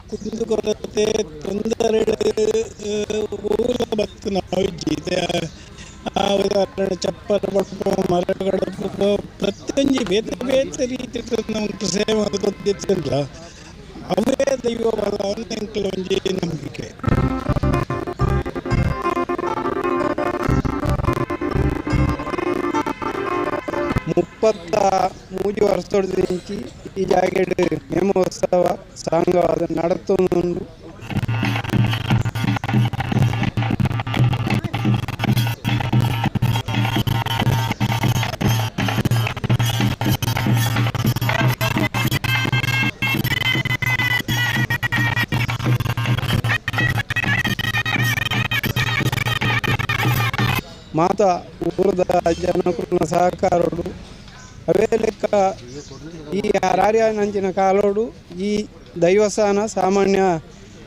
ಕುಂದುಕೊರತೆ ತೊಂದರೆ. ಕುಂದುಕೊರತೆ ತೊಂದರೆ ಬತ್ತು ಉದಾಹರಣೆ ಚಪ್ಪರ ಬಡ್ಪು ಮರಗಡಪು ಪ್ರತಿಯೊಂಜಿ ಬೇತೆ ಬೇತೆ ರೀತಿ ನಮ್ಗೆ ಸೇವೆ ಗೊತ್ತಿತ್ತಿಲ್ಲ. ಅವೇ ದೈವ ಬಲ ಎಂಕಲ ಒಂಜಿ ನಂಬಿಕೆ. 33 ವರ್ಷದೊಡ್ದಿಂಚಿ ಈ ಜಾಗೆಡ್ ನೇಮೋತ್ಸವ ಸಾಂಗವಾದ ನಡತೊಂದುಂಡು. ಮಾತಾ ಊರದ ಜನಕುಲ್ನ ಸಹಕಾರೋಡು ಅವೇ ಲೆಕ್ಕ ಈ ಆರ್ಯಾನಂಚಿನ ಕಾಲೋಡು ಈ ದೈವಸ್ಥಾನ ಸಾಮಾನ್ಯ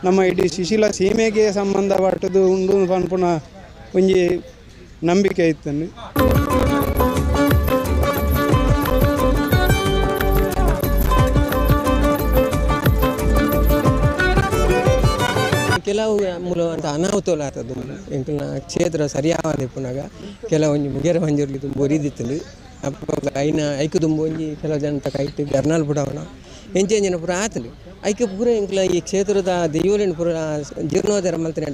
ನಮ್ಮ ಇಡೀ ಶಿಶಿಲ ಸೀಮೆಗೆ ಸಂಬಂಧಪಟ್ಟದು ಉಂಡು ಪನ್ಪುನ ಒಂಜಿ ನಂಬಿಕೆ ಇತ್ತಂದು. ಕೆಲವು ಮೂಲ ಅಂತ ಅನಾಹುತಲು ಆತದ್ದು ಎಂಕಲ್ನ ಕ್ಷೇತ್ರ ಸರಿಯಾದ ಇಪ್ಪುನಾಗ ಕೆಲವೊಂಜಿ ಮುಗೇರ ಮಂಜೂರ್ಲಿ ತುಂಬ ಒರಿದಿತ್ತಲು ಅಪ್ಪ ಐನ ಐಕು ತುಂಬ ಒಂಜಿ ಕೆಲವು ಜನ ಕೈಟ್ ಗರ್ನಾಲ್ ಪುಡವನ ಎಂಚೆಂಜಿನ ಪೂರ ಆತಲು ಐಕೆ ಪೂರ ಎಂಕಲ ಈ ಕ್ಷೇತ್ರದ ದೈವಲಿನ ಪೂರ ಜೀರ್ಣೋದ್ಧಾರ ಮಲ್ತನೆ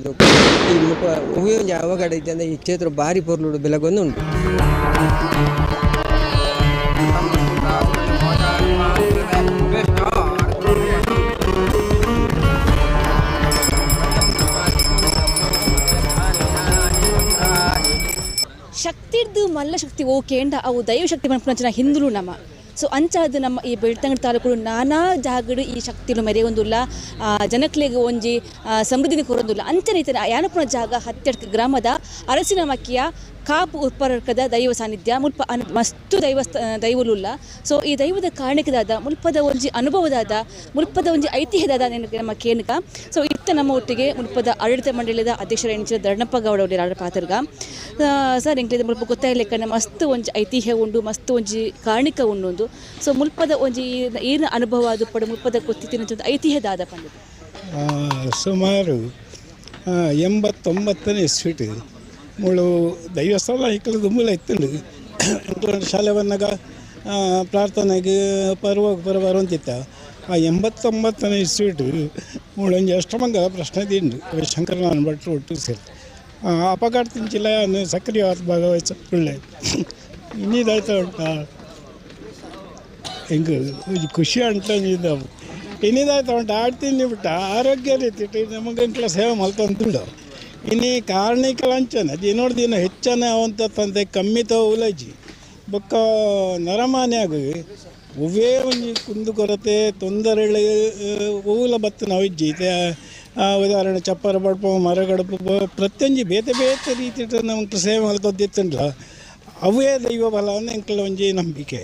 ಈ ಮುಖ ಒಂಜಿ ಅವಘಡ ಇದ್ದಂದ್ರೆ ಈ ಕ್ಷೇತ್ರ ಭಾರಿ ಪೊರ್ಲುಡು ಬೆಲಗೊಂದು ಉಂಟು. ಶಕ್ತಿರ್ದು ಮಲ್ಲ ಶಕ್ತಿ ಓಕೇಂಡ ಅವು ದೈವಶಕ್ತಿ ಮನ್ಪುನಂಚಿನ ಹಿಂದುಲು ನಮ್ಮ ಸೊ ಅಂಚಾದ ನಮ್ಮ ಈ ಬೆಳ್ತಂಗಡಿ ತಾಲೂಕು ನಾನಾ ಜಾಗಡು ಈ ಶಕ್ತಿಲು ಮೆರೆಯೊಂದುಲ್ಲ ಜನಕ್ಲೆಗ್ ಒಂಜಿ ಸಮೃದ್ಧಿನ ಕೊರೊಂದುಲ್ಲ. ಅಂಚನೆ ಇತ್ತನೆ ಯಾನಪುನ ಜಾಗ ಹತ್ತೆಡ್ಕ ಗ್ರಾಮದ ಅರಸಿನ ಮಕ್ಕಿಯ ಕಾಪು ಉತ್ಪರ್ಕದ ದೈವ ಸಾನ್ನಿಧ್ಯ ಮುಲ್ಪ ಮಸ್ತು ದೈವಲುಲ್ಲ. ಸೊ ಈ ದೈವದ ಕಾರಣಕ್ಕದಾದ ಮುಲ್ಪದ ಒಂಜಿ ಅನುಭವದಾದ ಮುಲ್ಪದ ಒಂಜಿ ಐತಿಹ್ಯದಾದ ನಮ್ಮ ಕೇನಕ. ಸೊ ಇತ್ತ ನಮ್ಮ ಒಟ್ಟಿಗೆ ಮುಲ್ಪದ ಆಡಳಿತ ಮಂಡಳಿದ ಅಧ್ಯಕ್ಷರ ಎಂಚಿನ ಧರ್ಣಪ್ಪ ಗೌಡ ಅವರ ಪಾತ್ರಗ ಸರ್ ಎಂಕ್ಲಿದ ಮುಲ್ಪ ಗೊತ್ತಾಗಲಿಕ್ಕೆ ಮಸ್ತ್ ಒಂಜಿ ಐತಿಹ್ಯ ಉಂಡು ಮಸ್ತ್ ಒಂಜಿ ಕಾರಣಿಕ ಉಂಡು. ಸೊ ಮುಲ್ಪದ ಒಂಜಿ ಏನ ಅನುಭವ ಅದು ಪಡ ಮುಲ್ಪದ ಗೊತ್ತಿತ್ತಿನ ಐತಿಹ್ಯದಾದ ಪಂಡಿತು. ಸುಮಾರು 89ನೇ ಇಸ್ವಿಟ್ ಮುಳು ದೈವಸ್ಥಾನ ಇಕ್ಕಲು ದುಂಬುಲ ಇತ್ತುಂಡು. ಶಾಲೆ ಬಂದಾಗ ಪ್ರಾರ್ಥನೆಗೆ ಪರ್ವ ಪರ್ವ ಬರುವಂತಿತ್ತ. ಆ 89ನೇ ಇಸ್ವಿಟ್ ಮುಳೊಂಜಿ ಅಷ್ಟಮಂಗಲ ಪ್ರಶ್ನೆ ದಿಂಡು ಶಂಕರನಾರಾಯಣ ಭಟ್ರು ಒಟ್ಟು ಸೇರಿ ಅಪಘಾತ ತಿಂಚಿಲ್ಲ ಸಕ್ರಿಯವಾದ ಭಾಗವಹಿಸ ಒಳ್ಳೆ ಇನ್ನಿದಾಯ್ತಾ ಉಂಟಾ ಹೆಂಗೆ ಖುಷಿ ಅಂಟ ಇದ್ದಾವೆ ಇನ್ನಿದಾಯ್ತಾ ಉಂಟು ಆಡ್ತೀನಿ ಬಿಟ್ಟ ಆರೋಗ್ಯ ರೀತಿ ನಮಗೆ ಎಂಕ್ಲ ಸೇವೆ ಮಲ್ತಂತುಂಡು. ಇನ್ನು ಕಾರ್ಣಿಕ ಲಂಚನ ದಿನೋಡ್ ದಿನ ಹೆಚ್ಚನ ಅವಂತ ತಂದೆ ಕಮ್ಮಿ ತೌಲಜಿ ಬೊಕ್ಕ ನರಮಾನ್ಯಾಗ ಒವ್ವೇ ಒಂಜಿ ಕುಂದುಕೊರತೆ ತೊಂದರೆಳು ಓಲ ಬತ್ತು ನಾವಿಜ್ಜಿ ಉದಾಹರಣೆ ಚಪ್ಪರ ಬಡ್ಪು ಮರಗಡಪು ಪ್ರತಿಯೊಂಜಿ ಬೇತೆ ಬೇತೆ ರೀತಿ ನಮ್ಗೆ ಸೇವೆ ಮಲ್ತೊಂದಿತ್ತುಂಡ್ಲ ಅವೇ ದೈವ ಬಲ ಎಂಕಲ ಒಂಜಿ ನಂಬಿಕೆ.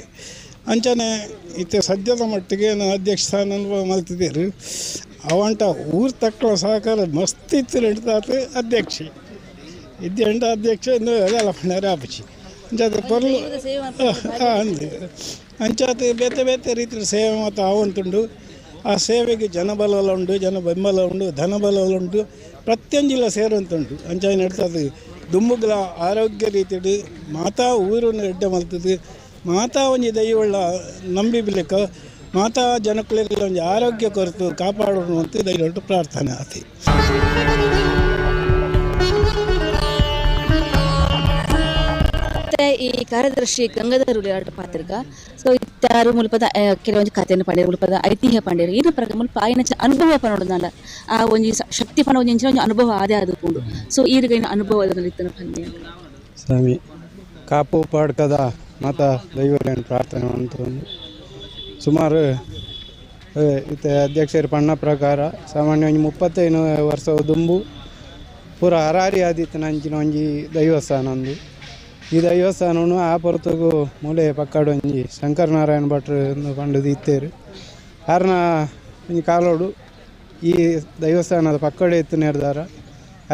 ಅಂಚನೆ ಇತ್ತೆ ಸದ್ಯದ ಮಟ್ಟಿಗೆ ನಾನು ಅಧ್ಯಕ್ಷ ಸ್ಥಾನ ಮಲ್ತಿದ್ದೀರು ಅವಂಟ ಊರು ತಕ್ಕಳ ಸಹಕಾರ ಮಸ್ತ್ ಇತ್ತು ನಡೀತಾತು ಅಧ್ಯಕ್ಷೆ. ಇದ್ದೆ ಅಧ್ಯಕ್ಷ ಅಲ್ಲ ಪಂಡರೆ ಆಪುಜಿ ಅಂಚಾದ ಪೊರ್ಲು ಅಂದು ಅಂಚಾತ ಬೇತೆ ಬೇತೆ ರೀತಿಯ ಸೇವೆ ಮಾತ್ರ ಆವಂತುಂಡು. ಆ ಸೇವೆಗೆ ಜನಬಲ ಉಂಡು, ಜನ ಬೆಂಬಲ ಉಂಡು, ಧನಬಲ ಉಂಡು, ಪ್ರತ್ಯಂಜಿಲ ಸೇರುವಂತುಂಡು. ಅಂಚಾಯಿ ನಡ್ತದೆ ದುಂಬುಗ್ಲ ಆರೋಗ್ಯ ರೀತಿಡು ಮಾತಾ ಊರನ್ನು ಎಡ್ಡೆ ಮಲ್ತದೆ, ಮಾತಾ ಒಂಜಿ ದೈವಳ್ಳ ನಂಬಿ ಬಿಲೆಕ ಮಾತಾ ಜನಕ್ಕುಲೆಗ್ಲ ಒಂಜಿ ಆರೋಗ್ಯ ಕೊರತು ಕಾಪಾಡುವಂತ ದೈವೊಟ್ಟು ಪ್ರಾರ್ಥನೆ ಆತಿ. ಈ ಕಾರ್ಯದರ್ಶಿ ಗಂಗಾಧರ್ ಉಳಿಯಾಟ ಪಾತ್ರಿಕ ಸೊ ಇತ್ತಾರು ಮುಲ್ಪದ ಕೆಲವೊಂದು ಕಥೆಯನ್ನು ಪಂಡೇರು ಮುಲ್ಪದ ಐತಿಹ್ಯ ಪಂಡೇರು ಈನ ಪ್ರಕಾರ ಮುಲ್ಪ ಆಯ್ನ ಅನುಭವ ಪನೋಡದಾಂಡ ಆ ಒಂಜಿ ಶಕ್ತಿ ಪನ ಒಂಜಿ ಒಂಜಿ ಅನುಭವ ಆದೇ ಆದುಕೊಂಡು ಸೊ ಈರುಗೈನ ಅನುಭವ ಇತ್ತನ ಪಂಡೆ ಸ್ವಾಮಿ ಕಾಪು ಪಾಡ್ಕದ ಮಾತಾ ದೈವಲೇನು ಪ್ರಾರ್ಥನೆ ಅಂತ ಸುಮಾರು ಇತ್ತ ಅಧ್ಯಕ್ಷರ ಪಣ್ಣ ಪ್ರಕಾರ ಸಾಮಾನ್ಯ ಒಂಜಿ 35 ವರ್ಷ ದುಂಬು ಪೂರ ಹರಾರಿ ಆದಿತ್ತನ ಅಂಚಿನ ಒಂಜಿ ದೈವಸ್ಥಾನ ಒಂದು. ಈ ದೈವಸ್ಥಾನನು ಆ ಪೊರ್ತುಗು ಮೂಲೆ ಪಕ್ಕಡು ಒಂಜಿ ಶಂಕರನಾರಾಯಣ ಭಟ್ರು ಪಂಡದು ಇತ್ತೇರು ಆರ್ನ ಒಂಜಿ ಕಾಲೋಡು ಈ ದೈವಸ್ಥಾನದ ಪಕ್ಕಡೆ ಇತ್ತು ನೆರ್ದಾರ.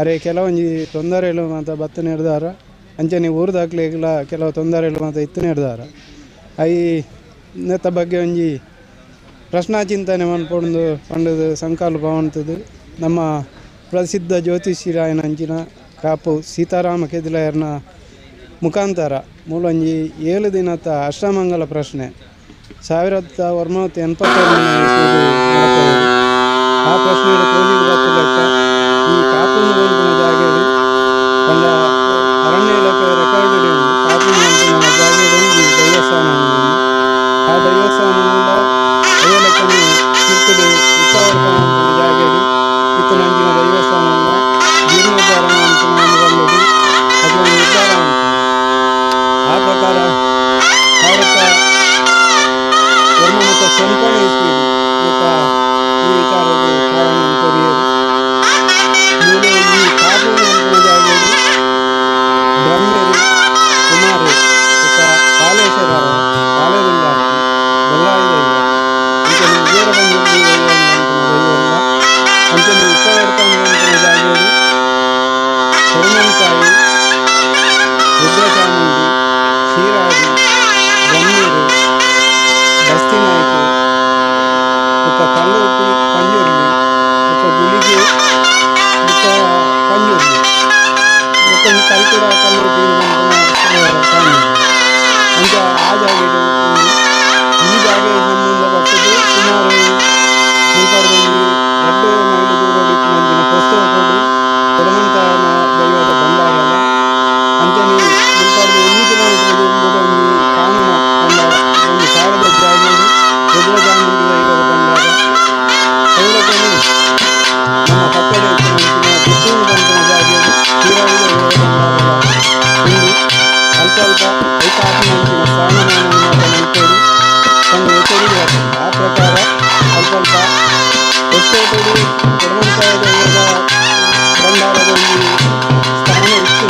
ಅರೆ ಕೆಲವೊಂಜಿ ತೊಂದರೆಲು ಮಾತ ಬತ್ತು ನೆರ್ದಾರ, ಅಂಚನೆ ಊರುದಾಕ್ಲೆಗ್ಲ ಕೆಲವು ತೊಂದರೆಲು ಮಾತ ಇತ್ತು ನೆರ್ದಾರ. I ನೆತ್ತ ಬಗ್ಗೆ ಒಂಜಿ ಪ್ರಶ್ನಾ ಚಿಂತನೆ ಮನ್ಪೊಂದು ಪಂಡದು ಸಂಕಲ್ಪ ಉಂಟದು. ನಮ್ಮ ಪ್ರಸಿದ್ಧ ಜ್ಯೋತಿಷಿರಾಯನ ಅಂಚಿನ ಕಾಪು ಸೀತಾರಾಮ ಕೆದಿಲಾಯರ್ನ ಮುಖಾಂತರ ಮೂಲೊಂಜಿ 7 ದಿನದ ಅಷ್ಟಮಂಗಲ ಪ್ರಶ್ನೆ 1982 ಆ ಪ್ರಶ್ನೆ ತೋಜಿಗೆ ಈ ಕಾಪುನ ಬಂಪಿನ ಜಾಗೆಡು ಪಂಡ ಅರಣ್ಯ ಇಲಾಖೆ ರೆಕಾರ್ಡ್ ಉಂಡು. ಕಾಪುನ ಬಂಪಿನ ಜಾಗೆಡು ಒಂಜಿ ದೈವಸ್ಥಾನ ಉಂಡು. ಆ ದೈವಸ್ಥಾನ ಐಲಕ್ಕನೆ ಕಿರ್ತುಡು ಉತ್ತರಪಂಪಿನ ಜಾಗೆಡು ಇತ್ತನ ಅಂಚಿನ ದೈವಸ್ಥಾನ ಜೀರ್ಣೋದ್ಧಾರ ಬಂದದ್ದು ಅದನ್ನು ಉದ್ಧಾರ ಉಂಟು. ಆ ಪ್ರಕಾರ 1990 ಇಸ್ವಿ ಮತ್ತು ಈ ವಿಚಾರದ ಕಾರಣ ಕೊರಿಯರು ಮೂಲ ಈ ಕಾಪು ಅಂಪಿನ ಜಾಗೆಡು ಬ್ರಹ್ಮೇರು ಕುಮಾರು ಮತ್ತು ಕಾಲೇಶ್ವರ ಕಾಲೇದುಂಡಾಕಿ ಬೊಲ್ಲಾಯಿ ದೈವ ಅಂಚನೆ ವೀರಬಂಜುರ್ಲಿ ದೈವ ಅಂಪಿನ ದೈವಲ್ಲ ಅಂಚನೆ ಉತ್ತರಡ್ಕಂಪಿನ ಜಾಗೆಡು ಹೊರಮಂತಾಯಿ ರುದ್ರಚಾಮುಂಡಿ ಶೀರಾಡಿ ಬ್ರಹ್ಮೇರು ಬಸ್ತಿ ನಾಯ್ಕು ಬೊಕ್ಕ ಕಲ್ಲೋಟಿ ಪಂಜುರ್ಲಿ ಬೊಕ್ಕ ಗುಳಿಗೆ ಬೊಕ್ಕ ಪಂಜುರ್ಲಿ ಬೊಕ್ಕ ಕಲ್ಕುಡ ಕಲ್ಲೋಟಿ ಸ್ವಾಮಿ ಅಂಚ ಆ ಜಾಗೆಡು ಈ ಜಾಗೆಗೆ ಸಂಬಂಧಪಟ್ಟದ್ದು ಸುಮಾರು ಮುಲ್ಪಡ್ದೊಂಜಿ 2 ಮೈಲು ದೂರಡು ಇತ್ತಿನಂಚಿನ ಪುಸ್ತಕ ಕೊಡಮಂತಾಯನ ದೈವದ ಭಂಡಾರಲ್ಲ ಅಂಚನೆ ಮುಲ್ಪಡ್ದು 1 ಕಿಲೋಮೀಟರ್ ದೂರದ ಒಂಜಿ ಕಾನೂನ ಭಂಡಾರ ಒಂದು ಕಾಡದ ಜಾಗೆಡು ರುದ್ರಚಾಮುಂಡಿ ದೈವದ ಭಂಡಾರ ಐವತ್ತನೇ ನಮ್ಮ ಪಕ್ಕದ ಇತ್ತಿನಂಚಿನ ಗುತ್ತೂರು ಬಂಪಿನ ಜಾಗೆಡು ಕೀರಾಡಿ ದೈವದ ಭಂಡಾರದ ಉಂಡು. ಅಲ್ಪ ಅಲ್ಪ ಐತಾಪಿನಂಚಿನ ಸ್ಥಾನಮಾನವನ್ನು ಮಾತ್ರ ಮಲ್ಪೇರು ಒಂದು ಎಚ್ಚರಿಕೆ ಬರ್ತದೆ. ಆ ಪ್ರಕಾರ ಅಲ್ಪ ಅಲ್ಪ ಹೊಸಕೋಟೆಡು ಕೊಡಮಂತಾಯ ದೈವದ ಭಂಡಾರದ ಒಂದು ಸ್ಥಾನ ಇತ್ತು.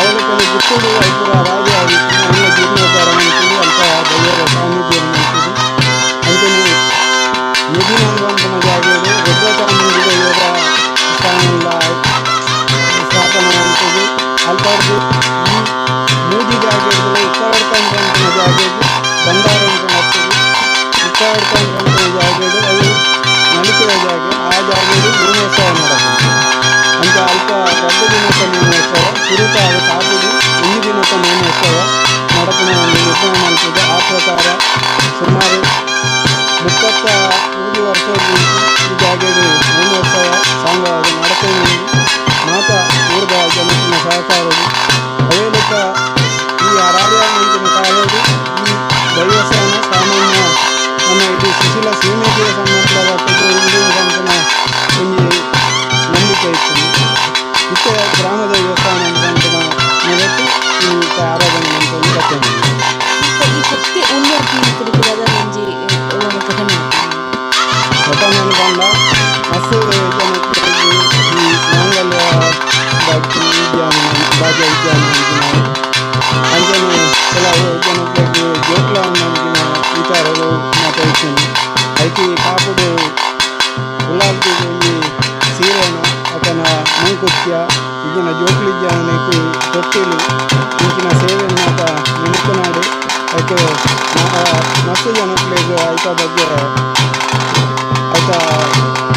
ಅವಲಕ್ಕನ್ನು ಗುತ್ತೂರು ಐಪುರ ರಾಜ ಆಗಿತ್ತು ಅನ್ನ ಜೀರ್ಣೋದ್ಧಾರ ಮಾಡ್ತೀವಿ ಅಲ್ಪ ದೈವದ ಸಾನ್ನಿಧ್ಯವನ್ನು ಮಾಡ್ತೀವಿ. ಅಂಚನೆ ಯದಿನಂದನ ಜಾಗೆಡು ರುದ್ರಚಾಮುಂಡಿ ದೈವದ ಸ್ಥಾನ ಸ್ಥಾಪನೆ ಮಾಡ್ತೀವಿ. ಅಲ್ಪರ್ದು ಈ ಮೂಜಿ ಜಾಗೆಡ್ದಲ ಉತ್ತರಡ್ಕಂಪಿನ ಜಾಗೆಡು ಭಂಡಾರ ಅಂತ ಮಾಡ್ತೀವಿ. ಉತ್ತರಡ್ಕಂಪಿನ ಜಾಗೆಡು ಅವು ನಲಿಕೆಯ ಜಾಗೆ, ಆ ಜಾಗೆಡು ನೇಮೋತ್ಸವ നടക്കുന്നത്. ಅಂಚ ಅಲ್ಪ 2 ದಿನದ ನೇಮೋತ್ಸವ ಸುರುತ ಅದು ಕಾಪುಡು 1 ದಿನದ ನೇಮೋತ್ಸವ ನಡಪುನ ಒಂದು ನಿರ್ಣಯ ಮಾಡ್ತದೆ. ಆ ಪ್ರಕಾರ ಸುಮಾರು 33 ವರ್ಷ ಈ ಜಾಗೆಡು ನೇಮೋತ್ಸವ ಸಾಂಗವಾಗಿ ನಡಪುನ ಮಾತಾ ಊರ್ದ ಜನತಿನ ಸಹಕಾರವು ಅದೇ ಲೆಕ್ಕ ಈ ಅರಾರ್ಯ ಮಂಚಿನ ಕಾಲೋಡು ಈ ದೈವಸ್ಥಾನ ಸಾಮಾನ್ಯ ನಮ್ಮ ಇಡೀ ಸುಶೀಲ ಸೀಮೆಗೆ ಸಂಬಂಧಪಟ್ಟದ್ದು ಹಿಂದೂ ಸಂಪನ ಒಂಜಿ ನಂಬಿಕೆ ಇತ್ತು. ಇತ್ತ ಗ್ರಾಮ ದೇವಸ್ಥಾನ ಅಂತ ನೆಲೆಟ್ಟು ಈ ಆರಾಧನೆ ಅಂತ ಒಂದು ಕಥೆ. ಈ ಶಕ್ತಿ ಉನ್ನತಿ ಒಂಜಿ ಘಟನೆ ಘಟನೆ ಪಂಡ ಮಸ್ತ್ ಜನಕ್ಕೆ ಈ ಮಾಂಗಲ್ಯ ವಿದ್ಯಾನ ಭಾಗ್ಯ ವಿದ್ಯಾನ ಅಂಚನೆ ಕೆಲವು ಜನಕ್ಕೆ ಜೋಕ್ಲ ಅಂಚಿನ ವಿಚಾರಗಳು ಮಾತಾಡ್ತೀನಿ. ಐಕಿ ಕಾಪುಡು ಉಳ್ಳಾಲ್ತಿ ಒಂಜಿ ಸೀರೆನ ಅತನ ಮಂಕುತ್ಯ ಇಂಚಿನ ಜೋಕ್ಲಿಜ್ಜಾನಕ್ಕೆ ತೊಟ್ಟಿಲು ಇಂಚಿನ ಸೇವೆ ಮಾತ ನೆನಪುನಾಡು ಅದಕ್ಕೆ ಮಸ್ತ್ ಜನಕ್ಲೆಗ್ ಐತ ಬಗ್ಗೆ ಐತ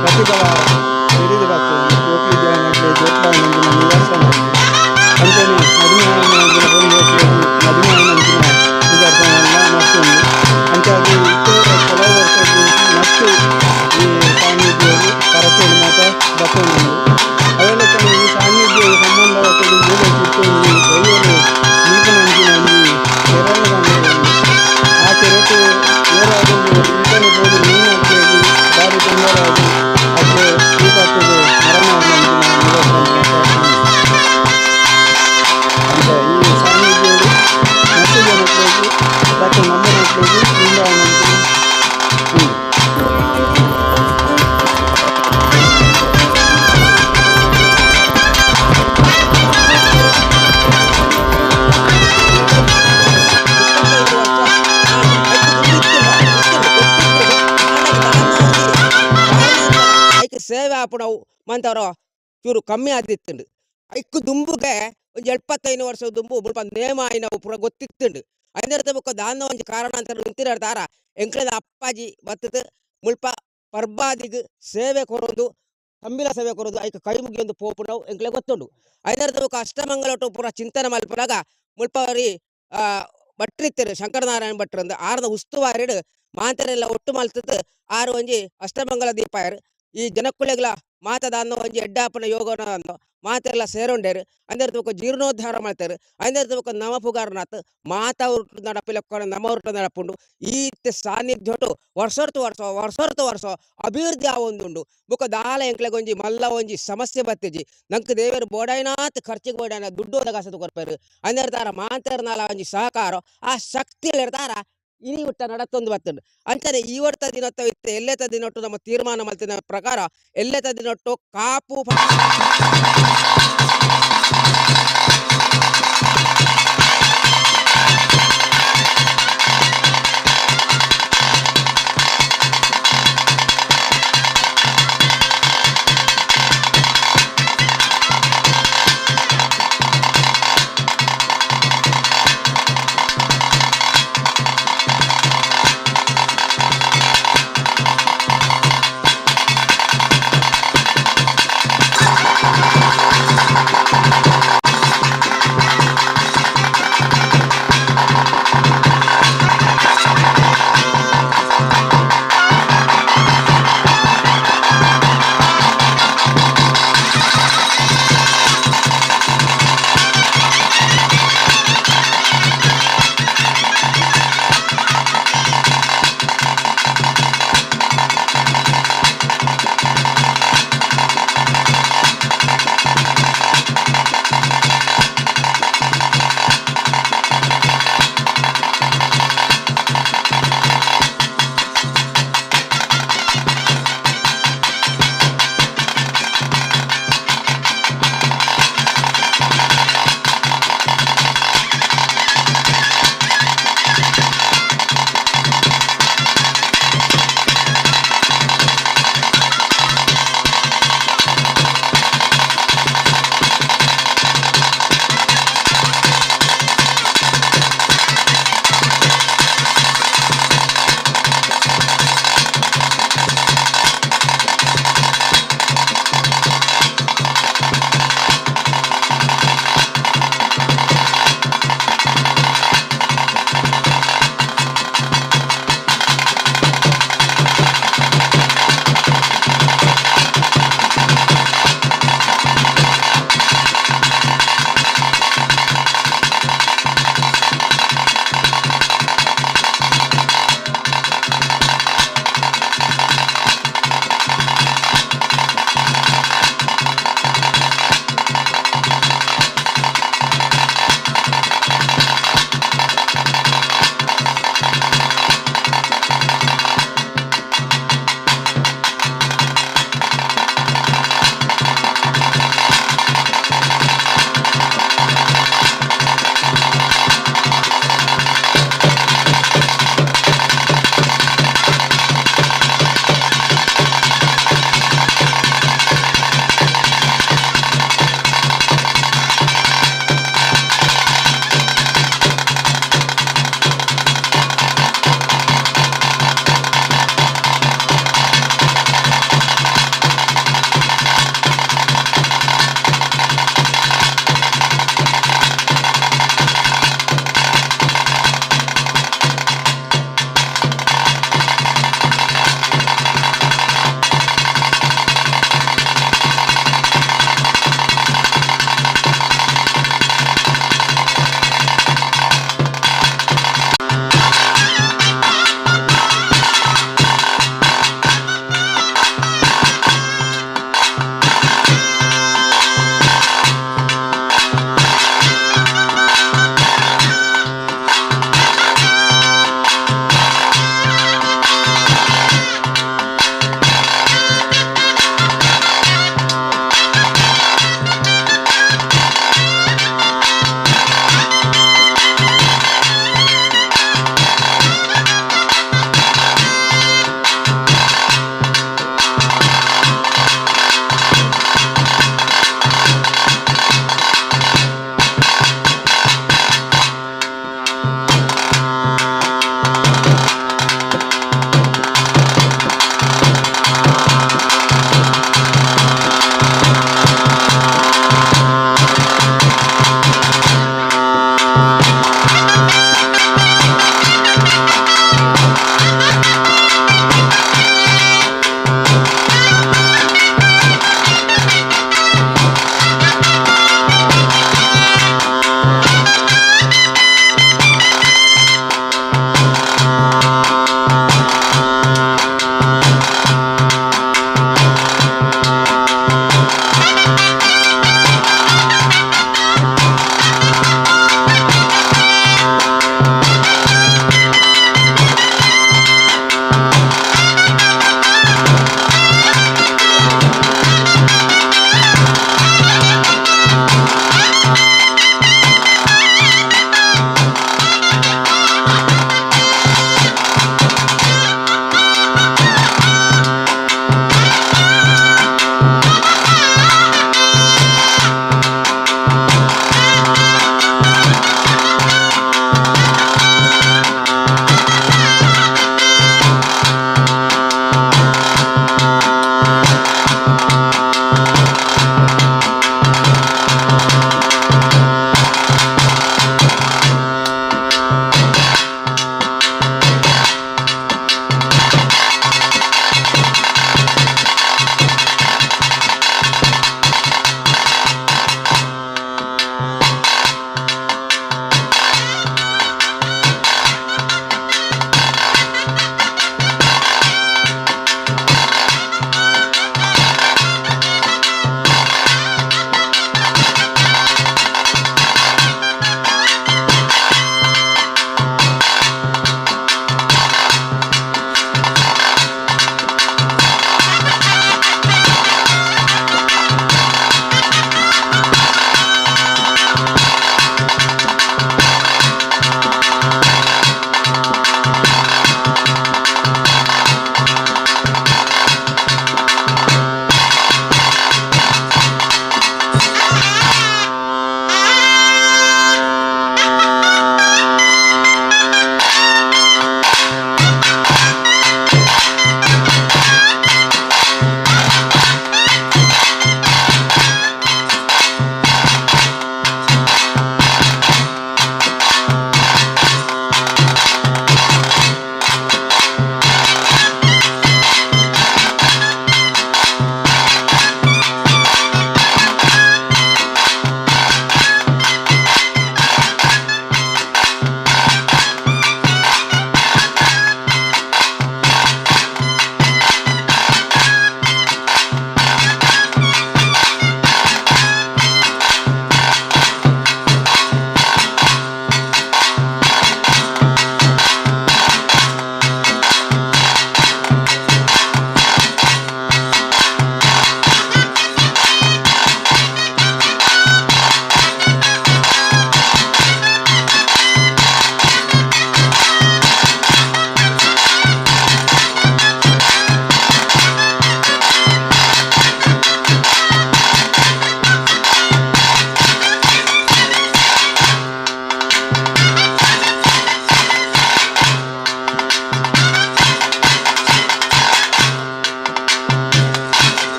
ಪ್ರತಿಫಲ ತೆರಿದು ಬರ್ತದೆ. ಜೋಕ್ಲಿಜ್ಜಾನಕ್ಕೆ ಜೋಕ್ಲಾಯಿನಂಚಿನ ನಿದರ್ಶನ. ಅಂಚನೆ ಮದಿಮೆ ಆಯಿನಂಚಿನ ಪೊಂಜೋಕ್ಲೆಗ್ ಮದಿಮೆ ಆಯಿನಂಚಿನ ನಿದರ್ಶನ ಮಸ್ತ್ ಉಂಡು. ಅಂಚಾದ್ ಇತ್ತೆ ಕೆಲವು ವರ್ಷ ಮಸ್ತ್ ಈ ಸಾನ್ನಿಧ್ಯವು ಪರಕೆಡ್ ಮಾತ ಬತ್ತೊಂದುಂಡು. ಅದೇ ಲೆಕ್ಕನೆ ಈ ಸಾನ್ನಿಧ್ಯವು ಸಂಬಂಧಪಟ್ಟದ್ದು ಮೂಲೆ ಚಿತ್ತು ಒಂಜಿ ದೈವೊಲು ಮೀಪುನಂಚಿನ ಒಂಜಿ ಕೆರೆನ ಉಂಡು. ಆ ಕೆರೆಟ್ ಏರಾದ್ ಇಂಚನೆ ಪೋದು ಮೀನಾಕ್ಲೆಗ್ ಬಾರಿ ತೊಂದರೆ ಆದ್ ಅಕ್ಲು ತೂ ಪತ್ತುದು ಮರಣ ಆಯಿನಂಚಿನ ನಿದರ್ಶನ ಮಾತ ಉಂಡು. ಅಂಚ ಈ ಸಾನ್ನಿಧ್ಯಡು ಮಸ್ತ್ ಜನಕ್ಲೆಗ್ ಬೊಕ್ಕ ನಂಬುನಕ್ಲೆಗ್ ಉಂಡಾಯಿನಂಚಿನ ಉಂಡು. 35 ವರ್ಷ ಐಕ್ ದುಂಬು ಇತ್ತುಂಡ ಇತ್ತುಂಡು ಗೊತ್ತಿತ್ತುಂಡು. ಆಂಡ ದಾನ್ನ ಒಂಜಿ ಐಕ್ ಸೇವೆ ಆಪುನವು ಮಂತವರ ಚೂರು ಕಮ್ಮಿ ಆದಿತ್ತುಂಡು. ಐಕ್ ದುಂಬುಗೆ ಒಂಜಿ 75 ವರ್ಷ ದುಂಬು ಮುಲ್ಪ ನೇಮ ಆಯಿನವು ಪೂರ ಗೊತ್ತಿತ್ತುಂಡು. ಐನರ್ದ ಬೊಕ್ಕ ದಾನ್ನ ಒಂಜಿ ಕಾರಣ ಅಂತ ಉಂತಿರಡ್ದಾರ ಎಂಕ್ಲೆದ ಅಪ್ಪಾಜಿ ಬತ್ತುದು ಮುಲ್ಪ ಪರ್ಬಾದಿಗ್ ಸೇವೆ ಕೊರೊಂದು ತಂಬಿಲ ಸೇವೆ ಕೊರೊಂದು ಐಕ್ ಕೈ ಮುಗಿಯೊಂದು ಪೋಪುನವು ಎಂಕ್ಲೆ ಗೊತ್ತುಂಡು. ಐನರ್ದ ಬೊಕ್ಕ ಅಷ್ಟಮಂಗಲೊಟ್ಟು ಪೂರ ಚಿಂತನೆ ಮಲ್ಪುನಗ ಮುಲ್ಪ ಒರಿ ಭಟ್ರಿತ್ತೆರ್ ಶಂಕರನಾರಾಯಣ ಭಟ್ರು ಅಂದ್ ಆರ್ನ ಉಸ್ತುವಾರಿಡ್ ಮಾತೆರೆಲ್ಲ ಒಟ್ಟು ಮಲ್ತುದು ಆರು ಒಂಜಿ ಅಷ್ಟಮಂಗಲ ದೀಪಾಯೆರ್. ಈ ಜನಕ್ಕುಲೆಗ್ಲ ಮಾತ ದಾನ್ನ ಒಂಜಿ ಎಡ್ಡಾಪುನ ಯೋಗನ ಅಂದ್ ಮಾತೆರ್ಲ ಸೇರೊಂಡೆರ್. ಅಂದೆರ್ದ್ ಬೊಕ್ಕ ಜೀರ್ಣೋದ್ಧಾರ ಮಲ್ತೆರ್. ಐನೆರ್ದ್ ಬೊಕ್ಕ ನವ ಪುಗಾರ್ನಾತ್ ಮಾತ ಉರುಟು ನಡಪಿಲೆಕ್ಕನೆ ನಮ ಉರುಟು ನಡಪುಂಡು. ಈ ಇತ್ತೆ ಸಾನ್ನಿಧ್ಯೊಟು ವರ್ಷೊರ್ತು ವರ್ಷ ವರ್ಷೊರ್ತು ವರ್ಷ ಅಭಿವೃದ್ಧಿ ಆವೊಂದುಂಡು. ಬೊಕ್ಕ ದಾಲ ಎಂಕ್ಲೆಗ್ ಒಂಜಿ ಮಲ್ಲ ಒಂಜಿ ಸಮಸ್ಯೆ ಬತ್ತಿಜಿ. ನಂಕ್ ದೇವೆರ್ ಬೋಡಾಯಿನಾತ್ ಖರ್ಚಿಗ್ ಬೋಡಾಯಿನ ದುಡ್ಡು ಒದಗಾಸದ್ ಕೊರ್ಪೆರ್. ಅಂದೆರ್ದಾರ ಮಾತೆರ್ನಾಲ ಒಂಜಿ ಸಹಕಾರ ಆ ಶಕ್ತಿಲೆರ್ದಾರ ಇನಿ ಮುಟ್ಟ ನಡತೊಂದು ಬತ್ತುಂಡು. ಅಂಚನೆ ಈ ವರ್ತ ದಿನತ್ತ ಇತ್ತೆ ಎಲ್ಲೆತ ದಿನೊಟ್ಟು ನಮ್ಮ ತೀರ್ಮಾನ ಮಲ್ತಿನ ಪ್ರಕಾರ ಎಲ್ಲೆತ ದಿನೊಟ್ಟು ಕಾಪು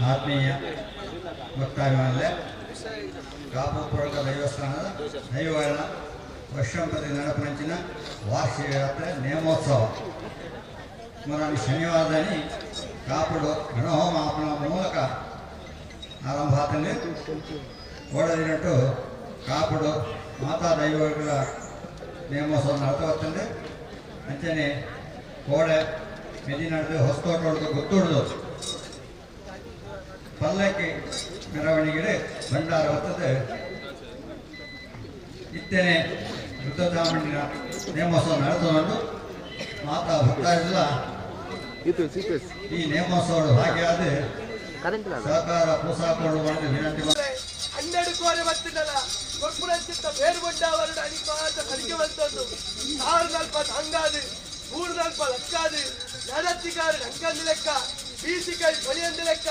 ಆತ್ಮೀಯ ಭಕ್ತಾಭಿಮಾನಿಗಳೇ, ಕಾಪು ಪುರಕ ದೇವಸ್ಥಾನದ ದೈವಗಳ ವರ್ಷಂಪತಿ ನಡಪಂಚಿನ ವಾರ್ಷಿಕ ಯಾತ್ರೆ ನೇಮೋತ್ಸವ ಮೊದಲು ಶನಿವಾರದಲ್ಲಿ ಕಾಪುಡು ಗಣಹೋಮ ಆಪಣ ಮೂಲಕ ಆರಂಭ ಆತಂದು ಓಡದಿನಟ್ಟು ಕಾಪುಡು ಮಾತಾ ದೈವಗಳ ನೇಮೋತ್ಸವ ನಡತ ಅಂಚನೆ ಕೋಡೆ ಮೆದಿನಡ್ದು ಹೊಸತೋಟೊಡ್ದು ಗೊತ್ತುಡ್ದು ಪಲ್ಲಕ್ಕಿ ಮೆರವಣಿಗೆ ಭಂಡಾರ ಹೊತ್ತದೆ ಇತ್ತನೆ ರುದ್ರಧಾಮಣ್ಣಿನ ನೇಮೋತ್ಸವ ನಡೆದುಕೊಂಡು ಮಾತಾ ಭಕ್ತಾದಿಲ್ಲ ಈ ನೇಮೋತ್ಸವ ಭಾಗಿಯಾದ ಸಹಕಾರ ಪ್ರೋತ್ಸಾಹ ಕೊಡುವಂತೆ ವಿನಂತಿ. 12 ಕೋರೆ ಬತ್ತಿದ್ದಲ್ಲ ಕೊರ್ಪುರಂಚಿತ್ತ ಬೇರು ಬೊಂಡಾವರುಡು ಅನಿಪಾತ ಕಲಿಕೆ ಬಂತೊಂದು ಆರು ನಲ್ಪ ಹಂಗಾದು ಮೂರು ನಲ್ಪ ಲಕ್ಕಾದು ನಡತ್ತಿಕಾರು ಅಂಕಂದು ಲೆಕ್ಕ ಬೀಸಿಕಾಯಿ ಬಳಿಯಂದು ಲೆಕ್ಕ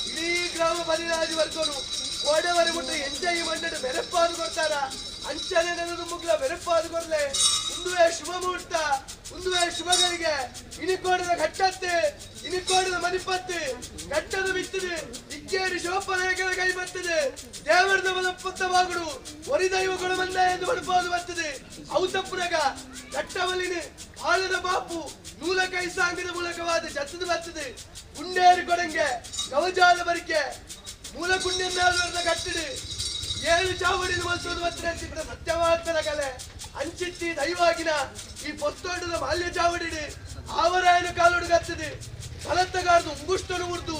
ಇಡೀ ಗ್ರಾಮ ಬಲಿರಾಜು ವರ್ಗನು ಕೋಡೆವರೆ ಮುಟ್ಟ ಎಂಜೈ ಮಣ್ಣಡು ಬೆರಪಾದು ಕೊಡ್ತಾರ ಅಂಚನೆ ನನದು ಮುಗ್ಲ ಬೆರಪಾದು ಕೊರ್ಲೆ. ಉಂದುವೇ ಶುಭ ಮುಹೂರ್ತ, ಉಂದುವೇ ಶುಭಗಳಿಗೆ. ಇನಿಕೋಡದ ಘಟ್ಟತ್ತೆ, ಇನಿಕೋಡದ ಮನಿಪತ್ತು ಘಟ್ಟದ ಬಿತ್ತದೆ ಇಕ್ಕೇರಿ ಶೋಪನಾಯಕನ ಕೈ ಬರ್ತದೆ. ದೇವರದ ಬಲಪತ್ತವಾಗುಡು ಒರಿದೈವಗಳು ಬಂದ ಎಂದು ಬಡಬೋದು ಬರ್ತದೆ. ಔತಪ್ಪುನಗ ಘಟ್ಟವಲ್ಲಿನ ಆಳದ ಬಾಪು ನೂಲ ಕೈ ಸಾಂಗದ ಮೂಲಕವಾದ ಜತ್ತದ ಬರ್ತದೆ. ಗುಂಡೇರು ಕೊಡಂಗೆ ಗವಜಾಲ ಬರಿಕೆ ಮೂಲ ಗುಂಡೆನ್ನಾಲ್ವರ್ನ ಕಟ್ಟಿಡು ಏಳು ಚಾವಡಿನ ಮಲ್ಸೋದು ಬರ್ತದೆ. ಸತ್ಯವಾದ ಕಲೆ ಅಂಚಿತ್ತಿ ದೈವಾಗಿನ ಈ ಪೊತ್ತೋಟದ ಮಾಲ್ಯ ಚಾವಡಿಡು ಆವರಾಯನ ಕಾಲೊಡುಗತ್ತದೆ. ಫಲತ್ತಗಾರದು ಉಂಗುಷ್ಟನು ಉರ್ದು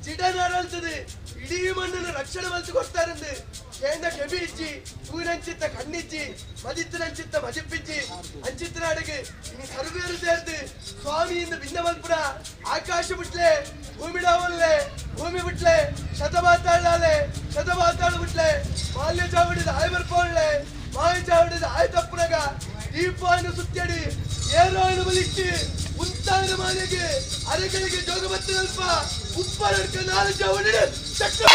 ಚಿಡನರಳ್ತದೆ. ಇಡೀ ಮಣ್ಣನ್ನು ರಕ್ಷಣೆ ಮಲ್ತು ಕೊಡ್ತಾರಂದು ಕೇಂದ್ರ ಕೆಬಿ ಇಜ್ಜಿ ತೂನಂಚಿತ್ತ ಕಣ್ಣಿಜ್ಜಿ ಮದಿತ್ತನಂಚಿತ್ತ ಮಜಿಪ್ಪಿಜ್ಜಿ ಅಂಚಿತ್ತನಾಡಿಗೆ ಇನಿ ಸರ್ವೇರು ಸೇರ್ದು ಸ್ವಾಮಿಯಿಂದ ಭಿನ್ನ ಮಲ್ಪುರ ಆಕಾಶ ಬಿಟ್ಲೆ ಭೂಮಿಡಾವಲ್ಲೆ ಭೂಮಿ ಬಿಟ್ಲೆ ಶತಮಾತಾಳಾಲೆ ಶತಮಾತಾಳು ಬಿಟ್ಲೆ ಮಾಲ್ಯ ಚಾವಡಿದ ಆಯ್ ಬರ್ಪೋಳ್ಳೆ ಮಾಯ ಚಾವಡಿದ ಆಯ್ ತಪ್ಪುನಗ ದೀಪಾನು ಸುತ್ತಡಿ ಏರೋನು ಬಲಿಟ್ಟಿ ಉಂತಾನ ಮಾಲೆಗೆ ಅರೆಗಳಿಗೆ ಜೋಗ ಬತ್ತನಲ್ಪ ಉಪ್ಪರಡ್ಕ ನಾಲು ಚಾವಡಿ ಚಕ್ರ.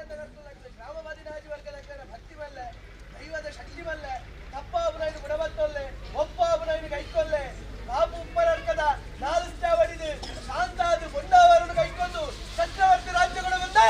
ಗ್ರಾಮ 16 ವರ್ಗದ ಭಕ್ತಿ ಮಲ್ಲೆ, ದೈವದ ಶಕ್ತಿ ಮಲ್ಲೆ, ತಪ್ಪಾಬುನೈನು ಗುಣವತ್ತೊಲ್ಲೆ, ಒಪ್ಪಾಬುನೈನು ಕೈಕೊಲ್ಲೆ, ಕಾಪು ಉಪ್ಪರರ್ಕದ ನಾಲು ಚಾವಡಿದು ಶಾಂತಾದು ಬೊಂಡಾವರನ್ನು ಕೈಕೊಂಡು ಚಕ್ರವರ್ತಿ ರಾಜ್ಯ ಬಂದೆ.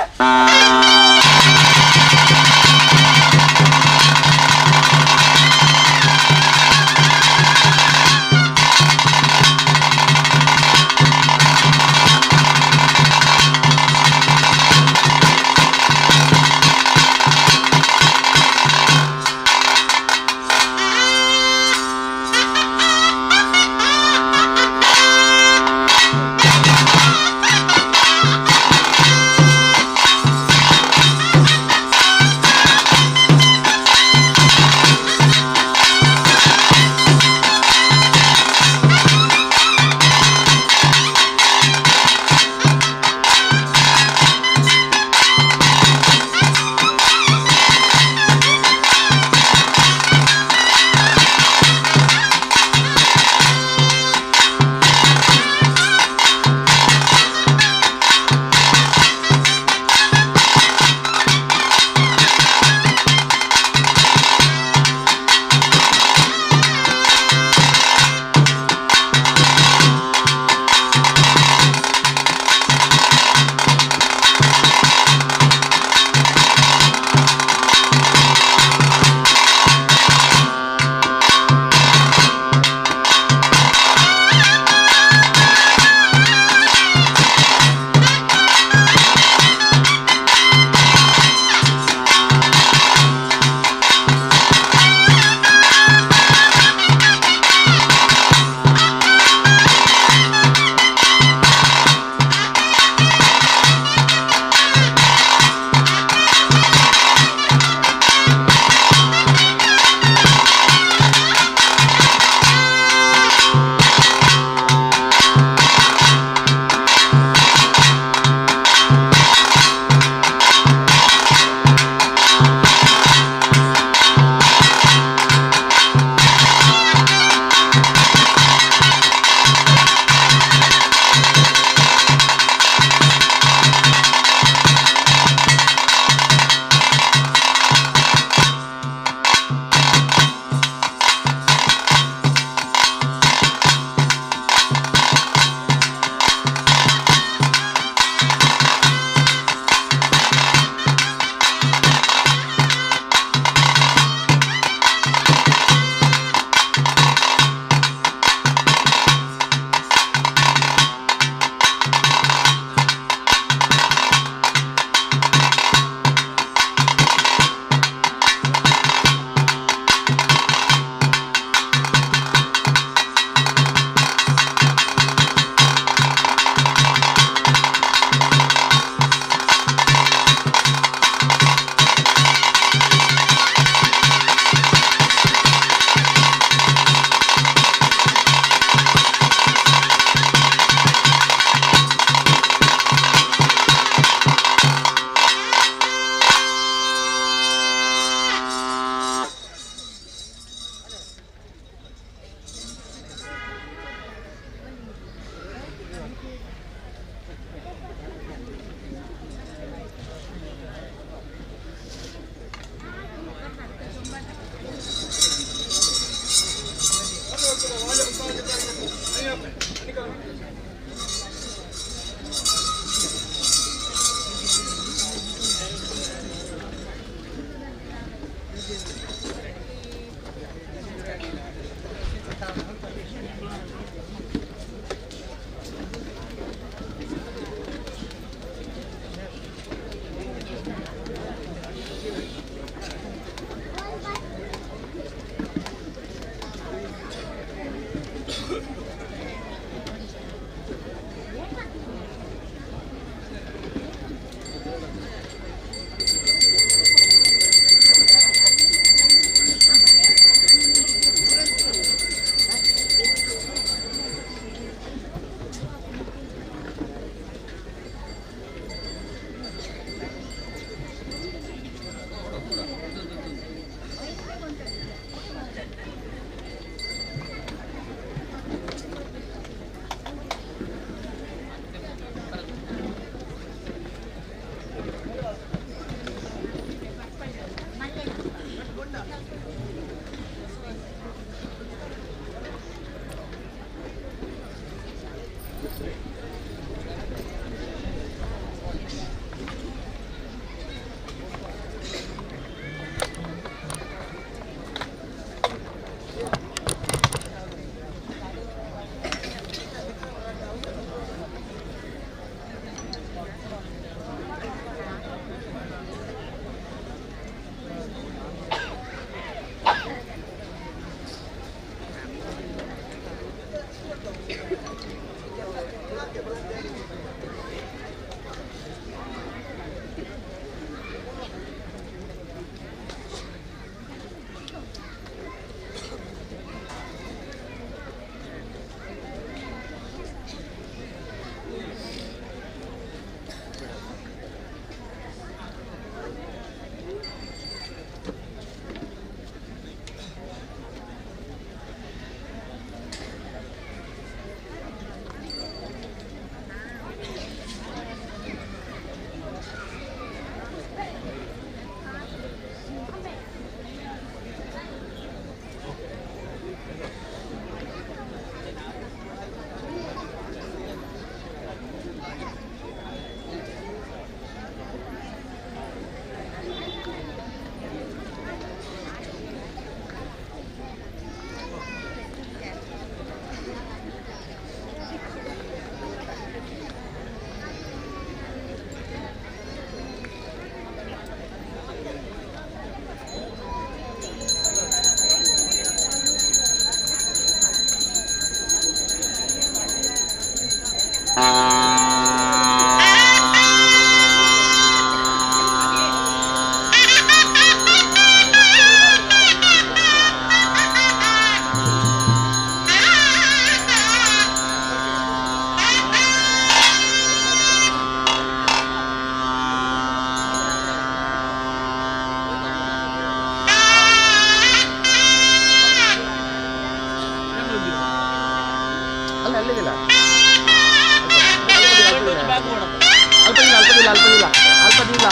ಅಲ್ಪ ದೀಲ.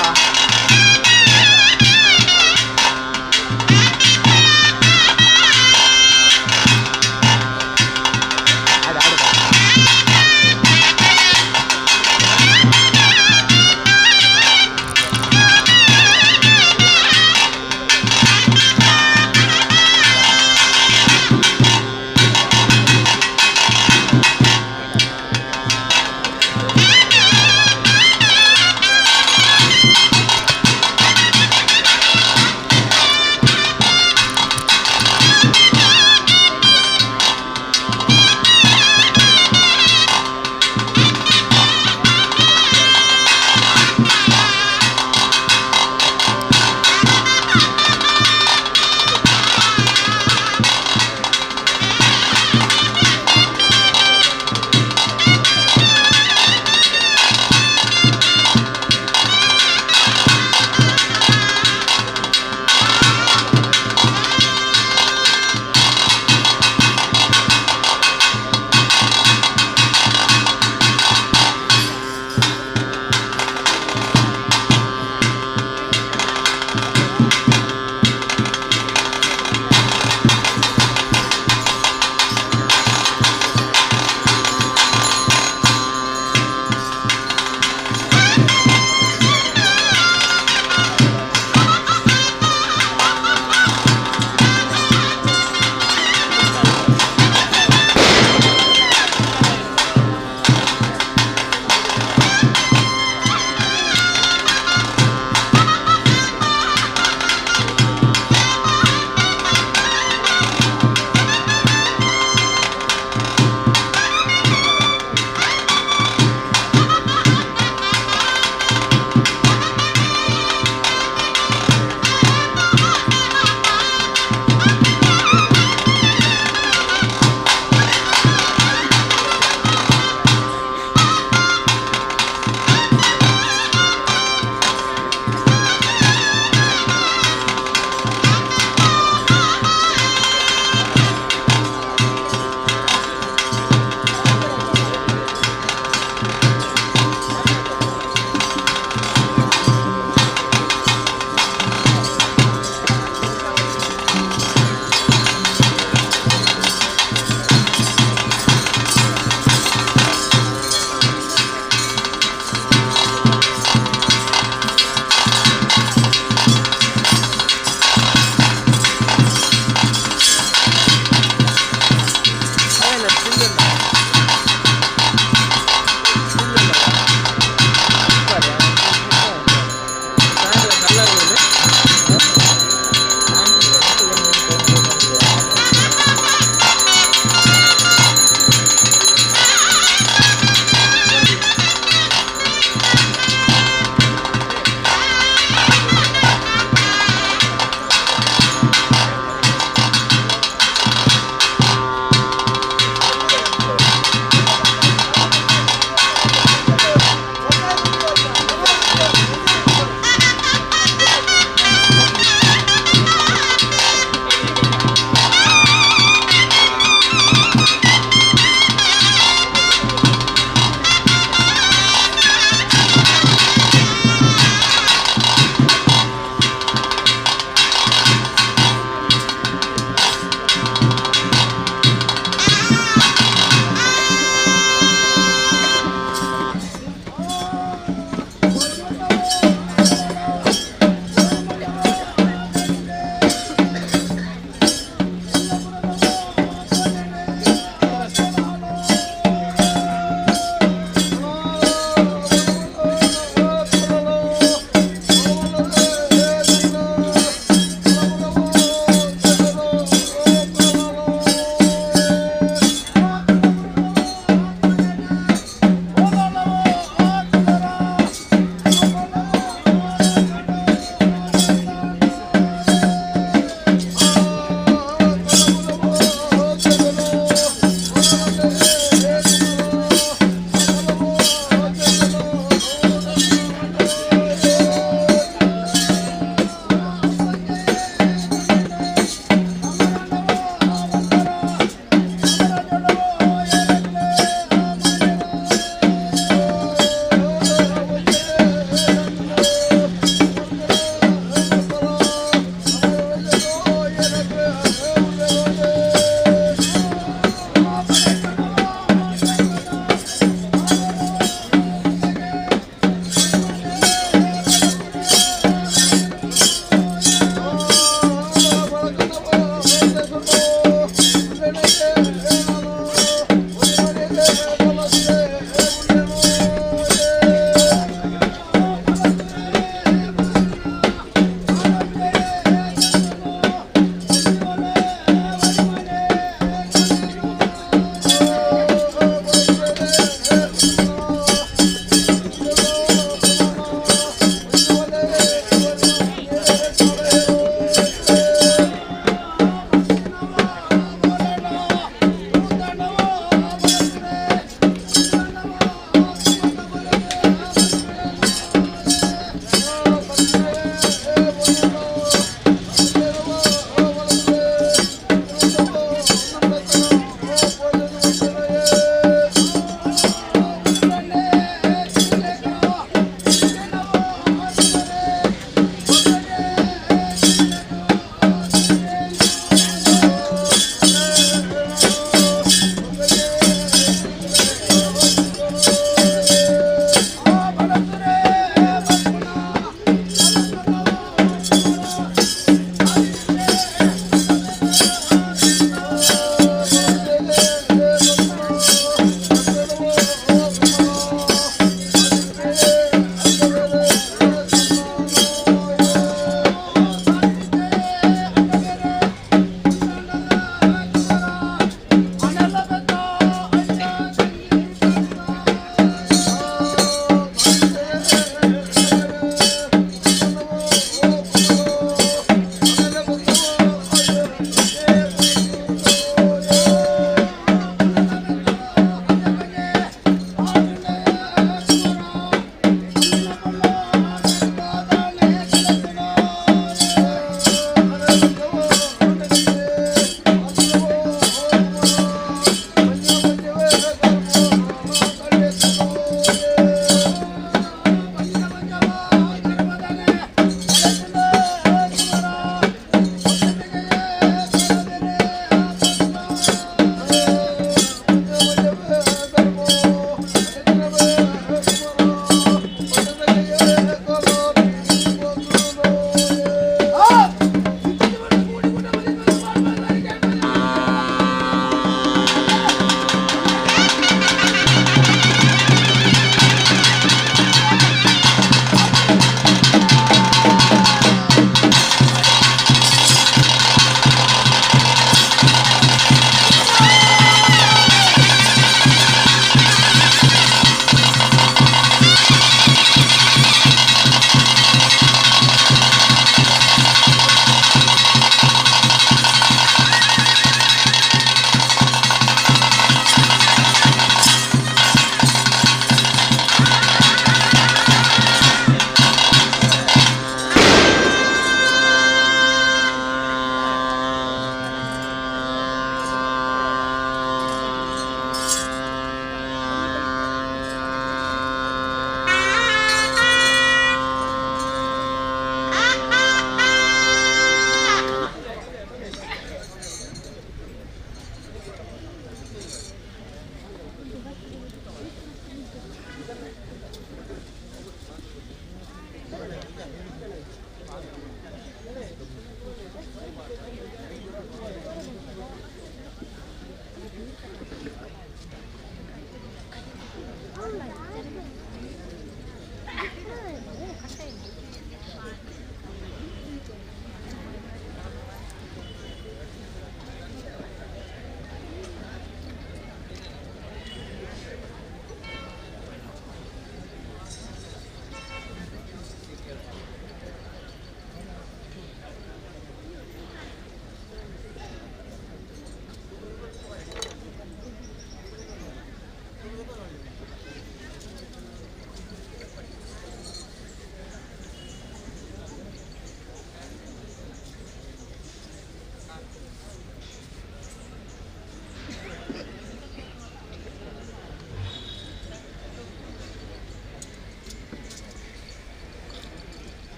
ಆಡು, ಆಡು ಬಾ.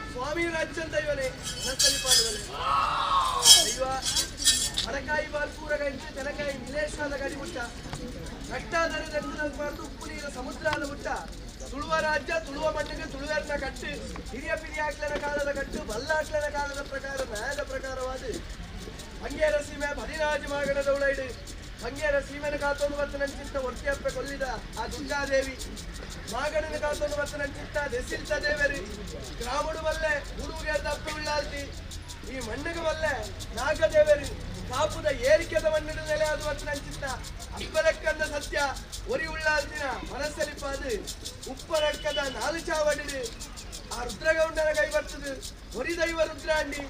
ಸ್ವಾಮಿ ರಾಜ್ಯಂತ ಇವನೇ ನಕ್ಕಲಿ ಪಾಡುವನೆ ದೈವ ಬಡಕಾಯಿ ಬಾಲ್ಪೂರ ಗಂಟೆ ತೆನಕಾಯಿ ನಿಲೇಶ್ವರದ ಗಡಿ ಮುಟ್ಟ ಕಟ್ಟಾದರೆ ದಕ್ಷಿಣ ಉಪ್ಪು ನೀರ ಸಮುದ್ರದ ಮುಟ್ಟ ತುಳುವ ರಾಜ್ಯ ತುಳುವ ಮಣ್ಣಿಗೆ ತುಳುವೆರ್ನ ಕಟ್ಟು ಹಿರಿಯ ಪಿರಿಯಾಕ್ಲನ ಕಾಲದ ಕಟ್ಟು ಬಲ್ಲಾಕ್ಲನ ಕಾಲದ ಪ್ರಕಾರ ನ್ಯಾಯದ ಪ್ರಕಾರವಾದ ಬಂಗೇರ ಸೀಮೆ ಬದಿರಾಜ ಮಾಗಣದ ಉಳೈಡು ಬಂಗೇರ ಸೀಮೆನ ಕಾತೊಂದು ಬತ್ತ ನಂಚಿತ್ತ ಒರ್ತಿಯಪ್ಪೆ ಕೊಲ್ಲಿದ ಆ ದುರ್ಗಾದೇವಿ ಮಾಗಣನ ಕಾತೊಂದು ಬತ್ತ ನಂಚಿತ್ತ ದೆಸಿಲ್ತ ದೇವರು ಗ್ರಾಮಡು ಬಲ್ಲೆ ಹುಡುಗೇರ್ದ ಅಪ್ಪೆ ಉಳ್ಳಾಲ್ತಿ ಈ ಮಣ್ಣಿಗೆ ಬಲ್ಲೆ ನಾಗದೇವರು ಕಾಪುದ ಏರಿಕೆದ ಮಣ್ಣಿನ ನೆಲೆ ಅದು ಬತ್ತ ನಂಚಿತ್ತ ಅಪ್ಪರಕ್ಕಂದ ಸತ್ಯ ಒರಿ ಉಳ್ಳಾಲ್ತಿನ ಮನಸ್ಸಲಿಪಾದು ಉಪ್ಪರಕ್ಕದ ನಾಲು ಚಾವಡಿಡು ಆ ರುದ್ರಗೌಂಡನ ಕೈ ಬರ್ತದೆ ಒರಿ ದೈವ ರುದ್ರಾಂಡಿ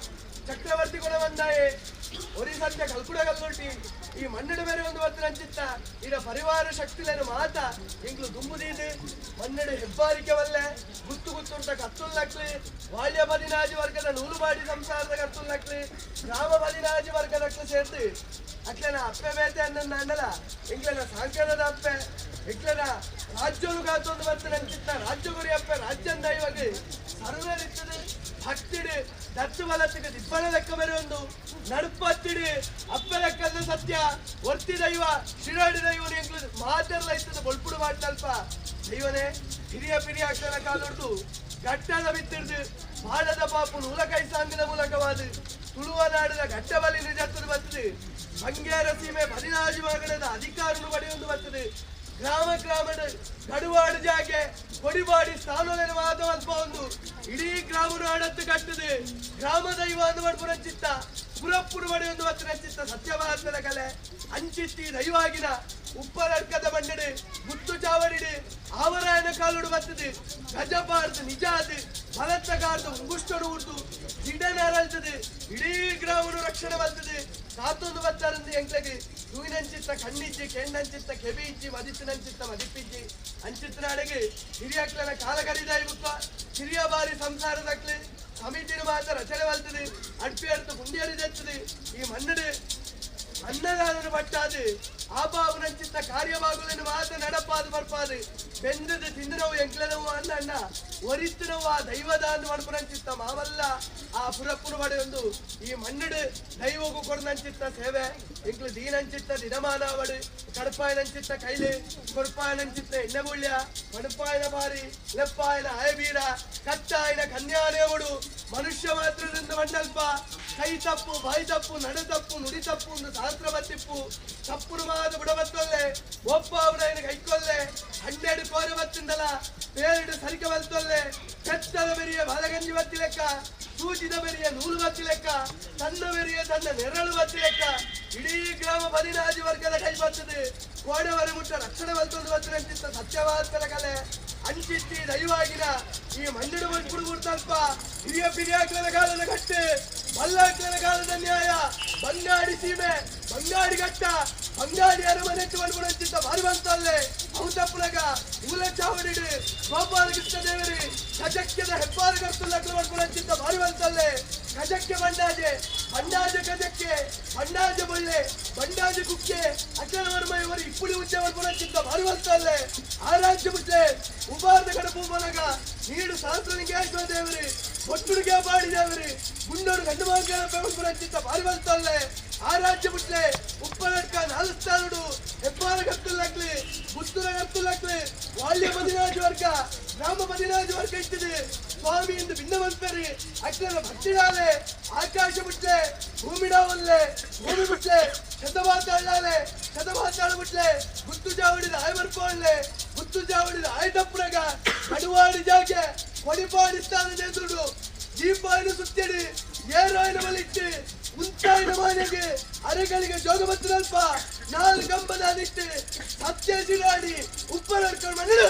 ಚಕ್ರವರ್ತಿ ಗುಣವಂದಾಯೆ ಒರಿ ಸತ್ಯ ಕಲ್ಕುಡ ಕಲ್ಲುಟಿ ಈ ಮಣ್ಣಿನ ಬೇರೆ ಒಂದು ಬತ್ತ ನಂಚಿತ್ತ ಇಡ ಪರಿವಾರ ಶಕ್ತಿಲೇನು ಮಾತ ಇಂಗ್ಲು ದುಂಬುದೀದು ಮಣ್ಣಿಡು ಹೆಬ್ಬಾರಿಕೆ ವಲ್ಲೆ ಗುತ್ತು ಗುತ್ತುಂಟ ಕತ್ತುಲ್ಲಕ್ಲಿ ವಾಳ್ಯ ಬದಿನಾಜಿ ವರ್ಗದ ನೂಲುಬಾಡಿ ಸಂಸಾರದ ಕತ್ತುಲ್ಲಕ್ಲಿ ಗ್ರಾಮ ಬದಿನಾಜಿ ವರ್ಗದಕ್ಲು ಸೇರ್ದು ಅಕ್ಲೆನ ಅಪ್ಪೆ ಬೇತೆ ಅನ್ನನ್ನ ಅನ್ನಲ್ಲ ಇಂಗ್ಲೆನ ಸಾಂಕರದ ಅಪ್ಪೆ ಇಂಗ್ಲೆನ ರಾಜ್ಯನು ಕಾತೊಂದು ಬತ್ತ ನಂಚಿತ್ತ ರಾಜ್ಯ ಗುರಿ ಅಪ್ಪೆ ರಾಜ್ಯಂದ ಇವಾಗ ಸರ್ವೇರಿತ್ತದೆ ಭಕ್ತಿಡು ದತ್ತು ಬಲತ್ತಿಗೆ ದಿಬ್ಬಣ ಲೆಕ್ಕ ಬರುವೊಂದು ನಡುಪತ್ತಿಡು ಅಪ್ಪೆ ಲೆಕ್ಕದ ಸತ್ಯ ಒರ್ತಿ ದೈವ ಶಿರಾಡಿ ದೈವನು ಎಂಗ್ಲು ಮಾತೆಲ್ಲ ಇತ್ತದ ಬೊಲ್ಪುಡು ಮಾಡ್ತಲ್ಪ ದೈವನೇ ಹಿರಿಯ ಪಿರಿಯ ಅಕ್ಷರ ಕಾಲೊಡ್ದು ಗಟ್ಟದ ಬಿತ್ತಿಡ್ದು ಬಾಳದ ಪಾಪು ನೂಲಕೈ ಸಾಂಗಿನ ಮೂಲಕವಾದ ತುಳುವ ನಾಡಿನ ಗಟ್ಟ ಬಲಿ ನಿಜತ್ತದು ಬರ್ತದೆ ಬಂಗೇರ ಸೀಮೆ ಬದಿನಾಜಿ ಮಗಣದ ಅಧಿಕಾರನು ಪಡೆಯೊಂದು ಬರ್ತದೆ ಗ್ರಾಮ ಗ್ರಾಮದ ಕಡುವಾಡು ಜಾಗೆ ಕೊಡಿಬಾಡಿ ಸ್ಥಾನೊಲೆನ ಮಾತ ಮಲ್ಪ ಒಂದು ಇಡೀ ಗ್ರಾಮನು ಅಡತ್ತು ಕಟ್ಟುದು ಗ್ರಾಮ ದೈವ ಅಂದು ಮಡ್ಪುನ ಚಿತ್ತ ಪುರಪ್ಪುಡು ಮಡಿ ಒಂದು ಮತ್ತಿನ ಚಿತ್ತ ಸತ್ಯಮಹಾತ್ಮನ ಕಲೆ ಅಂಚಿತ್ತಿ ದೈವಾಗಿನ ಉಪ್ಪರಡ್ಕದ ಮಣ್ಣಡು ಗುತ್ತು ಚಾವಡಿಡು ಆವರಾಯನ ಕಾಲುಡು ಬತ್ತದು ಗಜಪಾರ್ದು ನಿಜಾದು ಬಲತ್ತ ಕಾರ್ದು ಉಂಗುಷ್ಟಡು ಉಂಟು ಗಿಡನರಳ್ತದೆ ಇಡೀ ಗ್ರಾಮನು ರಕ್ಷಣೆ ಬರ್ತದೆ ಕಾತೊಂದು ಬತ್ತಾರಂದು ಎಂಕ್ಲಗೆ ತೂಯಿನಂಚಿತ್ತ ಕಣ್ಣಿಜ್ಜಿ ಕೆಣ್ಣಂಚಿತ್ತ ಕೆಬಿ ಇಜ್ಜಿ ಮದಿತ್ತಿನಂಚಿತ್ತ ಮದಿಪ್ಪಿಜ್ಜಿ ಅಂಚಿತ್ತನಾಡೆಗೆ ಹಿರಿಯಕ್ಲನ ಕಾಲ ಕರಿದಾಯಿ ಬುಕ್ಕ ಹಿರಿಯ ಬಾರಿ ಸಂಸಾರದಕ್ಲೆ ಸಮಿತಿನ ಮಾತ್ರ ರಚನೆ ಬಲ್ತದೆ ಅಡ್ಪಿ ಅರ್ಥ ಗುಂಡಿಯರಿದೆತ್ತದೆ ಈ ಮಣ್ಣಡು ಅನ್ನದಾನನ ಪಟ್ಟಾದು ಆಪಾವುನಂಚಿತ್ತ ಕಾರ್ಯವಾಗುವುದನ್ನು ಮಾತ್ರ ನಡಪಾದು ಬರ್ಪಾದು ಬೆಂದದ ತಿಂದಿನವು ಎಂಕ್ಲನವು ಅನ್ನ ಅಣ್ಣ ಒರಿತ್ತಿನವು ಆ ದೈವದ ಅಂದು ಮಡ್ಪುನಂಚಿತ್ತ ಮಾವಲ್ಲ ಆ ಪುರಪ್ಪುನ ಪಡೆಯೊಂದು ಈ ಮಣ್ಣಡು ದೈವಗೂ ಕೊಡನಂಚಿತ್ತ ಸೇವೆ ಎಂಕ್ಲು ದೀನಂಚಿತ್ತ ದಿನಮಾನವಡು ಕಡಪಾಯನಂಚಿತ್ತ ಕೈಲಿ ಕೊಡ್ಪಾಯನಂಚಿತ್ತ ಎಣ್ಣೆಬುಳ್ಯ ಮಡುಪಾಯನ ಬಾರಿ ಲೆಪ್ಪಾಯನ ಆಯಬೀರ ಕಟ್ಟಾಯನ ಕನ್ಯಾದೇವಡು ಮನುಷ್ಯ ಮಾತ್ರದಿಂದ ಮಂಡಲ್ಪ ಕೈ ತಪ್ಪು ಬಾಯಿ ತಪ್ಪು ನಡೆ ತಪ್ಪು ನುಡಿ ತಪ್ಪು ಒಂದು ಶಾಸ್ತ್ರ ಬತ್ತಿಪ್ಪು ತಪ್ಪುನು ಮಾದ ಬುಡಬತ್ತೊಲ್ಲೆ ಒಪ್ಪ ಅವನ ಕೈಕೊಲ್ಲೆ ಹನ್ನೆರಡು ಕೋರೆ ಬತ್ತಿಂದಲ ಪೇರಡು ಸರಿಕೆ ಬಲ್ತೊಲ್ಲೆ ಕೆತ್ತದ ಬೆರಿಯ ಬಾಲಗಂಜಿ ಬತ್ತಿ ಲೆಕ್ಕ ಸೂಜಿದ ಬೆರಿಯ ನೂಲು ಬತ್ತಿ ಲೆಕ್ಕ ತನ್ನ ಬೆರಿಯ ತನ್ನ ನೆರಳು ಬತ್ತಿ ಲೆಕ್ಕ ಇಡೀ ಗ್ರಾಮ ಬದಿನಾಜಿ ವರ್ಗದ ಕೈ ಬರ್ತದೆ ಕೋಡೆವರೆ ಮುಟ್ಟ ರಕ್ಷಣೆ ಬಲ್ತೊಂದು ಬತ್ತಿನಂತಿತ್ತ ಸತ್ಯವಾದ ಕಲೆ ಅಂಚಿತ್ತಿ ದೈವಾಗಿನ ಈ ಮಣ್ಣಿಡು ಬಂದ್ಬಿಡು ಹಿರಿಯ ಪಿರಿಯಾಕ್ಲನ ಕಾಲದ ಕಟ್ಟೆ ಬಲ್ಲಾಕ್ಲನ ಕಾಲದ ನ್ಯಾಯ ಬಂಗಾಡಿ ಸೀಮೆ ಬಂಗಾಡಿ ಘಟ್ಟ ಬಂಗಾಡಿ ಅರಮನೆಟ್ಟು ಬಂದ್ಬಿಡು ಬಾರಿ ಬಂತಲ್ಲೇ ಅವು ತಪ್ಪುಲಗ ಮೂಲ ಚಾವಡಿಡು ಗೋಪಾಲಕೃಷ್ಣ ದೇವರಿ ಗಜಕ್ಕೆದ ಹೆಬ್ಬಾರು ಕರ್ತುಲ್ಲಕ್ಲು ಬಂದ್ಬಿಡು ಬಾರಿ ಬಂತಲ್ಲೇ ಗಜಕ್ಕೆ ಬಂಡಾಜೆ ಬಂಡಾಜೆ ಗಜಕ್ಕೆ ಬಂಡಾಜೆ ಬೊಳ್ಳೆ ಬಂಡಾಜೆ ಕುಕ್ಕೆ ಅಚಲವರ್ಮ ಇವರು ಇಪ್ಪುಳಿ ಉಜ್ಜೆ ಬಂದ್ಬಿಡು ಬಾರಿ ಬಂತಲ್ಲೇ ಆರಾಜ್ಯ ಬುಟ್ಲೆ ಉಬಾರದ ಕಡಪು ಮನಗ ನೀಡು ಸಹಸ್ರಲಿಂಗೇಶ್ವರ ದೇವರಿ ಒಟ್ಟುಡುಗೆ ಬಾಡಿ ದೇವರಿ ಗುಂಡೋರು ಗಂಡು ಮಾರ್ಗನ ಬೆಳಗುರಂಚಿತ್ತ ಬಾರಿ ಬಂತಲ್ಲೇ ಆರಾಜ್ಯ ಬುಟ್ಲೆ ಉಪ್ಪಲಡ್ಕ ನಾಲ್ಸ್ತಾನುಡು ಹೆಬ್ಬಾರ ಕರ್ತುಲ್ಲಕ್ಲಿ ಗುತ್ತುರ ಕರ್ತುಲ್ಲಕ್ಲಿ ವಾಲ್ಯ ಬದಿನಾಜ್ ವರ್ಗ ಗ್ರಾಮ ಬದಿನಾಜ್ ವರ್ಗ ಇಟ್ಟಿದೆ ಸ್ವಾಮಿ ಎಂದು ಭಿನ್ನ ಮನ್ಪೇರಿ ಅಕ್ಲನ ಭಕ್ತಿಡಾಲೆ ಆಕಾಶ ಬುಟ್ಲೆ ಭೂಮಿಡಾವಲ್ಲೆ ಭೂಮಿ ಬುಟ್ಲೆ ಶತಮಾತಾಳಾಲೆ ಶತಮಾತಾಳ ಬುಟ್ಲೆ ಗುತ್ತು ಜಾವಡಿದ ಆಯ್ ಬರ್ಪೋಳ್ಳೆ ಗುತ್ತು ಜಾವಡಿದ ಆಯ್ ತಪ್ಪುನಗ ಕಡುವಾಡಿ ಜಾಗೆ ಕೊಡಿಪಾಡಿಸ್ತಾನ ಎದುರು ಜೀಪಾಯಿನ ಸುತ್ತಡಿ ಏರಾಯಿನ ಬಲಿಟ್ಟು ಉಂತಾಯಿನ ಮನೆಗೆ ಅರೆಗಳಿಗೆ ಜೋಗ ಬತ್ತಿನಲ್ಪ ನಾಲ್ಕು ಗಂಬದ ನಿಟ್ಟು ಸತ್ಯ ಸಿರಾಡಿ ಉಪ್ಪರ ಮನೆ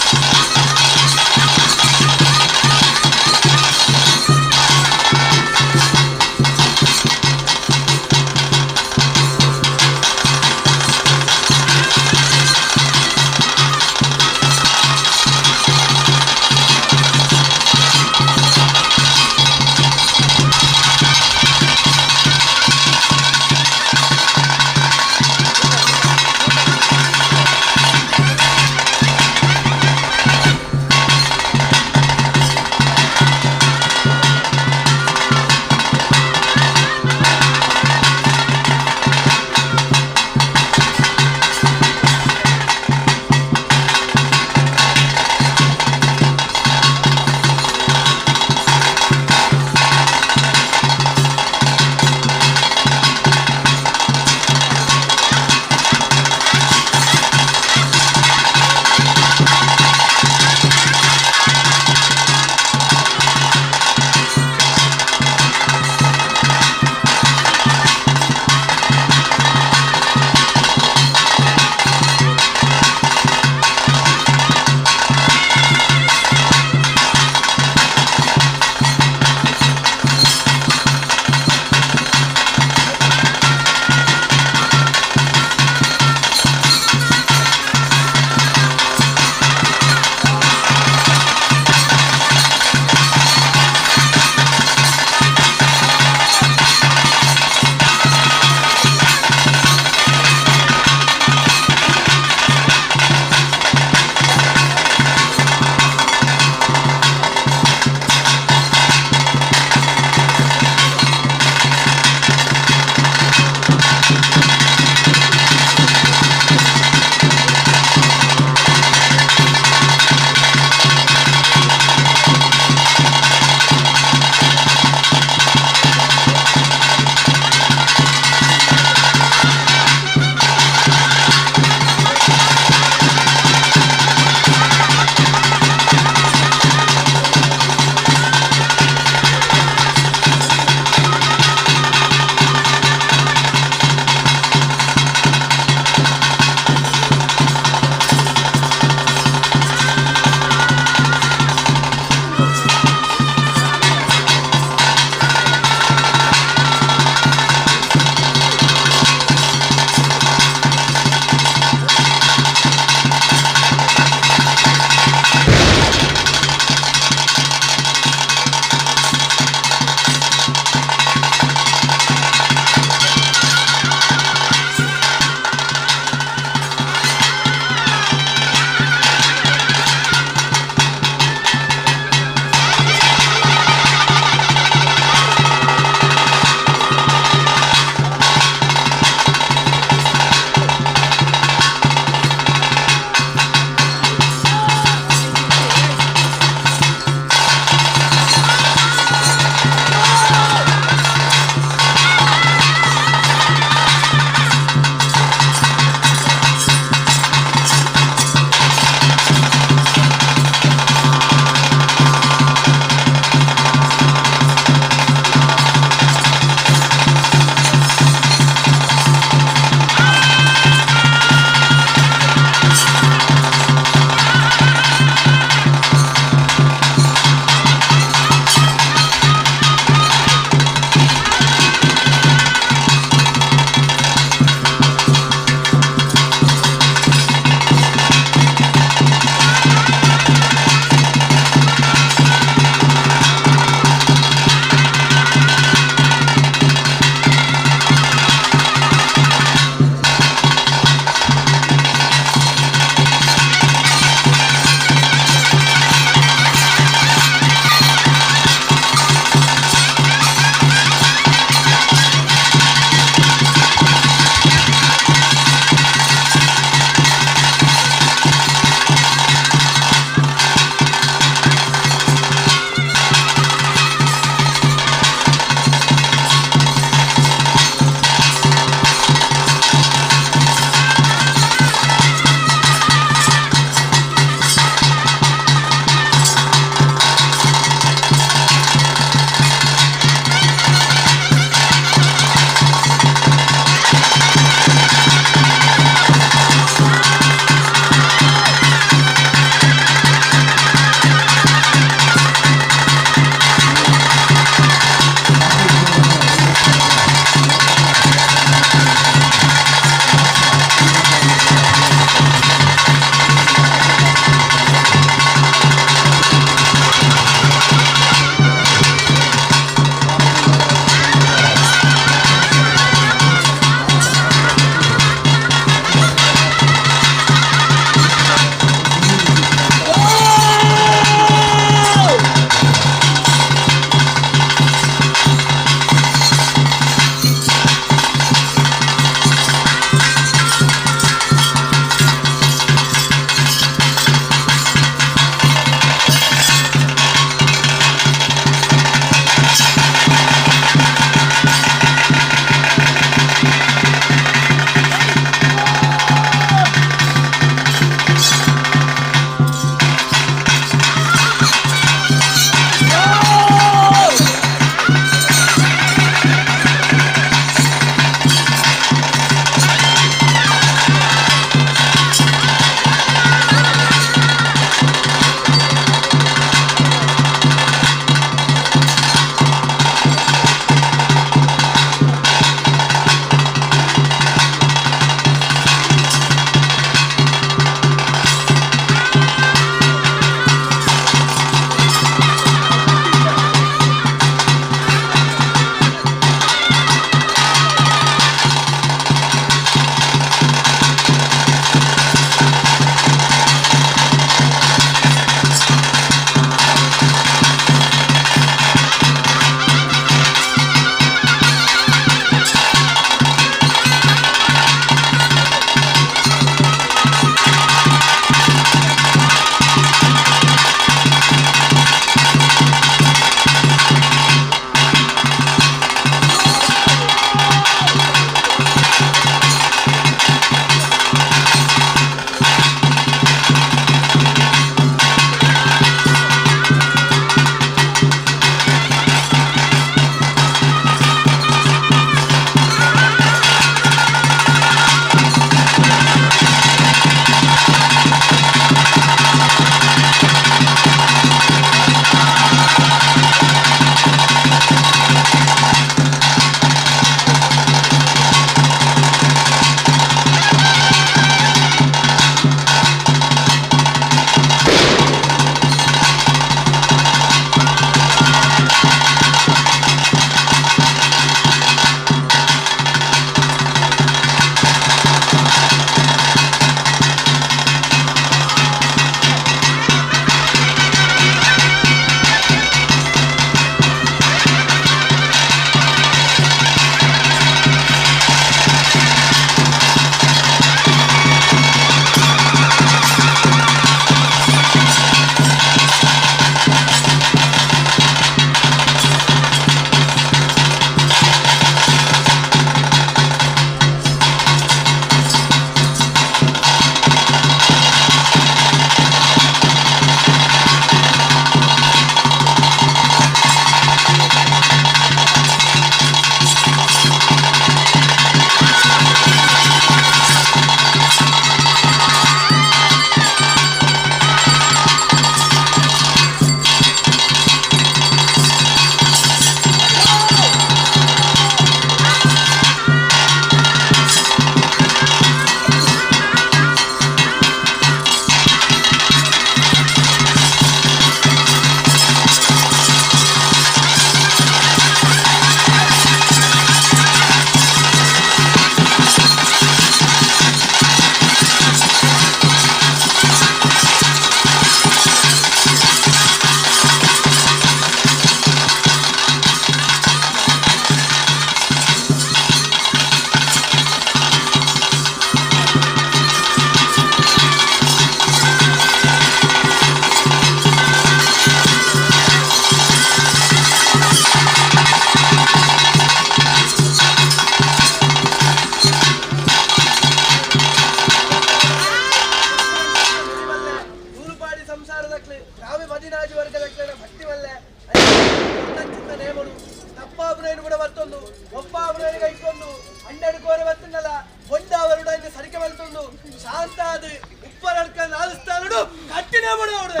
ಕೂಡ ಬರ್ತೊಂದು ಒಪ್ಪ ಅವರಿಗೆ ಇಕ್ಕೊಂಡು ಅಂಡಡು ಕೋರೆ ಬರ್ತನಲ್ಲ ಬೊಂಡಾವರುಡ ಇಂದ ಸರಿಕೆ ಬರ್ತೊಂದು ಶಾಂತ ಅದು ಉಪ್ಪರಡ್ಕ ನಾಲ್ಸ್ತಾನುಡು ಕಟ್ಟಿನ ಬಡವಡು.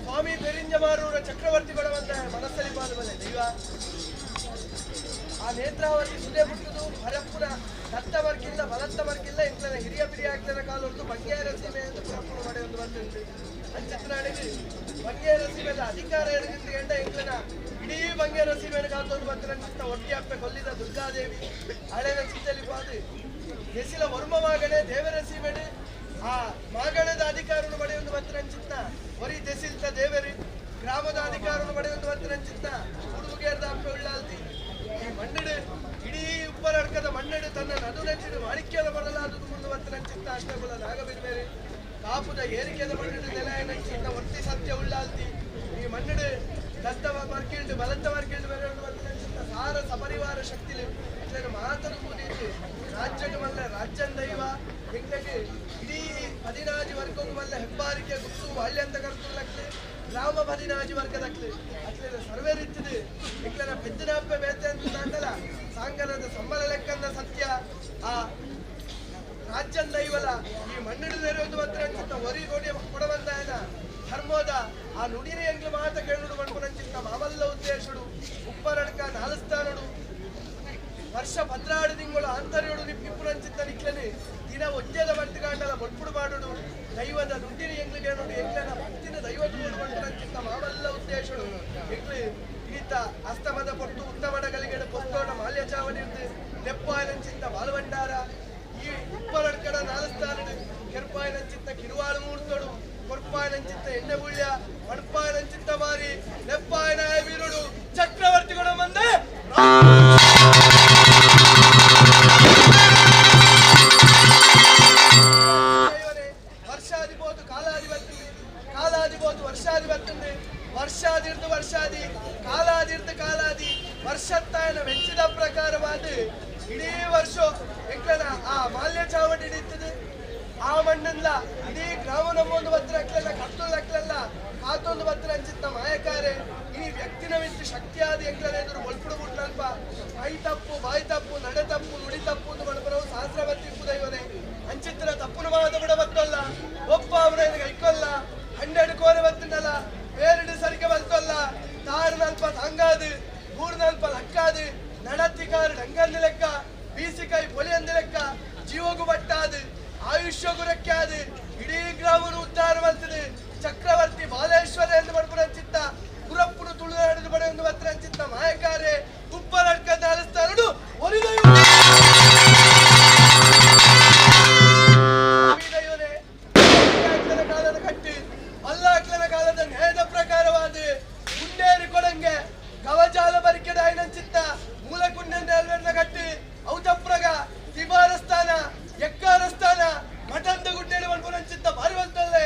ಸ್ವಾಮಿ ಪೆರಿಂಜಮಾರೂರ ಚಕ್ರವರ್ತಿ ಕೊಡವಂತ ಮನಸ್ಸಲ್ಲಿ ಪಾದ ದೈವ ಆ ನೇತ್ರಾವತಿ ಸುದೆ ಹುಟ್ಟುದು ಹರಪ್ಪುನ ದತ್ತ ವರ್ಗಿಲ್ಲ ಬಲತ್ತ ವರ್ಗಿಲ್ಲ ಇಂತನ ಹಿರಿಯ ಪಿರಿಯಾಗ್ತನ ಕಾಲೊಂದು ಬಂಗೇರ ಸೀಮೆ ಅಂತ ಪುರಪ್ಪುನ ಮಡೆ ಒಂದು ಬಂದಿತ್ತು ಅಂಚಿತ್ರಾಣಿಗೆ ಬಂಗೇರ ಸೀಮೆದ ಅಧಿಕಾರ ಎಡಗಿಂತ ಗಂಡ ಇಂತನ ಇಡೀ ಬಂಗೇರ ಸೀಮೆನ ಕಾಲೊಂದು ಬಂದ ಚಿತ್ತ ಒಟ್ಟಿ ಅಪ್ಪೆ ಕೊಲ್ಲಿದ ದುರ್ಗಾದೇವಿ ಹಳೆನ ಚಿತ್ತಲಿ ಪಾದು ದೆಸಿಲ ವರ್ಮ ಮಾಗಣೆ ದೇವರ ಸೀಮೆಡು ಆ ಮಾಗಣದ ಅಧಿಕಾರವನ್ನು ಪಡೆಯುವುದು ಬತ್ತಿನ ಚಿತ್ತ ಒರಿ ದೆಸಿಲ್ತ ದೇವರಿ ಗ್ರಾಮದ ಅಧಿಕಾರವನ್ನು ಪಡೆಯುವುದು ಬತ್ತಿನ ಚಿತ್ತ ಹುಡುಗೇರ್ದ ಅಪ್ಪೆ ಉಳ್ಳಾಲ್ತಿ ಈ ಮಣ್ಣಡು ಇಡೀ ಉಪ್ಪರಡ್ಕದ ಮಣ್ಣಡು ತನ್ನ ನಡು ನೆಚ್ಚಿಡು ಮಾಣಿಕ್ಯದ ಬರಲಾದುದು ಮುಂದೆ ಬತ್ತಿನ ಚಿತ್ತ ಅಷ್ಟಗುಲ ನಾಗಬಿರ್ಬೇರೆ ಕಾಪುದ ಏರಿಕೆದ ಮಣ್ಣಡು ನೆಲೆಯನ ಚಿತ್ತ ಒತ್ತಿ ಸತ್ಯ ಉಳ್ಳಾಲ್ತಿ ಈ ಮಣ್ಣಡು ದತ್ತ ವರ್ಕಿಲ್ಡು ಬಲತ್ತ ವರ್ಕಿಲ್ಡು ಬೇರೆ ಬತ್ತಿನ ಚಿತ್ತ ಸಾರ ಸಪರಿವಾರ ಶಕ್ತಿಲಿ ಅಟ್ಲೇನು ಮಾತನು ಕೂಡಿತ್ತು ರಾಜ್ಯಕ್ಕೆ ಮಲ್ಲ ರಾಜ್ಯನ್ ದೈವ ಎಂಗ್ಲಗೆ ಇಡೀ ಪದಿನಾಜಿ ವರ್ಗಕ್ಕೂ ಮಲ್ಲ ಹೆಬ್ಬಾರಿಕೆ ಗುಪ್ತು ವಾಳ್ಯಂತ ಕರ್ತುಲಕ್ಲಿ ಗ್ರಾಮ ಪದಿನಾಜಿ ವರ್ಗದಕ್ಲಿ ಅಟ್ಲೇನ ಸರ್ವೇ ರೀತಿದು ಎಂಗ್ಲನ ಪೆದ್ದಿನಾಪ್ಪೆ ಬೇತೆ ಅಂತ ತಾಂಡಲ ಸಾಂಗನದ ಸಂಬಳ ಲೆಕ್ಕಂದ ಸತ್ಯ ಆ ರಾಜ್ಯನ್ ದೈವಲ ಈ ಮಣ್ಣಿಡು ನೆರೆಯೊಂದು ಮಾತ್ರ ಅಂಚಿತ್ತ ಒರಿ ಕೊಡಿ ಕೊಡಬಂದಾಯನ ಧರ್ಮೋದ ಆ ನುಡಿನ ಎಂಗ್ಲು ಮಾತ ಕೇಳುಡು ಮಣ್ಪುನಂಚಿತ್ತ ಮಾಮಲ್ಲ ಉದ್ದೇಶುಡು ಉಪ್ಪರಡ್ಕ ನಾಲಸ್ತಾನುಡು ವರ್ಷ ಭದ್ರಾಡು ತಿಂಗಳು ಆಂತರ್ಯೋಡು ನಿಪ್ಪಿಪ್ಪುನಂಚಿತ್ತ ನಿಕ್ಲನಿ ದಿನ ಒಜ್ಜೆದ ಬಟ್ಟುಗಾಂಡಲ ಬೊಟ್ಪುಡು ಮಾಡುಡು ದೈವದ ನುಡಿನ ಎಂಗ್ಲಿಗೆ ನೋಡು ಎಂಗ್ಲನ ಭಕ್ತಿನ ದೈವದ ಮಣ್ಪುನಂಚಿತ್ತ ಮಾಮಲ್ಲ ಉದ್ದೇಶುಡು ಎಂಗ್ಲು ಈತ ಅಸ್ತಮದ ಪೊಟ್ಟು ಉತ್ತಮಡ ಗಲಿಗೆಡ ಪೊತ್ತೋಟ ಮಾಲ್ಯ ಚಾವಡಿ ನೆಪ್ಪಾಯನಂಚಿತ್ತ ಬಾಲಭಂಡಾರ ಈ ಉಪ್ಪರಡ್ಕಡ ನಾಲಸ್ತಾನಡು ಕೆರ್ಪಾಯನಂಚಿತ್ತ ಕಿರುವಾಳು ಮೂರ್ತೋಡು ಕೊರ್ಪಾಯನಂಚಿತ್ತ ಎಣ್ಣೆ ಬುಳ್ಯ ಮಣ್ಪಾಯನಂಚಿತ್ತ ಮಾರಿ ನೆಪ್ಪಾಯನ ವೀರುಡು ಚಕ್ರವರ್ತಿಗಳ ಮಂದೆ ವರ್ಷಾದಿ ಬೋದು ಕಾಲಾದಿ ಬರ್ತದೆ ಕಾಲಾದಿ ಬೋದು ವರ್ಷಾದಿ ಬರ್ತದೆ ವರ್ಷಾದಿರ್ದು ವರ್ಷಾದಿ ಕಾಲಾದಿರ್ದು ಕಾಲಾದಿ ವರ್ಷತ್ತಾಯನ ಮೆಚ್ಚಿದ ಪ್ರಕಾರವಾದ ಇಡೀ ವರ್ಷ ಎಂಕ್ಲನ ಆ ಮಾಲ್ಯ ಚಾವಡಿ ಹಿಡಿತದೆ ಆ ಮಣ್ಣಲ್ಲ ಇಡೀ ಗ್ರಾಮ ನಮ್ಮೊಂದು ಬತ್ರ ಅಕ್ಲಲ್ಲ ಕತ್ತೊಂದು ಅಕ್ಲಲ್ಲ ಕಾತೊಂದು ಬತ್ರ ಅಂಚಿತ್ತ ಮಾಯಕಾರೆ ಈ ವ್ಯಕ್ತಿನ ಮಿತ್ತು ಶಕ್ತಿಯಾದ ಎಂಕ್ಲನ ಎದುರು ಒಲ್ಪುಡು ಬಿಟ್ಲಲ್ಪ ಕೈ ತಪ್ಪು ಬಾಯಿ ತಪ್ಪು ನಡೆ ತಪ್ಪು ನುಡಿ ತಪ್ಪು ಅಂತ ಮಣಪರವು ಸಹಸ್ರ ಬತ್ತಿಪ್ಪು ದೈವನೇ ಅಂಚಿತ್ರ ತಪ್ಪುನ ಮಾದ ಬಿಡ ಬತ್ತಲ್ಲ ಒಪ್ಪ ಅವನ ಕೈಕೊಲ್ಲ ಹನ್ನೆರಡು ಕೋರೆ ಬತ್ತಿನಲ್ಲ ಬೇರೆಡು ಸರಿಗೆ ಬರ್ತಲ್ಲ ತಾರು ನಲ್ಪ ತಂಗಾದು ಮೂರು ನಲ್ಪ ಲಕ್ಕಾದು ನಡತಿಕಾರು ಡಂಗಂದು ಲೆಕ್ಕ ಬೀಸಿಕಾಯಿ ಪೊಲಿಯಂದು ಲೆಕ್ಕ ಜೀವಗೂ ಬಟ್ಟಾದು ಆಯುಷ್ಯಗೂ ರೆಕ್ಕಾದು ಇಡೀ ಗ್ರಾಮನು ಉದ್ಧಾರ ಮಾಡ್ತದೆ ಚಕ್ರವರ್ತಿ ಬಾಲೇಶ್ವರ ಎಂದು ಮಡ್ಪುರ ಚಿತ್ತ ಪುರಪ್ಪುನು ತುಳುನಾಡಿದ ಬಡೆಯೊಂದು ಬತ್ರ ಚಿತ್ತ ಮಾಯಕಾರೆ ಉಪ್ಪರಡ್ಕದ ಅಲಸ್ತಾರಡು ಕಾಲದ ಕಟ್ಟಿ ಅಲ್ಲಾಕ್ಲನ ಕಾಲದ ನ್ಯಾಯದ ಪ್ರಕಾರವಾದ ಕುಂಡೇರಿ ಕೊಡಂಗೆ ಕವಜಾಲ ಬರಿಕೆದ ಚಿತ್ತ ಮೂಲ ಕುಂಡೆಂದ ಕಟ್ಟಿ ಔತಪ್ರಗ ತಿಬಾರಸ್ಥಾನ ಎಕ್ಕಾರಸ್ಥಾನ ಮಠಂದ ಗುಡ್ಡೇಳಿ ಮನ್ಪುನಂಚಿತ್ತ ಬಾರಿವಂತಲ್ಲೇ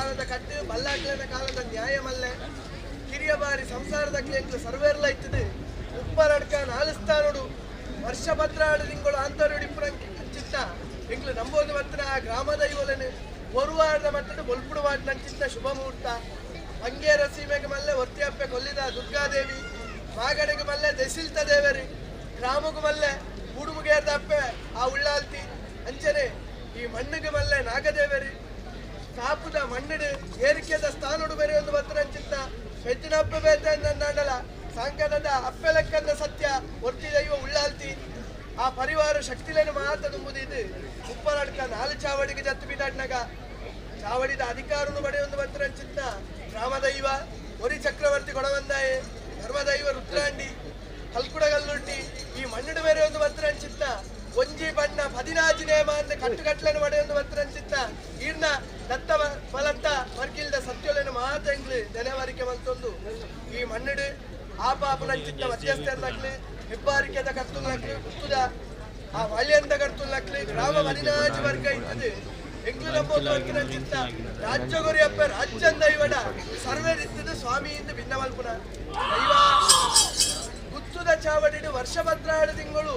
ಕಾಲದ ಕಟ್ಟು ಬಲ್ಲಾಕ್ಲೆನ ಕಾಲದ ನ್ಯಾಯಮಲ್ಲೆ ಕಿರಿಯ ಬಾರಿ ಸಂಸಾರದ ಕ್ಲೇಂಕ್ಲು ಸರ್ವೇರ್ಲ ಇತ್ತದು ಉಪ್ಪರಡ್ಕ ನಾಲ್ಸ್ಥಾನೋಡು ವರ್ಷ ಪತ್ರ ತಿಂಗಳು ಅಂತರುಡಿಪ್ಪು ಚಿತ್ತ ಎಂಕ್ಲು ನಂಬೋದು ಮತ್ತಿನ ಆ ಗ್ರಾಮದ ಇವಲನು ಒರುವಾರದ ಮಟ್ಟದ ಬೊಲ್ಪುಡು ವಾಟ್ನಂಚಿತ್ತ ಶುಭ ಮುಹೂರ್ತ ಅಂಗೇರ ಸೀಮೆಗೆ ಮಲ್ಲೆ ಒತ್ತಿಯಪ್ಪೆ ಕೊಲ್ಲಿದ ದುರ್ಗಾದೇವಿ ಮಾಗಡೆಗೆ ಮಲ್ಲೆ ದೆಸಿಲ್ತ ದೇವರಿ ಗ್ರಾಮಗೂ ಮಲ್ಲೆ ಉಡುಮುಗೇರ್ದ ಅಪ್ಪೆ ಆ ಉಳ್ಳಾಲ್ತಿ ಅಂಚನೆ ಈ ಮಣ್ಣಿಗೆ ಮಲ್ಲೆ ನಾಗದೇವರಿ ಕಾಪುದ ಮಣ್ಣಿಡು ಏರಿಕೆದ ಸ್ಥಾನೋಡು ಬೇರೆ ಒಂದು ಬತ್ತರಂಚಿತ್ತ ಪೆದ್ದಿನ ಅಪ್ಪೆ ಬೇತೆ ಅಂಡಲ ಸಾಂಕದ ಅಪ್ಪೆ ಲೆಕ್ಕದ ಸತ್ಯ ಒತ್ತಿ ದೈವ ಉಳ್ಳಾಲ್ತಿ ಆ ಪರಿವಾರ ಶಕ್ತಿಲೇನು ಮಾತ ತುಂಬುದಿದ್ದು ಉಪ್ಪರಡ್ಕ ನಾಲು ಚಾವಡಿಗೆ ಜತ್ತು ಬಿದ್ದಾಡ್ನಾಗ ಚಾವಡಿದ ಅಧಿಕಾರನು ಬಡೆಯೊಂದು ಬತ್ತರಂಚಿತ್ತ ಗ್ರಾಮದೈವ ಒರಿ ಚಕ್ರವರ್ತಿ ಕೊಡವಂದಾಯೆ ಧರ್ಮದೈವ ರುದ್ರಾಂಡಿ ಕಲ್ಕುಡಗಲ್ಲುಂಟಿ ಈ ಮಣ್ಣಿಡು ಬೇರೆ ಒಂದು ಬತ್ತರಂಚಿತ್ತ ಒಂಜಿ ಬಣ್ಣ ಪದಿನಾಜಿ ನೇಮ ಅಂತ ಕಟ್ಟುಕಟ್ಲನ್ನು ಒಡೆಯೊಂದು ಬತ್ತರಂಚಿತ್ತ ಈರ್ನ ದತ್ತ ಬಲತ್ತ ವರ್ಗಿಲ್ದ ಸತ್ಯೊಲೆನ ಮಾತೆಂಗ್ಲು ನೆನೆವಾರಿಕೆ ಮಂತೊಂದು ಈ ಮಣ್ಣಿಡು ಆಪಾಪುನಂಚಿತ್ತ ಮಧ್ಯಸ್ಥೆರ್ನಕ್ಲು ಹೆಬ್ಬಾರಿಕೆದ ಕರ್ತುಲ್ನಕ್ಲು ಗುತ್ತುದ ಆ ವಳ್ಯಂದ ಕರ್ತುಲ್ನಕ್ಲು ಗ್ರಾಮ ಪದಿನಾಜಿ ವರ್ಗ ಇತ್ತದು ಎಂಗ್ಲು ನಂಬೋದು ವರ್ಗಿನಂಚಿತ್ತ ರಾಜ್ಯ ಗುರಿಯಪ್ಪ ರಾಜ್ಯಂದ ಇವಡ ಸರ್ವೆ ಇತ್ತದು ಸ್ವಾಮಿಯಿಂದ ಭಿನ್ನಮಲ್ಪುನ ದೈವ ಗುತ್ತುದ ಚಾವಡಿಡು ವರ್ಷ ಪತ್ರಾಡು ತಿಂಗಳು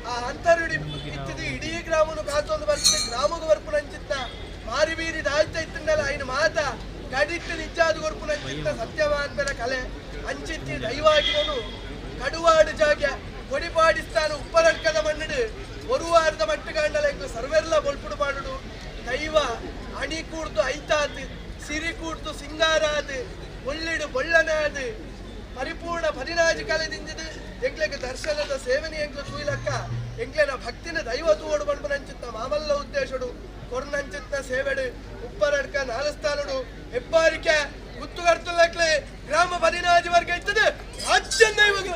ಆ ಅಂತರುಡಿ ಇತ್ತದು ಇಡೀ ಗ್ರಾಮನು ಕಾತೊಂದು ಬರ್ತದೆ ಗ್ರಾಮకు ಬರ್ಪುನಂಚಿತ್ತ ಮಾರಿ ಬೀರಿ ದಾಳ್ತ ಇತ್ತಂಡಲ ಐನು ಮಾತ ಗಡಿಟ್ಟು ನಿಜಾದು ಕೊರ್ಪುನಂಚಿತ್ತ ಸತ್ಯವಾನ್ಪೆನ ಕಲೆ ಅಂಚಿತ್ತಿ ದೈವಾಗಿನನು ಕಡುವಾಡು ಜಾಗ ಕೊಡಿಪಾಡಿಸ್ತಾನು ಉಪ್ಪರಡ್ಕದ ಮಣ್ಣಿಡು ಒರುವಾರದ ಮಟ್ಟುಗಾಂಡಲ ಎಂಕು ಸರ್ವೆರ್ಲ ಬೊಲ್ಪುಡು ಪಾಡುಡು ದೈವ ಅಣಿ ಕೂಡ್ದು ಐತಾತ್ ಸಿರಿ ಕೂಡ್ದು ಸಿಂಗಾರಾದ್ ಒಳ್ಳಿಡು ಬೊಳ್ಳನಾದ್ ಪರಿಪೂರ್ಣ ಪದಿನಾಜು ಕಲೆ ದಿಂಜಿದು ಎಂಕ್ಲೆಗ್ ದರ್ಶನದ ಸೇವನೆ ಎಂಕ್ಲು ತೂಯ್ಲಕ್ಕ ಎಂಕ್ಲೆನ ಭಕ್ತಿನ ದೈವ ತೂವಡು ಪಂಪುನಂಚಿತ್ತ ಮಾಮಲ್ಲ ಉದ್ದೇಶಡು ಕೊರ್ನಂಚಿತ್ತ ಸೇವೆಡು ಉಪ್ಪರಡ್ಕ ನಾಲಸ್ಥಾನಡು ಹೆಬ್ಬಾರಿಕೆ ಗುತ್ತುಗರ್ತುಲಕ್ಲೆ ಗ್ರಾಮ ಪದಿನಾಜು ವರ್ಗ ಇತ್ತದು ರಾಜ್ಯ ದೈವಗ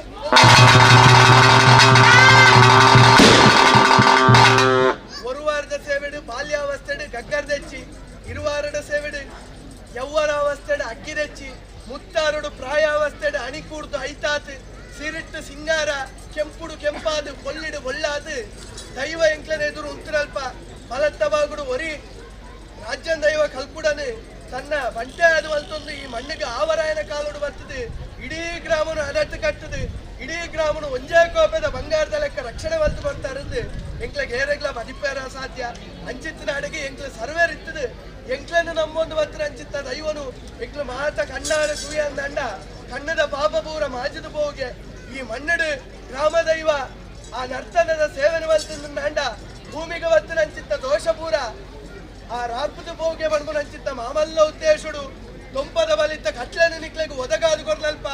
ಒರುವಾರದ ಸೇವೆಡು ಬಾಲ್ಯಾವಸ್ಥೆಡು ಗಗ್ಗರ್ ದೆಚ್ಚಿ ಇರುವಾರಡ ಸೇವೆಡು ಯೌವನಾವಸ್ಥೆಡು ಅಗ್ಗಿದೆಚ್ಚಿ ಮುತ್ತಾರುಡು ಪ್ರಾಯಾವಸ್ಥೆಡು ಅಣಿಕೂಡ್ದು ಐತಾತ್ ಸಿರಿಟ್ಟು ಸಿಂಗಾರ ಕೆಂಪುಡು ಕೆಂಪಾದು ಬೊಳ್ಳಿಡು ಬೊಳ್ಳಾದು ದೈವ ಎಂಕ್ಲನ ಎದುರು ಉಂತಿರಲ್ಪ ಬಲತ್ತ ಬಾಗುಡು ಒರಿ ರಾಜ್ಯನ್ ದೈವ ಕಲ್ಪುಡನು ತನ್ನ ಬಂಟೆ ಅದು ಅಂತೊಂದು ಈ ಮಣ್ಣಿಗೆ ಆವರಾಯನ ಕಾಲೋಡು ಬರ್ತದೆ ಇಡೀ ಗ್ರಾಮನು ಅದಟ್ಟು ಕಟ್ಟದು ಇಡೀ ಗ್ರಾಮನು ಒಂಜೇ ಕೋಪದ ಬಂಗಾರದ ಲೆಕ್ಕ ರಕ್ಷಣೆ ಮಲ್ತು ಕೊಡ್ತಾರಂದು ಎಂಕ್ಲೆಗ್ ಹೇರೆಗ್ಲ ಮದಿಪೇರ ಸಾಧ್ಯ ಅಂಚಿತ್ತಿನ ಅಡಿಗೆ ಎಂಕ್ಲ ಸರ್ವೇರ್ ಇತ್ತದು ಎಂಕ್ಲನ್ನು ನಮ್ಮೊಂದು ಬತ್ತಿನ ಅಂಚಿತ್ತ ದೈವನು ಎಂಕ್ಲ ಮಾತ ಕಣ್ಣಾರ ಸೂಯ ಅಂದಂಡ ಕಣ್ಣದ ಪಾಪಪೂರ ಮಾಜದ ಪೋಗೆ ಈ ಮಣ್ಣಡು ಗ್ರಾಮ ದೈವ ಆ ನರ್ತನದ ಸೇವನೆ ಮಲ್ತಂಡ ಭೂಮಿಗೆ ಬತ್ತಿನ ಅಂಚಿತ್ತ ದೋಷಪೂರ ಆ ರಾಪದ ಪೋಗೆ ಬಣ್ಬುನ ಅಂಚಿತ್ತ ಮಾಮಲ್ಲ ಉದ್ದೇಶುಡು ದೊಂಪದ ಬಲಿತ್ತ ಕಟ್ಲನ ನಿಕ್ಲೆಗ್ ಒದಗಾದು ಕೊರ್ನಲ್ಪ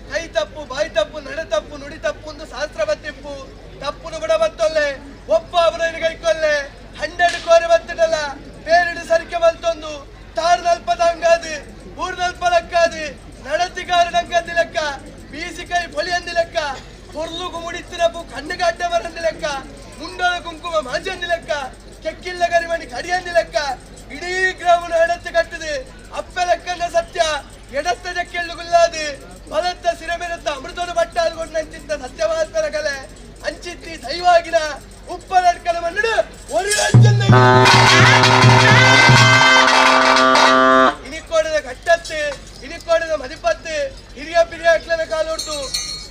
ಕೈ ತಪ್ಪು ಬಾಯಿ ತಪ್ಪು ನಡೆ ತಪ್ಪು ನುಡಿ ತಪ್ಪು ಒಂದು ಶಾಸ್ತ್ರ ಬತ್ತಿಪ್ಪು ತಪ್ಪುನು ಕೂಡ ಬತ್ತೊಲ್ಲೆ ಒಪ್ಪ ಅವರನ್ನು ಕೈಕೊಲ್ಲೆ ಹಂಡೆಡು ಕೋರೆ ಬತ್ತಿಡಲ್ಲ ಬೇರೆಡು ಸರಿಕೆ ಬಲ್ತೊಂದು ತಾರ್ನಲ್ಪ ತಂಗಾದು ಊರ್ನಲ್ಪ ಲಕ್ಕಾದು ನಡತಿಗಾರ ನಂಗಂದಿ ಲೆಕ್ಕ ಬೀಸಿಕೈ ಪೊಲಿಯಂದಿ ಲೆಕ್ಕ ಪೊರ್ಲುಗು ಮುಡಿತ್ತಿನಪ್ಪು ಕಣ್ಣುಗಡ್ಡ ಬರಂದಿ ಲೆಕ್ಕ ಮುಂಡದ ಕುಂಕುಮ ಮಾಜಂದಿ ಲೆಕ್ಕ ಕೆಕ್ಕಿಲ್ಲ ಗರಿಮಣಿ ಕಡಿಯಂದಿ ಲೆಕ್ಕ ಇಡೀ ಗ್ರಾಮನ ಎಡತ್ತು ಕಟ್ಟದೆ ಅಪ್ಪೆ ಲೆಕ್ಕನ ಸತ್ಯ ಎಡತ್ತ ಜಕ್ಕೆಳ್ಳು ಗುಲ್ಲಾದು ಬಲತ್ತ ಸಿರಮೆರತ್ತ ಅಮೃತದ ಬಟ್ಟ ಅಲ್ಗೊಂಡು ಅಂಚಿತ್ತ ಸತ್ಯವಾತ್ಮರ ಕಲೆ ಅಂಚಿತ್ತಿ ದೈವಾಗಿನ ಉಪ್ಪನಡ್ಕನ ಮಣ್ಣು ಒರಿ ಇನಿಕೋಡದ ಕಟ್ಟತ್ತು ಇನಿಕೋಡದ ಮದಿಪತ್ತು ಹಿರಿಯ ಪಿರಿಯಾಕ್ಲನ ಕಾಲೊಡ್ದು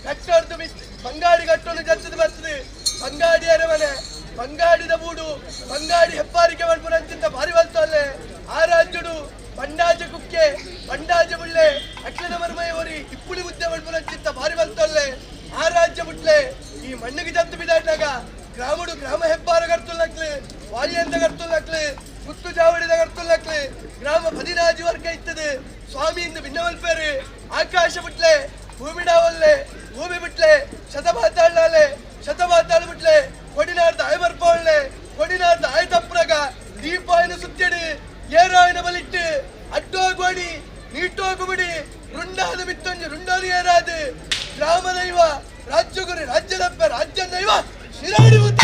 ಕಟ್ಟೊಡ್ದು ಬಂಗಾಡಿ ಕಟ್ಟೊಂದು ಜತ್ತದ ಬರ್ತದೆ ಬಂಗಾಡಿ ಅರಮನೆ ಬಂಗಾಡಿದ ಬೂಡು ಬಂಗಾಡಿ ಹೆಪ್ಪಾರಿಕೆ ಮನ್ಪುನಂಚಿತ್ತ ಭಾರಿ ಬಲ್ತೊಲ್ಲೆ ಆ ರಾಜ್ಯಡು ಬಂಡಾಜ ಕುಕ್ಕೆ ಬಂಡಾಜ ಮುಳ್ಳೆ ಅಟ್ಲದ ಮರ್ಮಯ ಒರಿ ಇಪ್ಪುಳಿ ಮುದ್ದೆ ಮನ್ಪುನಂಚಿತ್ತ ಭಾರಿ ಬಲ್ತೊಲ್ಲೆ ಆ ರಾಜ್ಯ ಮುಟ್ಲೆ ಈ ಮಣ್ಣಿಗೆ ಜತ್ತು ಬಿದಾಡ್ನಾಗ ಗ್ರಾಮಡು ಗ್ರಾಮ ಹೆಬ್ಬಾರ ಕರ್ತುಲ್ಲಕ್ಲು ವಾಲ್ಯಂತ ಕರ್ತುಲ್ಲಕ್ಲು ಗುತ್ತು ಜಾವಡಿದ ಕರ್ತುಲ್ಲಕ್ಲು ಗ್ರಾಮ ಪದಿನಾಜಿ ವರ್ಗ ಇತ್ತದು ಸ್ವಾಮಿಯಿಂದ ಭಿನ್ನವಲ್ಪೇರು ಆಕಾಶ ಬಿಟ್ಲೆ ಭೂಮಿಡಾವಲ್ಲೆ ಭೂಮಿ ಬಿಟ್ಲೆ ಶತಮಾತಾಳಲೆ ಶತಮಾತಾಳು ಬಿಟ್ಲೆ ಕೊಡಿನಾರ್ದ ಆಯ್ ಬರ್ಪೋಳ್ಳೆ ಕೊಡಿನಾರ್ದ ಆಯ್ ತಪ್ಪುನಗ ದೀಪಾಯನ ಸುತ್ತಿಡು ಏರಾಯನ ಬಲಿಟ್ಟು ಅಡ್ಡೋಗೋಣಿ ನೀಟೋಗುಬಿಡಿ ರುಂಡಾದ ಬಿತ್ತೊಂಜಿ ರುಂಡಾದ ಏರಾದು ಗ್ರಾಮ ದೈವ ರಾಜ್ಯಗುರಿ ರಾಜ್ಯದಪ್ಪ ರಾಜ್ಯ ದೈವ ಶಿರಾಡಿ ಮುತ್ತ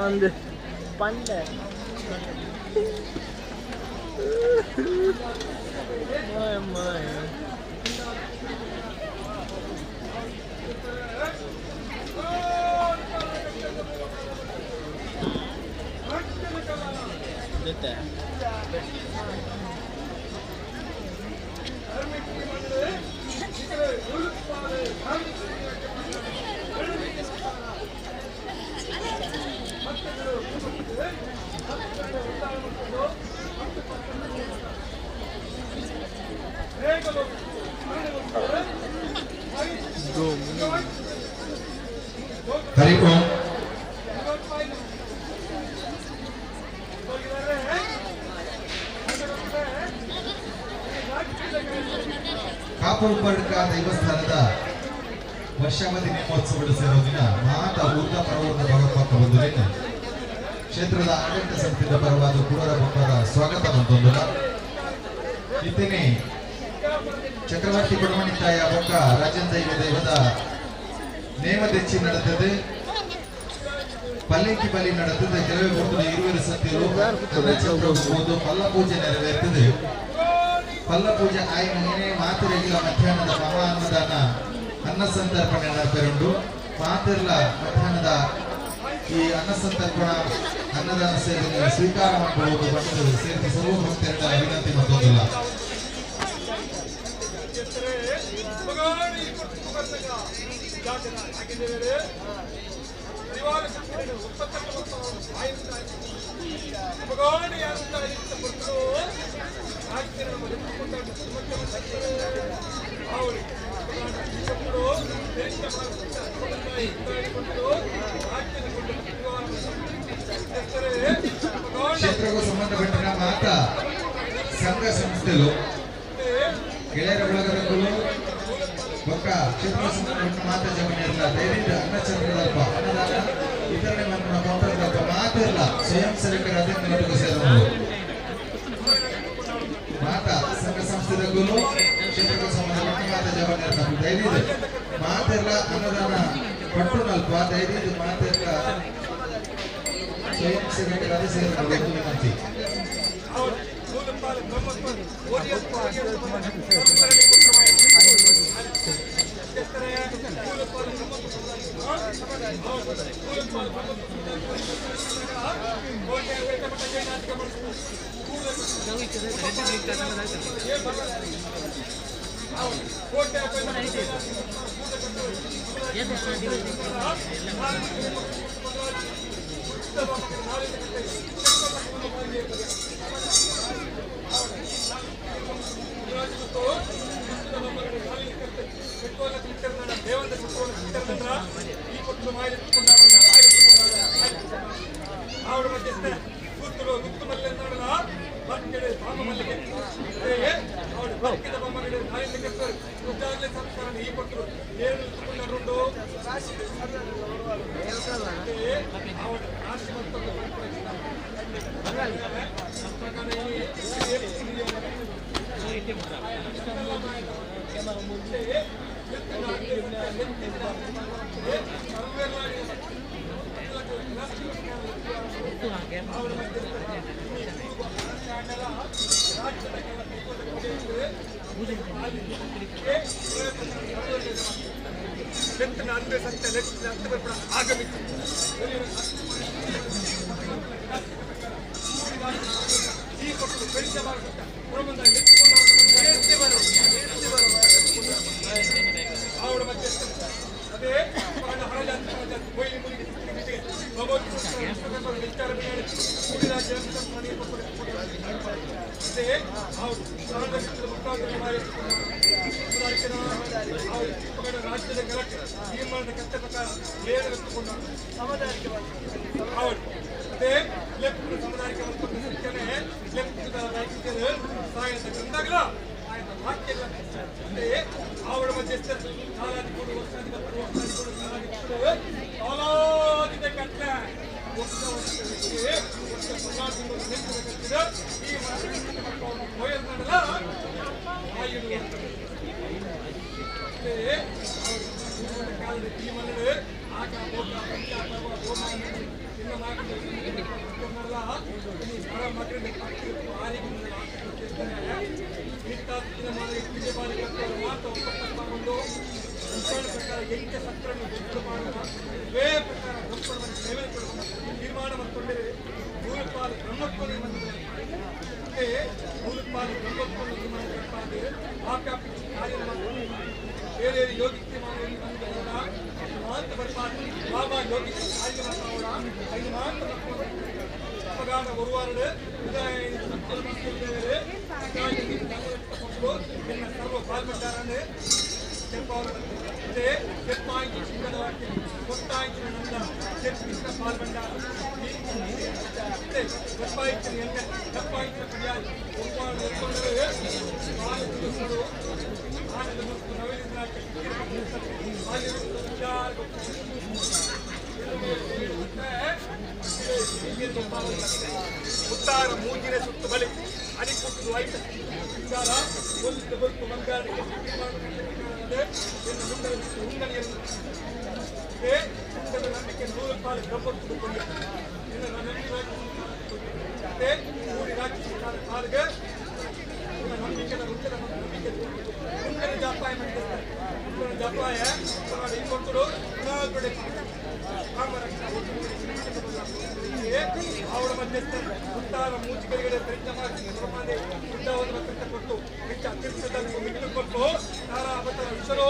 ಒಂದು ಪಂಡೆ ಜೊತೆ Hey, ಹರಿ ಓಂ. ಕಾಪು ಉಪ್ಪಡ್ಕ ದೇವಸ್ಥಾನದ ವರ್ಷಾವಧಿ ನೇಮೋತ್ಸವಗಳು ಸೇರೋ ದಿನ ಮಾತ ಊರ್ದ ಪರವೂರ್ದ ಭಗವತ್ಪಕ್ಕ ಬಂದು ಕ್ಷೇತ್ರದ ಆಡಳಿತ ಸಮಿತಿಯ ಪರವಾದ ಕುಡರ ಬೊಮ್ಮರ ಸ್ವಾಗತ ಬಂದೊಂದುಲ. ಇತ್ತನೆ ಚಕ್ರವರ್ತಿ ಕೊಡಮಣಿತಾಯ ಬೊಕ್ಕ ರಾಜನ್ ದೈವ ದೈವದ ನೇಮ ದೆಚ್ಚಿ ನಡೆದದೆ ಪಲ್ಲಕ್ಕಿ ಬಲಿ ನಡೆದದೆ. ಕೆಲವೇ ಹೊತ್ತು ಇರುವರು ಸತ್ತಿರು ಹೋದು ಪಲ್ಲ ಪೂಜೆ ನೆರವೇರ್ತದೆ. ಪಲ್ಲ ಪೂಜೆ ಆಯ್ನ ಏನೇ ಮಾತಿರಲಿಲ್ಲ. ಮಧ್ಯಾಹ್ನದ ಮಹಾ ಅನ್ನದಾನ ಅನ್ನ ಸಂತರ್ಪಣೆ ನೆರವೇರುಂಡು. ಮಾತಿರ್ಲ ಮಧ್ಯಾಹ್ನದ ಈ ಅನ್ನ ಸಂತರ್ಪಣ ಅನ್ನದಾನ ಸೇವೆ ಸ್ವೀಕಾರ ಮಾಡಬಹುದು ಬಂದು ಸೇರಿದ ಸರ್ವ ಭಕ್ತರಿಂದ ವಿನಂತಿ ಮತ್ತೊಂದಿಲ್ಲ. ಕ್ಷೇತ್ರಕ್ಕೂ ಸಂಬಂಧಪಟ್ಟಿನ ಮಾತಾ ಸಂಘ ಸಂಸ್ಥೆಲು ಗೆಳೆಯರ ಬಳಗದಕ್ಕೂ ಬೊಕ್ಕ ಕ್ಷೇತ್ರ ಸಂಬಂಧಪಟ್ಟ ಮಾತಾ ಜಮೀನಿರಲ್ಲ ದಯವಿಟ್ಟು ಅನ್ನಛತ್ರದಲ್ಪ ಅನ್ನದಾನ ವಿತರಣೆ ಮನ್ಪುನ ಕೌಂಟರ್ದಲ್ಪ ಮಾತಿರಲ್ಲ ಸ್ವಯಂ ಸೇವಕರ ಅಧ್ಯಕ್ಷ ಸೇರಲು ಮಾತಾ ಸಂಘ ಸಂಸ್ಥೆದಕ್ಕೂ ಕ್ಷೇತ್ರಕ್ಕೂ ಸಂಬಂಧಪಟ್ಟ ಮಾತಾ ಜಮೀನಿರಲ್ಲ ದಯವಿಟ್ಟು ಮಾತಿರಲ್ಲ ಅನ್ನದಾನ ಪಟ್ಟುನಲ್ಪ ದಯವಿಟ್ಟು ಮಾತಿರಲ್ಲ ಸ್ವಯಂ ಸೇವಕರಾದ ಸೇರಲು ವಿನಂತಿ. ಮುತ್ತಾರ ಮೂಜಿನ ಸುತ್ತ ಬಲಿ ಅಡಿಕೊಟ್ಟು ಐತ ವಿಚಾರ ಒಂದು ಬೊಲ್ಪು ಬಂಗಾರಕ್ಕೆ ಉಂಡದ ನಂಬಿಕೆ ನೂರು ಪಾಲು ಬ್ರಹ್ಮಕ್ಕೆ ರಾಜ್ಯ ಪಾಲ್ಗೆ ನಂಬಿಕೆ ನಂಬಿಕೆ ಉಂಡನ ಜಾಪಾಯ ಉಂಡನ ಜಾಪಾಯ ಕೊಟ್ಟರು ಅವಳ ಮಧ್ಯಸ್ಥ ಮುತ್ತಾರ ಮೂಚಿಗಳಿಗೆ ಪ್ರಯತ್ನ ಕೊಟ್ಟು ಹೆಚ್ಚು ಅತ್ಯುತ್ತದ ಮಿಟ್ಟು ಕೊಟ್ಟು ತಾರ ಅವತಾರ ವಿಷರೋ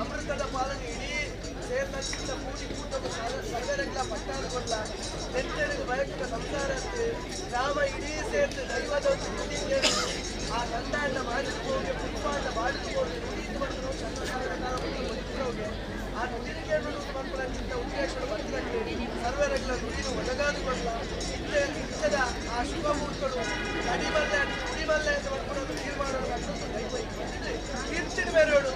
ಅಮೃತದ ಪಾಲನೆ ಇಡೀ ಸೇರ್ನಂಚಿನ ಕೂಡಿ ಕೂಟವು ಸರ್ವರೆಲ್ಲ ಪಟ್ಟಾದುಕೊಡ್ಲ ನೆತ್ತೆಳೆದು ಬಯಕಿದ ಸಂಸಾರ ರಾಮ ಇಡೀ ಸೇರ್ತು ದೈವದ ನುಡಿ ಕೇಳಿ ಆ ನಂದಾಂಡ ಮಾಡಿದುಕೋಗೆ ಪುಷ್ಪಾಂಡ ಮಾಡಿದುಕೋಗೆ ನುಡಿ ಬಂದು ಚಂದ್ರಸಾಗರ ಕಾಲ ಹೋಗಿ ಆ ನುಡಿನ ಕೇಳಲು ಮಕ್ಕಳ ಉದ್ದೇಶಗಳು ಬಂದಿರಕ್ಕೆ ಸರ್ವರೆಲ್ಲ ನುಡಿನು ಒದಗಾದುಕೊಡ್ಲ ಇತ್ತೆ ಇತ್ತದ ಆ ಶುಭ ಮುಹೂರ್ತಗಳು ನಡಿಬಲ್ಲೆ ನುಡಿಬಲ್ಲೆ ಅಂತ ಬರ್ಕೊಂಡು ತೀರ್ಮಾನ ದೈವ ಕೀರ್ತಿನ ಬೇರೆಯವರು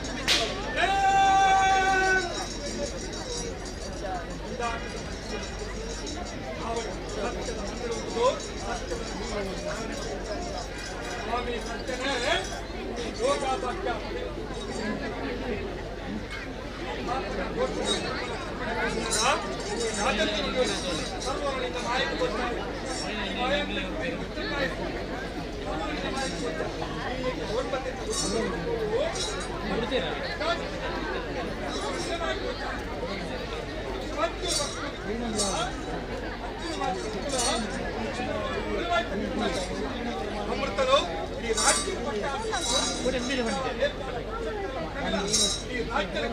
ಸ್ವಾಮಿ ಸತ್ಯನೇ ಯೋಗಾಭಾಗ್ಯ ಸರ್ವಗಳಿಂದ ಮಾಯಕ್ಕೆ ಕೊಡ್ತಾರೆ ಅಮೃತನು ಈ ರಾಜ್ಯ ಈ ರಾಜ್ಯದ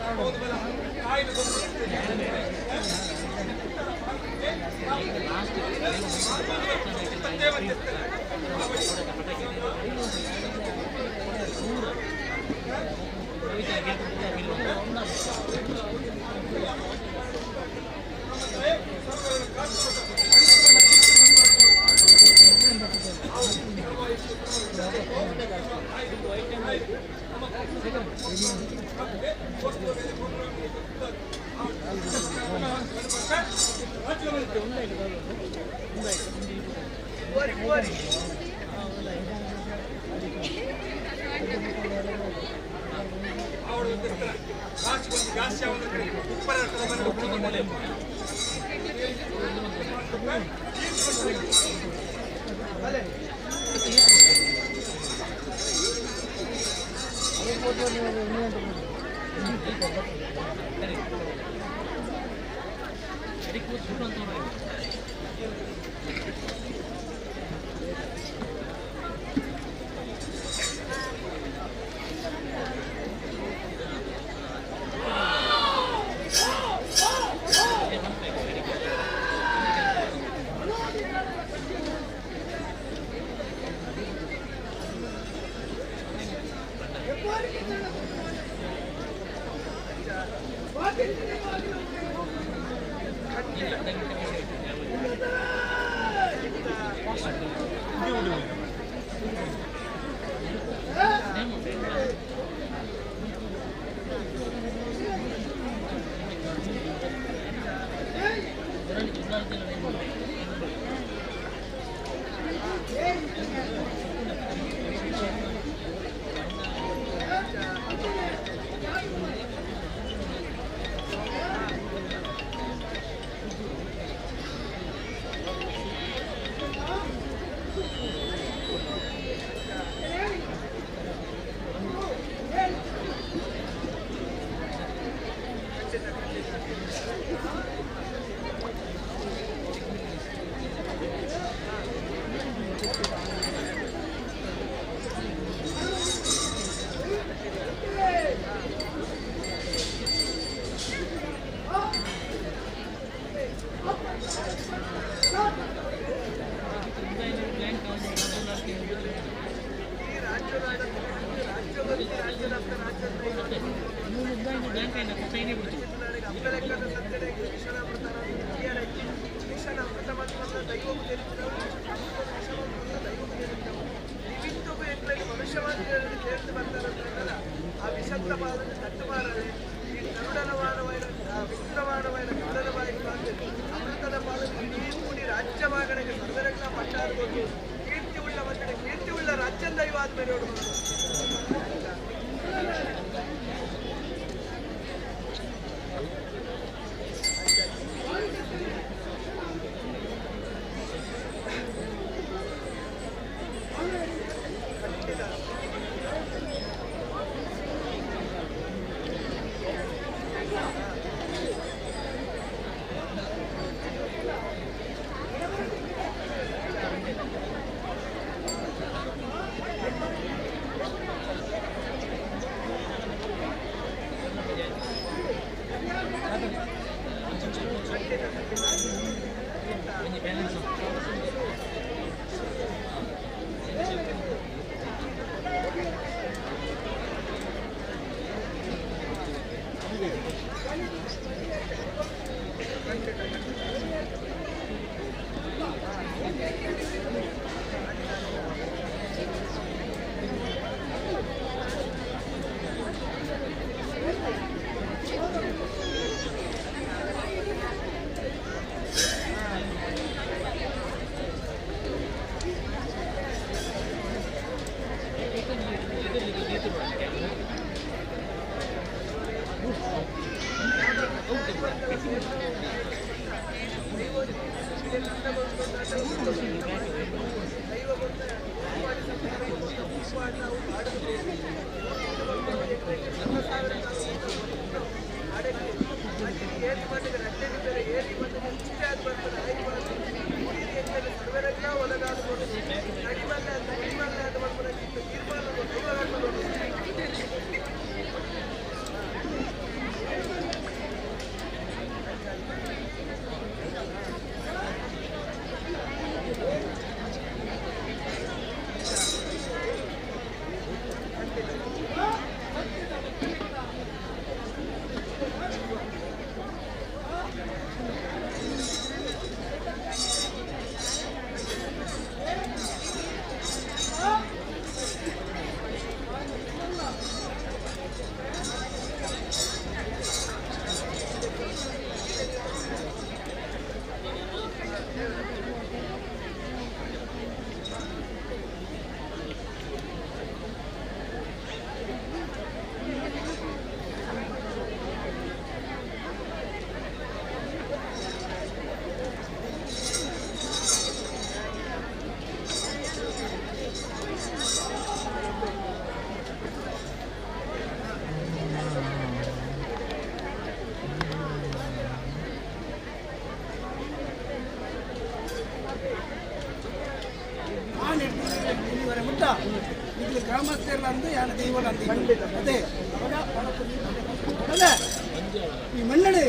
ಈ ಮನ್ನಡೆ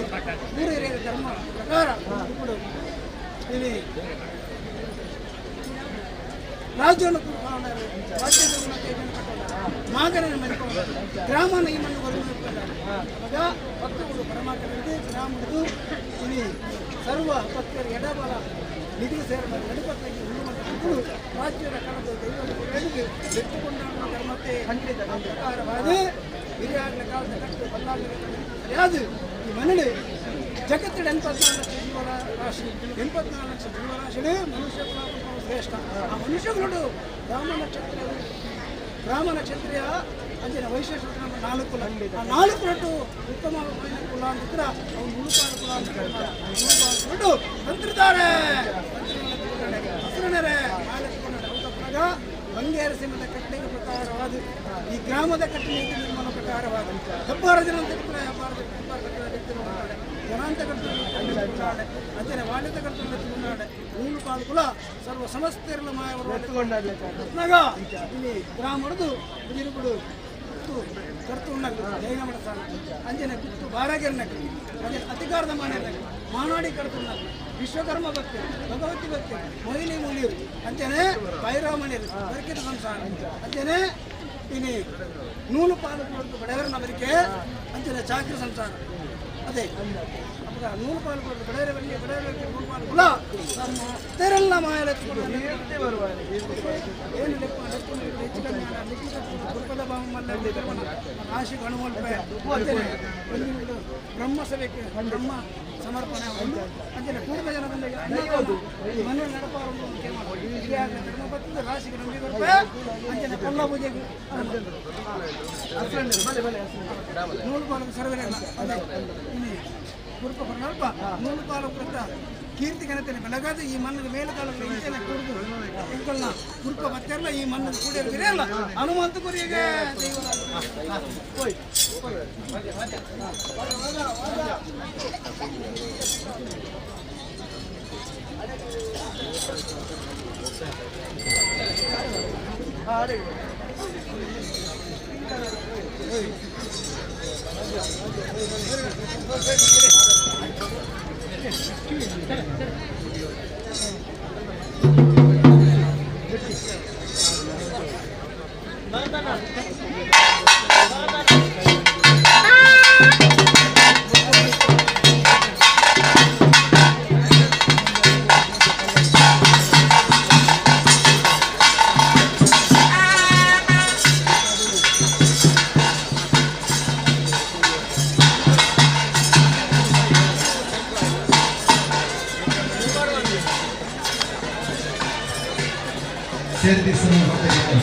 ಧರ್ಮ ಪ್ರಕಾರ ರಾಜ್ಯವನ್ನು ಮಾಗರನ್ನು ಮರಿಕೊಂಡು ಗ್ರಾಮನ ಈ ಮಣ್ಣು ಅವಾಗ ಭಕ್ತರು ಪರಮಾತ್ಮನಿಗೆ ಗ್ರಾಮದ್ದು ಇಲ್ಲಿ ಸರ್ವ ಭಕ್ತರ ಎಡಬಲ ನಿಧಿ ಸೇರ ನಡುಪತ್ತಾಗಿ ಉಳ್ಳುವಂಥ ರಾಜ್ಯದ ಕಣದ ದೈವವನ್ನು ಬೆಟ್ಟುಕೊಂಡ ಧರ್ಮಕ್ಕೆ ಪ್ರಕಾರವಾದ ಹಿರಿಯಾಗಲ ಕಾಲದ ಕಟ್ಟು ಬಲ್ಲಾಗಲ ಸರಿಯಾದ ಈ ಮನಡೆ ಜಗತ್ತಿನ 84 ಲಕ್ಷ ಜೀವರಾಶಿ 84 ಲಕ್ಷ ಜೀವರಾಶಿಗಳೇ ಮನುಷ್ಯ ಶ್ರೇಷ್ಠ. ಆ ಮನುಷ್ಯಗಳು ಬ್ರಾಹ್ಮಣ ಕ್ಷತ್ರಿಯ ಬ್ರಾಹ್ಮಣ ಕ್ಷತ್ರಿಯ ಅಂಜನ ವೈಶ್ಯ ಶೂದ್ರ 4 ಕುಲ. ಆ 4 ಕುಲಟ್ಟು ಉತ್ತಮ ಕುಲ ಅಂತಿದ್ರೆ ಅವ್ನು ಮುಳುಕಾಲು ಕುಲ ಅಂತ ಮುಳುಕಾಲು ತಂತ್ರಿದ್ದಾರೆ ಹಸುರನರೇ 4 ಬಂಗೇರ ಸೀಮದ ಕಟ್ಟೆಗೆ ಪ್ರಕಾರವಾದ ಈ ಗ್ರಾಮದ ಕಟ್ಟೆ ನಿರ್ಮಾಣ ಪ್ರಕಾರವಾದ ಹೆಬ್ಬಾರ ಜನಾಂತ ಹೆಬ್ಬಾರ ಜನಾಂತ ಕಟ್ಟುತ್ತಾರೆ ಅಂಜನೆ ವಾಣಿತ ಕಟ್ಟುತ್ತಾರೆ ಮೂರು ಕಾಲು ಕುಲ ಸರ್ವ ಸಮಸ್ತೆರಲ ಮಾಯವರು ಇಲ್ಲಿ ಗ್ರಾಮರದು ಬಿದಿರುಗುಡು ಗುತ್ತು ಕರ್ತು ಉಣ್ಣಗ್ಲು ಜೈನ ಮಠ ಅಂಜನೆ ಗುತ್ತು ಬಾರಾಗೆರ್ನಗ್ಲು ಅಂಜನೆ ಅಧಿಕಾರದ ಮಾನ್ಯರ್ನಗ್ಲು ಮಾನಾಡಿ ಕರ್ತು ಉಣ್ಣಗ್ಲು ವಿಶ್ವಕರ್ಮ ಭಕ್ತರು ಭಗವತಿ ಭಕ್ತರು ಮೊಯಿಲಿ ಮುಲಿಯರು ಅಂಜನೆ ಬೈರಾಮಣಿಯರು ಬರ್ಕಿತ ಸಂಸಾರ ಅಂಜನೆ ಇನಿ ನೂಲು ಪಾಲು ಕೊಡ್ದು ಬಡವರ ಬರಿಕೆ ಅಂಚನೆ ಚಾಕ್ರಿ ಸಂಸಾರ ಅದೇ ಅಪ್ಪಗ ನೂಲು ಪಾಲು ಕೊಡ್ದು ಬಡವರ ಬರಿಕೆ ಬಡವರ ಬರಿಕೆ ನೂಲು ಪಾಲು ಕುಲ ನಮ್ಮ ತೆರೆಲ್ಲ ಮಾಯಲೆ ಏನು ಲೆಕ್ಕ ಲೆಕ್ಕ ಹೆಚ್ಚು ಕಮ್ಮಿ ಗುರುಪದ ಬಾಮಲ್ಲ ರಾಶಿ ಗಣಮಲ್ಪೆ ಒಂದು ಬ್ರಹ್ಮ ಸಭೆಗೆ ಬ್ರಹ್ಮ ಸಮರ್ಪಣೆ ಒಂದು ಅಂಚನೆ ಪೂರ್ವ ಜನ ಮನೆ ನಡಪಾರು ಧರ್ಮಪತ್ನಿ ರಾಶಿಗೆ ನಂಬಿ ಕೊಡ್ಪೆ ಅಂಚನೆ ಕೊಲ್ಲ ಪೂಜೆಗೆ ನೂಲು ಪಾಲು ಸರ್ವರೆಲ್ಲ ಅದೇ ಇನ್ನು ಗುರುಪ ಕೊಡಲ್ಪ ನೂಲು ಪಾಲು ಕೃತ ಕೀರ್ತಿ ಕನತನೆ ಬೆಳಗಾದ ಈ ಮಣ್ಣದ ಮೇಲೆ ಕಾಲಕ್ಕೆ ಇಂಚನೆ ಕುಡಿದು ಎಂಕಲ್ನ ಗುರುಪ ಬತ್ತೆರಲ್ಲ ಈ ಮಣ್ಣದ ಕೂಡಿರ್ತೀರಲ್ಲ ಹನುಮಂತ ಗುರಿಗೆ ಹೋಯ್ ಸೇರ್ದಿಸಲು ಭಕ್ತರಿಗೆ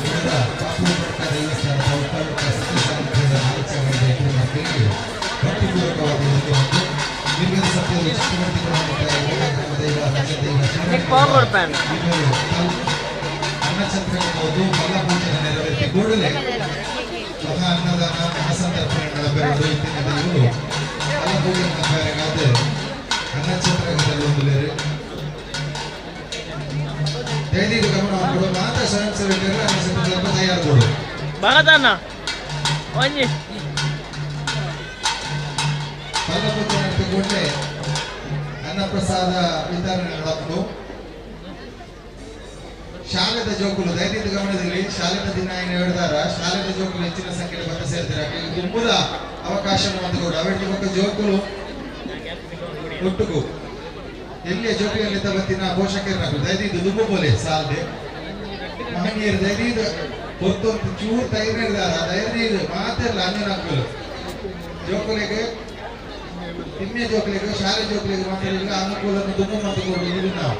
ಕಾಪು ಪಡ್ಕ ದೇವಸ್ಥಾನದ ಉತ್ಪಾದಕ ಸತ್ಯಸಾನ್ನಿಧ್ಯದ ಆಲೋಚನೆಯಿಂದ ಇಬ್ಬರು ಮಕ್ಕಳಿಗೆ ಭಕ್ತಿಪೂರ್ವಕವಾಗಿ ಒಂದು ಮತ್ತು ನಿರ್ಗತ ಸತ್ಯದ ಚಕ್ರವರ್ತಿಗಳ ದೈವ ದೈವ ಇಬ್ಬರು ಅನ್ನಛತ್ರಬಹುದು ಫಲ ಪೂಜನೆ ನೆರವೇರಿಸಿ ಕೂಡಲೇ ಮಹಾ ಅನ್ನದಾನ ಮಹಾಸಂದರ್ಪಣೆಗಳ ಬೆರಳು ಇತ್ತಿನ ದೇವರು ಫಲ ಪೂಜೆ ನಡೆಗಾದ ಅನ್ನಛತ್ರದಲ್ಲಿ ಒಂದು ಬೇರೆ ದೈನಿಕ ಗಮನ ಕೊಡು ಮಾತ್ರ ಸ್ವಯಂ ಸೇವಕರು ಅನ್ನಛತ್ರ ತಯಾರು ಕೊಡು ಭರತಣ್ಣ ಒಂಜಿ ಫಲ ಪೂಜೆ ನಡೆಸಿಕೊಂಡ್ರೆ ಅನ್ನಪ್ರಸಾದ ವಿತರಣೆ ನಡೆದು ಶಾಲೆದ ಜೋಕುಲು ದೈನಿಕ ಗಮನದಲ್ಲಿ ಶಾಲೆದ ದಿನ ಏನು ಹೇಳ್ದಾರ ಶಾಲೆದ ಜೋಕುಲು ಹೆಚ್ಚಿನ ಸಂಖ್ಯೆಯಲ್ಲಿ ಬಂದು ಸೇರ್ತಾರೆ ತುಂಬುದ ಅವಕಾಶ ಕೂಡ ಅವೆಟ್ಟು ಬೊಕ್ಕ ಜೋಕುಲು ಒಟ್ಟುಗು ಎಲ್ಲಿಯ ಜೋಕುಲಲ್ಲಿ ಬತ್ತಿನ ಪೋಷಕರು ದೈದಿದ್ದು ದುಬ್ಬು ಬೋಲೆ ಸಾಲದೆ ಮಹನೀಯರು ದೈದಿದ್ದು ಹೊತ್ತೊಂದು ಚೂರು ತೈರ್ ಹಿಡ್ದಾರ ಧೈರ್ಯ ಮಾತೆಲ್ಲ ಅಂಜನಾಗ್ಬೋದು ಜೋಕುಲಿಗೆ ತಿಮ್ಮೆ ಜೋಕುಲಿಗೆ ಶಾಲೆ ಜೋಕುಲಿಗೆ ಮಾತ್ರ ಇಲ್ಲ ಅನುಕೂಲ ದುಬ್ಬು ಮತ್ತು ಇದು ನಾವು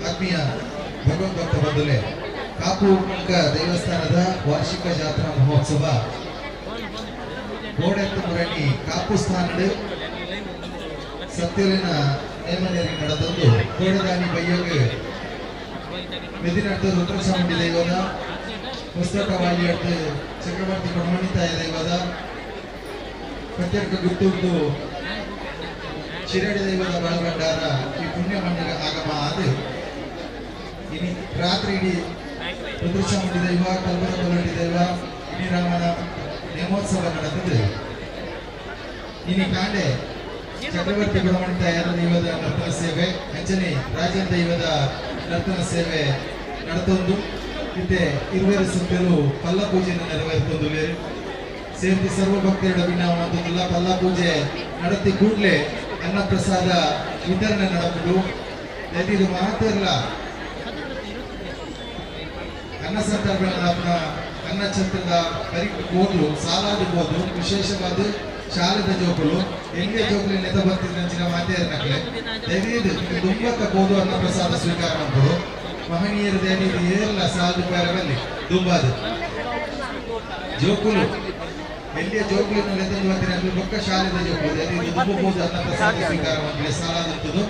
ಆತ್ಮೀಯ ಭಗವದ್ ಭಕ್ತ ಬಂಧುಲೆ ಕಾಪು ಉಪ್ಪಂಕ ದೇವಸ್ಥಾನದ ವಾರ್ಷಿಕ ಜಾತ್ರಾ ಮಹೋತ್ಸವ ಗೋಡೆತ್ತು ಮುರಣಿ ಕಾಪು ಸ್ಥಾನದ ಸತ್ಯಲಿನ ನೇಮನೇರಿ ನಡೆದೊಂದು ಕೋಡೆದಾನಿ ಬಯ್ಯೋಗ ಮೆದಿನಡ್ದು ರುದ್ರಚಾಮುಂಡಿ ದೈವದ ಪುಸ್ತಕ ವಾಲಿಯಡ್ದು ಚಕ್ರವರ್ತಿ ಕೊಡಮಣಿತಾಯ ದೈವದ ಪ್ರತ್ಯೇಕ ಗುತ್ತುದ್ದು ಶಿರಡಿ ದೈವದ ಬಾಳಭಂಡಾರ ಈ ಪುಣ್ಯ ಮಂಡಲ ಆಗಮ ಆದ ಇನಿ ರಾತ್ರಿ ಇಡೀ ರುದ್ರಚಾಮುಂಡಿ ದೈವ ಕಲ್ಬರ ಕೊಲ್ಲಡಿ ದೈವ ಇನಿ ರಾಮನ ನೇಮೋತ್ಸವ ನಡೆದಿದೆ. ಇನಿ ಕಾಂಡೆ ಚಕ್ರವರ್ತಿ ಗುಣಮಣಿತಾಯರ ದೈವದ ನರ್ತನ ಸೇವೆ ಅಂಚನೆ ರಾಜನ ದೈವದ ನರ್ತನ ಸೇವೆ ನಡೆತೊಂದು ಇತ್ತೆ ಇರುವೆರು ಸುತ್ತಲೂ ಪಲ್ಲ ಪೂಜೆಯನ್ನು ನೆರವೇರಿತೊಂದು ಲೇರು ಸೇರ್ತಿ ಸರ್ವ ಭಕ್ತರ ಭಿನ್ನ ಪಲ್ಲ ಪೂಜೆ നടത്തി ಕೂಡಲೇ ಅನ್ನಪ್ರಸಾದ ವಿತರಣೆ നടക്കുന്നു. ಇದು ಮಾತ್ರ ಅನ್ನ ಸಂತರ್ಪಣೆ ಅನ್ನ ಛತ್ರದ ಬರಿ ಹೋದು ಸಾಲಾದ ಹೋದು ವಿಶೇಷವಾದ ಶಾಲೆದ ಜೋಕುಲು ಎಂಗೆ ಜೋಕುಲು ನೆತ ಬರ್ತಿದ್ದಂಚಿನ ಮಾತೇ ನಕಲೆ ದಯವಿದು ದುಂಬಕ್ಕ ಹೋದು ಅನ್ನ ಪ್ರಸಾದ ಸ್ವೀಕಾರ ಮಾಡ್ಬೋದು. ಮಹನೀಯರು ದಯವಿದು ಏರ್ಲ ಸಾಲು ರೂಪಾಯಿ ದುಂಬಾದ ಜೋಕುಲು ಎಲ್ಲಿಯ ಜೋಕುಲಿನ ನೆತಂದು ಬರ್ತೀನಿ ಅಂದ್ರೆ ಬೊಕ್ಕ ಶಾಲೆದ ಜೋಕುಲು ದಯವಿದು ದುಂಬಬಹುದು ಅನ್ನ ಪ್ರಸಾದ ಸ್ವೀಕಾರ ಮಾಡ್ಲಿ ಸಾಲಾದಂಥದ್ದು.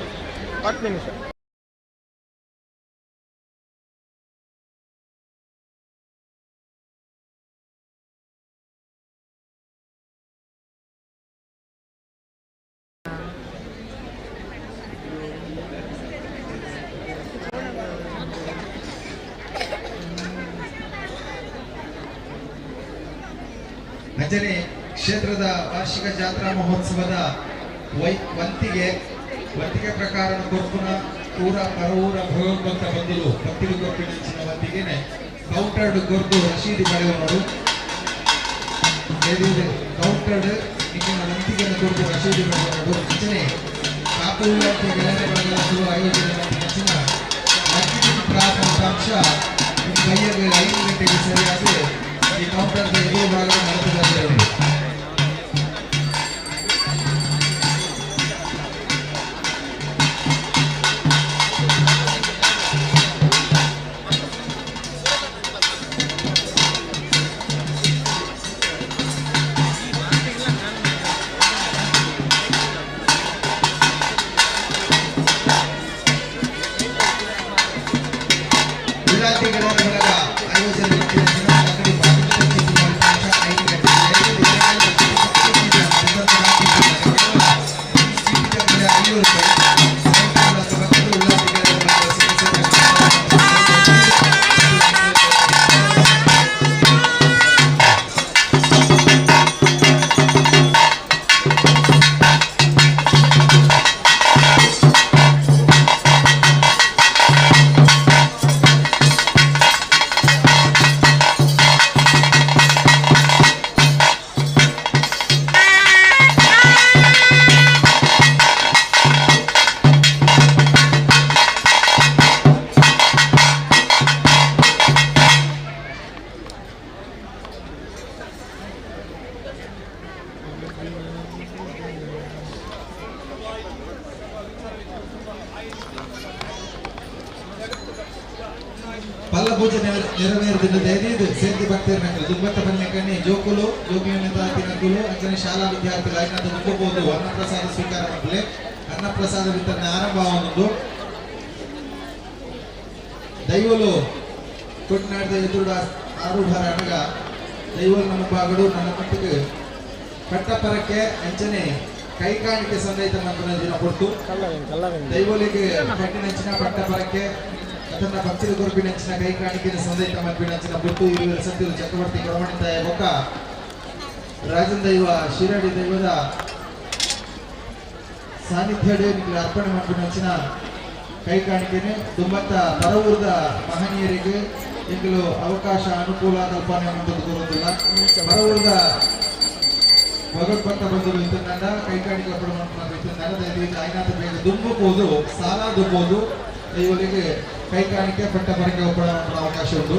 10 ನಿಮಿಷ. ಅಂಚನೆ ಕ್ಷೇತ್ರದ ವಾರ್ಷಿಕ ಜಾತ್ರಾ ಮಹೋತ್ಸವದ ವಂತಿಗೆ ವಂತಿಗೆ ಪ್ರಕಾರ ಕೊರ್ಪುನ ಪೂರ ಪರವೂರ ಭಗವಂತ ಬಂಧುಲು ಭಕ್ತಿಲು ಕೊರ್ಪಿನ ವಂತಿಗೆನೆ ಕೌಂಟರ್ಡ್ ಕೊರ್ದು ರಶೀದಿ ಪಡೆಯುವವರು ಕೌಂಟರ್ಡ್ ನಿಕ್ಕಿನ ವಂತಿಗೆಯನ್ನು ಕೊರ್ದು ರಶೀದಿ ಪಡೆಯುವವರು. ಅಂಚನೆ ಕಾಪು ಇಲಾಖೆ ಗೆಳೆಯರ ಬಳಗದ ಆಯೋಜನೆ ಮಾಡಿದ ಫಲಿತಾಂಶ ಕೈಯಲ್ಲಿ 5 ಗಂಟೆಗೆ ಸರಿಯಾಗಿ ಈ ಕೌಂಟರ್ದ ಎದುರು ಭಾಗದ ನಡೆದಿದೆ. ಪಲ್ಲ ಪೂಜೆ ನೆರವೇರಿದ ದಯದೀದು ಸೇರ್ತಿ ಭಕ್ತರು ನಕಲು ದುಂಬತ್ತ ಬನ್ನೆಕನೆ ಜೋಕುಲು ಜೋಗಿನ ನಕಲು ಅಂಚನೆ ಶಾಲಾ ವಿದ್ಯಾರ್ಥಿಗಳು ಐನದ ದುಂಬಬಹುದು ಅನ್ನಪ್ರಸಾದ ಸ್ವೀಕಾರ ಮಾಡಲೆ ಅನ್ನಪ್ರಸಾದ ವಿತರಣೆ ಆರಂಭವಾಗುವುದು. ದೈವಲು ಕೊಟ್ನಾಡದ ಎದುರುಡ ಆರೂಢರ ಅಣಗ ದೈವಲು ನಮ್ಮ ಬಾಗಡು ನನ್ನ ಮಟ್ಟಿಗೆ ಕಟ್ಟಪರಕ್ಕೆ ಅಂಚನೆ ಕೈಕಾಣಿಕೆ ಸಂದೈತ ಮಂತ್ರನ ದಿನ ಕೊಡ್ತು ದೈವಲಿಗೆ ಕಟ್ಟಿನಂಚಿನ ಪಟ್ಟಪರಕ್ಕೆ ಅದನ್ನ ಭಕ್ತಿರ ಕೊರಪಿನಂಚಿನ ಕೈ ಕಾಣಿಕೆಯ ಸಂದೈತ ಮನ್ಪಿನಂಚಿನ ಪುಟ್ಟು ಇರುವೆಲ್ ಸತ್ಯರು ಚಕ್ರವರ್ತಿ ಕೊರಮಣಿತಾಯ ಬೊಕ್ಕ ರಾಜನ್ ದೈವ ಶಿರಾಡಿ ದೈವದ ಸಾನ್ನಿಧ್ಯಡೆ ನಿಮಗೆ ಅರ್ಪಣೆ ಮನ್ಪಿನಂಚಿನ ಕೈ ಕಾಣಿಕೆನೆ ದುಂಬತ್ತ ಪರವೂರದ ಮಹನೀಯರಿಗೆ ಈಗಲೂ ಅವಕಾಶ ಅನುಕೂಲ ಕಲ್ಪನೆ ಮುಂದಕ್ಕೆ ಬರುವುದಿಲ್ಲ. ಪರವೂರದ ಭಗವತ್ಪತ್ತ ಬಂದರು ಇತ್ತಂದ ಕೈ ಕಾಣಿಕೆ ಅರ್ಪಣೆ ಮಾಡ್ಕೊಂಡು ದಯವಿಟ್ಟು ಐನಾಥ ಬೇಗ ದುಂಬಬಹುದು ಸಾಲ ದುಂಬೋದು ದೈವರಿಗೆ ಕೈ ಕಾಣಿಕೆ ಪಟ್ಟ ಬರಕ್ಕೆ ಒಪ್ಪಣ ಅವಕಾಶ ಉಂಟು.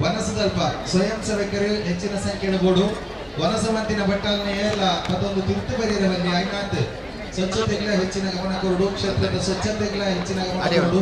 ವನಸದಲ್ಪ ಸ್ವಯಂ ಸೇವಕರು ಹೆಚ್ಚಿನ ಸಂಖ್ಯೆಯ ಬೋಡು ವನಸವಂತಿನ ಬಟ್ಟಾಲನೆ ಎಲ್ಲ ಮತ್ತೊಂದು ತಿರುತು ಬರೆಯರಲ್ಲಿ ಐನಾಥ್ ಸ್ವಚ್ಛತೆಗಳ ಹೆಚ್ಚಿನ ಗಮನ ಕೊರಡು ಕ್ಷೇತ್ರದ ಸ್ವಚ್ಛತೆಗಳ ಹೆಚ್ಚಿನ ಗಮನ ಕೊರಡು.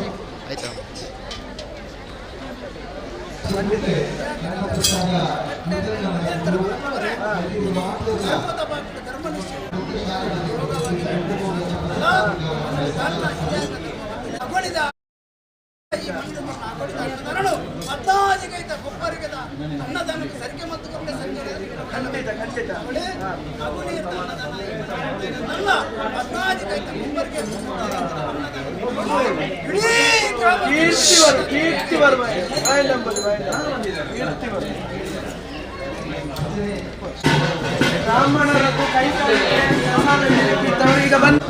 ಬ್ರಾಹ್ಮಣರದ್ದು ಕೈ ಈಗ ಬಂದು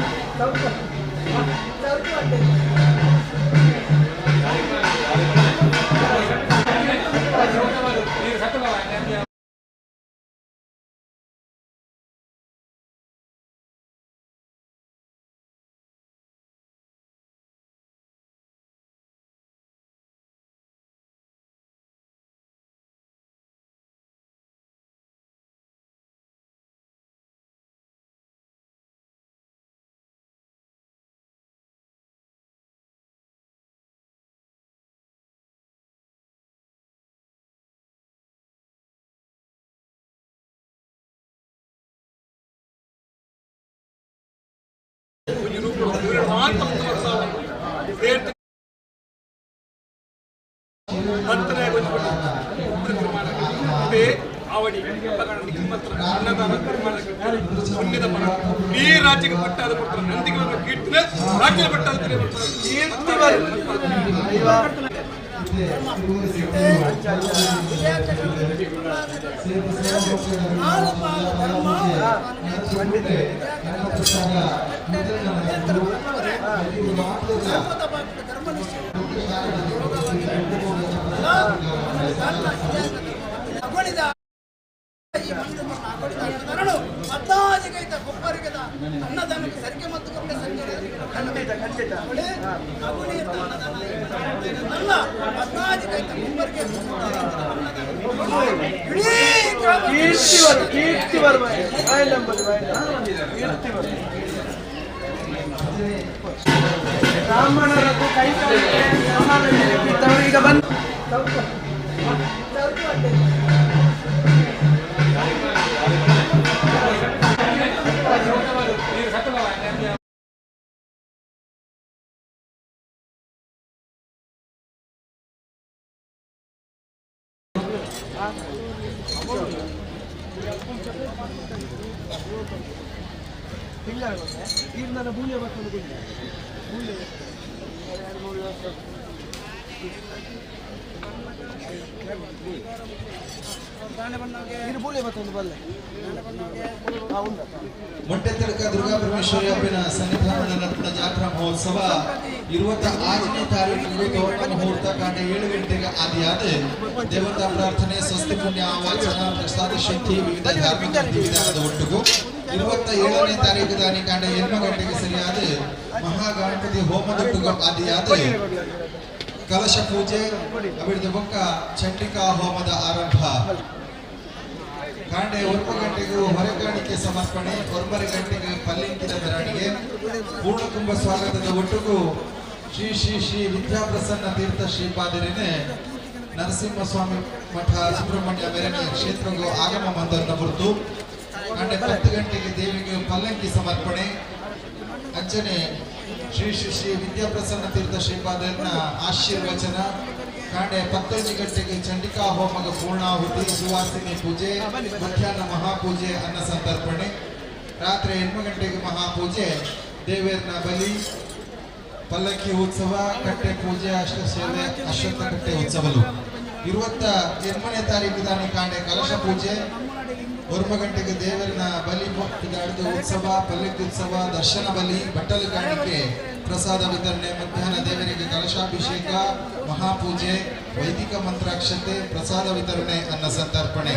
ಆವಡಿ ಅನ್ನದಾನ ಪುಣ್ಯದ ಫಲ ಇಡೀ ರಾಜ್ಯಕ್ಕೆ ಪಟ್ಟಾದ ಕೊಡ್ತಾರೆ ನಂದಿಗೆ ಕೀರ್ತನೆ ರಾಜ್ಯದ ಪಟ್ಟಾದ ಅನ್ನದಾನಕ್ಕೆ ಸರಿಗೆ ಮತ್ತು ಬ್ರಾಹ್ಮಣರದ್ದು ಕೈ ಈಗ ಬಂದು ಮೊಟ್ಟೆತಡಕ ದುರ್ಗಾ ಪರಮೇಶ್ವರಿ ಅಪ್ಪಿನ ಸನ್ನಿಧಾನ ನಡಪುನ ಜಾತ್ರಾ ಮಹೋತ್ಸವ 26ನೇ ತಾರೀಕು ತೋರಣ ಮುಹೂರ್ತ ಕಾಂಡ 7 ಗಂಟೆಗೆ ಆದಿಯಾದ ದೇವತಾ ಪ್ರಾರ್ಥನೆ, ಸ್ವಸ್ತಿ ಪುಣ್ಯ ವಾಚನ, ಪ್ರಸಾದ ಶುದ್ಧಿ, ವಿವಿಧ ಧಾರ್ಮಿಕ ವಿಧಿವಿಧಾನದ ಒಟ್ಟಿಗೂ 27ನೇ ತಾರೀಕು ದಾನಿ ಕಾಂಡ 8 ಗಂಟೆಗೆ ಸರಿಯಾದ ಮಹಾಗಣಪತಿ ಹೋಮದೊಟ್ಟಿಗೂ ಆದಿಯಾದ ಕಲಶ ಪೂಜೆ ಅಬಿಡಿದ ಬೊಕ್ಕ ಚಂಡಿಕಾ ಹೋಮದ ಆರಂಭ. ಕಾಂಡೆ 9 ಗಂಟೆಗೂ ಹೊರೆಕಾಣಿಕೆ ಸಮರ್ಪಣೆ, 9 ಗಂಟೆಗೆ ಪಲ್ಲಿಂಕಿನ ಮೆರವಣಿಗೆ, ಪೂರ್ಣಕುಂಭ ಸ್ವಾಗತದ ಒಟ್ಟಿಗೂ ಶ್ರೀ ಶ್ರೀ ಶ್ರೀ ವಿದ್ಯಾಪ್ರಸನ್ನ ತೀರ್ಥ ಶ್ರೀಪಾದರೇನೆ ನರಸಿಂಹಸ್ವಾಮಿ ಮಠ ಸುಬ್ರಹ್ಮಣ್ಯ ಮೆರವಣಿಗೆ ಕ್ಷೇತ್ರಗೂ ಆಗಮ ಮಂದರನ ಹೊರತು ಕಾಂಡೆ 10 ಗಂಟೆಗೆ ದೇವಿಗೆ ಪಲ್ಲಂಕಿ ಸಮರ್ಪಣೆ, ಅಂಚನೆ ಶ್ರೀ ಶ್ರೀ ಶ್ರೀ ವಿದ್ಯಾಪ್ರಸನ್ನ ತೀರ್ಥ ಶ್ರೀಪಾದರನ ಆಶೀರ್ವಚನ. ಕಾಂಡೆ 11 ಗಂಟೆಗೆ ಚಂಡಿಕಾ ಹೋಮದ ಪೂರ್ಣಾಹುತಿ, ಸುವಾಸಿನಿ ಪೂಜೆ, ಮಧ್ಯಾಹ್ನ ಮಹಾಪೂಜೆ, ಅನ್ನ ಸಂತರ್ಪಣೆ, ರಾತ್ರಿ 8 ಗಂಟೆಗೆ ಮಹಾಪೂಜೆ, ದೇವೇರ್ನ ಬಲಿ, ಪಲ್ಲಕ್ಕಿ ಉತ್ಸವ, ಕಟ್ಟೆ ಪೂಜೆ, ಅಷ್ಟ ಸೇವೆ, ಅಶ್ವತ್ಥ ಕಟ್ಟೆ ಉತ್ಸವಲು. 28ನೇ ತಾರೀಕು ದಾನಿ ಕಾಂಡೆ ಕಲಶ ಪೂಜೆ, 9 ಗಂಟೆಗೆ ದೇವರನ್ನ ಬಲಿ ಉತ್ಸವ, ಪಲ್ಲಕ್ಕಿ ಉತ್ಸವ, ದರ್ಶನ ಬಲಿ, ಬಟ್ಟಲು ಕಾಣಿಕೆ, ಪ್ರಸಾದ ವಿತರಣೆ, ಮಧ್ಯಾಹ್ನ ದೇವರಿಗೆ ಕಲಶಾಭಿಷೇಕ, ಮಹಾಪೂಜೆ, ವೈದಿಕ ಮಂತ್ರಾಕ್ಷತೆ, ಪ್ರಸಾದ ವಿತರಣೆ, ಅನ್ನ ಸಂತರ್ಪಣೆ.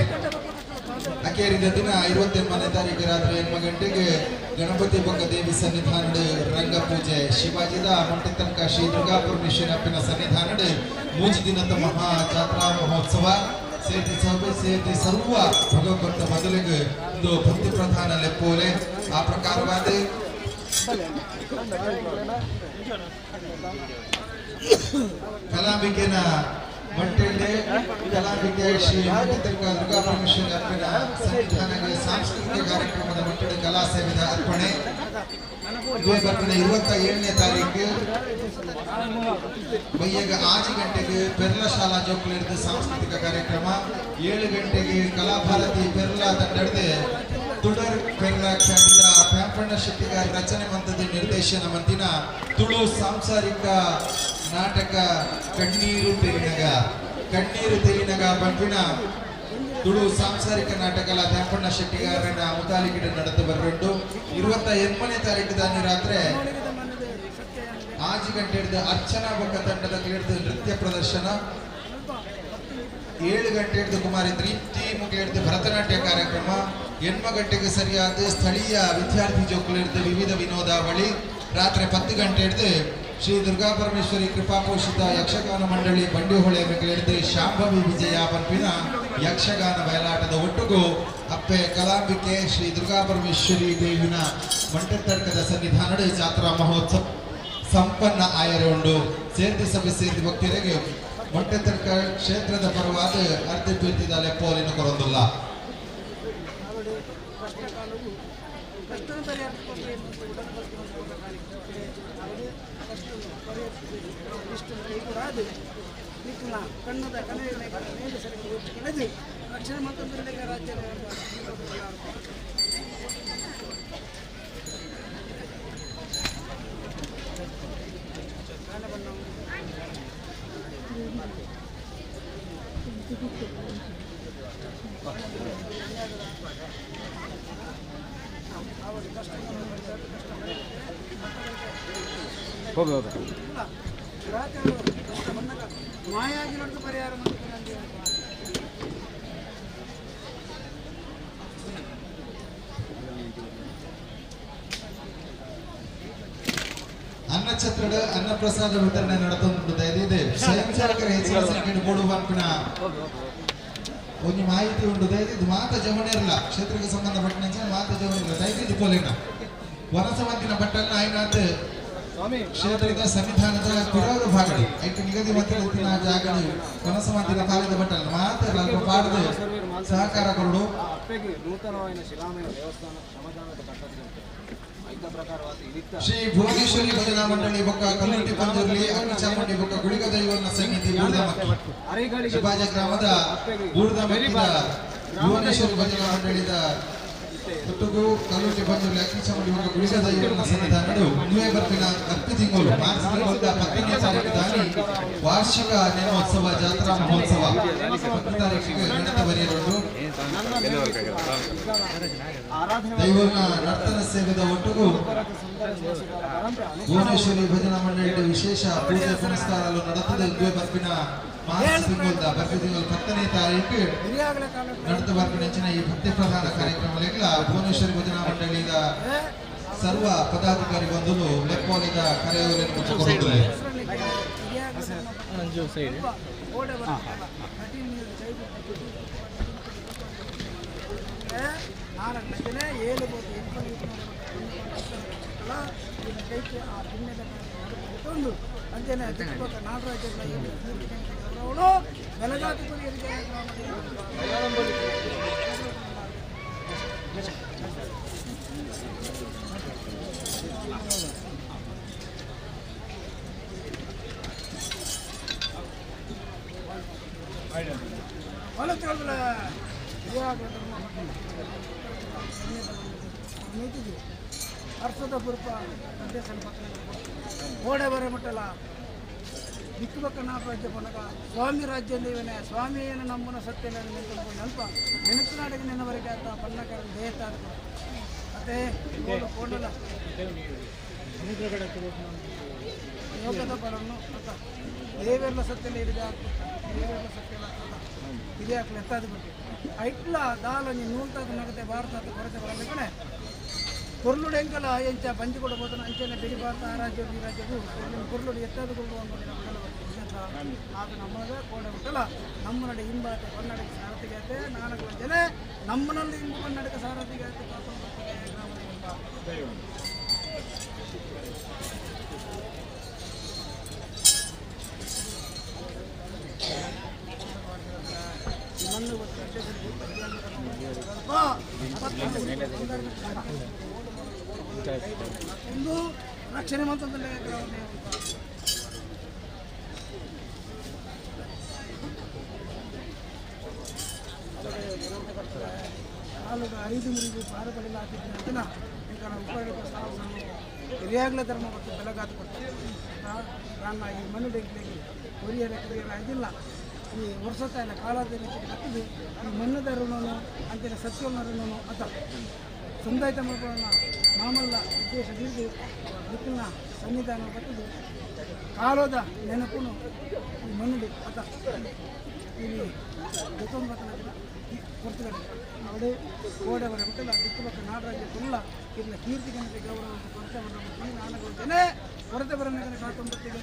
ಅಕೇರಿದ ದಿನ 28ನೇ ತಾರೀಕು ರಾತ್ರಿ 8 ಗಂಟೆಗೆ ಗಣಪತಿ ಬೊಕ್ಕ ದೇವಿ ಸನ್ನಿಧಾನಡು ರಂಗಪೂಜೆ, ಶಿವಾಜಿದ ಮೊಟ್ಟೆತನಕ ಶ್ರೀ ದುರ್ಗಾ ಪರಮೇಶ್ವರಿ ಅಪ್ಪಿನ ಸನ್ನಿಧಾನಡು 3 ದಿನದ ಮಹಾ ಜಾತ್ರಾ ಮಹೋತ್ಸವ. ಸೇತಿ ಸಭೆ ಸೇತಿ ಸರ್ವ ಭಗವಂತ ಮೊದಲಿಗೆ ಒಂದು ಭಕ್ತಿ ಪ್ರಧಾನ ಲೆಪ್ಪೋಲೆ. ಆ ಪ್ರಕಾರವಾದ ಕಲಾಂಬಿಕೆನ ಮಟ್ಟೆಲ್ಲೆ ಕಲಾಂಬಿಕೆ ಶ್ರೀ ಮೊಟ್ಟೆತನಕ ದುರ್ಗಾ ಪರಮೇಶ್ವರಿ ಅಪ್ಪಿನ ಸನ್ನಿಧಾನಕ್ಕೆ ಸಾಂಸ್ಕೃತಿಕ ಕಾರ್ಯಕ್ರಮದ ಮಟ್ಟದ ಕಲಾ ಸೇವೆದ ಅರ್ಪಣೆ. 27ನೇ ತಾರೀಕು ಬಯ್ಯಗ 6 ಗಂಟೆಗೆ ಪೆರ್ಲ ಶಾಲಾ ಜೋಕುಲಿರ್ದು ಸಾಂಸ್ಕೃತಿಕ ಕಾರ್ಯಕ್ರಮ, 7 ಗಂಟೆಗೆ ಕಲಾಭಾರತಿ ಪೆರ್ಲ ತಂಡದ ತುಡರ್ ಪೆರ್ಲ ಖ್ಯಾತಿದ ಪ್ಯಾಂಪಣ್ಣ ಶೆಟ್ಟಿಗಾರ್ ರಚನೆ ಮಂತದ ನಿರ್ದೇಶನ ಮಂತಿನ ತುಳು ಸಾಂಸಾರಿಕ ನಾಟಕ ಕಣ್ಣೀರು ತೆರಿನಗ, ಕಣ್ಣೀರು ತೆರಿನಗ ಬಂಪಿನ ತುಳು ಸಾಂಸಾರಿಕ ನಾಟಕಲ ತ್ಯಾಂಪಣ್ಣ ಶೆಟ್ಟಿಗಾರನ ಮುತಾಲಿಕಿಡ ನಡೆದು ಬರಬೇಕು. 28ನೇ ತಾರೀಕು ದಾನಿ ರಾತ್ರಿ 6 ಗಂಟೆ ಹಿಡಿದು ಅರ್ಚನಾ ಬೊಕ್ಕ ತಂಡದ ಹಿಡಿದು ನೃತ್ಯ ಪ್ರದರ್ಶನ, 7 ಗಂಟೆ ಹಿಡಿದು ಕುಮಾರಿ ದೀಪ್ತಿ ಮುಗಿಲಿಡ್ದು ಭರತನಾಟ್ಯ ಕಾರ್ಯಕ್ರಮ, 8 ಗಂಟೆಗೆ ಸರಿಯಾದ ಸ್ಥಳೀಯ ವಿದ್ಯಾರ್ಥಿ ಜೋಕುಲಿಡ್ದು ವಿವಿಧ ವಿನೋದಾವಳಿ, ರಾತ್ರಿ 10 ಗಂಟೆ ಹಿಡಿದು ಶ್ರೀ ದುರ್ಗಾ ಪರಮೇಶ್ವರಿ ಕೃಪಾಪೋಷಿತ ಯಕ್ಷಗಾನ ಮಂಡಳಿ ಬಂಡಿಹೊಳೆ ಮಿಗಿಲಿಡ್ದು ಶಾಂಭವಿ ವಿಜಯ ಪಂಪಿನ ಯಕ್ಷಗಾನ ಬಯಲಾಟದ ಒಟ್ಟಿಗೂ ಅಪ್ಪೆ ಕಲಾಂಬಿಕೆ ಶ್ರೀ ದುರ್ಗಾ ಪರಮೇಶ್ವರಿ ದೇವಿನ ಮಂಟತರ್ಕದ ಸನ್ನಿಧಾನದ ಜಾತ್ರಾ ಮಹೋತ್ಸವ ಸಂಪನ್ನ ಆಯರೆ ಉಂಡು. ಸೇರ್ತಿ ಸಭೆ ಸೇರ್ತಿ ಭಕ್ತರಿಗೆ ಮೊಟ್ಟೆತರ್ಕ ಕ್ಷೇತ್ರದ ಪರವಾದ ಅರ್ಧ ಪೀರ್ತಿದ ಲೆಪ್ಪೋಲಿನ ಕೊರೊಂದುಲ್ಲ. ನಿಕ್ಕಲ ಕಣ್ಣದ ಕನೆಯ ಮೇಲೆ ಸರಿಗೆ ಕಳೆದು ರಕ್ಷಣೆ ಮತ್ತು ರಾಜ್ಯದ ಮಾಯಾಗಿ ಪರಿಹಾರ. ಅನ್ನಛತ್ರದ ಅನ್ನಪ್ರಸಾದ ವಿತರಣೆ ನಡೆದುಂಟು. ಇದೆ ಸ್ವಯಂ ಸೇವಕರ ಹೆಚ್ಚಿನ ಸಂಖ್ಯೆ ಬೋಡು ಪನ್ಪಿನ ಒಂಜಿ ಮಾಹಿತಿ ಉಂಟು. ದಯವಿಟ್ಟು ಮಾತ ಜವಣಿರಲ್ಲ ಕ್ಷೇತ್ರಕ್ಕೆ ಸಂಬಂಧಪಟ್ಟಂಚ ಮಾತ ಜವಣಿರಲ್ಲ ದಯವಿಟ್ಟು ಕೊಲಿನ ವನಸವಂತಿನ ಭಟ್ಟನ್ನ ಐನಾಥ್ ಕ್ಷೇತ್ರದ ಸನ್ನಿಧಾನದ ಪಿರವರು ಭಾಗಡಿ ಐಟು ನಿಗದಿ ಮಂತ್ರಿ ಜಾಗಡಿ ವನಸವಂತಿನ ಕಾಲದ ಭಟ್ಟನ್ನ ಮಾತ ಪಾಡದು ಸಹಕಾರ ಕೊರಡು. ಶ್ರೀ ಭುವನೇಶ್ವರಿ ಭಜನಾ ಮಂಡಳಿ ಬೊಕ್ಕ ಕಲ್ಲುಟ್ಟಿ ಪಂಜುರ್ಲಿ ಅಗ್ನಿಚಾಮುಂಡಿ ಬೊಕ್ಕ ಗುಳಿಗ ದೈವನ ಸನ್ನಿಧಿ ಬೂರ್ದಮಕ್ಕಿ ಶಿಬಾಜ ಗ್ರಾಮದ ಬೂರ್ದಮಕ್ಕಿದ ಭುವನೇಶ್ವರಿ ಭಜನಾ ಮಂಡಳಿದ ತೊಟ್ಟುಗು ಕಲ್ಲುಟ್ಟಿ ಪಂಜುರ್ಲಿ ಅಗ್ನಿಚಾಮುಂಡಿ ಬೊಕ್ಕ ಗುಳಿಗ ದೈವನ ಸನ್ನಿಧಾನಡು ನುವೆ ಬರ್ಪಿನ 10 ತಿಂಗಳು ಮಾರ್ಚ್ 10ನೇ ತಾರೀಕು ದಾನಿ ವಾರ್ಷಿಕ ನೇಮೋತ್ಸವ ಜಾತ್ರಾ ಮಹೋತ್ಸವ 10 ತಾರೀಕಿಗೆ ನಡೆದ ಬರೆಯಲು ದೈವನ ನರ್ತನ ಸೇವೆದ ಒಟ್ಟುಗು ಭುವನೇಶ್ವರಿ ಭಜನಾ ಮಂಡಳಿ ವಿಶೇಷ ಪೂಜೆ ಪುನಸ್ಕಾರಗಳು ನಡೆತದೆ. ಉದ್ವೆ ಬರ್ಪಿನ ಮಾರ್ಚ್ ತಿಂಗಳ ಬರ್ಪಿ ತಿಂಗಳು 10ನೇ ತಾರೀಕು ನಡೆದ ಬರ್ಪಿನ ಹೆಚ್ಚಿನ ಈ ಭಕ್ತಿ ಪ್ರಧಾನ ಕಾರ್ಯಕ್ರಮಗಳ ಭುವನೇಶ್ವರಿ ಭಜನಾ ಮಂಡಳಿಯ ಸರ್ವ ಪದಾಧಿಕಾರಿ ಬಂಧುಲು ಲೆಕ್ಕೋಲಿದ ಕರೆಯವರನ್ನು ಕೊಡುತ್ತದೆ. ಅರ್ಥದ ಪುರ್ಪ ಓಡೆ ಬರ ಮಟ್ಟಲ್ಲ ದಿಕ್ಕುಬಕ್ಕ ನಾಗರಾಜ್ಯ ಪನಗ ಸ್ವಾಮಿ ರಾಜ್ಯ ದೇವನೇ ಸ್ವಾಮಿಯನ್ನು ನಂಬುನ ಸತ್ಯ ಅಲ್ಪ ನೆನಪಿನಾಡಿಗೆ ನೆನವರೆಗೆ ಆತ ಬಣ್ಣಕರ ದೇಹ ಅದೇ ಕೋಡಲ ಯೋಗದ ಬಲನ್ನು ಅಂತ ದೇವೆಲ್ಲ ಸತ್ಯನ ಹಿಡಿದ ದೇವೆಲ್ಲ ಸತ್ಯನ ಇದೇ ಹಾಕಲಿ ಎತ್ತಾದ ಬಿಟ್ಟು ಐಟ್ಲ ದಾಲ ನೀನು ನೂಲ್ತಾದ ನಗತೆ ಭಾರತ ಕೊರತೆ ಬರಲ್ಲ ಕಣೆ ಕೊರ್ಲುಡು ಎಂಕಲ ಎಂಚ ಬಂಜಿ ಕೊಡಬಹುದು ಅಂಚನೆ ಬಿಡಿ ಭಾರತ ಆ ರಾಜ್ಯ ಈ ರಾಜ್ಯದ್ದು ಕೊರ್ಲುಡು ಎತ್ತಾದ ಕೊಡುವ ಆಗ ನಮ್ಮದ ಕೋಡೆ ಉಂಟಲ್ಲ ನಮ್ಮ ನಡೆ ಹಿಂಬಾತೆ ಕನ್ನಡಕ್ಕೆ ಸಾರಥಿಗೆ ಆತೆ ನಾಲ್ಕು ಜನ ನಮ್ಮನಲ್ಲಿ ಹಿಂಬು ಕನ್ನಡಕ್ಕೆ ಸಾರಥಿಗೆ ಆತೆ ಒಂದು ರಕ್ಷಣೆ ಮಂತ್ರದಲ್ಲಿ ನಾಲ್ಕು ಐದು ಮುರಿದು ಪಾರಪಡಿಲ್ಲ ಹಾಕಿದ್ದ ಉಪಯೋಗ ಹಿರಿಯಾಗಲೇ ಧರ್ಮ ಮತ್ತು ಬೆಲಗಾತು ಕೊಡ್ತಾರೆ ನಾನು ಈ ಮಣ್ಣು ಬೆಂಕಿಗೆ ಕೊರಿಯರ ಕೊರಿಯರ ಇದಿಲ್ಲ ಈ ವರ್ಷ ಇಲ್ಲ ಕಾಲಾದಲ್ಲಿ ಕಟ್ಟಿದ್ದು ಈ ಮಣ್ಣದ ಋಣನು ಅಂತೇಳಿ ಸತ್ಯನ ಋಣನು ಅಂತ ಸಮುದಾಯ ಮಕ್ಕಳನ್ನ ಮಾಮಲ್ಲ ಉದ್ದೇಶ ಹಿಡಿದು ದಿಕ್ಕಿನ ಸನ್ನಿಧಾನ ಕಟ್ಟಿದ್ದು ಕಾಲದ ನೆನಪುನು ಈ ಮಣ್ಣು ಅತ ಇಲ್ಲಿ 19 ಕೊಡ್ತಾರೆ ಅವಳೇ ಕೋಡೆವರ ಬಿಟ್ಟಲ್ಲ ದಿಕ್ಕು ಪಕ್ಕ ನಾಡರಾಜ್ಯ ತುಲ್ಲ ಇದನ್ನ ಕೀರ್ತಿ ಗಣತೆ ಗೌರವ ಕೊರತೆ ಈ ನಾನಗೊಳ್ತೇನೆ ಕೊರತೆ ಬರನ ಕಾಕೊಂಬತ್ತಿಗೆ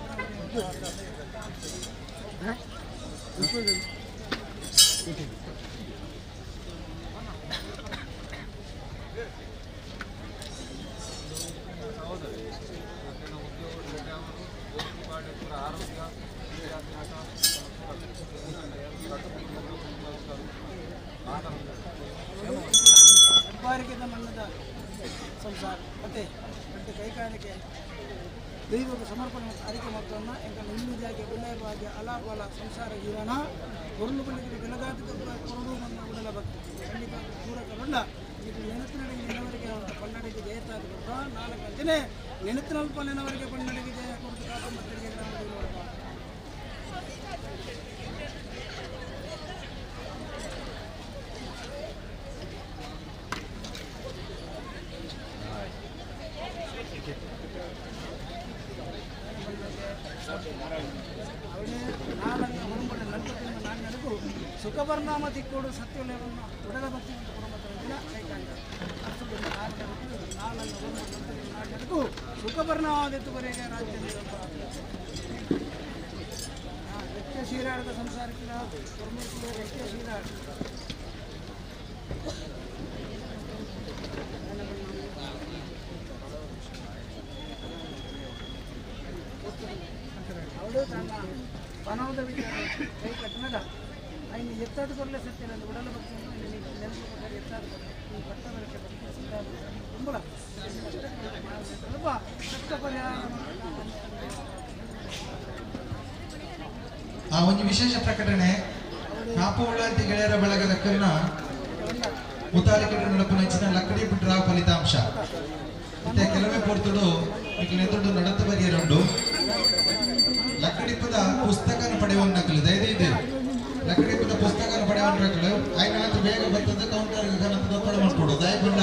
ಬಾರಿಕೆದ ಮಣ್ಣದ ಸಂಸಾರ ಮತ್ತೆ ಕೈಕಾಲಿಕೆ ದೈವಕ್ಕೆ ಸಮರ್ಪಣೆ ಅರಿಕೆ ಮೊತ್ತವನ್ನು ಎಂಕಲ್ನ ಇಲ್ಲು ಜಾಗೆ ಉಲ್ಲಯ ಭಾಗ್ಯ ಅಲಾಬಲ ಸಂಸಾರ ಹೀರಣ ಕೊರಲು ಬಳ್ಳಿಗೆ ಬೆಲಗಾದ ಕೊರಡು ಮನ್ನ ಉಡಲ ಭಕ್ತಿ ಖಂಡಿತ ಪೂರಕ ಬಂಡ ಇದು ನೆನಪಿನಡೆಗೆ ನೆನವರಿಗೆ ಪನ್ನಡಿಗೆ ಜಯತಾದ ಕೊಡ್ತ ನಾಲ್ಕು ಅಂಜನೆ ನೆನಪಿನಲ್ಪ ನೆನವರಿಗೆ ಪನ್ನಡಿಗೆ ಜಯ ಕೊಡ್ತು ಕಾಪು ಮಕ್ಕಳಿಗೆ ಗ್ರಾಮದ ಸುಖಪರಿಣಾಮ ತಿಕ್ಕೋಡು ಸತ್ಯವನ್ನು ಉಡಲ ಭಕ್ತಿ ಮತ್ತು ಕುಟುಂಬ ನಾಲ್ಕು ಸುಖಪರಿಣಾಮದಿತ್ತು ಬರೆಯ ರಾಜ್ಯದ ವ್ಯಕ್ತಿಯ ಶೀರಾಡದ ಸಂಸಾರಕ್ಕೆ ವ್ಯಕ್ತಿಯ ಶೀರಾಡ ಅವಳು ತನ್ನ ಪನವದ ವಿಚಾರ ಕೈ ಕಟ್ಟನಾಗ ఆయన ఎత్తాడు కొరలే సత్యనందు ఉడల భక్తులను నెలకు ఎత్తాడు ఈ పట్ట వరకే ಕುಂಬಳ ಕಷ್ಟ ಪರಿಹಾರ. ಆ ಒಂದು ವಿಶೇಷ ಪ್ರಕಟಣೆ ಕಾಪು ಉಳ್ಳಾಲ್ತಿ ಗೆಳೆಯರ ಬಳಗದ ಕರ್ಣ ಮುತಾಲಿಕೆ ನಡಪು ನಂಚಿನ ಲಕ್ಕಡಿ ಡ್ರಾ ಫಲಿತಾಂಶ ಮತ್ತೆ ಕೆಲವೇ ಪೊರ್ತುಡು ಎದುರು ನಡತ ಬರಿಯರುಂಡು ಲಕ್ಕಡಿಪದ ಪುಸ್ತಕನ ಪಡೆಯುವ ನಕಲು ದಯದೀದು ಲಕ್ಕಡಿಪದ ಪುಸ್ತಕನ ಪಡೆಯುವ ನಕಲು ಆಯ್ನಾಥ ಬೇಗ ಬರ್ತದೆ ಕೌಂಟರ್ ಒತ್ತಡ ಮಾಡ್ಕೊಡು ದಯಕೊಂಡ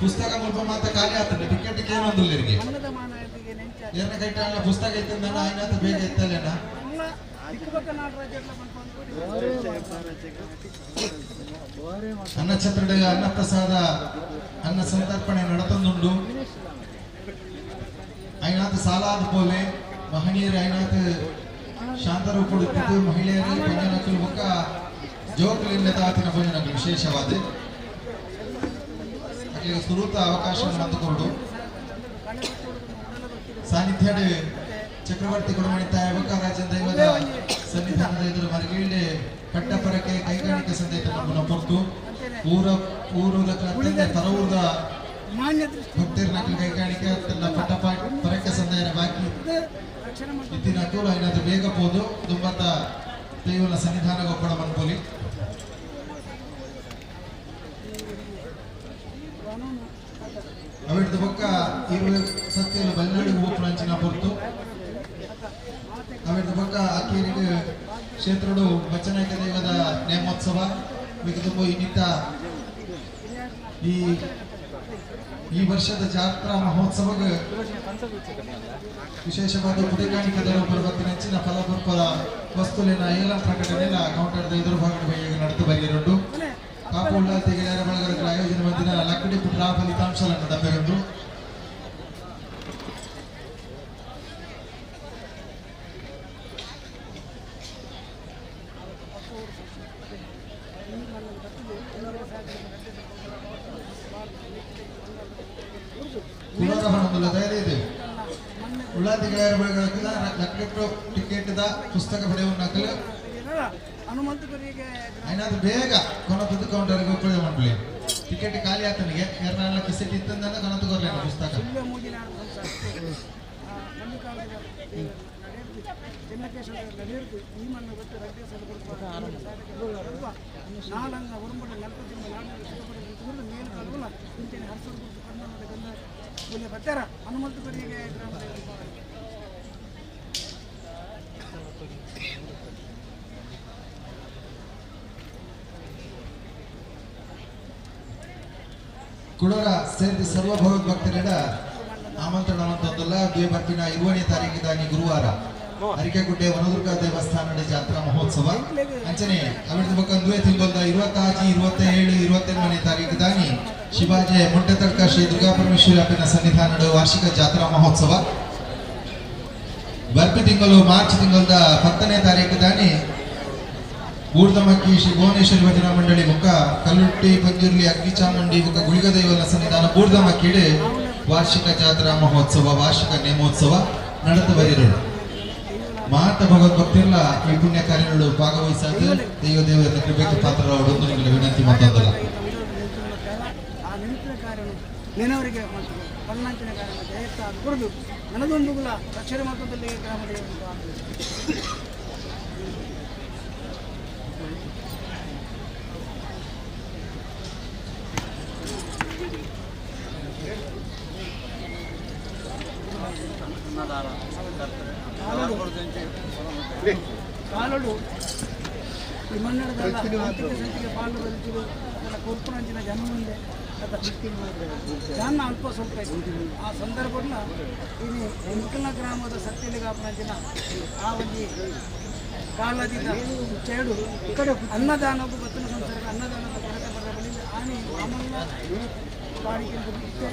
ಪುಸ್ತಕ ಮುಲ್ಪ ಮಾತ ಖಾಲಿ ಆಗ್ತದೆ ಟಿಕೆಟ್ ಏನೊಂದಿಲ್ಲ ಎರಡನೇ ಕೈಟಾಳ ಪುಸ್ತಕ ಇತ್ತಂದ ಆಯ್ನಾಥ ಬೇಗ ಎತ್ತಲೇನ. ಅನ್ನಛತ್ರದ ಅನ್ನಪ್ರಸಾದ ಅನ್ನ ಸಂತರ್ಪಣೆ ನಡತಂದುಂಡು ಐನಾಥ ಸಾಲಾದ ಪೋಲೆ ಮಹನೀಯರು ಐನಾಥ ಶಾಂತರೂಪುಡುತ್ತಿದ್ದು ಮಹಿಳೆಯರು ಪಂಜನಕಲು ಬೊಕ್ಕ ಜೋಕುಲಿಂದ ತಾತಿನ ಪಂಜನಕಲು ವಿಶೇಷವಾದ ಅಕ್ಲೆಗ್ ಸುರೂತ ಅವಕಾಶ ಮಂದುಕೊಂಡು ಸಾನ್ನಿಧ್ಯ ಚಕ್ರವರ್ತಿ ಕೊಡಮಣಿತಾಯ ಬೊಕ್ಕ ರಾಜನ ದೈವದ ಸನ್ನಿಧಾನದ ಎದುರು ಮರಗೀಳ್ಳೆ ಪಟ್ಟಪರಕೆ ಕೈಗಾಣಿಕೆ ಸಂದೇಶ ನಮ್ಮನ್ನ ಪೊರ್ತು ಊರ ಊರದ ಪರವೂರದ ಭಕ್ತರನಕಲು ಕೈಗಾಣಿಕೆ ತನ್ನ ಪಟ್ಟ ಪರಕೆ ಸಂದೇಹ ಬಾಕಿ ಇತ್ತಿನ ಏನಾದ್ರೂ ಬೇಗ ಪೋದು ದುಂಬತ್ತ ದೈವನ ಸನ್ನಿಧಾನ ಗೊಪ್ಪಡ ಮನ್ಪೊಲಿ. ಅವಿಡ್ದ ಬೊಕ್ಕ ಇರು ಸತ್ಯಲು ಬಲ್ನಾಡಿಗೆ ಹೋಗ್ಪುನಂಚಿನ ಪೊರ್ತು ಅವಿಡ್ದ ಬೊಕ್ಕ ಅಕ್ಕೇರಿಗೆ ಕ್ಷೇತ್ರಡು ಬಚ್ಚನಾಯಕ ದೈವದ ನೇಮೋತ್ಸವ ಮಿಕ್ಕ ಇನ್ನಿತ ಈ ಈ ವರ್ಷದ ಜಾತ್ರಾ ಮಹೋತ್ಸವಕ್ಕೆ ವಿಶೇಷವಾದ ಪುಡಿಕಾಣಿಕೆದ ಬರುವಂತಿನ ಫಲಪುಷ್ಪದ ವಸ್ತುಲಿನ ಏಲ ಪ್ರಕಟಣೆಲ್ಲ ಕೌಂಟರ್ದ ಎದುರು ಭಾಗದ ಬೈಗೆ ನಡೆದು ಬರೆಯರುಂಡು ಕಾಪು ಉಳ್ಳಾಲ್ತಿ ಗೆಳೆಯರ ಬಳಗದ ಆಯೋಜನೆ ಬಂದಿನ ಲಕ್ಕಡಿ ಪುಟ್ರ ಫಲಿತಾಂಶಗಳನ್ನು ಡಬ್ಬೆರುಂಡು. ಉಳ್ಳಾಲ್ತಿ ಗೆಳೆಯರ ಬಳಗದ ಲಕ್ಕಡಿ ಟಿಕೆಟ್ ಪುಸ್ತಕ ಪಡೆಯುವ ನಕಲು ಏನಾದ್ರು ಬೇಗ ಕೊನತದ್ದು ಕೌಂಟರ್ಗೆ ಉಪಯೋಗ ಮಾಡ್ಲಿ ಟಿಕೆಟ್ ಖಾಲಿ ಆತನಿಗೆ ಎರಡಲ್ಲ ಕಿಸೆಟ್ ಇತ್ತಂದ್ರೆ ಕೊನತು ಕೊರ್ಲೇನ ಪುಸ್ತಕ. ಕುಡೋರ ಸೇರಿದ ಸರ್ವ ಭಗವದ್ಭಕ್ತರಿಡ ಆಮಂತ್ರಣ ಅಂತಂದಲ್ಲ ಬರ್ಪಿನ 20ನೇ ತಾರೀಕಿದಾನಿ ಗುರುವಾರ ಅರಿಕೆಗುಡ್ಡೆ ವನದುರ್ಗ ದೇವಸ್ಥಾನದ ಜಾತ್ರಾ ಮಹೋತ್ಸವ ಅಂಚನೆ ಅವಿಡದ ಬೊಕ್ಕ ಒಂದುವೇ ತಿಂಗಳದ 26, 27, 28ನೇ ತಾರೀಕಿದಾನಿ ಶಿವಾಜಿ ಮುಂಟೆತಡ್ಕ ಶ್ರೀ ದುರ್ಗಾ ಪರಮೇಶ್ವರಿ ಅಪ್ಪನ ಸನ್ನಿಧಾನದ ವಾರ್ಷಿಕ ಜಾತ್ರಾ ಮಹೋತ್ಸವ ಬರ್ಪಿ ತಿಂಗಳು ಮಾರ್ಚ್ ತಿಂಗಳದ 10ನೇ ತಾರೀಕಿದಾನಿ ಊರ್ದಮಕ್ಕಿ ಶ್ರೀ ಭುವನೇಶ್ವರಿ ಭಜನಾ ಮಂಡಳಿ ಮುಖ ಕಲ್ಲುಟ್ಟಿ ಪಂಜುರ್ಲಿ ಅಗ್ನಿಚಾಮುಂಡಿ ಮುಖ ಗುಳಿಗ ದೈವನ ಸನ್ನಿಧಾನ ಬೂರ್ದಮಕ್ಕಿಡೆ ವಾರ್ಷಿಕ ಜಾತ್ರಾ ಮಹೋತ್ಸವ ವಾರ್ಷಿಕ ನೇಮೋತ್ಸವ ನಡೆದು ಬರಿರು. ಮಾತ ಭಗವದ್ಭಕ್ತಿರ್ಲ ಈ ಪುಣ್ಯ ಕಾರ್ಯಗಳು ಭಾಗವಹಿಸಾದ ದೈವ ದೇವರ ಕೃಪೆಗೆ ಪಾತ್ರರಾವಡು ನಿಮಗೆ ವಿನಂತಿ ಮಾತಾಡಲ್ಲ. ನೆನವರಿಗೆ ಪನ್ನಾಂಚಿನ ಕಾರ್ಯ ಜಯತ್ತ ಕೊಡದು ನನದೊಂದುಗುಲ ರಕ್ಷಣೆ ಮಾತ್ರದಲ್ಲಿ ಗ್ರಾಮದ ಕಾಲಡು ಈ ಮನ್ನಡದಲ್ಲ ಸಂಚಿಗೆ ಪಾಲು ಬಲ್ತಿರು ಅದರ ಕೊರ್ಪುನಂಚಿನ ಜನ ಮುಂದೆ ಜನ ಅಲ್ಪ ಸ್ವಲ್ಪ ಆ ಸಂದರ್ಭನ ಇನ್ನು ಎಂಕಲ್ನ ಗ್ರಾಮದ ಸತ್ಯಲಿಗಾಪನಂಚಿನ ಆ ಒಂದು ಕಾಲದಿಂದ ಚೇಡು ಅನ್ನದಾನಕ್ಕೂ ಬತ್ತನ ಸಂಸಾರಕ್ಕೆ ಅನ್ನದಾನದ ಕೊರತೆ ಬರ ಬಳಿ ಆನೆ ಮಾಮಲ್ಲ ಬಾಡಿಗೆ ಇತ್ತೆ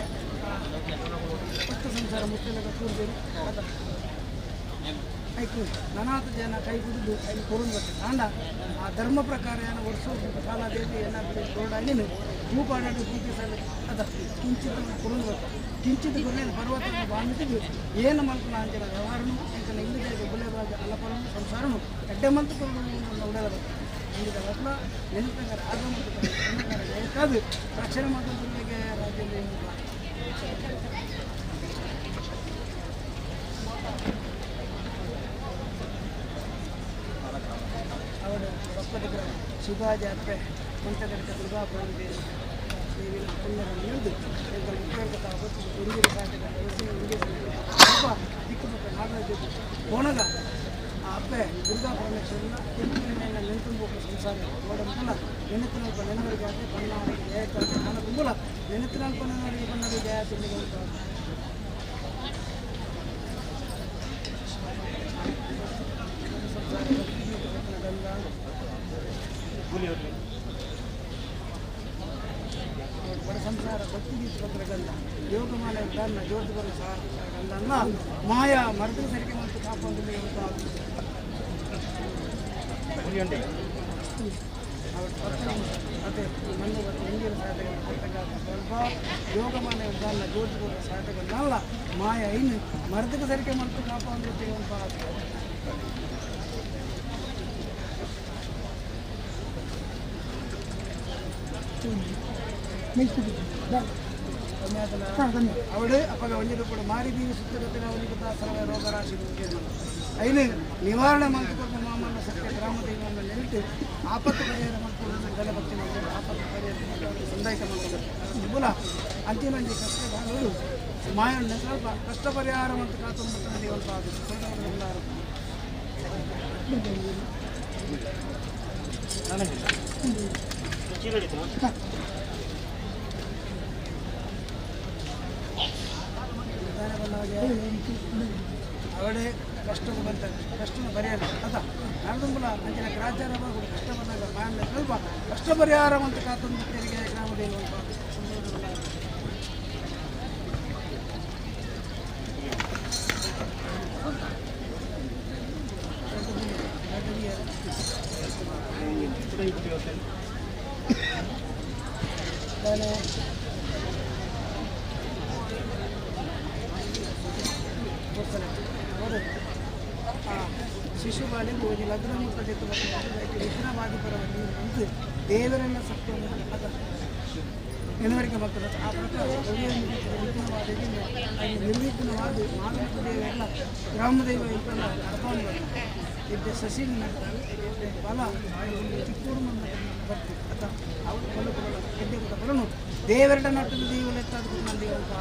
ಭಕ್ತ ಸಂಸಾರ ಮುಚ್ಚಲಕ ಕೂರ್ದೇನು ಅದ ಐಕು ನನಾತ ಜನ ಕೈ ಕುಡಿದು I ಕೊರುಂದು ಬರ್ತದೆ ಆಂಡ ಆ ಧರ್ಮ ಪ್ರಕಾರ ಏನ ವರ್ಷ ಕಾಲಾದೇವಿ ಏನಾಗ್ತದೆ ಕೊರಡಾಗಿನ ಭೂಪಾಡಾಡಿ ಪೂಜೆ ಸಲ ಅದ ಕಿಂಚಿತ್ ಕೊರುಂದು ಬರ್ತದೆ ಕಿಂಚಿತ್ ಕೊರಲೇನು ಪರ್ವತ ಬಾಮಿತಿದ್ದು ಏನು ಮಲ್ಪನ ಅಂಚಿನ ವ್ಯವಹಾರನು ಎಂಕನ ಇಲ್ಲದೆ ಬುಲೆ ಬಾಜ ಅಲ್ಲಪಲನು ಸಂಸಾರನು ಎಡ್ಡೆ ಮಂತು ಕೊರಡು ಉಡಲ ಬರ್ತದೆ ಇಂದಿದ ಬಟ್ಲ ನೆನಪಂಗರ ಆಗಮ ಜಯಕಾದು ರಕ್ಷಣೆ ಮಾತಂದ್ರೆ ರಾಜ್ಯದಲ್ಲಿ ಅವರು ಬಪ್ಪದ ಗ್ರಾಮ ಶಿವ ಜಾತ್ರೆ ಮಂಟಗಡಕ ದುರ್ಗಾಪುರ ದೇವಿನ ಪುಣ್ಯವನ್ನು ಹಿಡಿದು ಉಂಗಿರ ಸಾಟಕ ದಿಕ್ಕುಮಕ್ಕ ನಾಗರಾಜ ಕೋಣಗ ಆ ಅಪ್ಪೆ ದುರ್ಗಾ ಪರಮೇಶ್ವರನ ಕೆಂಪಿನ ನೆನತುಂಬ ಸಂಸಾರ ಓಡಂತಲ್ಲ ನೆನಪಿನಲ್ಪ ನೆನವರಿಗೆ ಆದರೆ ಬಣ್ಣಾರಿಗೆ ಜಯ ನಾನು ತುಂಬಲ ನೆನಪಿನಲ್ಪ ನೆನವರಿಗೆ ಬಣ್ಣರಿಗೆ ಜಯ ತುಂಬಿಗೆ ಬಡ ಸಂಸಾರ ಭಕ್ತಿ ಗೀತ ಗಂಧ ಯೋಗಮಾನ ಧರ್ಮ ಜ್ಯೋತಿ ಬರೋ ಗಂಧನ್ನ ಮಾಯಾ ಮರದ ಸರಿಗೆ ಮತ್ತು ಕಾಪೊಂದು ಅದೇ ಮಣ್ಣು ಎಂಗಿರ ಸ್ವಲ್ಪ ಯೋಗಮಾನ ಧರ್ಮ ಜ್ಯೋತಿ ಬರೋ ಸಾಧಕನ್ನಲ್ಲ ಮಾಯಾ ಇನ್ನು ಮರದಕ್ಕೆ ಸರಿಗೆ ಮತ್ತು ಕಾಪೊಂದು ಅವಳು ಅಪ್ಪಗ ಒಂಜಿದ ಕೂಡ ಮಾರಿ ಬೀವಿ ಸುತ್ತಿರತ್ತಿನ ಅವನಿಗೆ ದಾಸರ ರೋಗರಾಶಿ ಐನು ನಿವಾರಣೆ ಮಾಡಿಕೊಂಡು ಮಾಮನ್ನ ಸತ್ಯ ಗ್ರಾಮ ದೈವವನ್ನು ನೆಲೆಟ್ಟು ಆಪತ್ತು ಪರಿಹಾರ ಮಾಡಿಕೊಂಡು ಗಣಪತಿ ಮಾಡಿಕೊಂಡು ಆಪತ್ತು ಪರಿಹಾರ ಸಂದಾಯಿತ ಮಾಡಿಕೊಂಡು ಮೂಲ ಅಂಚಿನಂಜಿ ಕಷ್ಟಗಾಲರು ಮಾಯಣ್ಣ ಸ್ವಲ್ಪ ಕಷ್ಟ ಪರಿಹಾರ ಮತ್ತು ಕಾತೊಂಬತ್ತು ದೇವಂತ ಅವಳೇ ಕಷ್ಟ ಬಂತ ಕಷ್ಟನ ಪರಿಹಾರ ಅದ ನಾಡದುಂಬಲ ಅಂಚಿನ ಗ್ರಾಚಾರ ಕಷ್ಟ ಬಂದಾಗ ಮಾಯಣ್ಣ ಸ್ವಲ್ಪ ಕಷ್ಟ ಪರಿಹಾರ ಅಂತ ಕಾತೊಂದು ತೆರಿಗೆ ಗ್ರಾಮದೇವ ಶಿಶುಬಾಲಿ ಹೋಗಿ ಲಗ್ನ ವಿಘ್ನವಾದಿ ದೇವರನ್ನ ಸತ್ಯವನ್ನು ಅದ ನೆನವರಿಕೆ ಮಕ್ಕಳು ಆ ಪ್ರಕಾರ ವಿಘ್ನವಾದ ನಿರ್ವಿಘ್ನವಾದ ಮಾನವ ದೇವರೆಲ್ಲ ಗ್ರಾಮದೈವ ಇಂತೆಲ್ಲ ಅರ್ಪಣೆ ಇದ್ದ ಸಸಿ ನಡ್ತಾರೆ ಫಲ ಚಿಕ್ಕೂರು ಬರ್ತೀವಿ ಅಥ ಅವರು ಕೊಲ್ಲ ಕೊಡಲ್ಲ ಗೆಡ್ಡೆ ಕೊಟ್ಟ ಬರೋನು ದೇವರಡ ನಟ್ಟದ ದೇವಲೆತ್ತಾದ ಮಂದಿ ಅಂತ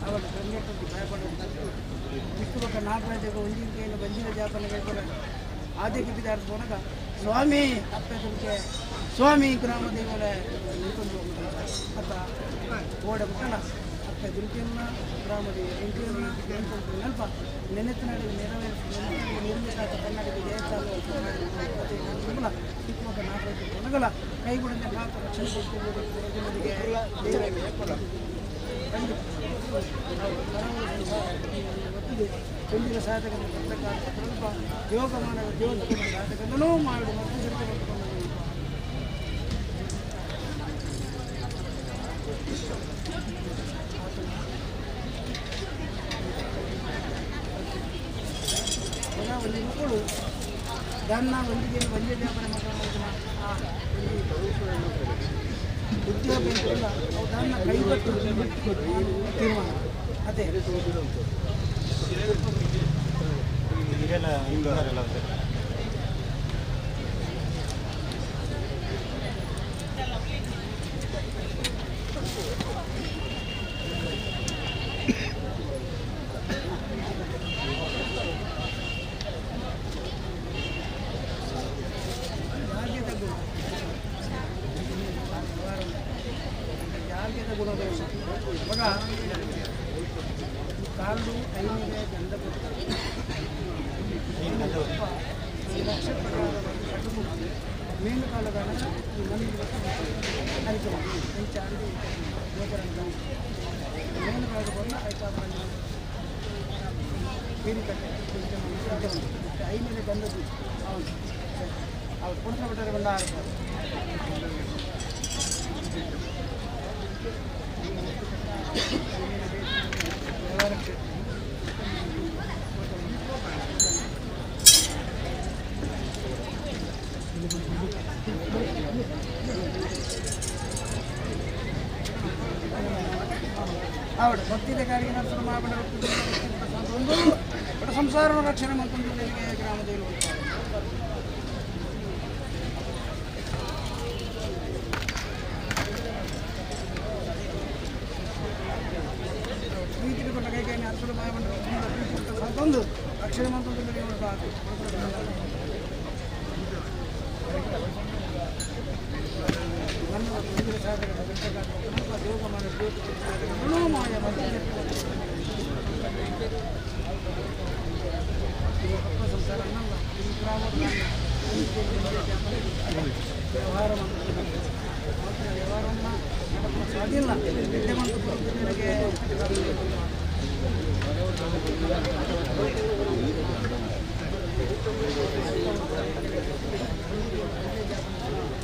ಅವಳು ಗಂಗೆಟ್ಟದ್ದು ಭಯಪಡುವಂಥದ್ದು ಚಿಕ್ಕಬಕ್ಕ ನಾಗರಾಜಗ ಒಂದಿನ ಕೈಯಲ್ಲಿ ಬಂಜಿನ ಜಾಪನ ಕೈಗೊಳ್ಳ ಆದಿಗೆ ಬಿದಾರ್ದು ಹೋದಾಗ ಸ್ವಾಮಿ ಅಪ್ಪದಕ್ಕೆ ಸ್ವಾಮಿ ಗ್ರಾಮ ದೇವರ ನಿಂತ್ಕೊಂಡು ಅತ್ತ ಓಡ ಬಿಟ್ಟಲ್ಲ ಅಪ್ಪ ದುರ್ಗಿಯನ್ನ ಗ್ರಾಮ ದೇವ ಎಂಟಿಯನ್ನ ನಿಂತ್ಕೊಂಡು ನೆನಪ ನೆನೆತನಾಡಿ ನೆರವೇರಿಸಿ ನಿರ್ಮಿತ ಕರ್ನಾಟಕ ಜಯತಾಲ ಚಿಕ್ಕಮಕ್ಕ ನಾಗರಾಜ ಕೊನಗಲ ಕೈಗೂಡಂತೆ ಮಾತ್ರ ರಕ್ಷಣೆ ಕೊಡ್ತಿದ್ದು ಸಾಧಕನ ಸ್ವಲ್ಪ ಯೋಗ ಮಾನವ ಜೀವನ ಸಾಧಕನೂ ಮಾಡಿ ಮತ್ತು ಒಂಜಿ ರೂಪುಡು ದಾನ್ನ ಒಂಜಿಗೆ ಒಂಜೇ ವ್ಯಾಪಾರ ಉದ್ಯೋಗ ಅಂತೆಲ್ಲ ಅವು ದಾನ್ನ ಕೈಬಟ್ಟು ತೀರ್ಮಾನ ಅದೇ. ಕಾಲು ಐನೂರೇ ಗಂಧ ಮೇನು ಕಾಲದ ಮೇನು ಕಾಲದ ಆಯ್ತಾ ಐನೂರೇ ಗಂಧದ್ದು ಹೌದು ಅವ್ರು ಕೊಡ್ತಾ ಬಿಟ್ಟರೆ ಬಂದ ಆವಡ ಭಕ್ತಿದ ಕಾರ್ಯ ನರ್ಸರು ಮಾಬಡ ಒಂದು ಸಂಸಾರ ರಕ್ಷಣೆ ಮಾಡ್ಕೊಂಡು ಗ್ರಾಮದಲ್ಲಿ ಒಂದು ರಕ್ಷಣೆ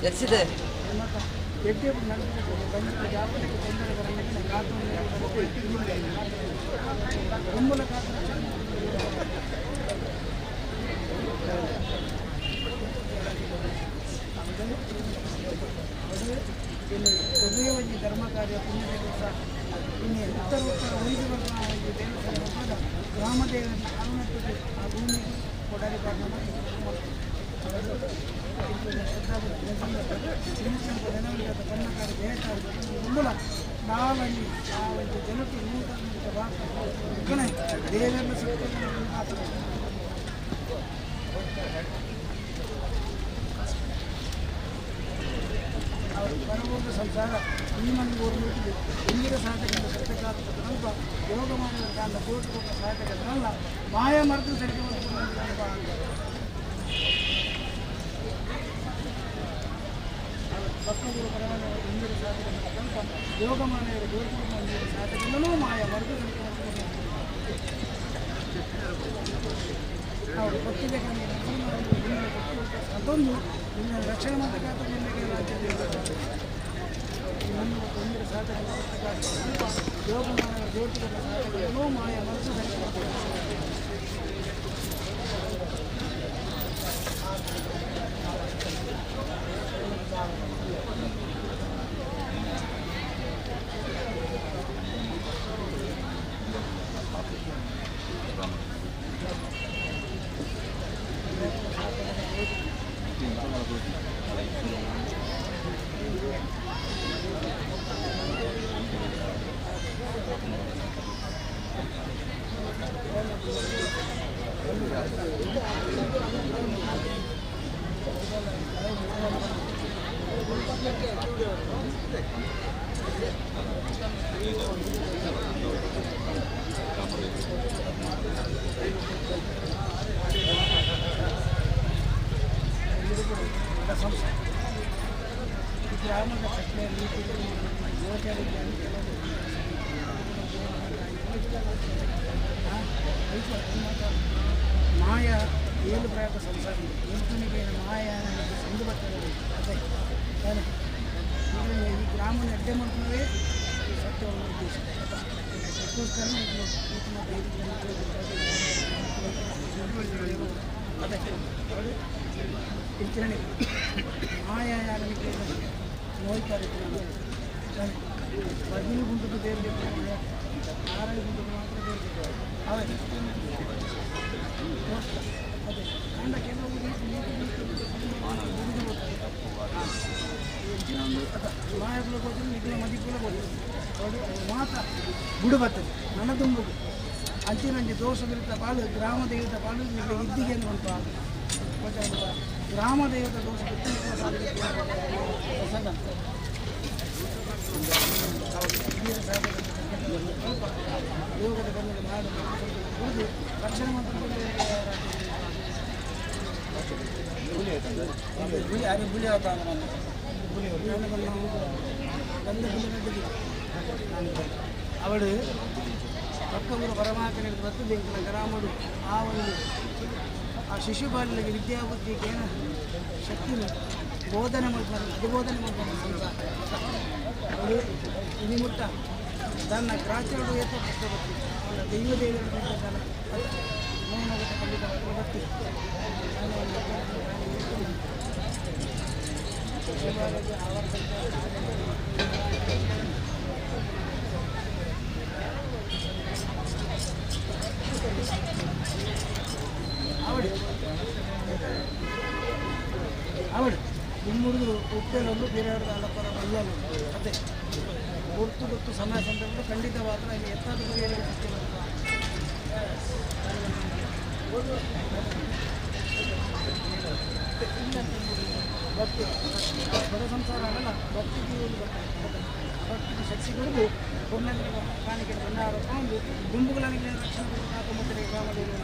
ಎಷ್ಟಿದೆ ಧರ್ಮ ಕಾರ್ಯ ಪುಣ್ಯ ಕೆಲಸ ಇನ್ನು ಉತ್ತರ ಉತ್ತರ ಉಳಿದ ಗ್ರಾಮದೇವನ ಅರುಣಕ್ಕೆ ಆ ಭೂಮಿಗೆ ಕೊಡಲಿ ನಾವಲ್ಲಿ ಆ ಒಂದು ಜನಕ್ಕೆ ದೇವರನ್ನು ಬರಬಹುದು ಸಂಸಾರ ಈ ಮನೆಗೆ ಓದಲಿಕ್ಕೆ ಇಂದಿರ ಸಾಧಕಂತ ಸತ್ಯಕಾರಲ್ಪ ಯೋಗ ಮಾಡುವ ಕಾರಣ ಕೋಟಿ ಕೊಟ್ಟ ಸಾಧಕಲ್ಲ ಮಾಯ ಮರೆತು ಸರಿಗೆ ಭಕ್ತಗುರು ಪರಮಾನ ಇಂದಿರ ಸಾಧಕಂತ ಯೋಗ ಮಾನವರು ಗೋರ್ಗುರು ಸಾಧಕಂದನೂ ಮಾಯ ಮರೆತು ಸರಿಗೆ ಅವರು ಭಕ್ತಿಗೆ ಅದೊಂದು ನಿಮ್ಮ ರಕ್ಷಣೆ ಮಾಡಬೇಕಾದ ನಿಮಗೆ ತೊಂದರೆ ಸಾಧಕ ಯೋಗ ಸಾಧಕನೂ ಮಾಯ ಮನಸ್ಸು ಮಾಯ ಏಳು ಪ್ರಯತ್ನ ಸಂಸಾರ ಎಂಟನಿಗೆ ಮಾಯ ಸಂದು ಬರ್ತದೆ ಅದೇ ತಾನೆ ಈ ಗ್ರಾಮನ ಅಡ್ಡೆ ಮಾಡ್ಕೊಂಡ್ರೆ ಸತ್ಯವನ್ನು ಉದ್ದೇಶ ಅದಕ್ಕೋಸ್ಕರ ಅಂಚನೆ ಮಾಯಾ ನೋಯ್ತಾರೆ ಬದಿಲು ಗುಂಟು ದೇವರಿಗೆ ಆರಾಯ ಗುಂಟು ಮಾತ್ರ ದೇವರಿಗೆ ಅವೇ ಅದೇ ಅಂಡ ಕೆಲವು ಮಾಯಕುಲ ಹೋದ್ರೆ ನಿಖಿಲ ಮದಿಕುಲ ಹೋದ್ರೆ ಮಾತ್ರ ಬುಡು ಬರ್ತದೆ ನನ್ನ ತುಂಬುದು ಅಂಚಿನಂಜಿ ದೋಷವಿರುತ್ತ ಬಾಳು ಗ್ರಾಮ ದೇವತ ಬಾಳು ನಿಮಗೆ ಇದ್ದಿಗೆ ಅಂತ ಉಂಟು ಗ್ರಾಮ ದೇವತ ದೋಷ ಯೋಗದ ಬಂದ ನಾಡು ರಕ್ಷಣೆ ಮಾತ್ರ ಬುಲಿ ಅವಳು ಪಕ್ಕವರು ಪರಮಾತ್ಮನಿಗೆ ಬರ್ತದೆ ಗ್ರಾಮಡು ಆ ಒಂದು ಆ ಶಿಶುಬಾಲಿಗೆ ವಿದ್ಯಾಬುದ್ಧಿಗೆ ಏನು ಶಕ್ತಿ ಬೋಧನೆ ಮಾಡ್ತಾರೆ ಅಧಿಬೋಧನೆ ಮಾಡ್ತಾರೆ ಸಂಸಾರ ಅವರು ನಿಮಿತ್ತ ತನ್ನ ಗ್ರಾಚಾರಡು ಏತ ಕಷ್ಟ ಬರ್ತಿತ್ತು ಅವಳ ದೈವ ದೇವರ ನೋವು ಖಂಡಿತ ಬರ್ತಿತ್ತು. ಅವಳು ಅವಳು ನಿಮ್ಮುಡಿದು ಉಪ್ಪೇಲೊಂದು ಬೇರೆಯವ್ರದ್ದು ಅಲ್ಲಪರ ಅಲ್ಲಲ್ಲ ಅದೇ ಗುರ್ತು ಗುರ್ತು ಸಮಯ ಸಂದರ್ಭ ಖಂಡಿತವಾದ ಇಲ್ಲಿ ಎತ್ತಾದ ಭಕ್ತಿ ಬಡ ಸಂಸಾರ ಆಗಲ್ಲ, ಭಕ್ತಿಗೆ ಭಕ್ತಿಗೆ ಶಕ್ತಿಗಳಿಗೂ ಪುಣ್ಯದ ಕಾಣಿಕೆ ಭಂಡಾರ ತಗೊಂಡು ಗುಂಪುಗಳಿಗೆ ರಕ್ಷಣೆ ಮತ್ತು ಗ್ರಾಮದಲ್ಲಿ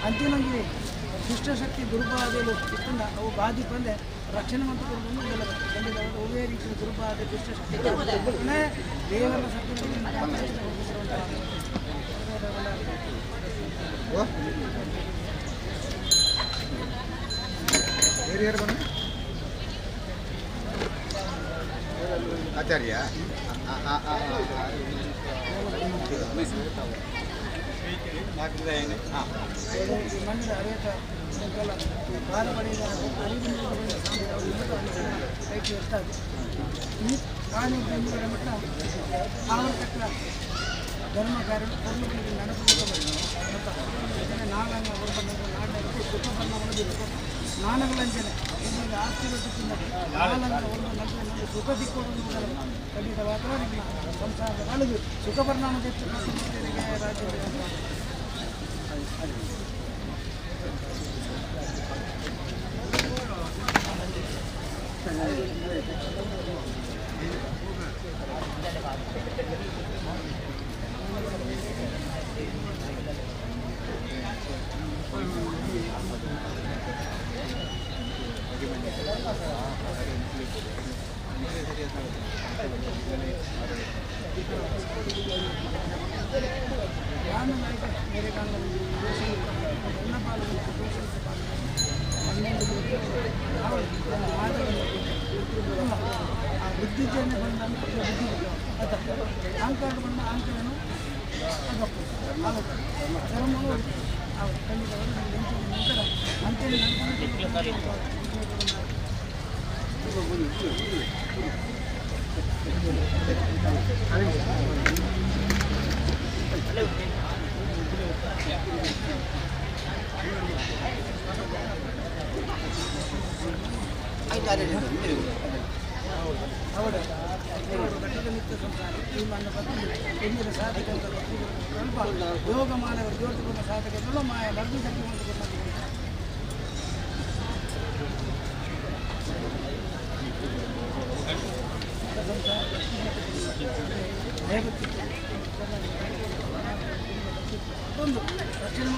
ಅಂಚಿನೊಂದು ದುಷ್ಟಶಕ್ತಿ ದುರ್ಬಾಧೆಗಳು ಇತ್ತಂದ ಅವು ಬಾಧಿ ಬಂದೆ ರಕ್ಷಣೆ ಮಂತ್ರಗಳು ಒಳ್ಳೆಯ ರೀತಿಯ ದುರ್ಬಾಧೆ ದುಷ್ಟಶಕ್ತಿ ದೇವರ ಆಚಾರ್ಯ ಧರ್ಮ ಕಾರ್ಯ ನಾನಗಳಂಜನೆ ಆಸ್ತಿ ಸುಖ ದಿಕ್ಕೋಡು ಖಂಡಿತವಾದ ಸಂಸಾರದ ಬಾಳುದು ಸುಖ ಪರಿಣಾಮ ರಾಜ್ಯ. ಯೋಗ ಮಾನವ ಜ್ಯೋತಿಪೂರ್ಣ ಸಾಧಕಗಳು ಮಾಯ ಮರ್ದು ಶಕ್ತಿ ಒಂದು ರಕ್ಷಣೆ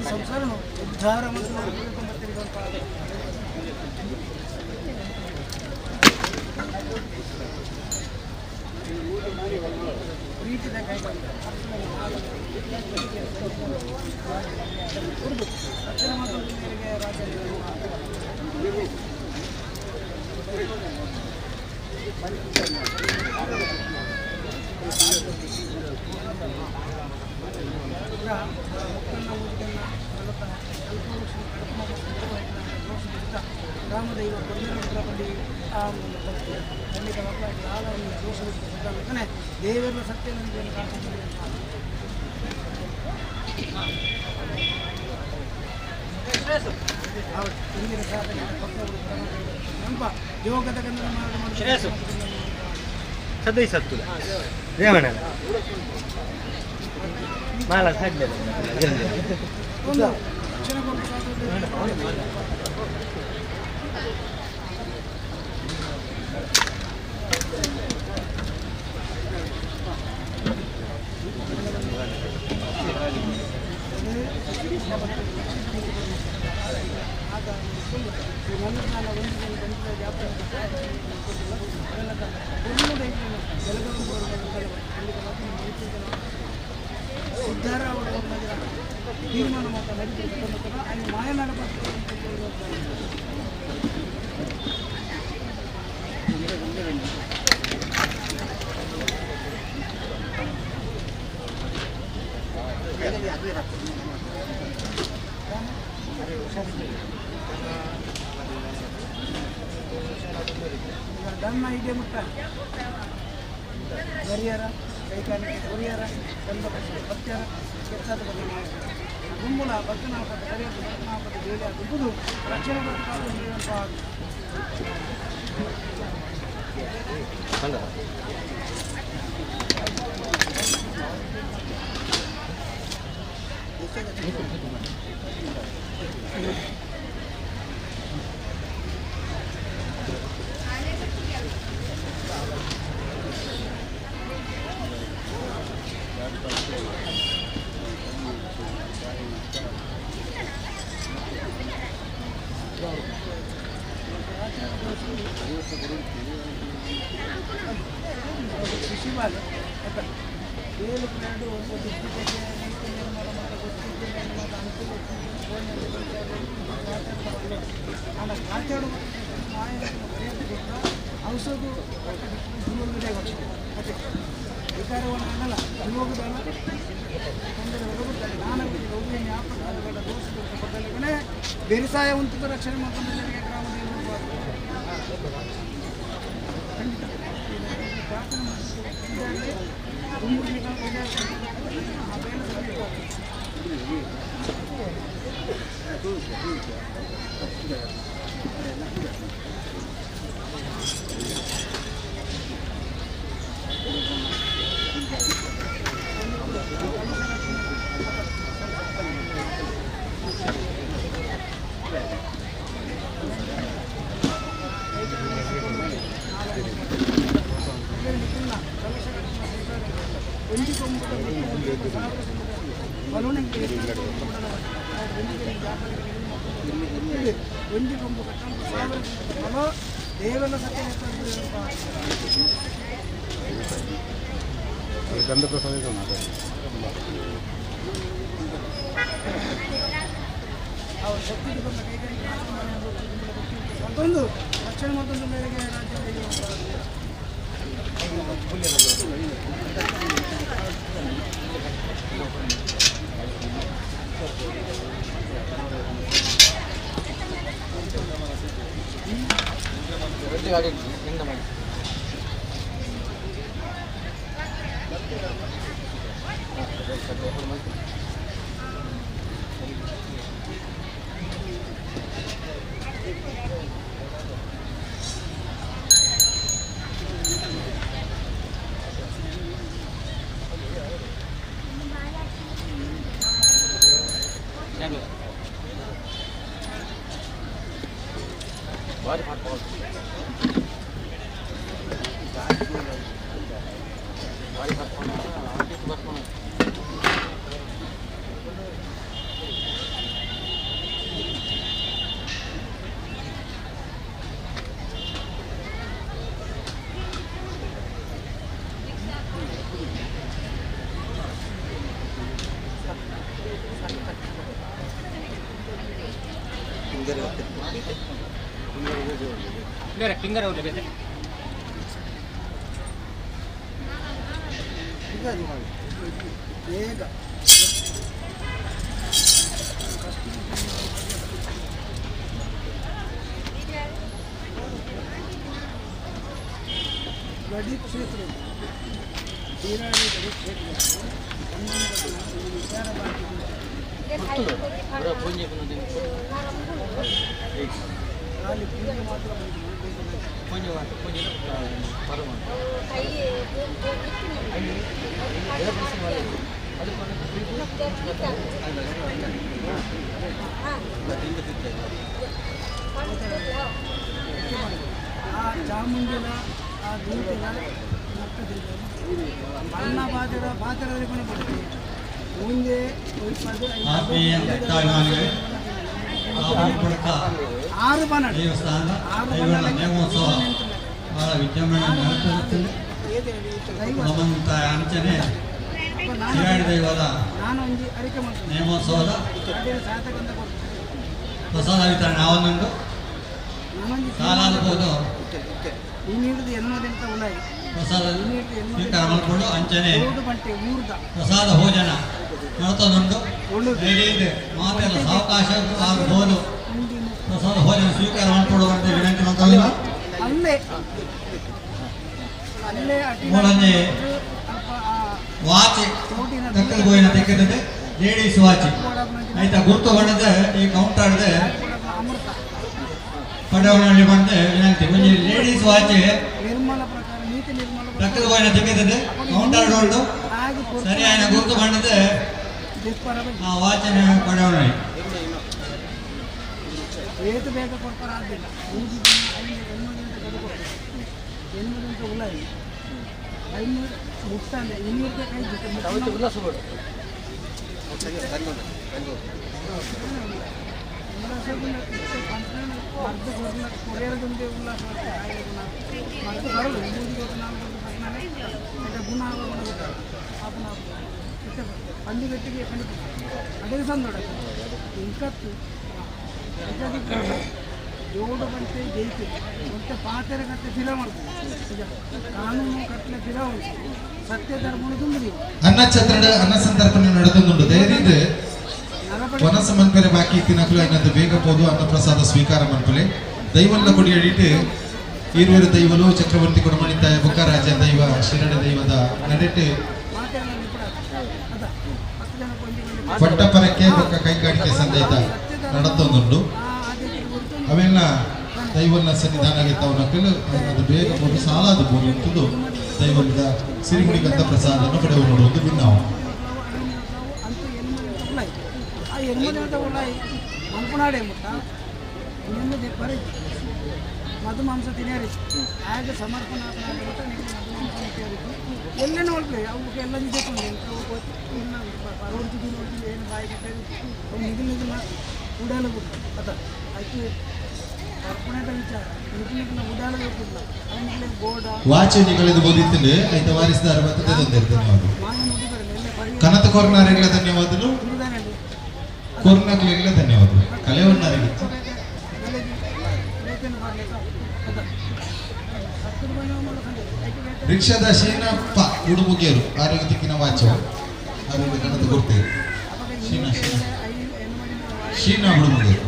ಸಂಸಾರ ಉದ್ಧಾರ ರಾಮದೈವ ದೇವರ ಸತ್ಯ ಯೋಗದ ಸದೈ ಸತ್ತು ದೇವಣ್ಣ ಮಾಲ ಉದ್ಧಾರ ತೀರ್ಮಾನ ಅಲ್ಲಿ ಮಾಯನಾಡ ಧರ್ಮ ಇದೆ ಮುಟ್ಟ ಹರಿಹರ ಕೈಕಾಲಿಕೆ ಹರಿಹರ ಚಂದ ಭಕ್ತರ ಕೆತ್ತಾದ ಬಗ್ಗೆ ಗುಂಬುಲ ಭಕ್ತನಾಪದ ಹರಿಹರ ಭಕ್ತನಾಪದ ಬೇಲಿ ಗುಂಬುದು ರಕ್ಷಣೆ ಬೇಸಾಯ ಉಂಟು ರಕ್ಷಣೆ ಮಾಡ್ಕೊಂಡು ಗ್ರಾಮದ ಒಂಜಿ ಕೊಂಬು ಕಟ್ಟಂತ ಸಾವಿರ ಬಲ ದೇವನ ಸತ್ಯ ಗಂಧ ಪ್ರಸಾದ ಅವರು ಶಕ್ತಿ ಕೈಗಾರಿಕೆ ಮತ್ತೊಂದು ರಕ್ಷಣೆ ಮತ್ತೊಂದು ಮೇರೆಗೆ ರಾಜ್ಯ ಫಿಂಗರ್ ಅವ್ರೆ ಬೇಗ ಗಡಿ ಕ್ಷೇತ್ರ ಬೀರಾಡಿ ಗಡಿ ಕ್ಷೇತ್ರ ಸಂಬಂಧಪಟ್ಟ ವಿಚಾರ ಖಾಲಿ ಪೂಜೆ ಮಾತ್ರ ಆ ಚಾಮುಂಡಿನ ಆ ದೂತಿನ ಅನ್ನ ಪಾತ್ರ ಪಾತ್ರದಲ್ಲಿ ಕೊನೆ ಪಡ್ತೀವಿ ಮುಂದೆ ಆರು ಬನ ದೇವಸ್ಥಾನದ ದೈವಗಳ ನೇಮೋತ್ಸವ ಬಹಳ ವಿಜೃಂಭಣೆ ನಡೆಸುತ್ತದೆ. ನಮ್ಮಂತ ಅಂಚನೆ ಶಿರಾಡಿ ದೈವದ ನೇಮೋತ್ಸವದ ಪ್ರಸಾದ ವಿತರಣೆ ಆವೊಂದುಂಟು ಸಾಲಾದ ಹೋದು ಪ್ರಸಾದ ಸ್ವೀಕಾರ ಮಾಡಿಕೊಂಡು ಅಂಚನೆ ಪ್ರಸಾದ ಭೋಜನ ನಡತದುಂಟು. ಮಾತೆಲ್ಲ ಸಾವಕಾಶ ಆಗಬಹುದು ಪ್ರಸಾದ ಭೋಜನ ಸ್ವೀಕಾರ ಮಾಡಿಕೊಡುವಂತೆ ವಿನಂತಿ ಮಾಡ್ತಾ ಮೂರನೇ ವಾಚ್ ತಕ್ಕದ ಗೋಯಿನ ತೆಗೆದಿದೆ ಲೇಡೀಸ್ ವಾಚ್ ಆಯ್ತಾ ಗುರುತು ಬಣ್ಣದ ಈ ಕೌಂಟರ್ ಪಡವನಲ್ಲಿ ಬಂದ ವಿನಂತಿ. ಒಂಜಿ ಲೇಡೀಸ್ ವಾಚ್ ತಕ್ಕದ ಗೋಯಿನ ತೆಗೆದಿದೆ ಕೌಂಟರ್ ಉಂಟು ಸರಿಯಾದ ಗುರುತು ಬಣ್ಣದ ಆ ವಾಚನ ಪಡವನಲ್ಲಿ ರೇಟ್ ಬೇಗ ಕೊಡ್ತಾರೆ ಆಗಿಲ್ಲ. 5 ಗಂಟೆ ಉಲ್ಲ 500 ಮುಟ್ತಾನೆ 200 ಕೈ ಉಲ್ಲಾಸ ಮತ್ತು ಬರಲು 3 4 ಗುಣ ಪಂಡಿ ಗಟ್ಟಿಗೆ ಪಂಡಿ ಅದೇ ಸಂದೋಡ ಇಂಕತ್ತು ಜೋಡು ಬಂತೆ ಜಯಿತು ಮತ್ತೆ ಪಾತೆರ ಕಟ್ಟೆ ಫಿಲ ಮಾಡ್ತೀವಿ. ಕಾನೂನು ಕಟ್ಟಲೆ ಫಿಲ ಉಂಟು ಸತ್ಯ ಧರ್ಮನು ತುಂಬಿದೀವಿ. ಅನ್ನ ಛತ್ರದ ಅನ್ನ ಸಂತರ್ಪಣೆ ನಡೆದುಂಡು ದಯವಿಟ್ಟು ವನಸ ಮನ್ಪೆರೆ ಬಾಕಿ ತಿನ್ನಕಲು ಐನಂದು ಬೇಗ ಪೋದು ಅನ್ನ ಪ್ರಸಾದ ಸ್ವೀಕಾರ ಮನ್ಪಲೆ ದೈವಲ್ಲ ಕೊಡಿ ಅಡಿಟ್ಟು ಈರುವರು ದೈವಲು ಚಕ್ರವರ್ತಿ ಕೊಡಮಣಿತಾಯ ಬುಕ್ಕರಾಜ ದೈವ ಶಿರಡ ದೈವದ ನಡೆಟ್ಟು ಪಟ್ಟಪರಕ್ಕೆ ಬೊಕ್ಕ ಕೈಗಾರಿಕೆ ಸಂದೇತ ನಡತೊಂದುಂಡು. ಅವೆಲ್ಲ ದೈವನ ಸನ್ನಿಧಾನ ಅದು ಬೇಗ ಹೋಗಿ ಸಾಲಾದ ಭೂಮಿ ದೈವದ ಸಿರಿಗುಡಿಗಂತ ಪ್ರಸಾದವನ್ನು ಪಡೆಯುವ ನೋಡುವುದು ಭಿನ್ನವು. ಮಧು ಮಾಂಸ ತಿನ್ಯಾರಿ ಆಗ ಸಮರ್ಪಣೆ ಆಪನ ನಿಮಗೆ ಮಧು ಮಾಂಸ ತಿನ್ಯಾರಿ ಎಲ್ಲೇ ನೋಡ್ಲಿ ಅವಕ್ಕೆ ಎಲ್ಲ ನಿಜಕೊಂಡು ಇನ್ನು ಪರವರ್ತಿ ನೋಡ್ತೀವಿ ಏನು ಬಾಯಿ ಬಿಟ್ಟರೆ ಅವು ನಿಗಲ್ ನಿಗಲ ಉಡಾಲ ಬಿಟ್ಟು ಅದ ಆಯ್ತು ಅರ್ಪಣೆದ ವಿಚಾರ ನಿಗಲ್ ನಿಗಲ ಉಡಾಲ ಬೇಕಿಲ್ಲ ಅವನಿಗೆ ಗೋಡ ವಾಚನಿಗಳಿದು ಬೋಧಿತ್ತಂಡು ಐತ ವಾರಿಸಿದ ಅರವತ್ತದೇ ಧನ್ಯವಾದ. ಕನತ ಕೊರ್ನಾರಿಗಳ ಧನ್ಯವಾದಗಳು, ಕೊರ್ನಾಗ್ಲಿಗಳ ಧನ್ಯವಾದಗಳು, ಕಲೆಯೊನ್ನಾರಿಗೆ. ರಿಕ್ಷಾದ ಶೀನಪ್ಪ ಉಡುಮುಗಿಯರು ಆರೋಗ್ಯ ತಿಕ್ಕಿನ ವಾಚ ಆರೋಗ್ಯ ಕನತ ಕೊಡ್ತೇವೆ. ಶೀನಾ ಶೀನಾ ಶೀನಾ ಉಡುಮುಗಿಯರು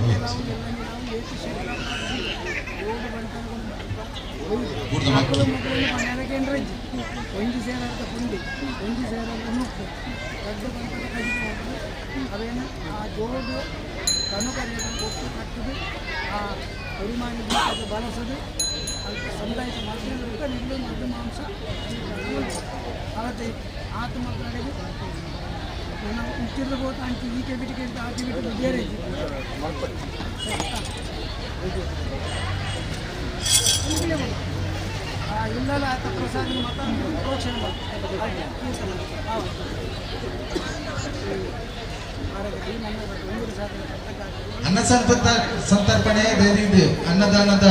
ಒಂಜಿ ಸೇರಾದ ಪುಂಡಿ ಒಂಜಿ ಸೇರಾದ ನುಪ್ಪು ದೊಡ್ಡ ಬಂತದ ಕಡಿಮೆ ಅವೇನು ಆ ಜೋಡು ಕನುಕರಿಯನ್ನು ಒಟ್ಟು ಕಟ್ಟುದು ಆ ಪರಿಮಾಣ ಬಳಸೋದು ಅದಕ್ಕೆ ಸಮುದಾಯದ ಮಧ್ಯದ ನಿಗಲು ಮದ್ದು ಮಾಂಸ ಅವತ್ತು ಆತ ಮಾತನಾಡಿದ್ದು ನಾನು ಇಟ್ಟಿರ್ಬೋದು ಅಂಚೆ ಈ ಕೆಬಿಟಿಗೆ ಆ ಕೆಬಿಟಿಗೆ ಬೇರೆ ಇಲ್ಲಲ್ಲ ಆತ ಪ್ರಸಾದ ಮತ ಪ್ರೋಕ್ಷಣೆ ಅನ್ನ ಸಂತರ್ಪಣೆ ಬೇರೆ ಅನ್ನದಾನದ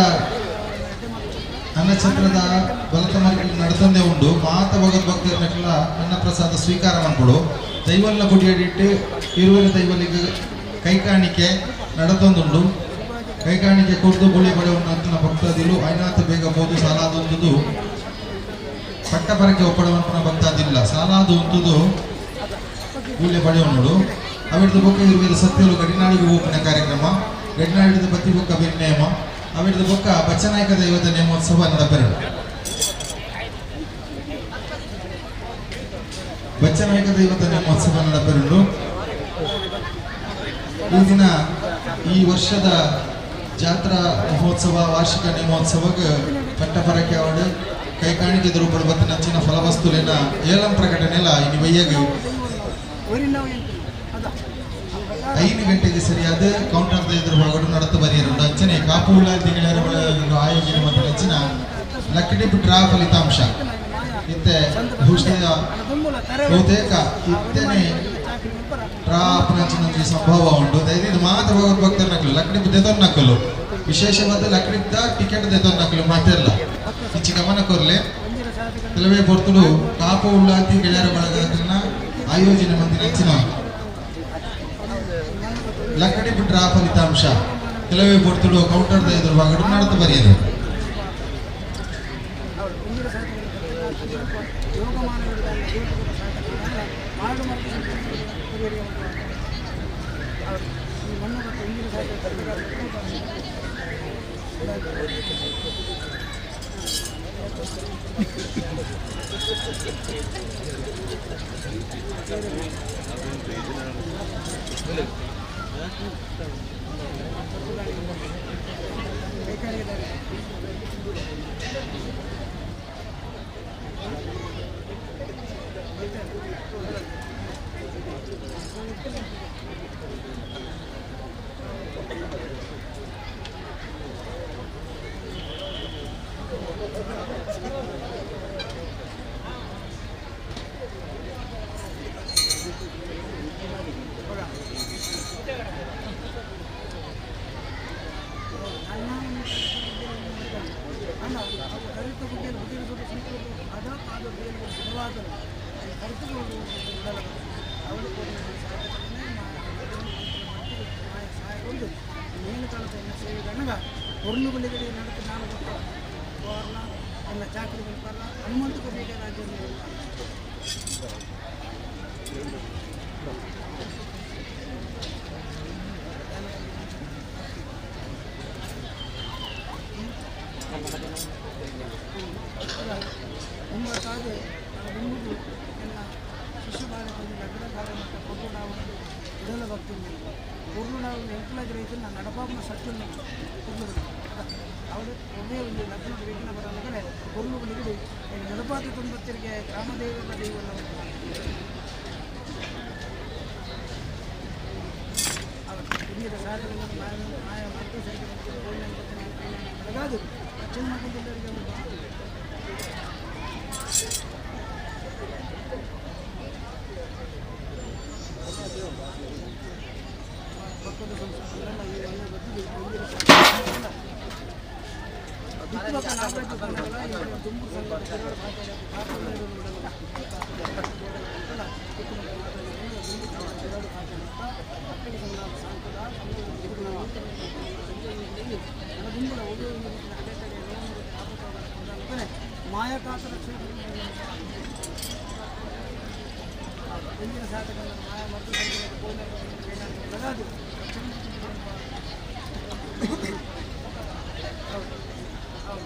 ಅನ್ನಛತ್ರದ ಬಲತ ಮರಗಳು ನಡತಂದೆ ಉಂಡು ಮಾತ ಭಗವದ್ ಭಕ್ತರನ್ನೆಲ್ಲ ಅನ್ನಪ್ರಸಾದ ಸ್ವೀಕಾರ ಮಾಡ್ಬಿಡು. ದೈವಲ್ಲ ಗುಡಿಯಡಿಟ್ಟು ಇರುವರೆ ದೈವಲಿಗೆ ಕೈಕಾಣಿಕೆ ನಡತಂದುಂಡು. ಕೈಕಾಣಿಕೆ ಕೊಡ್ದು ಗುಳಿ ಬಡವನ್ನ ಭಕ್ತಾದಿಲು ಐನಾಥ ಬೇಗ ಬೋದು ಸಾಲಾದೊಂದುದು ಪಟ್ಟ ಪರಕ್ಕೆ ಒಪ್ಪಡವನ್ನ ಭಕ್ತಾದಿಲ್ಲ ಸಾಲಾದು ಉಂಟುದು ಗೂಳ್ಯ ಬಡೆಯವನುಡು. ಅವಿಡ್ದು ಬೊಕ್ಕ ಇರುವೇರು ಸತ್ಯಲು ಗಡಿನಾಡಿಗೆ ಹೋಗುವ ಕಾರ್ಯಕ್ರಮ ಗಡಿನಾಡಿದ ಬತ್ತಿ ಬೊಕ್ಕ ನೇಮ ಅವಿಡ್ದು ಬೊಕ್ಕ ಬಚ್ಚನಾಯಕ ದೈವದ ನೇಮೋತ್ಸವ ನಡಪೆರಡು. ಬಚ್ಚನಾಯಕ ದೈವದ ನೇಮೋತ್ಸವ ನಡಪೆರಡು. ಈ ದಿನ ಈ ವರ್ಷದ ಜಾತ್ರಾ ಮಹೋತ್ಸವ ವಾರ್ಷಿಕ ನೇಮೋತ್ಸವಕ್ಕೆ ಪಟ್ಟಪರಕ್ಕೆ ಅವಡು ಕೈಕಾಣಿಕೆ ರೂಪಡು ಬತ್ತ ನಂಚಿನ ಫಲವಸ್ತುಲೇನ ಏಲಂ ಪ್ರಕಟಣೆಲ್ಲ ಇನ್ನು ಬಯ್ಯಗೆ 5 ಗಂಟೆಗೆ ಸರಿಯಾದ ಕೌಂಟರ್ ಎದುರು ಭಾಗಡು ನಡತು ಬರೆಯರುಂಡು. ಅಂಚನೆ ಕಾಪು ಉಳ್ಳಾಲ್ ತಿಂಗಳ ಆಯೋಜನೆ ಮತ್ತು ಅಂಚಿನ ಲಕ್ಕಡಿಪ್ ಡ್ರಾ ಫಲಿತಾಂಶ ಇತ್ತೆ ಘೋಷಣೆಯ ಬಹುತೇಕ ಇತ್ತನೆ ಡ್ರಾ ಆಪನಂಚಿನ ಸಂಭವ ಉಂಟು. ದಯವಿಟ್ಟು ಮಾತ್ರ ಭಗವದ್ ಭಕ್ತರ ನಕಲು ಲಕ್ಕಡಿಪ್ ದೆತೊನ್ ನಕಲು ವಿಶೇಷವಾದ ಲಕ್ಕಡಿಪ್ದ ಟಿಕೆಟ್ ದೆತೊನ್ ನಕಲು ಮಾತೆಲ್ಲ ಇಚ್ಚಿ ಗಮನ ಕೊರ್ಲೆ. ಕೆಲವೇ ಪೊರ್ತುಡು ಕಾಪು ಉಳ್ಳಾತಿ ಗೆಳೆಯರ ಬಳಗದನ್ನ ಆಯೋಜನೆ ಮಂದಿನ ಅಂಚಿನ ಲಕ್ಕಡಿಪ್ ಡ್ರಾ ಫಲಿತಾಂಶ ಕೆಲವೇ ಪೊರ್ತುಡು ಕೌಂಟರ್ ಎದುರು ಭಾಗಡು ನಡತು ಬರೆಯಲು. ಮಾಯಕಾತರ ಹಿಂದಿನ ಶಾಸಕರ ಮಾಯ ಮದ್ದು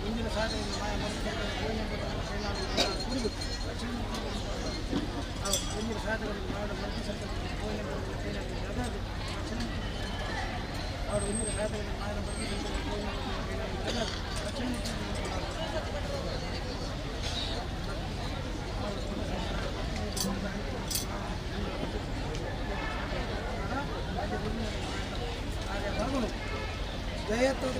ಮುಂದಿನ ಶಾಸಕರ ಮಾಯ ಮದ್ದು ಮುಂದಿನ ಶಾಸಕರು ಮಾಡ ಮದ್ದು ಮುಂದಿನ ಶಾಸಕರು ಮಾಡ ಮದ್ದು ಜಯತ್ವದ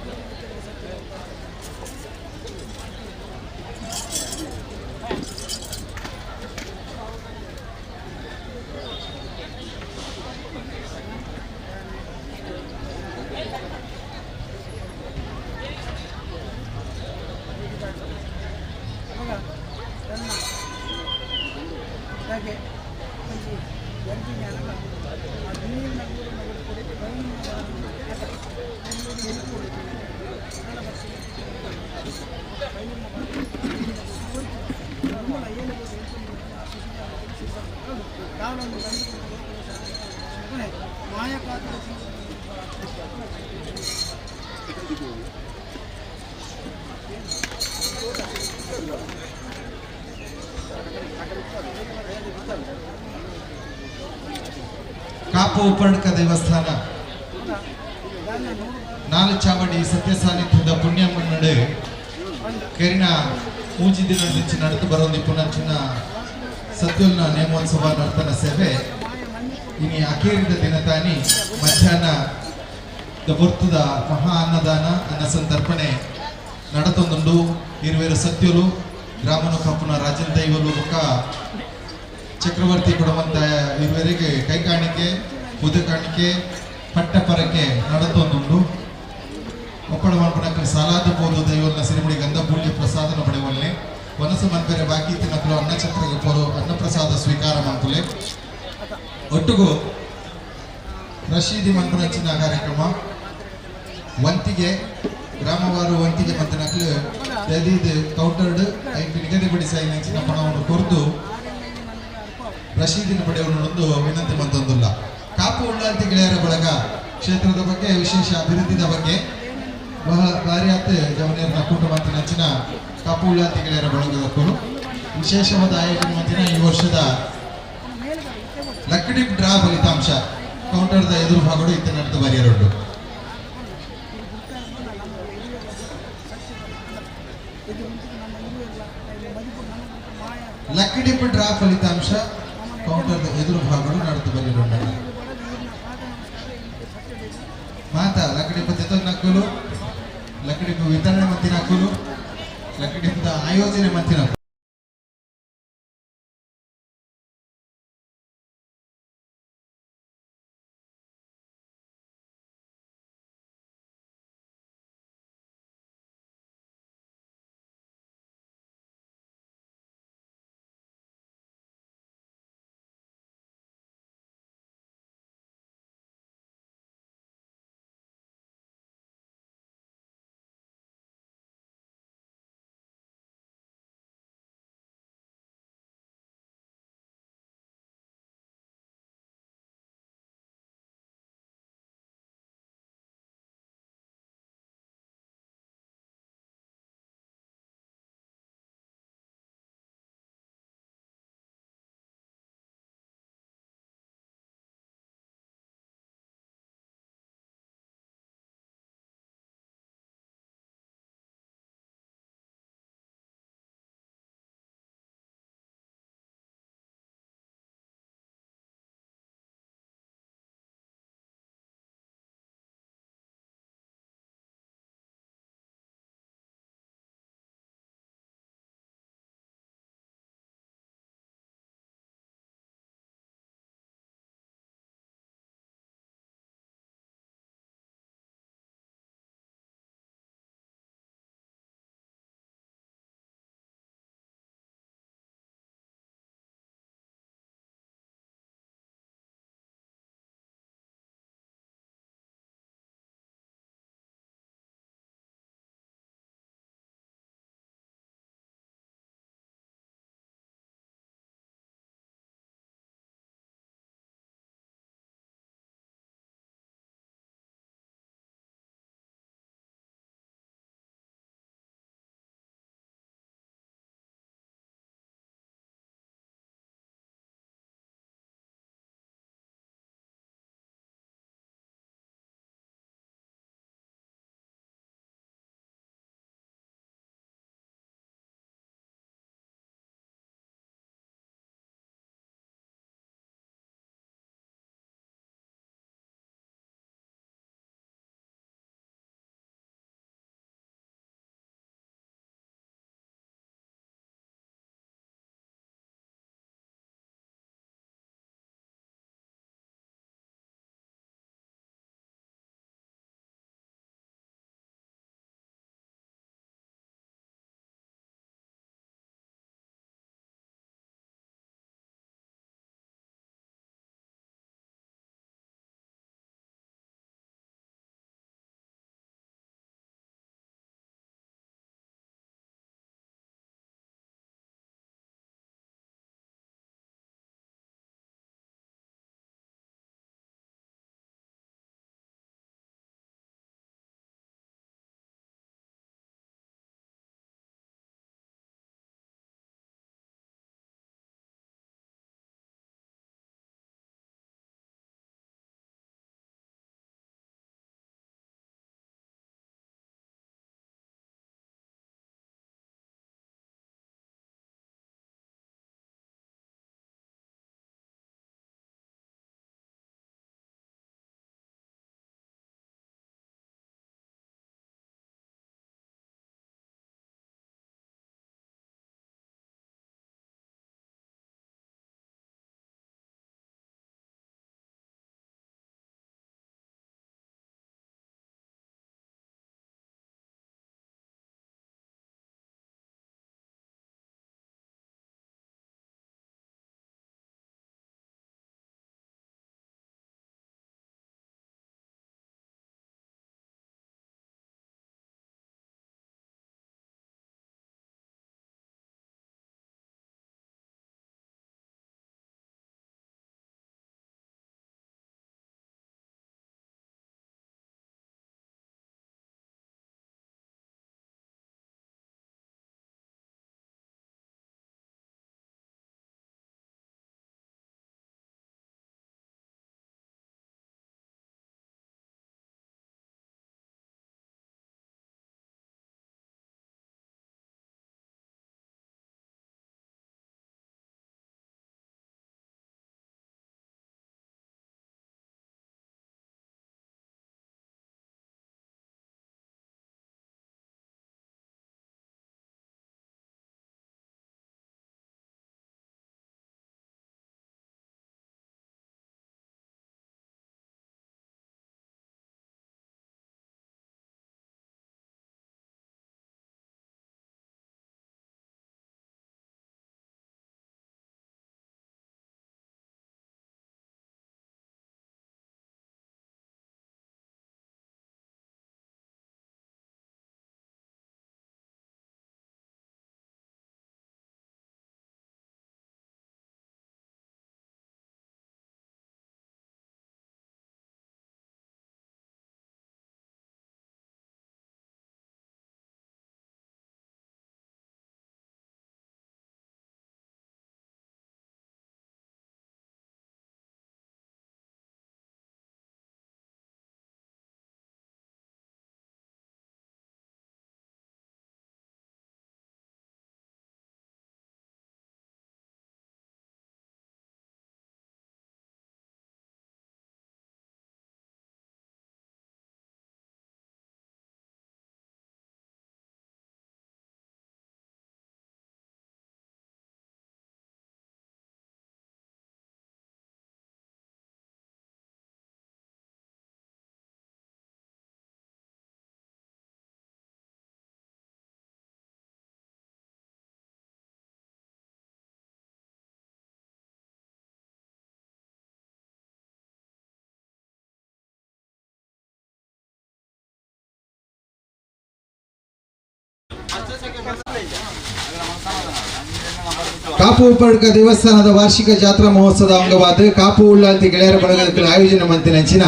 ಕಾಪು ಉಪರ್ಣಕ ದೇವಸ್ಥಾನ ನಾಲು ಚಾವಡಿ ಸತ್ಯ ಸಾನ್ನಿಧ್ಯದ ಪುಣ್ಯ ಮನ್ನಡೆ ಕೆರಿನ ಮೂಜಿ ದಿನ ನಡೆದು ಬರೋದಿ ಪುನರ್ಚಿನ ಸತ್ಯೋಲ್ನ ನೇಮೋತ್ಸವ ನರ್ತನ ಸೇವೆ. ಇನಿ ಅಖೀರಿದ ದಿನ ತಾನಿ ಮಧ್ಯಾಹ್ನ ಪೊರ್ತುದ ಮಹಾ ಅನ್ನದಾನ ಅನ್ನ ಸಂತರ್ಪಣೆ ನಡತೊಂದುಂಡು. ಇರುವೆರು ಸತ್ಯಲು ಗ್ರಾಮನು ಕಪ್ಪುನ ರಾಜನ್ ದೈವಲು ಬೊಕ್ಕ ಚಕ್ರವರ್ತಿ ಕೊಡವಂತ ಇರುವರಿಗೆ ಕೈ ಕಾಣಿಕೆ ಪುದ ಕಾಣಿಕೆ ಪಟ್ಟ ಪರಕೆ ನಡತೊಂದುಂಡು. ಒಪ್ಪಡ ಮನ್ಪುನಕಲು ಸಾಲಾದ ಪೋದು ದೈವಲ್ನ ಸಿರಿಮುಡಿ ಗಂಧ ಪೂಲ್ಯ ಪ್ರಸಾದನ ಪಡೆವಲ್ಲೆ ವನಸು ಮನ್ಪೆರೆ ಬಾಕಿ ತಿನ್ನಕಲು ಅನ್ನಛತ್ರಗೆ ಪೋದು ಅನ್ನಪ್ರಸಾದ ಸ್ವೀಕಾರ ಮನ್ಪುಲೆ. ಒಟ್ಟುಗು ರಶೀದಿ ಮನ್ಪುನಂಚಿನ ಕಾರ್ಯಕ್ರಮ. ವಂತಿಗೆ ಗ್ರಾಮವಾರು ವಂತಿಗೆ ಮಂತನಕಲು ದದೀದ್ ಕೌಂಟರ್ಡ್ ಐಕ್ ನಿಗದಿಪಡಿಸಾಯಿನಂಚಿನ ಪಣವನ್ನು ಕೊರ್ದು ರಶೀದಿನ ಪಡೆಯವನ್ನು ವಿನಂತಿ ಮಂತೊಂದುಲ್ಲ. ಕಾಪು ಉಳ್ಳಾಲ್ತಿ ಗೆಳೆಯರ ಬಳಗ ಕ್ಷೇತ್ರದ ಬಗ್ಗೆ ವಿಶೇಷ ಅಭಿವೃದ್ಧಿದ ಬಗ್ಗೆ ಬಹಳ ಭಾರಿ ಜವನಿಯರ್ನ ಕೂಟ ಮಂತಿನಂಚಿನ ಕಾಪು ಉಳ್ಳಾಲ್ತಿ ಗೆಳೆಯರ ಬಳಗದ ಕೊರು ವಿಶೇಷವಾದ ಆಯೋಜನೆ ಮಂತಿನ ಈ ವರ್ಷದ ಲಕ್ಕಡಿ ಡ್ರಾ ಫಲಿತಾಂಶ ಕೌಂಟರ್ದ ಎದುರು ಭಾಗಡು ಇತ್ತ ನಡೆದು ಬರಿಯರುಂಟು. ಲಕ್ಕಡಿಪ್ ಡ್ರಾ ಫಲಿತಾಂಶ ಕೌಂಟರ್ದ ಎದುರು ಭಾಗಡು ನಡೆದು ಬರಿಯರುಂಟು. ಮಾತಾ ಲಕ್ಕಡಿಪ್ಪ ನಕ್ಕಲು ಲಕ್ಕಡಿಪ್ಪ ವಿತರಣೆ ಮಂತಿನ ನಕ್ಕಲು ಲಕ್ಕಡಿಪ್ಪದ ಆಯೋಜನೆ ಮಂತಿನ ಕಾಪು ಉಪ್ಪಡ್ಕ ದೇವಸ್ಥಾನದ ವಾರ್ಷಿಕ ಜಾತ್ರಾ ಮಹೋತ್ಸವದ ಅಂಗವಾದ ಕಾಪು ಉಳ್ಳಾಲ್ತಿ ಗೆಳೆಯರ ಬಳಗದ ಆಯೋಜನೆ ಮಂತಿನಂಚಿನ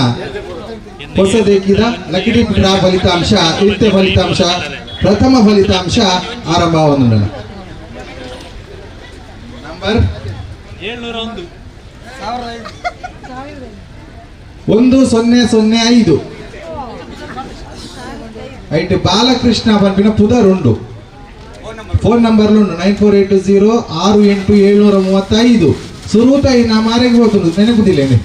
ಹೊಸ ದೇಕಿದ ಲಕಿಡಿ ಡ್ರಾ ಫಲಿತಾಂಶ ಇತ್ತೆ ಫಲಿತಾಂಶ ಪ್ರಥಮ ಫಲಿತಾಂಶ ಆರಂಭವನ್ನು ನಂಬರ್ 1005 ಐಟ್ ಬಾಲಕೃಷ್ಣ ಪನ್ಪಿನ ಪುದರ್ ಉಂಡು. ಫೋನ್ ನಂಬರ್ ಉಂಡು 9480 68 735. ಸುರೂತ ನಾ ಮಾರಿಗೆ ಹೋಗ್ತುಂಡು ನೆನಪುದಿಲ್ಲೇನೆ.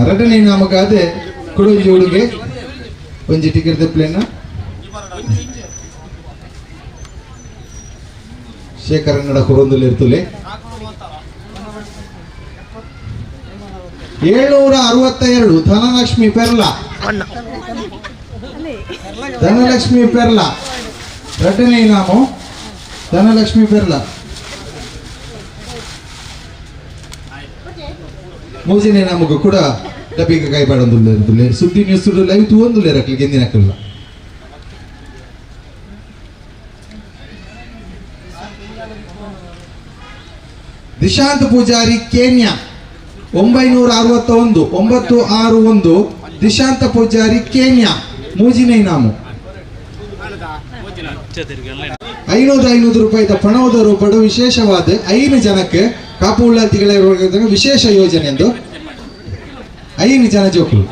ರಡ್ಡನೇ ನಾಮಕಾದೆ ಕುಡೊಂಜಿ ಹುಡುಗೆ ಒಂಜಿ ಟಿಕೆಟ್ ದೆಪ್ಲೇನ ಶೇಖರನ್ನಡ ಕೊರೊಂದುಲ್ಲ ಇರ್ತುಲೆ. 762 ಧನಲಕ್ಷ್ಮಿ ಪೆರ್ಲ, ಧನಲಕ್ಷ್ಮಿ ಪೆರ್ಲ ರಡ್ಡನೇ ಇನಾಮು ಧನಲಕ್ಷ್ಮಿ ಪೆರ್ಲ. ಮೂಜನೇ ನಮಗೂ ಕೂಡ ಡಬ್ಬಿಗೆ ಕೈಪಾಡೊಂದುಲ್ಲ ಸುದ್ದಿ ನ್ಯೂಸ್ ಲೈವ್ ತೂವೊಂದುಲ್ಲ ರಕ್ಲಿಗೆ ಎಂದಿನಕ್ಕಲ್ಲ. ದಿಶಾಂತ್ ಪೂಜಾರಿ ಕೇನ್ಯಾ 961 961 ದಿಶಾಂತ ಪೂಜಾರಿ ಕೇನ್ಯಾ ಮೂಜಿನೇ ಇನಾಮು. 500 500 ರೂಪಾಯಿದ ಪಣವದ ರೂಪಡು ವಿಶೇಷವಾದ 5 ಜನಕ್ಕೆ ಕಾಪು ಉಳ್ಳಾತಿಗಳ ವಿಶೇಷ ಯೋಜನೆ ಎಂದು 5 ಜನ ಜೋಕ್ಲು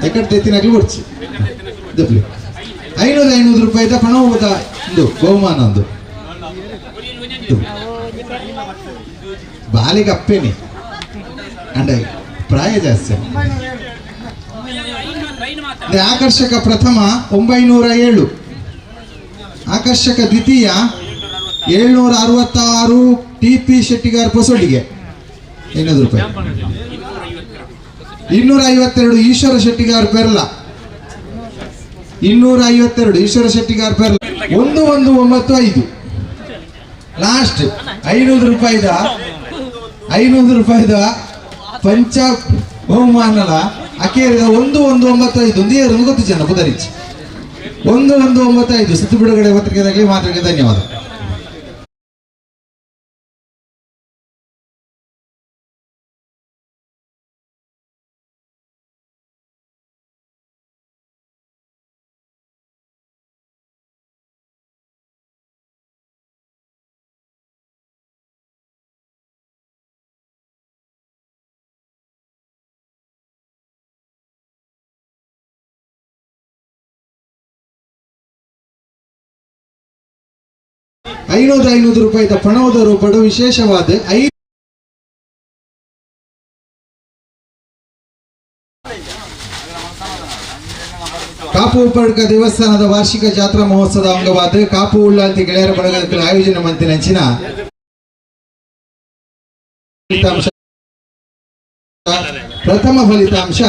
ಎಕಡೆ ತೆತ್ತಿನಾಗ್ಲು ಬರ್ಚಿ ದಪ್ಲಿ 500 500 ರೂಪಾಯಿದ ಪಣವದ ಒಂದು ಬಹುಮಾನ ಒಂದು ಬಾಲಿಗೆ ಅಪ್ಪೇನೆ ಅಂಡ ಪ್ರಾಯ ಜಾಸ್ತಿ. ಆಕರ್ಷಕ ಪ್ರಥಮ 907, ಆಕರ್ಷಕ ದ್ವಿತೀಯ 766 ಟಿ ಪಿ ಶೆಟ್ಟಿಗಾರ್ ಪೊಸೊಡಿಗೆ 500 ರೂಪಾಯಿ. 252 ಈಶ್ವರ ಶೆಟ್ಟಿಗಾರ್ ಪೆರ್ಲ, 252 ಈಶ್ವರ ಶೆಟ್ಟಿಗಾರ್ ಪೆರ್ಲ 1195 ಲಾಸ್ಟ್ 500 ರೂಪಾಯಿದ 500 ರೂಪಾಯಿದ ಪಂಚ ಬಹುಮಾನಲ ಅಕೇರಿದ 1195 ಒಂದು ಏರು ಗೊತ್ತು ಜನ ಪುದರಿಚ್ 1195 ಸುತ್ತು ಬಿಡುಗಡೆ ಪತ್ರಿಕೆದಾಗಲಿ ಮಾತ್ರಕ್ಕೆ ಧನ್ಯವಾದ. 500 500 ರೂಪಾಯಿದ ಪಣವದ ರೂಪಡು ವಿಶೇಷವಾದ ಕಾಪು ಉಪ್ಪಡ್ಕ ದೇವಸ್ಥಾನದ ವಾರ್ಷಿಕ ಜಾತ್ರಾ ಮಹೋತ್ಸವದ ಅಂಗವಾದ ಕಾಪು ಉಳ್ಳಾಲ್ತಿ ಗೆಳೆಯರ ಬಳಗದ ಆಯೋಜನೆ ಮಂತಿನಂಚಿನ ಫಲಿತಾಂಶ ಪ್ರಥಮ ಫಲಿತಾಂಶ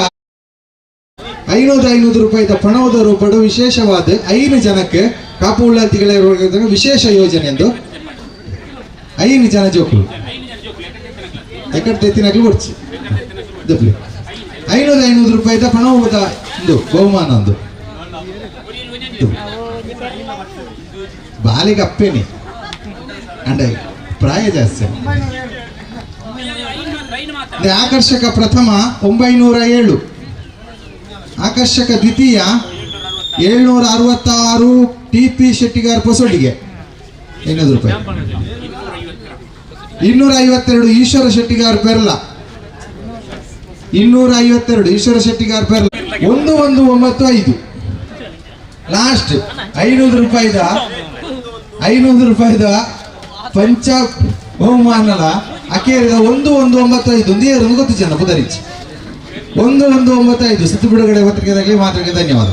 500 500 ರೂಪಾಯಿದ ಪಣವದ ರೂಪಡು ವಿಶೇಷವಾದ 5 ಜನಕ್ಕೆ ಕಾಪು ಉಳ್ಳಾಲ್ತಿಗಳ ವಿಶೇಷ ಯೋಜನೆ ಎಂದು 5 ಜನ ಜೋಕ್ಲು ಎಕಡೆ ತೆತ್ತಿನಾಗ್ಲು ಬರ್ಚಿ ದಪ್ಲಿ 500 500 ರೂಪಾಯಿದ ಪಣವದ ಒಂದು ಬಹುಮಾನ ಒಂದು ಬಾಲಿಗೆ ಅಪ್ಪೇನೆ ಅಂಡ ಪ್ರಾಯ ಜಾಸ್ತಿ. ಆಕರ್ಷಕ ಪ್ರಥಮ 907, ಆಕರ್ಷಕ ದ್ವಿತೀಯ 766 ಟಿ ಪಿ ಶೆಟ್ಟಿಗಾರ್ ಪೊಸೊಡಿಗೆ 500 ರೂಪಾಯಿ. 252 ಈಶ್ವರ ಶೆಟ್ಟಿಗಾರ್ ಪೆರ್ಲ, 252 ಈಶ್ವರ ಶೆಟ್ಟಿಗಾರ್ ಪೆರ್ಲ 1195 ಲಾಸ್ಟ್ 500 ರೂಪಾಯಿದ 500 ರೂಪಾಯಿದ ಪಂಚ ಬಹುಮಾನಲ ಅಕೇರಿದ 1195 ಒಂದು ಏರು ಗೊತ್ತು ಜನ ಪುದರಿಚ್ 1195 ಸುತ್ತು ಬಿಡುಗಡೆ ಪತ್ರಿಕೆದಾಗಲಿ ಮಾತ್ರಕ್ಕೆ ಧನ್ಯವಾದ.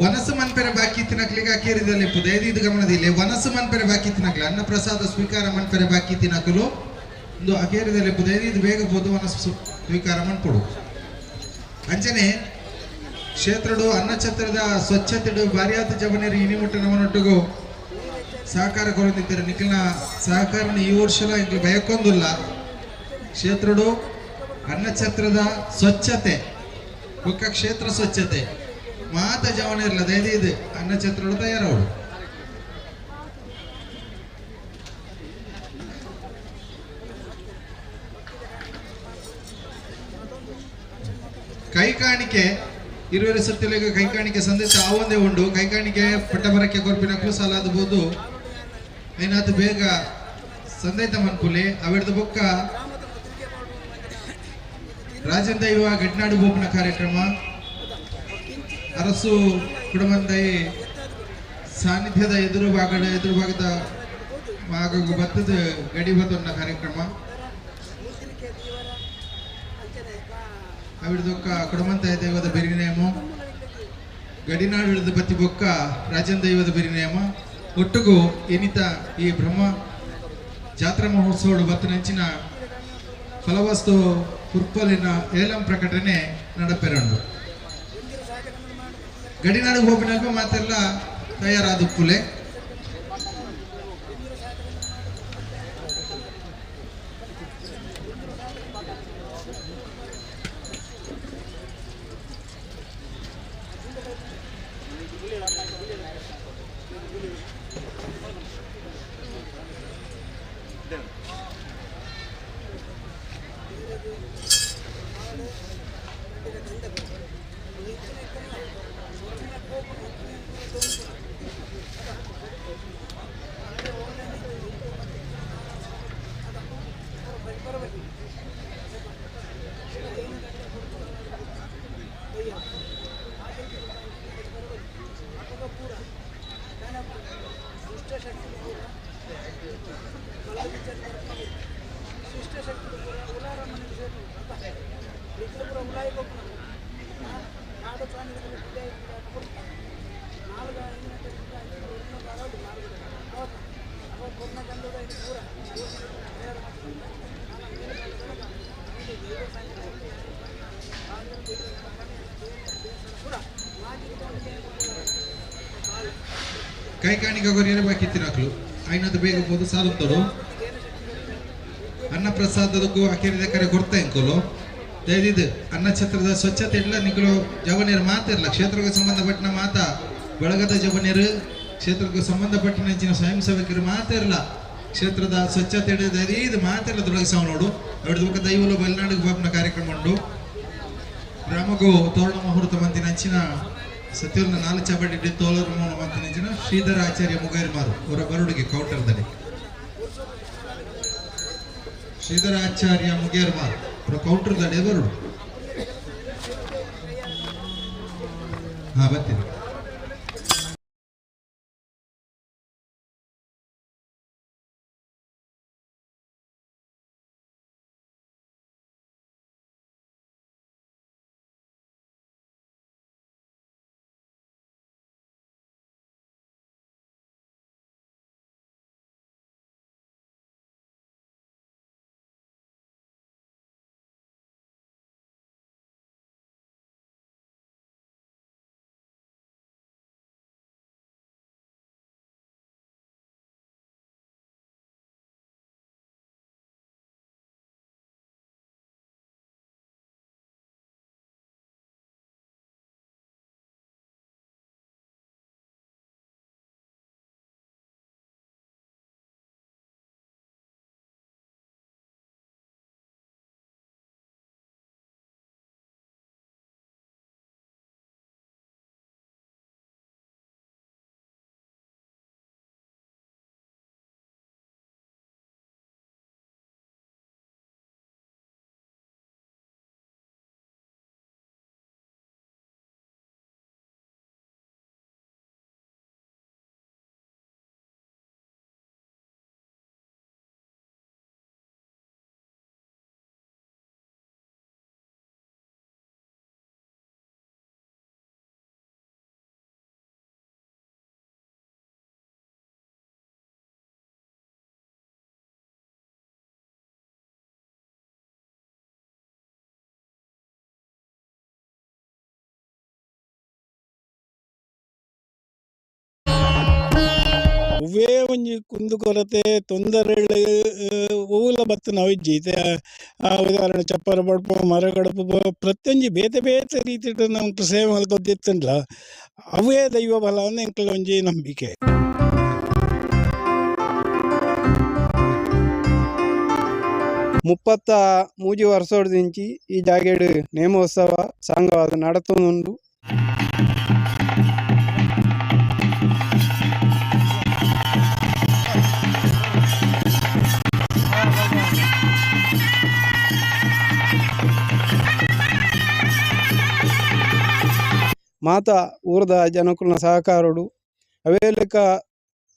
ವನಸು ಮನ್ಪೆರೆ ಬಾಕಿ ತಿನ್ನಕ್ಲಿಗೆ ಅಕೇರಿದಲ್ಲಿ ದಯದೀದು ಗಮನದಿಲ್ಲ. ವನಸು ಮನ್ಪೆರೆ ಬಾಕಿ ತಿನ್ನಕ್ಲ ಅನ್ನಪ್ರಸಾದ ಸ್ವೀಕಾರ ಮನ್ಪೆರೆ ಬಾಕಿ ತಿನ್ನಕಲು ಒಂದು ಅಕೇರಿದಲ್ಲಿ ದಯದೀದು ಬೇಗ ಬೋದು ವನಸು ಸ್ವೀಕಾರ ಮನ್ಪೊಡು. ಅಂಚನೆ ಕ್ಷೇತ್ರಡು ಅನ್ನಛತ್ರದ ಸ್ವಚ್ಛತೆಡು ಬಾರಿಯಾತ ಜವನೇರು ಇನಿಮುಟ್ಟ ನಮನೊಟ್ಟಿಗೂ ಸಹಕಾರ ಕೊರತಿದ್ದಾರೆ. ನಿಖಿಲ್ನ ಸಹಕಾರನ ಈ ವರ್ಷಲ ಇಂಕ್ಲು ಬಯಕೊಂದುಲ್ಲ. ಕ್ಷೇತ್ರಡು ಅನ್ನಛತ್ರದ ಸ್ವಚ್ಛತೆ ಬೊಕ್ಕ ಕ್ಷೇತ್ರ ಸ್ವಚ್ಛತೆ ಮಾತ ಜವನ ಇರಲ್ಲ ದಯದೀದು ಅನ್ನಛತ್ರಡು ತಯಾರವಳು. ಕೈಕಾಣಿಕೆ ಇರುವರೆ ಸತ್ಯಲೆಗ ಕೈಕಾಣಿಕೆ ಸಂದೇಶ ಆವೊಂದೇ ಉಂಡು. ಕೈಕಾಣಿಕೆ ಪಟ್ಟಬರಕ್ಕೆ ಕೊರ್ಪಿನ ಸಾಲಾದಬಹುದು ಐನಾತು ಬೇಗ ಸಂದೇತ ಮನ್ಪುಲೆ ಅವೆಡ್ದು ಬೊಕ್ಕ ರಾಜನ್ ದೈವ ಗಡ್ನಾಡು ಬೋಪನ ಕಾರ್ಯಕ್ರಮ ಅರಸು ಕುಡಮಂದೈ ಸಾನ್ನಿಧ್ಯದ ಎದುರು ಭಾಗದ ಎದುರು ಭಾಗದ ಭಾಗಗೂ ಬತ್ತದ ಗಡಿ ಬತ್ತೊನ್ನ ಕಾರ್ಯಕ್ರಮ ಅವಿಡ್ದೊಕ್ಕ ಕುಡಮಂತಾಯ ದೈವದ ಬೆರಿನೇಮ ಗಡಿನಾಡು ಹಿಡಿದು ಬತ್ತಿ ಬೊಕ್ಕ ರಾಜನ್ ದೈವದ ಬೆರಿನೇಮ ಒಟ್ಟುಗು ಏನಿತ ಈ ಬ್ರಹ್ಮ ಜಾತ್ರಾ ಮಹೋತ್ಸವಡು ಬತ್ತನಂಚಿನ ಫಲವಸ್ತು ಕುರ್ಪಲಿನ ಏಲಂ ಪ್ರಕಟಣೆ ನಡಪೆರಂಡು. ಗಡಿನಾಡು ಹೋಪಿನಲ್ಪ ಮಾತೆಲ್ಲ ತಯಾರಾದ ಪುಲೆ. ಕೈಕಾಣಿಕೆ ಕೊರಿಯರೆ ಬಾಕಿ ತಿನ್ನಕ್ಲು ಐನದು ಬೇಗ ಬೋದು ಸಾಲುತ್ತಡು ಅನ್ನಪ್ರಸಾದಕ್ಕೂ ಅಕೇರಿದ ಕರೆ ಕೊಡ್ತಾ ಇಂಕೋಲು ದಯದಿದ್ದು ಅನ್ನಛತ್ರದ ಸ್ವಚ್ಛತೆ ಇಲ್ಲ ನಿಕಲು ಜವನೀರು ಮಾತಿರಲ್ಲ ಕ್ಷೇತ್ರಕ್ಕೆ ಸಂಬಂಧಪಟ್ಟಿನ ಮಾತಾ ಬಳಗದ ಜವನೀರು ಕ್ಷೇತ್ರಕ್ಕೆ ಸಂಬಂಧಪಟ್ಟಿನ ಹೆಚ್ಚಿನ ಸ್ವಯಂ ಸೇವಕರು ಮಾತಿರಲ್ಲ ಕ್ಷೇತ್ರದ ಸ್ವಚ್ಛತೆ ದಯದೀದು ಮಾತಿರಲ್ಲ ತೊಡಗಿಸಾವ ನೋಡು ಅವರದ್ದು ದೈವಲು ಬಯಲ್ನಾಡಿಗೆ ಬಾಪ್ನ ಕಾರ್ಯಕ್ರಮ ಉಂಡು. ಗ್ರಾಮಗೂ ತೋರಣ ಮುಹೂರ್ತ ಮಂತಿನ ಅಂಚಿನ ಸತ್ಯನ ನಾಲು ಚಾಬಡಿ ತೋಲರ ಮಂತಿನ ಅಂಚಿನ ಶ್ರೀಧರ ಆಚಾರ್ಯ ಮುಗೇರ್ ಮಾರು ಅವರ ಬರುಡಿಗೆ ಕೌಂಟರ್ದಲ್ಲಿ ಶ್ರೀಧರ ಆಚಾರ್ಯ ಮುಗೇರ್ ಮಾರು ಅವರ ಕೌಂಟರ್ದಲ್ಲಿ ಬರುಡು. ಹಾ ಬರ್ತೀನಿ. ಒವ್ವೇ ಒಂಜಿ ಕುಂದು ಕೊರತೆ ತೊಂದರೆಳು ಒವ್ವುಲ ಬತ್ತು ನಾವು ಇಜ್ಜಿ. ಇತ್ತೆ ಉದಾಹರಣೆ ಚಪ್ಪರ ಬಡ್ಪು ಮರಗಡಪು ಪ್ರತಿಯೊಂಜಿ ಬೇತೆ ಬೇತೆ ರೀತಿಡ್ ನಮ್ಕ್ ಸೇವೆ ಮಲ್ತೊಂದಿತ್ತುಂಡ್ಲ ಅವೇ ದೈವ ಬಲ ಎಂಕಲ್ನ ಒಂಜಿ ನಂಬಿಕೆ. 33 ವರ್ಷದಿಂಚಿ ಈ ಜಾಗೆಡ್ ನೇಮೋತ್ಸವ ಸಾಂಗವಾದ ನಡತೊಂದುಂಡು. ಮಾತಾ ಊರದ ಜನಕುಲ್ನ ಸಹಕಾರೋಡು ಅವೇಲಕ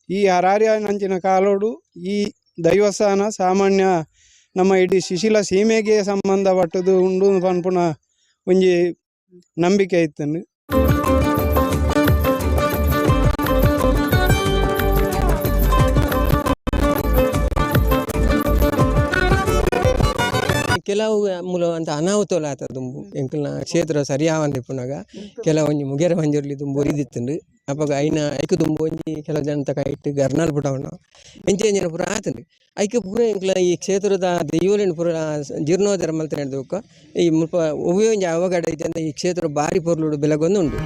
ಈ ಹರಾರ್ಯನಂಚಿನ ಕಾಲೋಡು ಈ ದೈವಸ್ಥಾನ ಸಾಮಾನ್ಯ ನಮ್ಮ ಇಡೀ ಶಿಶಿಲ ಸೀಮೆಗೆ ಸಂಬಂಧಪಟ್ಟದು ಉಂಡು ಪನ್ಪುನ ಒಂಜಿ ನಂಬಿಕೆ ಇತ್ತಂದು. ಕೆಲವು ಮೂಲ ಅಂತ ಅನಾಹುತಲ ಆತ ದುಂಬು ಎಂಕಲ್ನ ಕ್ಷೇತ್ರ ಸರಿಯಾವಂದೆ ಪುನಗ ಕೆಲವೊಂಜಿ ಮುಗೇರ ಮಂಜುರ್ಲಿ ದುಂಬು ಒರಿದಿತ್ತುಂಡು. ಅಪಗ ಐನ ಐಕು ದುಂಬು ಒಂಜಿ ಕೆಲವು ಜನತ ಕೈಟ್ ಗರ್ನಾಲ್ ಪುಟವನ ಎಂಚ ಎಂಚಿನ ಪೂರ ಆತುಂಡು. ಐಕ್ ಪೂರ ಎಂಕ್ಲ ಈ ಕ್ಷೇತ್ರದ ದೈವಲೆನ್ ಪೂರ ಜೀರ್ಣೋದ್ಧಾರ ಮಲ್ತನೆ ಬೊಕ್ಕ ಈ ಮುಲ್ಪ ಒವ್ವೇ ಒಂಜಿ ಅವಘಡ ಇಜ್ಜಂದೆ ಈ ಕ್ಷೇತ್ರ ಬಾರಿ ಪೊರ್ಲುಡು ಬೆಳಗೊಂದು ಉಂಡು.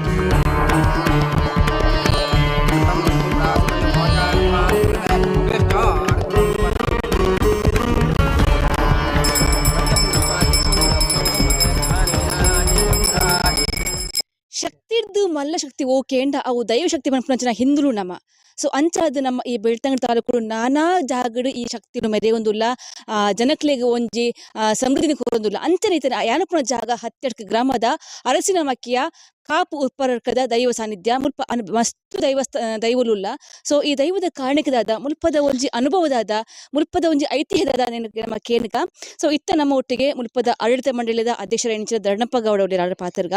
ಶಕ್ತಿರ್ದು ಮಲ್ಲ ಶಕ್ತಿ ಓಕೇಂಡ ಅವು ದೈವಶಕ್ತಿ ಪನ್ಪುನಂಚಿನ ಹಿಂದುಲು ನಮ. ಸೊ ಅಂಚಾದ್ ನಮ್ಮ ಈ ಬೆಳ್ತಂಗಡಿ ತಾಲೂಕುಡು ನಾನಾ ಜಾಗಡ್ ಈ ಶಕ್ತಿನು ಮೆರೆಯೊಂದುಲ್ಲ, ಜನಕ್ಲೆಗ್ ಒಂಜಿ ಸಮೃದ್ಧಿನ ಕೊರೊಂದುಲ್ಲ. ಅಂಚನೆ ಇತ್ತೆ ಯಾನಪುನ ಜಾಗ ಹತ್ತೆಡ್ಕ ಗ್ರಾಮದ ಅರಸಿನ ಮಕ್ಕಿಯ ಕಾಪು ಉತ್ಪರಕದ ದೈವ ಸಾನ್ನಿಧ್ಯ ಮುಲ್ಪ ಮಸ್ತ್ ದೈವಲುಲ್ಲ. ಸೊ ಈ ದೈವದ ಕಾರಣಕ್ಕದಾದ ಮುಲ್ಪದ ಒಂಜಿ ಅನುಭವದಾದ ಮುಲ್ಪದ ಒಂಜಿ ಐತಿಹ್ಯದಾದ ನಮ್ಮ ಕೇನಕ. ಸೊ ಇತ್ತ ನಮ್ಮ ಒಟ್ಟಿಗೆ ಮುಲ್ಪದ ಆಡಳಿತ ಮಂಡಳಿದ ಅಧ್ಯಕ್ಷರ ಎಂಚಿನ ಧರ್ಣಪ್ಪ ಗೌಡ ಅವರ ಪಾತ್ರಗ.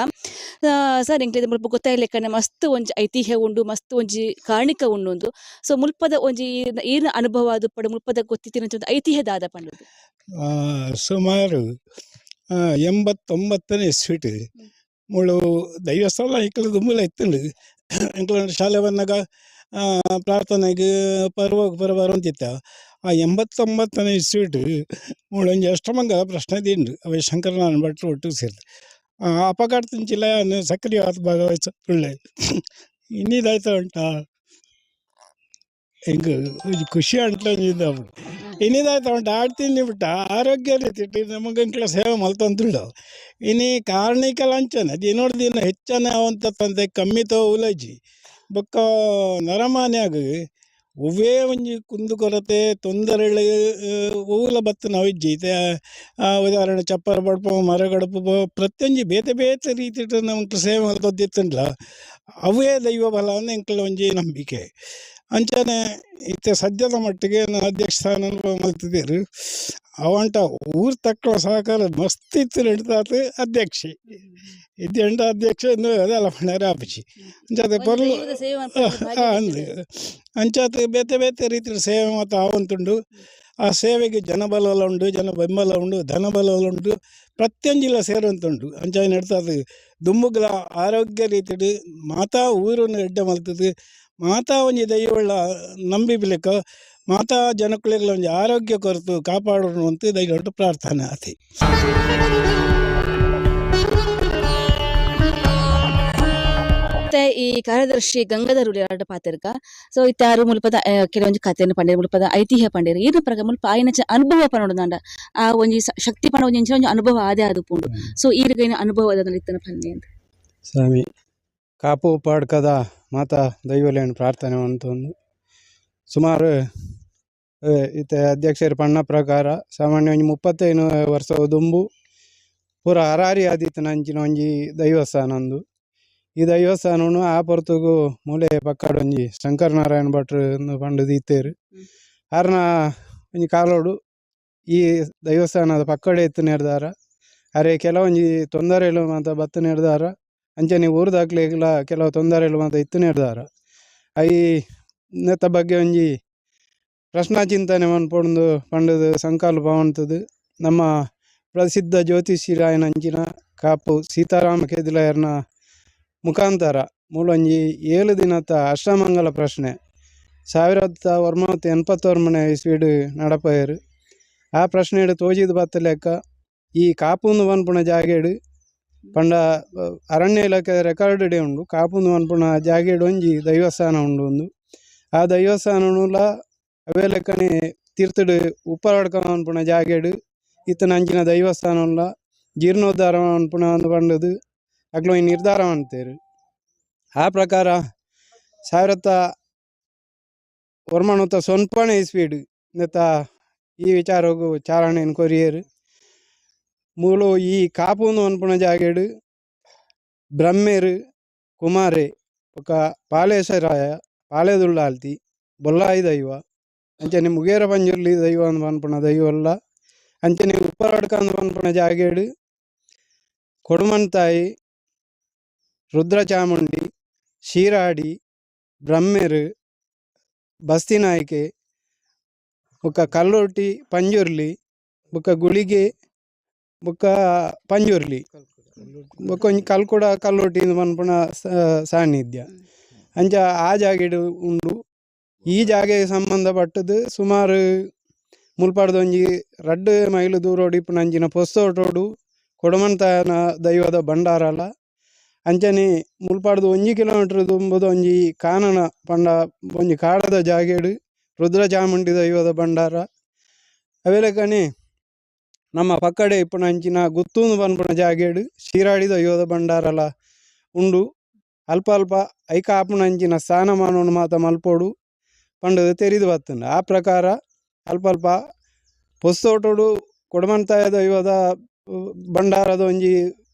ಸರ್ ಎಂಕ್ಲೆ ಮುಲ್ಪ ಗೊತ್ತಾಯ್ಲೆಕ್ಕನೆ ಮಸ್ತ್ ಒಂಜಿ ಐತಿಹ್ಯ ಉಂಡು, ಮಸ್ತ್ ಒಂಜಿ ಕಾರಣಿಕ ಉಂಡು. ಸೊ ಮುಲ್ಪದ ಒಂಜಿ ಈರ್ನ ಅನುಭವ ಅದು ಪಡ ಮುಲ್ಪದ ಗೊತ್ತಿತ್ತಿನ ಐತಿಹ್ಯದಾದ ಪಂಡುದು. ಸುಮಾರು 89ನೇ ಇಸ್ವಿಟ್ ಮುಳು ದೈವಸ್ಥಾನ ಎಂಕಲ್ ದುಂಬುಲ ಇತ್ತುಂಡು. ಎಂಕಲ್ ಶಾಲೆ ಬಂದಾಗ ಪ್ರಾರ್ಥನೆಗೆ ಪರ್ವ ಪರ ಬರೋಂತಿತ್ತ. ಆ 89ನೇ ಇಸ್ವಿಟ್ ಮುಳೊಂಜಿ ಅಷ್ಟಮಂಗಲ ಪ್ರಶ್ನೆ ದಿಂಡು ಅವೆ ಶಂಕರನಾರಾಯಣ ಭಟ್ರು ಒಟ್ಟು ಸೇರ್ದು ಅಪಘಾತಂಚಿಲ್ಲ ಸಕ್ರಿಯವಾದ ಭಾಗವಹಿಸ ಇನ್ನಿದಾಯ್ತು ಉಂಟ ಎಂಕ್ ಒಂಜಿ ಖುಷಿ ಅಂಟ್ಲ ಇನ್ನಿದಾಯ್ತು ಉಂಟು ಆಡ್ತೀನಿ ಬಿಟ್ಟ ಆರೋಗ್ಯ ರೀತಿ ನಮಗೆ ಎಂಕ್ಲ ಸೇವೆ ಮಲ್ತೊಂದುಂಡು. ಇನಿ ಕಾರ್ಣಿಕ ಅಂಚನೆ ದಿನೋಡ್ ದಿನ ಹೆಚ್ಚನೆ ಅವಂತ ಕಮ್ಮಿ ತೋ ಉಲಜಿ ಬೊಕ್ಕ ನರಮಾನ್ಯಾಗ ಒವ್ವೇ ಒಂಜಿ ಕುಂದು ಕೊರತೆ ತೊಂದರೆಳು ಒವ್ವುಲ ಬತ್ತು ನಾವು ಇಜ್ಜಿ. ಇತ್ತೆ ಉದಾಹರಣೆ ಚಪ್ಪರ ಬಡ್ಪು ಮರಗಡಪು ಪ್ರತಿಯೊಂಜಿ ಬೇತೆ ಬೇತೆ ರೀತಿಡ್ ನಮ್ಕ್ ಸೇವೆ ಮಲ್ತೊಂದಿತ್ತುಂಡ್ಲ ಅವೇ ದೈವ ಬಲ ಎಂಕಲ್ನ ಒಂಜಿ ನಂಬಿಕೆ. ಅಂಚನೆ ಇತ್ತೆ ಸದ್ಯದ ಮಟ್ಟಿಗೆ ಅಧ್ಯಕ್ಷ ಸ್ಥಾನ ಮಲ್ತಿದ್ದೀರು ಅವಂಟ ಊರು ತಕ್ಕಳ ಸಹಕಾರ ಮಸ್ತ್ ಇತ್ತು ನಡೀತಾತು ಅಧ್ಯಕ್ಷೆ ಇದ್ದೆಂಡ ಅಧ್ಯಕ್ಷ ಅದೆಲ್ಲ ಪಂಡಾರೆ ಆಪುಜಿ ಅಂಚಾತೆ ಪೊರ್ಲು ಅಂದ್ ಅಂಚಾತೆ ಬೇತೆ ಬೇತೆ ರೀತಿಯ ಸೇವೆ ಮತ್ತು ಆವಂತುಂಡು. ಆ ಸೇವೆಗೆ ಜನಬಲ ಉಂಡು, ಜನ ಬೆಂಬಲ ಉಂಡು, ಧನಬಲ ಉಂಡು, ಪ್ರತಿಯೊಂಜಿಲ ಸೇರುವಂತುಂಡು. ಅಂಚಾಯಿ ನಡೀತಾತು ದುಂಬುಗ್ಲ ಆರೋಗ್ಯ ರೀತಿಡ್ ಮಾತಾ ಊರನ್ನು ಎಡ್ಡೆ ಮಲ್ತದು ಮಾತಾ ಒಂಜಿ ದೈವಳ ನಂಬಿ ಬಿಲೆಕ ಮಾತಾ ಜನಕುಲೆಗ್ಲ ಒಂಜಿ ಆರೋಗ್ಯ ಕೊರತು ಕಾಪಾಡೋಣ ಅಂತ ದೈವ ಪ್ರಾರ್ಥನೆ ಆತಿ. ಮತ್ತೆ ಈ ಕಾರ್ಯದರ್ಶಿ ಗಂಗಾಧರ್ ಉಳಿಯಾಡ ಪಾತ್ರಕ. ಸೊ ಇತ್ತಾರು ಮುಲ್ಪದ ಕೆಲವೊಂಜಿ ಕಥೆಯನ್ನು ಪಂಡೇರು ಮುಲ್ಪದ ಐತಿಹ್ಯ ಪಂಡೇರು ಈರ್ನ ಪ್ರಕಾರ ಮುಲ್ಪ ಆಯ್ನ ಅನುಭವ ಪನೋಡದಾಂಡ ಆ ಒಂಜಿ ಶಕ್ತಿ ಪಣ ಒಂಜಿ ಒಂಜಿ ಅನುಭವ ಆದೇ ಅದು ಪುಂಡು. ಸೊ ಈರ್ಗೈನ ಅನುಭವ ಇತ್ತನ ಪನ್ನೆ ಅಂತ. ಸ್ವಾಮಿ ಕಾಪು ಪಾಡ್ಕದ ಮಾತಾ ದೈವಲೇನು ಪ್ರಾರ್ಥನೆ ಅಂತಂದು ಸುಮಾರು ಇತ್ತೆ ಅಧ್ಯಕ್ಷರ ಪಣ್ಣ ಪ್ರಕಾರ ಸಾಮಾನ್ಯ ಒಂಜಿ 35 ವರ್ಷ ದುಂಬು ಪೂರ ಹರಾರಿ ಆದಿತ್ತನ ಅಂಚಿನ ಒಂಜಿ ದೈವಸ್ಥಾನ ಅಂದು. ಈ ದೈವಸ್ಥಾನನು ಆ ಪೊರ್ತುಗು ಮೂಲೆ ಪಕ್ಕಡೊಂಜಿ ಶಂಕರನಾರಾಯಣ ಭಟ್ರು ಪಂಡುದು ಇತ್ತೇರು. ಆರ್ನ ಒಂಜಿ ಕಾಲೋಡು ಈ ದೈವಸ್ಥಾನದ ಪಕ್ಕಡೆ ಇತ್ತು ನಿರ್ಧಾರ ಅರೆ ಕೆಲವೊಂಜಿ ತೊಂದರೆಲು ಮಾತ ಬತ್ತು ನಿರ್ಧಾರ ಅಂಚನೆ ಊರುದಾಕ್ಲೆಗ್ಲ ಕೆಲವು ತೊಂದರೆಲು ಮಾತ ಇತ್ತು ನಿರ್ಧಾರ I ನೆತ್ತ ಬಗ್ಗೆ ಒಂಜಿ ಪ್ರಶ್ನಾ ಚಿಂತನೆ ಮನ್ಪೊಂದು ಪಂಡುದು ಸಂಕಲ್ಪ ಉಂಟದು. ನಮ್ಮ ಪ್ರಸಿದ್ಧ ಜ್ಯೋತಿಷಿರಾಯನಂಚಿನ ಕಾಪು ಸೀತಾರಾಮ ಕೆದಿಲಾಯರ್ನ ಮುಖಾಂತರ ಮೂಲೊಂಜಿ 7 ದಿನದ ಅಷ್ಟಮಂಗಲ ಪ್ರಶ್ನೆ 1989 ಇಸ್ವಿಡ್ ನಡಪಯರು. ಆ ಪ್ರಶ್ನೆಡ್ ತೋಜಿದ್ ಬತ್ತ ಲೆಕ್ಕ ಈ ಕಾಪುಂದು ಪನ್ಪುನ ಜಾಗೆಡ್ ಪಂಡ ಅರಣ್ಯ ಇಲಾಖೆ ರೆಕಾರ್ಡ್ ಡೇ ಉಂಡು. ಕಾಪುಂದು ಪನ್ಪುನ ಜಾಗೆಡ್ ಒಂಜಿ ದೈವಸ್ಥಾನ ಉಂಡು ಒಂದು. ಆ ದೈವಸ್ಥಾನನುಲ ಅವೇ ಲೆಕ್ಕನೆ ತೀರ್ಥಡ್ ಉಪ್ಪರಡ್ಕ ಪನ್ಪುನ ಜಾಗೆಡ್ ಇತ್ತನ ಅಂಚಿನ ದೈವಸ್ಥಾನಲ ಜೀರ್ಣೋದ್ಧಾರ ಪನ್ಪುನ ಪಂಡದು ಅಕ್ಲು ಈ ನಿರ್ಧಾರ ಮಾಡ್ತೇರು. ಆ ಪ್ರಕಾರ 1990 ಇಸ್ವಿಡ್ ನೆತ್ತ ಈ ವಿಚಾರಗು ಚಾರಣೆಯನ್ನು ಕೊರಿಯರು. ಮೂಲು ಈ ಕಾಪುಂದು ಪನ್ಪುನ ಜಾಗೆಡ್ ಬ್ರಹ್ಮೇರು ಕುಮಾರೆ ಬೊಕ್ಕ ಪಾಲೇಶರಾಯ ಪಾಳೆದುಳ್ಳಾಲ್ತಿ ಬೊಲ್ಲಾಯಿ ದೈವ ಅಂಚನೆ ಮುಗೇರ ಪಂಜುರ್ಲಿ ದೈವ ಅಂದ್ ಪನ್ಪುನ ದೈವಲ್ಲ ಅಂಚನೆ ಉಪ್ಪರಡ್ಕ ಅಂದ್ ಪನ್ಪುನ ಜಾಗೆಡ್ ಕೊಡುಮನ್ತಾಯಿ ರುದ್ರಚಾಮುಂಡಿ ಶೀರಾಡಿ ಬ್ರಹ್ಮೇರು ಬಸ್ತಿನಾಯ್ಕೆ ಬೊಕ್ಕ ಕಲ್ಲೊಟ್ಟಿ ಪಂಜುರ್ಲಿ ಬೊಕ್ಕ ಗುಳಿಗೆ ಬೊಕ್ಕ ಪಂಜುರ್ಲಿ ಬೊಕ್ಕ ಒಂಜಿ ಕಲ್ಕುಡ ಕಲ್ಲೊಟ್ಟಿ ಪನ್ಪುನ ಸಾನ್ನಿಧ್ಯ ಅಂಚ ಆ ಜಾಗೆಡ್ ಉಂಡು. ಈ ಜಾಗೆಗೆ ಸಂಬಂಧಪಟ್ಟದ್ದು ಸುಮಾರು ಮುಲ್ಪಾಡ್ದ ಒಂಜಿ 2 ಮೈಲು ದೂರೋಡು ಇಪ್ಪುನ ಅಂಚಿನ ಪೊಸ್ತೋಟೋಡು ಕೊಡಮಂತಾಯನ ದೈವದ ಭಂಡಾರಲ ಅಂಚನೆ ಮುಲ್ಪಾಡ್ದು 1 ಕಿಲೋಮೀಟರ್ ದುಂಬುದ ಒಂಜಿ ಕಾನನ ಪಂಡ ಒಂಜಿ ಕಾಡದ ಜಾಗೆಡ್ ರುದ್ರಚಾಮುಂಡಿ ದೈವದ ಭಂಡಾರ. ಅವೆಲಕನೆ ನಮ್ಮ ಪಕ್ಕಡೆ ಇಪ್ಪುನ ಅಂಚಿನ ಗುತ್ತೂಂದು ಪನ್ಪುನ ಜಾಗೆಡ್ ಶಿರಾಡಿ ದೈವದ ಭಂಡಾರಲ ಉಂಡು. ಅಲ್ಪ ಅಲ್ಪ ಐಕ ಆಪುನ ಅಂಚಿನ ಸ್ಥಾನಮಾನವನ್ನು ಮಾತ ಮಲ್ಪೋಡು ಪಂಡದು ತೆರಿದು ಬತ್ತುಂಡು. ಆ ಪ್ರಕಾರ ಅಲ್ಪ ಅಲ್ಪ ಪೊಸ್ತೋಟೋಡು ಕೊಡಮಂತಾಯ ದೈವದ ಭಂಡಾರದ ಒಂಜಿ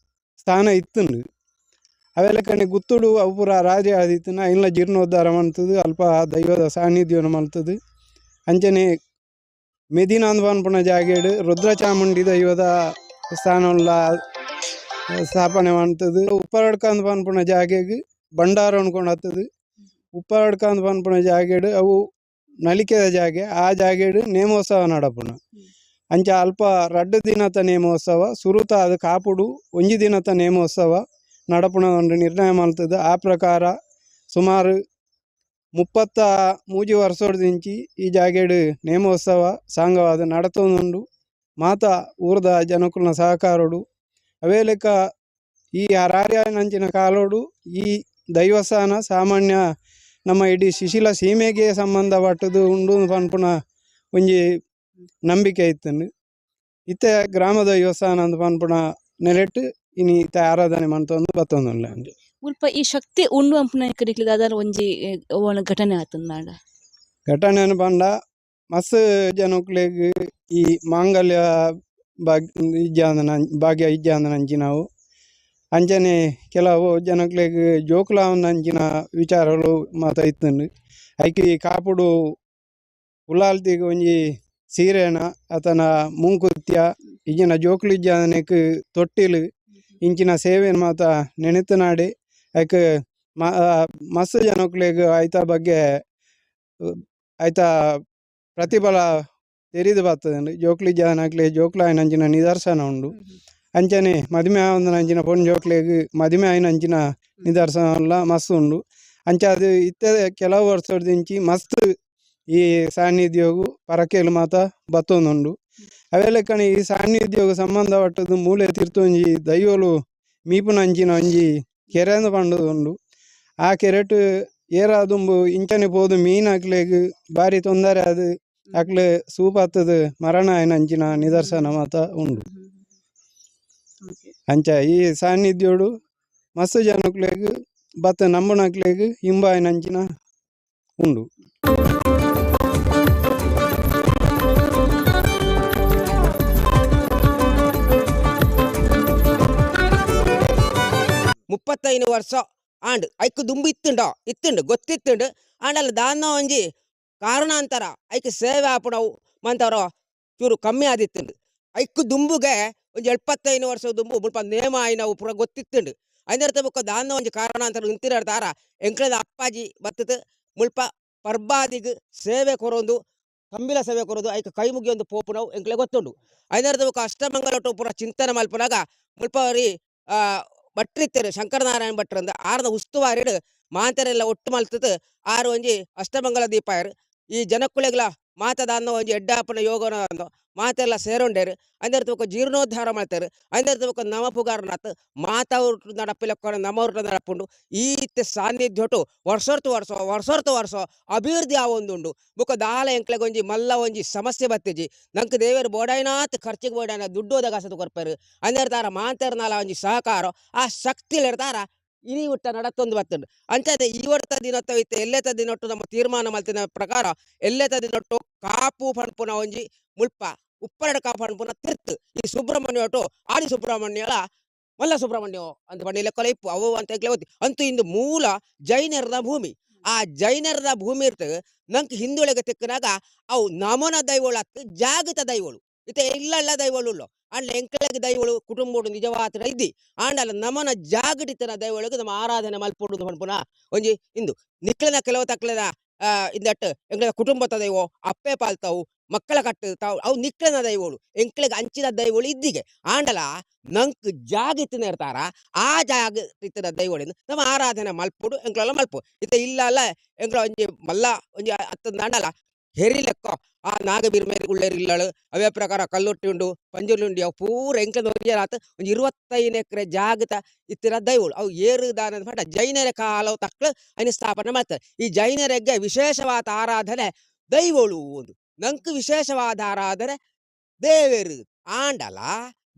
ಸ್ಥಾನ ಇತ್ತುಂಡು. ಅವೆಲ್ಲ ಗುತ್ತುಡು ಅವು ಪೂರ ರಾಜ ಆದಿತ್ತುನ ಐನ್ಲ ಜೀರ್ಣೋದ್ಧಾರ ಮಲ್ತದು ಅಲ್ಪ ದೈವದ ಸಾನ್ನಿಧ್ಯವನ್ನು ಮಲ್ತದು. ಅಂಚನೆ ಮೆದಿನಾಂದ್ ಪನ್ಪುನ ಜಾಗೆಡ್ ರುದ್ರಚಾಮುಂಡಿ ದೈವದ ಸ್ಥಾನಲ ಸ್ಥಾಪನೆ ಮಾಡ್ತದೆ. ಉಪ್ಪರಡ್ಕಂದ್ ಪನ್ಪುನ ಜಾಗೆಗ್ ಭಂಡಾರ ಅನ್ಕೊಂಡತ್ತದು. ಉಪ್ಪರಡ್ಕಂದ್ ಪನ್ಪುನ ಜಾಗೆಡ್ ಅವು ನಲಿಕೆದ ಜಾಗೆ, ಆ ಜಾಗೆಡ್ ನೇಮೋತ್ಸವ ನಡಪುನ. ಅಂಚ ಅಲ್ಪ 2 ದಿನತ ನೇಮೋತ್ಸವ ಸುರುತ ಅದು ಕಾಪುಡು 1 ದಿನತ ನೇಮೋತ್ಸವ ನಡಪುನ ಒಂದು ನಿರ್ಣಯ ಮಾಡ್ತದೆ. ಆ ಪ್ರಕಾರ ಸುಮಾರು 33 ವರ್ಷದಿಂಚಿ ಈ ಜಾಗೆಡ್ ನೇಮೋತ್ಸವ ಸಾಂಗವಾದ ನಡತೊಂದುಂಡು. ಮಾತಾ ಊರದ ಜನಕುಲ್ನ ಸಹಕಾರೋಡು ಅವೇ ಲೆಕ್ಕ ಈ ಅರಾರ್ಯನಂಚಿನ ಕಾಲೋಡು ಈ ದೈವಸ್ಥಾನ ಸಾಮಾನ್ಯ ನಮ್ಮ ಇಡೀ ಶಿಶಿಲ ಸೀಮೆಗೆ ಸಂಬಂಧಪಟ್ಟದು ಉಂಡು ಪನ್ಪುನ ಒಂಜಿ ನಂಬಿಕೆ ಇತ್ತುಂಡು. ಇತ್ತೆ ಗ್ರಾಮ ದೈವಸ್ಥಾನ ಅಂದ್ ಪನ್ಪುನ ನೆಲೆಟ್ ಇನಿ ಇತ್ತೆ ಆರಾಧನೆ ಮಂತೊಂದು ಬತ್ತೊಂದುಲ್ಲ. ಮುಲ್ಪ ಈ ಶಕ್ತಿ ಉಂಡು ಅಂಪುನ ಕಡೆಕ್ಲೆ ದಾದಾಲ ಒಂಜಿ ಘಟನೆ ಆತುಂದಾಂಡ ಘಟನೆ ಪಂಡ ಮಸ್ತ್ ಜನಕ್ಲೆಗ್ ಈ ಮಾಂಗಲ್ಯ ಇಜ್ಜಾಂದನ ಭಾಗ್ಯ ಇಜ್ಜಾಂದನ ಅಂಚಿನವು ಅಂಚನೆ ಕೆಲವು ಜನಕ್ಲೆಗ್ ಜೋಕುಲಾವನ ಅಂಚಿನ ವಿಚಾರಗಳು ಮಾತ ಇತ್ತುಂಡು. ಐಕ್ ಈ ಕಾಪುಡು ಉಳ್ಳಾಲ್ತಿಗ್ ಒಂಜಿ ಸೀರೆನ ಅತನ ಮುಂಕುತ್ಯ ಇಜ್ಜಿನ ಜೋಕುಲು ಇಜ್ಜಾಂದನೆಕ್ ತೊಟ್ಟಿಲು ಇಂಚಿನ ಸೇವೆನ್ ಮಾತ ನೆನೆತನಾಡಿ ಐಕ್ ಮಸ್ತ್ ಜನಕ್ಲೆಗ್ ಐತ ಬಗ್ಗೆ ಐತ ಪ್ರತಿಫಲ ತೆರಿದು ಬರ್ತದೆ. ಜೋಕ್ಲಿ ಜನಕ್ಲೆ ಜೋಕ್ಲಾಯಿನ ಅಂಚಿನ ನಿದರ್ಶನ ಉಂಡು. ಅಂಚನೆ ಮದಿಮೆ ಆವಂದನ ಅಂಚಿನ ಪೊಣ್ಣು ಜೋಕ್ಲೆಗ್ ಮದಿಮೆ ಆಯಿನ ಅಂಚಿನ ನಿದರ್ಶನ ಮಸ್ತ್ ಉಂಡು. ಅಂಚ ಅದು ಇತ್ತೆ ಕೆಲವು ವರ್ಷದಿಂಚಿ ಮಸ್ತ್ ಈ ಸಾನ್ನಿಧ್ಯೋಗು ಪರಕೇಲು ಮಾತ ಬತ್ತೊಂದುಂಡು. ಅವೇ ಲೆಕ್ಕನೆ ಈ ಸಾನ್ನಿಧ್ಯೋಗು ಸಂಬಂಧಪಟ್ಟದ್ದು ಮೂಲೆ ತೀರ್ಥ ಒಂಜಿ ದೈವಲು ಮೀಪುನ ಅಂಚಿನ ಒಂಜಿ ಕೆರೆ ಪಂಡದುಂಡು. ಆ ಕೆರೆಟ್ ಏರಾದುಂಬು ಇಂಚನೆ ಪೋದು ಮೀನು ಅಕ್ಲೆಗ್ ಬಾರಿ ತೊಂದರೆ ಅದು ಅಕ್ಲೆ ಸೂಪತ್ತದ ಮರಣ ಆಯಿನ ಅಂಚಿನ ನಿದರ್ಶನ ಮಾತ ಉಂಡು. ಅಂಚ ಈ ಸಾನ್ನಿಧ್ಯೋಡು ಮಸ್ತ್ ಜನಕ್ಲೆಗ್ ಬತ್ತ ನಂಬುನಕ್ಲೆಗ್ ಇಂಬಾಯಿನ ಅಂಚಿನ ಉಂಡು. 35 ವರ್ಷ ಆಂಡ್ ಐಕ್ ದುಂಬು ಇತ್ತುಂಡೋ ಇತ್ತುಂಡು ಗೊತ್ತಿತ್ತುಂಡು. ಆಂಡಲ್ಲ ದಾನ್ನ ಒಂಜಿ ಕಾರಣಾಂತರ ಐಕ್ ಸೇವೆ ಆಪುನವು ಮಂತವರ ಚೂರು ಕಮ್ಮಿ ಆದಿತ್ತುಂಡು. ಐಕ್ ದುಂಬುಗೆ ಒಂಜಿ 75 ವರ್ಷ ದುಂಬು ಮುಲ್ಪ ನೇಮ ಆಯಿನವು ಪೂರ ಗೊತ್ತಿತ್ತುಂಡು. ಐನರ್ಥ ಬೊಕ್ಕ ದಾನ್ನ ಒಂಜಿ ಕಾರಣಾಂತರ ಇಂತಿರಡ್ದಾರ ಎಂಕ್ಲದ ಅಪ್ಪಾಜಿ ಬತ್ತದು ಮುಲ್ಪ ಪರ್ಬಾದಿಗ್ ಸೇವೆ ಕೊರೊಂದು ತಂಬಿಲ ಸೇವೆ ಕೊರೊಂದು ಐಕ್ ಕೈ ಮುಗಿಯೊಂದು ಪೋಪುನವು ಎಂಕ್ಲೆ ಗೊತ್ತುಂಡು. ಐನರ್ಥ ಬೊಕ್ಕ ಅಷ್ಟಮಂಗಲೊಟ್ಟು ಪೂರ ಚಿಂತನೆ ಮಲ್ಪುನಾಗ ಮುಲ್ಪ ಅವ್ರಿ ಭಟ್ರಿತ್ತರು ಶಂಕರನಾರಾಯಣ ಭಟ್ರಂದ ಆರ್ದ ಉಸ್ತುವಾರಿಡು ಮಾಂತರೆಲ್ಲ ಒಟ್ಟು ಮಲ್ತದ ಆರು ಒಂಜಿ ಅಷ್ಟಮಂಗಲ ದೀಪಾಯರು ಈ ಜನಕ್ಕುಲೆಗ್ಲ ಮಾತದಾನ್ನ ಒಂಜಿ ಎಡ್ಡಾಪನ ಯೋಗನ ಮಾತೆಲ್ಲ ಸೇರೊಂಡೇರು ಅಂದರ್ ತೂಕ ಜೀರ್ಣೋದ್ಧಾರ ಮಾಡ್ತಾರೆ ಅಂದರ್ ತೂಕ ನಮ ಪುಗಾರನಾಥ್ ಮಾತಾ ಊಟ ನಡಪಿಲಕ್ಕೊನ ನಮ ಊಟ ನಡಪುಂಡು ಈ ಇತ್ತೆ ಸಾನ್ನಿಧ್ಯೋಟು ವರ್ಷರ್ತು ವರ್ಷ ವರ್ಷರ್ತು ವರ್ಷ ಅಭಿವೃದ್ಧಿ ಆವೊಂದುಂಡು ಬೊಕ ದಾಲ ಎಂಕ್ಲೆಗ್ ಒಂಜಿ ಮಲ್ಲ ಒಂಜಿ ಸಮಸ್ಯೆ ಬತ್ತಿಜಿ ನಂಕ್ ದೇವೆರ್ ಬೋಡಾಯ್ನಾತ್ ಖರ್ಚಿಗೆ ಬೋಡಾಯ್ನ ದುಡ್ಡು ಕಾಸು ಕೊರ್ಪೆರು ಅಂದರ್ ತಾರ ಮಾಂತರ್ನಾಲ ಒಂಜಿ ಸಹಕಾರ ಆ ಶಕ್ತಿಲಿರ್ತಾರ ಇಡೀ ಹುಟ್ಟ ನಡತ್ತೊಂದು ಬತ್ತುಂಡು ಅಂಚಾದ ಈ ವರ್ತ ದಿನತ್ತ ಇತ್ತೆ ಎಲ್ಲೆತ ದಿನೊಟ್ಟು ನಮ್ಮ ತೀರ್ಮಾನ ಮಲ್ತಿನ ಪ್ರಕಾರ ಎಲ್ಲೆತ ದಿನೊಟ್ಟು ಕಾಪು ಪನ್ಪುನ ಒಂಜಿ ಮುಲ್ಪ ಉಪ್ಪರಡ ಕಾಪು ಪನ್ಪುನ ತಿರ್ತು ಈ ಸುಬ್ರಹ್ಮಣ್ಯ ಒಟ್ಟು ಆದಿ ಸುಬ್ರಹ್ಮಣ್ಯಲ ಮಲ್ಲ ಸುಬ್ರಹ್ಮಣ್ಯ ಅಂತ ಬಣ್ಣಿ ಲೆಕ್ಕಲ ಇಪ್ಪು ಅವು ಅಂತ ಒತ್ತಿ ಅಂತೂ ಇಂದು ಮೂಲ ಜೈನರದ ಭೂಮಿ ಆ ಜೈನರದ ಭೂಮಿ ಇರ್ತದೆ ನಂಗೆ ಹಿಂದುಳಿಗೆ ತಿಕ್ಕನಾಗ ಅವು ನಮನ ದೈವಳು ಅತ್ತು ಜಾಗೃತ ದೈವಳು ಇತ್ತೆ ಇಲ್ಲಲ್ಲ ದೈವಳು ಉಳ್ಳೋ ಅಂಡ್ಲ ಎಂಕಲೆಗ್ ದೈವಳು ಕುಟುಂಬೋಡು ನಿಜವಾದ ಇದ್ದಿ ಆಂಡಲ ನಮನ ಜಾಗೃತನ ದೈವಳಿಗೆ ನಮ್ಮ ಆರಾಧನೆ ಮಲ್ಪೊಡು ಪನ್ಪುನ ಒಂಜಿ ಇಂದು ನಿಕ್ಲೆನ ಕೆಲವು ತಕ್ಲೆನ ಇಂದಟ್ಟು ಎಂಕ್ಲೆನ ಕುಟುಂಬದ ದೈವ ಅಪ್ಪೆ ಪಾಲ್ತಾವು ಮಕ್ಕಳ ಕಟ್ಟು ತಾವು ಅವು ನಿಕ್ಲೆನ ದೈವಳು ಎಂಕ್ಲೆಗ್ ಅಂಚಿನ ದೈವಳು ಇದ್ದಿಗೆ ಆಂಡಲ ನಂಕ್ ಜಾಗೃತಿನ ಇರ್ತಾರ ಆ ಜಾಗೃತಿನ ದೈವಳಿಂದ ನಮ್ಮ ಆರಾಧನೆ ಮಲ್ಪೊಡು ಎಂಕ್ಲೆಲ್ಲ ಮಲ್ಪು ಇತ್ತೆ ಇಲ್ಲ ಅಲ್ಲ ಎಂಕ್ಲ ಒಂಜಿ ಮಲ್ಲ ಒಂಜಿ ಅತ್ತಂದ ಆಂಡಲ ಹೆರಿ ಲೆಕ್ಕ ಆ ನಾಗಬೀರ್ ಮೇರೆ ಉಳ್ಳೇರು ಇಲ್ಲಳು ಅವೇ ಪ್ರಕಾರ ಕಲ್ಲೊಟ್ಟಿ ಉಂಡು ಪಂಜುರ್ಲಿ ಉಂಡು ಅವು ಪೂರ ಎಂಕ್ಲೆನ ಒರಿಯರಾತ ಒಂಜಿ 25 ಎಕರೆ ಜಾಗತ ಇತ್ತಿರ ದೈವಳು ಅವು ಏರು ದಾನ ಪಂಡ ಜೈನರ ಕಾಲವು ತಕ್ಳು ಅಯ್ನ ಸ್ಥಾಪನೆ ಮಾಡ್ತಾರೆ ಈ ಜೈನರಿಗೆ ವಿಶೇಷವಾದ ಆರಾಧನೆ ದೈವಳು ಒಂದು ನಂಕ್ ವಿಶೇಷವಾದ ಆರಾಧನೆ ದೇವೇರು ಆಂಡಲ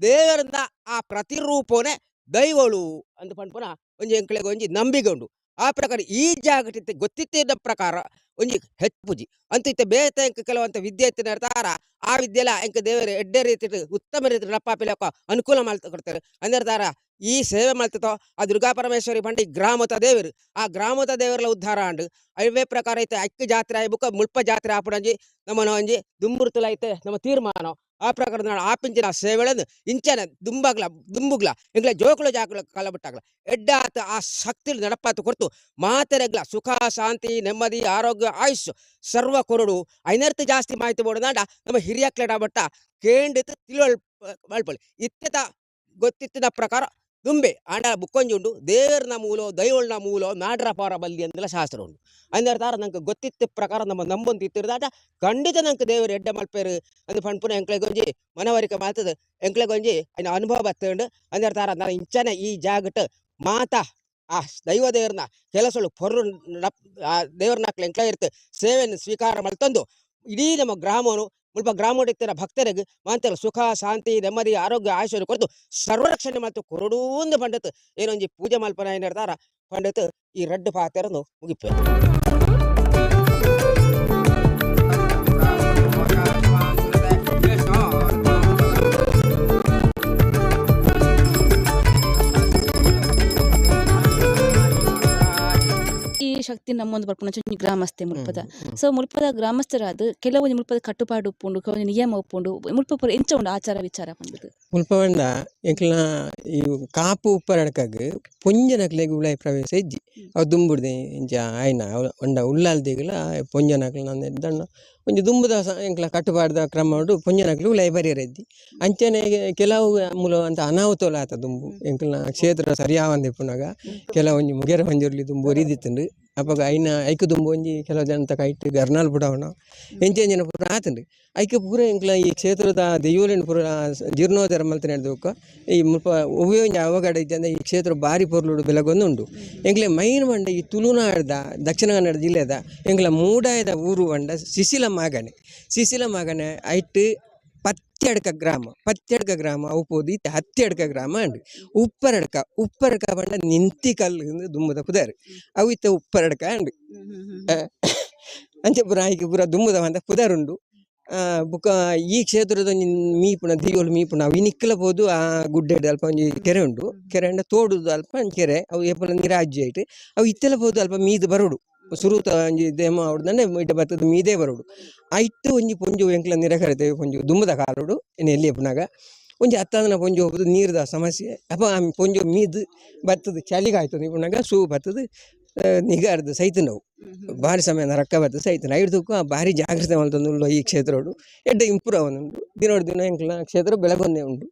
ದೇವರಿಂದ ಆ ಪ್ರತಿರೂಪನೇ ದೈವಳು ಅಂತ ಪನ್ಪುನ ಒಂಜಿ ಎಂಕ್ಲೆಗ್ ಒಂಜಿ ನಂಬಿಕೆ ಉಂಡು ಆ ಪ್ರಕಾರ ಈ ಜಾಗಟಿತ್ತೆ ಗೊತ್ತಿತ್ತಿದ್ದ ಪ್ರಕಾರ ಒಂಜಿ ಹೆಚ್ಚು ಅಂತ ಇತ್ತೆ ಬೇತೆ ಎಂಕ್ ಕೆಲವಂತ ವಿದ್ಯೆ ಇತ್ತಿನ ಇರ್ತಾರ ಆ ವಿದ್ಯೆಲ ಎಂಕ್ ದೇವರು ಎಡ್ಡೆ ರೀತಿ ಉತ್ತಮ ರೀತಿ ನಪ್ಪಾಪಿಲಕ್ಕ ಅನುಕೂಲ ಮಲ್ತ ಕೊಡ್ತಾರೆ ಅಂದ್ರೆ ತಾರ ಈ ಸೇವೆ ಮಲ್ತತೋ ಆ ದುರ್ಗಾ ಪರಮೇಶ್ವರಿ ಪಂಡ ಈ ಗ್ರಾಮದ ದೇವರು ಆ ಗ್ರಾಮದ ದೇವರಲ್ಲ ಉದ್ಧಾರ ಅಂಡು ಅವೇ ಪ್ರಕಾರ ಐತೆ ಅಕ್ಕಿ ಜಾತ್ರೆ ಆಯ್ಬುಕ ಮುಲ್ಪ ಜಾತ್ರೆ ಆಪುಡಂಜಿ ನಮ್ಮನ ಒಂಜಿ ದುಂಬುರ್ತುಲ ಐತೆ ನಮ್ಮ ತೀರ್ಮಾನ ಆ ಪ್ರಕಾರ ನಾನು ಆಪಿಂಚಿನ ಸೇವೆಗಳನ್ನು ಇಂಚನ ದುಂಬಾಗ್ಲ ದುಂಬುಗ್ಲ ಎಂಗ್ಲ ಜೋಕುಲ ಜಾಕುಲ ಕಲಬಿಟ್ಟಾಗ್ಲ ಎಡ್ಡಾತ ಆ ಶಕ್ತಿ ನಡಪಾತು ಕೊರ್ತು ಮಾತೆರೆಗ್ಲ ಸುಖ ಶಾಂತಿ ನೆಮ್ಮದಿ ಆರೋಗ್ಯ ಆಯುಷ್ ಸರ್ವ ಕೊರಡು ಐನರ್ಥ ಜಾಸ್ತಿ ಮಾಹಿತಿ ಬೋಡನಾಡ ನಮ್ಮ ಹಿರಿಯಕ್ಲೆಡ ಬಟ್ಟ ಕೇಂಡಿತ ತಿಳುವಳ್ ಮಲ್ಪಳಿ ಇತ್ತೆತ ಗೊತ್ತಿತ್ತಿನ ಪ್ರಕಾರ ದುಂಬೆ ಆಂಡ ಬುಕ್ಕೊಂಜಿ ಉಂಡು ದೇವರನ ಮೂಲೋ ದೈವಳ್ನ ಮೂಲೋ ನಾಡ್ರ ಪಾರ ಬಲ್ಲಿ ಅಂದೆಲ್ಲ ಶಾಸ್ತ್ರ ಉಂಡು ಅಂದ್ರೆ ತಾರ ನಂಗೆ ಗೊತ್ತಿತ್ತ ಪ್ರಕಾರ ನಮ್ಮ ನಂಬೊಂದು ಇತ್ತಿರ್ದಾಟ ಖಂಡಿತ ನಂಗೆ ದೇವರು ಎಡ್ಡೆ ಮಲ್ಪೇರು ಅಂದ್ ಪನ್ಪುನ ಎಂಕ್ಲೆಗೊಂಜಿ ಮನವರಿಕೆ ಮಾಡ್ತದೆ ಎಂಕ್ಲೆಗೊಂಜಿ ಅಯ್ನ ಅನುಭವ ಬತ್ತುಂಡು ಅಂದ್ರೆ ತಾರ ನಾನು ಇಂಚನೆ ಈ ಜಾಗಟ್ ಮಾತಾ ಆ ದೈವ ದೇವರನ್ನ ಕೆಲಸಳು ಪೊರ್ರು ಆ ದೇವ್ರನ್ನ ಎಂಕ್ಲೆ ಇರ್ತೆ ಸೇವೆಯನ್ನು ಸ್ವೀಕಾರ ಮಲ್ತಂದು ಇಡೀ ನಮ್ಮ ಗ್ರಾಮನು ಮುಲ್ಪ ಗ್ರಾಮೋಡಿತ್ತಿನ ಭಕ್ತರಿಗೆ ಮಾಂತೆಲ್ಲ ಸುಖ ಶಾಂತಿ ನೆಮ್ಮದಿ ಆರೋಗ್ಯ ಆಯುಷ್ಯ ಕೊರತು ಸರ್ವರಕ್ಷಣೆ ಮತ್ತು ಕೊರಡೂಂದು ಪಂಡಿತ್ ಏನೊಂಜಿ ಪೂಜೆ ಮಲ್ಪನ ಏನಿರ್ತಾರ ಪಂಡಿತ್ ಈ ರಡ್ಡು ಪಾತೆರನ್ನು ಮುಗಿಪೆ. ಈ ಶಕ್ತಿ ನಮ್ಮೊಂದು ಬರ್ಪುನ ಚುಂಜಿ ಗ್ರಾಮಸ್ಥೆ ಮುಲ್ಪದ ಸೊ ಮುಲ್ಪದ ಗ್ರಾಮಸ್ಥರಾದ ಕೆಲವೊಂದು ಮುಲ್ಪದ ಕಟ್ಟುಪಾಡು ಉಪ್ಪುಂಡು ಕೆಲವೊಂದು ನಿಯಮ ಉಪ್ಪುಂಡು ಮುಲ್ಪ ಪೂರ ಎಂಚ ಉಂಡು ಆಚಾರ ವಿಚಾರ ಪಂಡುದು ಮುಲ್ಪ ಪಂಡ ಎಂಕ್ಲನ ಈ ಕಾಪು ಉಪ್ಪರಡ್ಕಾಗ್ ಪೊಂಜನಕ್ಲೆಗ್ ಉಲಾಯಿ ಪ್ರವೇಶ ಇಜ್ಜಿ ಅವು ದುಂಬುಡ್ದೆ ಇಂಚ ಆಯ್ನ ಒಂಡ ಉಳ್ಳಾಲ್ದಿಗ್ಲ ಪೊಂಜನಕ್ಲೆನ ದಣ್ಣ ಒಂಜಿ ದುಂಬುದ ಎಂಕ್ಲ ಕಟ್ಟುಪಾಡ್ದ ಕ್ರಮ ಉಂಡು ಪೊಂಜನಕ್ಲು ಉಲಾಯಿ ಬರಿಯರ ಇಜ್ಜಿ ಅಂಚನೆ ಕೆಲವು ಮೂಲ ಅಂತ ಅನಾಹುತಲ ಆತ ದುಂಬು ಎಂಕ್ಲನ ಕ್ಷೇತ್ರ ಸರಿಯಾವಂದೆ ಇಪ್ಪುನಗ ಕೆಲವೊಂಜಿ ಮುಗೆರ ಪಂಜುರ್ಲಿ ದುಂಬು ಒರಿದಿತ್ತುಂಡು ಅಪಗ ಐನ ಐಕ್ ದುಂಬು ಒಂಜಿ ಕೆಲವು ಜನತ ಕೈಟ್ ಗರ್ನಾಲ್ ಪುಡವನ ಎಂಚೆಂಜಿನ ಪೂರ ಆತುಂಡು ಐಕ್ ಪೂರ ಎಂಕ್ಲ ಈ ಕ್ಷೇತ್ರದ ದೈವೊಲೆನ್ ಪೂರ ಜೀರ್ಣೋದ್ಧಾರ ಮಲ್ತಿನ ಬೊಕ್ಕ ಈ ಮುಲ್ಪ ಒವ್ವೇ ಒಂಜಿ ಅವಘಡ ಇಜ್ಜಂದೆ ಈ ಕ್ಷೇತ್ರ ಬಾರಿ ಪೊರ್ಲುಡು ಬೆಲಗೊಂದು ಉಂಡು ಎಂಕ್ಲೆ ಮೈನ್ ಪಂಡ ಈ ತುಳುನಾಡ್ದ ದಕ್ಷಿಣ ಕನ್ನಡ ಜಿಲ್ಲೆದ ಎಂಕ್ಲ ಮೂಡಾಯದ ಊರು ಪಂಡ ಸಿಸಿಲ ಮಾಗಣೆ ಸಿಸಿಲ ಮಾಗಣೆ ಐಟ್ ಪತ್ಯಡ್ಕ ಗ್ರಾಮ ಪತ್ಯಡ್ಕ ಗ್ರಾಮ ಅವು ಪೋದು ಇತ್ತೆ ಹತ್ಯಡ್ಕ ಗ್ರಾಮ ಅಂಡು ಉಪ್ಪರಡ್ಕ ಉಪ್ಪರಡ್ಕ ಪಂಡ ನಿಂತಿ ಕಲ್ಲು ದುಂಬುದ ಪುದರ್ ಅವು ಇತ್ತೆ ಉಪ್ಪರಡ್ಕ ಅಂಡು ಅಂಚೆ ಪೂರ ಐಕ್ ಪೂರ ದುಂಬುದ ಪಂಡ ಪುದರ್ ಉಂಡು ಬೊಕ ಈ ಕ್ಷೇತ್ರದ ಒಂಜಿ ಮೀಪುನ ದೀವೊಲು ಮೀಪುನ ಅವು ಇನಿಕ್ಲ ಪೋದು ಆ ಗುಡ್ಡೆಡ್ ಅಲ್ಪ ಒಂಜಿ ಕೆರೆ ಉಂಡು ಕೆರೆ ಅಂಡ ತೋಡುದು ಅಲ್ಪ ಒಂಜಿ ಕೆರೆ ಅವು ಏಪಲ ನೀರಾಜ್ಜಿ ಐಟ್ ಅವು ಇತ್ತೆಲ ಪೋದು ಅಲ್ಪ ಮೀದ್ ಬರೋಡು ಸುರುತ ಒಂಜಿ ದೇಮ ಆವಡ್ದಂಡೆ ಇಟ್ಟ ಬತ್ತದ ಮೀದೇ ಬರೋಡು ಐಟ್ ಒಂಜಿ ಪೊಂಜು ಎಂಕ್ಲ ನಿರಕರಿತೇವೆ ಪೊಂಜು ದುಂಬುದ ಕಾಲೋಡು ಇನ್ನು ಎಲ್ಲಿ ಪುನಾಗ ಒಂಜಿ ಅತ್ತಾದನ ಪೊಂಜು ಹೋಗುದು ನೀರ್ದ ಸಮಸ್ಯೆ ಅಪ್ಪ ಆ ಪೊಂಜು ಮೀದ್ ಬತ್ತದ ಚಳಿಗಾಯ್ತು ಪುನಾಗ ಸೂ ಬತ್ತದ ನಿಗಾರ್ದು ಸೈತ ನಾವು ಭಾರಿ ಸಮಯ ನರಕ ಬರ್ತದೆ ಸೈತ ಐಡ್ದಕ್ಕೂ ಆ ಭಾರಿ ಜಾಗೃತೆ ಮಲ್ತೊಂದುಂಡು ಈ ಕ್ಷೇತ್ರಡು ಎಡ್ಡೆ ಇಂಪ್ರೂವ್ ಆವೊಂದುಂಡು ದಿನೋಡು ದಿನ ಎಂಕ್ಲ ಕ್ಷೇತ್ರ ಬೆಳಗೊಂದೇ ಉಂಡು.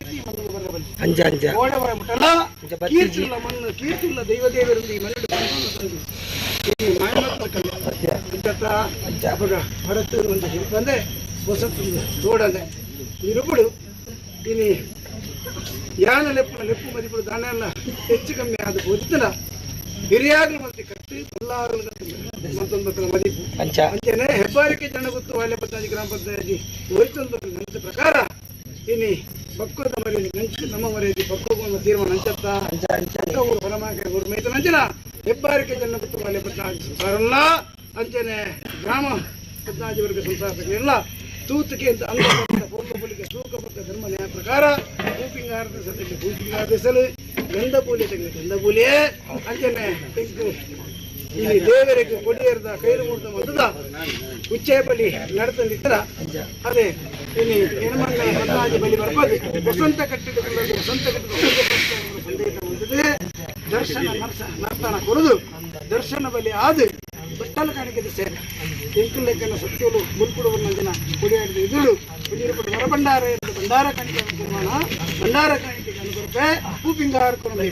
ಕೀರ್ತಿ ಮಣ್ಣು ಬರಬಲ್ಲಿ ಅಂಚ ಅಂಚ. ಓಡ ಬರ ಮುಟ್ಟಲ ಕೀರ್ತಿಲ್ಲ ಮಣ್ಣು ಕೀರ್ತಿಲ್ಲ ದೈವ ದೇವರಿಂದ ಈ ಮಣ್ಣು ತಂದು ಈ ಮಾಯಮತ್ತ ಕಲ್ಲು ಅಂಚತ್ತ ಅಂಚ ಅಪಗ ಭರತ್ ಒಂದು ಬಂದೆ ಹೊಸತ್ತು ತೋಡಂದೆ ಇರುಬುಡು ಇನಿ ಯಾನ ಲೆಪ್ಪು ಲೆಪ್ಪು ಮದಿಪುಡು ದಾನ ಹೆಚ್ಚು ಕಮ್ಮಿ ಆದ ಬೋಧಿತನ ಹಿರಿಯಾಗಲು ಮತ್ತೆ ಕಟ್ಟಿ ಕೊಲ್ಲಾಗಲು ಮತ್ತೊಂದು ಮದಿಪು ಅಂಚ. ಅಂಚನೆ ಹೆಬ್ಬಾರಿಕೆ ಜನ ಗೊತ್ತು ವಾಲ್ಯ ಪಂಚಾಯತಿ ಗ್ರಾಮ ಪಂಚಾಯತಿ ಒರಿತೊಂದು ನಂತ ಪ್ರಕಾರ ಇನಿ ಬಕ್ಕೋದ ಮರ್ಯಾದೆ ನಂಚು ನಮ್ಮ ಮರ್ಯಾದೆ ಬಕ್ಕೋಗ ತೀರ್ಮಾನ ಅಂಚತ್ತ ಊರು ಹೊರಮಾಕ ಊರು ಮೇತನ ಅಂಚನ ಹೆಬ್ಬಾರಿಕೆ ಜನ ಗೊತ್ತು ವಾಲ್ಯ ಪಂಚಾಯತಿ ಸಂಸಾರಲ್ಲ ಅಂಚನೆ ಗ್ರಾಮ ಪಂಚಾಯತಿ ವರ್ಗ ಸಂಸಾರಲ್ಲ ತೂತುಕೆ ಅಂತ ಅಂಗಪಟ್ಟ ಪೊಂಗ ಪುಲಿಗೆ ತೂಕಪಟ್ಟ ಧರ್ಮ ನ್ಯಾಯ ಪ್ರಕಾರ ಭೂಪಿಂಗಾರದ ಸದ್ಯಕ್ಕೆ ಭೂಪಿಂಗಾರದಿಸಲು ಗಂಧ ಪೂಲೆ ತೆಗೆದು ಗಂಧ ಪೂಲೆಯೇ ಅಂಚನೆ ತೆಗ್ದು ಇಲ್ಲಿ ದೇವರಿಗೆ ಕೊಡಿಯರ್ದ ಕೈರು ಮೂರ್ತ ಮೊದಲ ಉಚ್ಚಯ ಬಲಿ ನಡತಂದಿತ್ತರ ಅದೇ ಇಲ್ಲಿ ಹೆಣ್ಮಂಗಲ ಪದ್ಮಾಜಿ ಬಲಿ ಬರ್ಬೋದು ವಸಂತ ಕಟ್ಟಿದ ವಸಂತ ಕಟ್ಟಿದ ಸಂದೇಶ ಬಂದಿದೆ ದರ್ಶನ ನರ್ಸ ನರ್ತನ ಕೊರದು ದರ್ಶನ ಬಲಿ ಆದ ಬಟ್ಟಲ ಕಾಣಿಕೆದ ಸೇವೆ ಎಂಕುಲೆಕ್ಕನ ಸತ್ಯಲು ಮುಲ್ಪುಡುವನ್ನ ಜನ ಕೊಡಿಯಾಡಿದ ಎದುರು ಕೊಡಿಯರು ವರಭಂಡಾರ ಎಂದು ಭಂಡಾರ ಕಾಣಿಕೆ ನಿರ್ಮಾಣ ಭಂಡಾರ ಕಾಣಿಕೆ ಅನುಕೂಲತೆ ಹೂಪಿಂಗಾರ ಕೊರದು.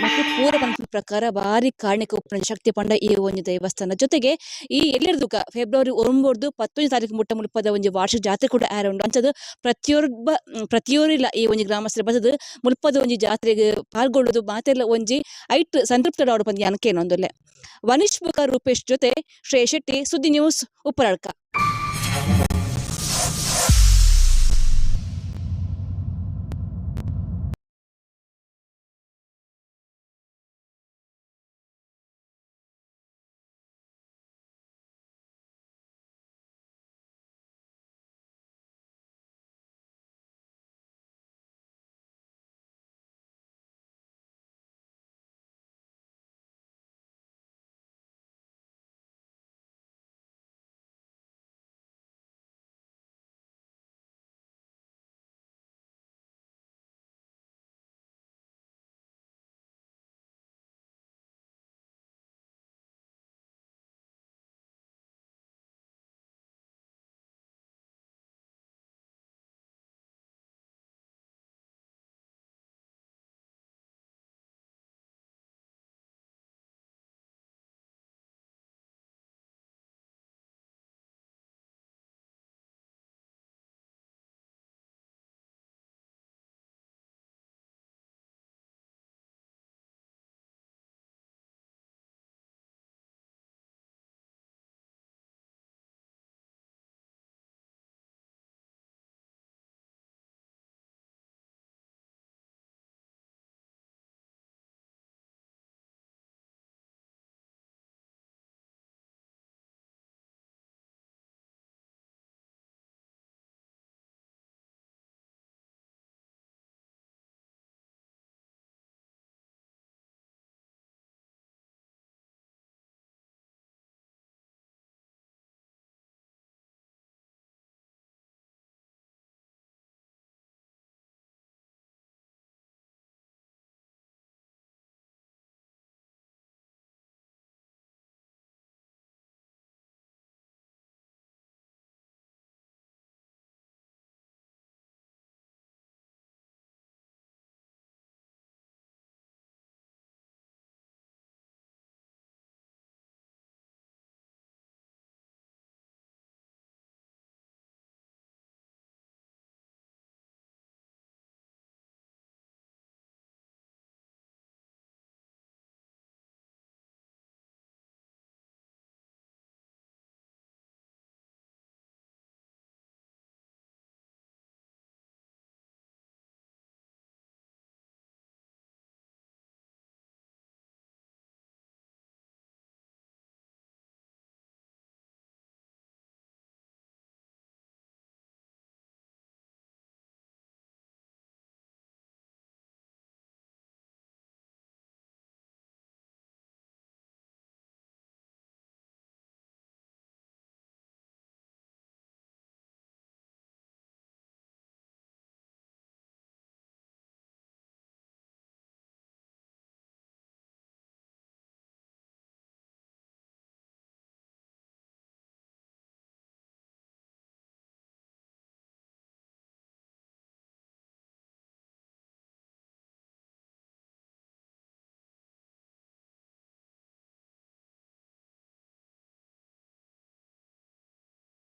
ಮತ್ತು ಪೂರ ಪಂಥದ ಪ್ರಕಾರ ಭಾರಿ ಕಾರಣಿಕ ಉಪ್ಪುನ ಶಕ್ತಿ ಪಂಡ ಈ ಒಂಜಿ ದೇವಸ್ಥಾನ ಜೊತೆಗೆ ಈ ಎಲ್ಲಿರ್ದುಕ ಫೆಬ್ರವರಿ 9 11 ತಾರೀಕು ಮುಟ್ಟ ಮುಲ್ಪದ ಒಂಜಿ ವಾರ್ಷಿಕ ಜಾತ್ರೆ ಕೂಡ ಆರ ಉಂಡು. ಅಂಚದ ಪ್ರತಿಯೊಬ್ಬ ಪ್ರತಿಯೊರಿಲ್ಲ ಈ ಒಂಜಿ ಗ್ರಾಮಸ್ಥರ ಬತ್ತದು ಮುಲ್ಪದ ಒಂಜಿ ಜಾತ್ರೆಗೆ ಪಾಲ್ಗೊಳ್ಳುದು ಮಾತೆಲ್ಲ ಒಂಜಿ ಐಟ್ ಸಂತೃಪ್ತ ಆಡು ಪಂದ್ ಅನಕೇನೊಂದುಲ್ಲೆ. ವನಿಷ್ ಬುಕ ರೂಪೇಶ್ ಜೊತೆ ಶ್ರೇಯ್ ಶೆಟ್ಟಿ, ಸುದ್ದಿ ನ್ಯೂಸ್, ಉಪ್ಪರಡ್ಕ.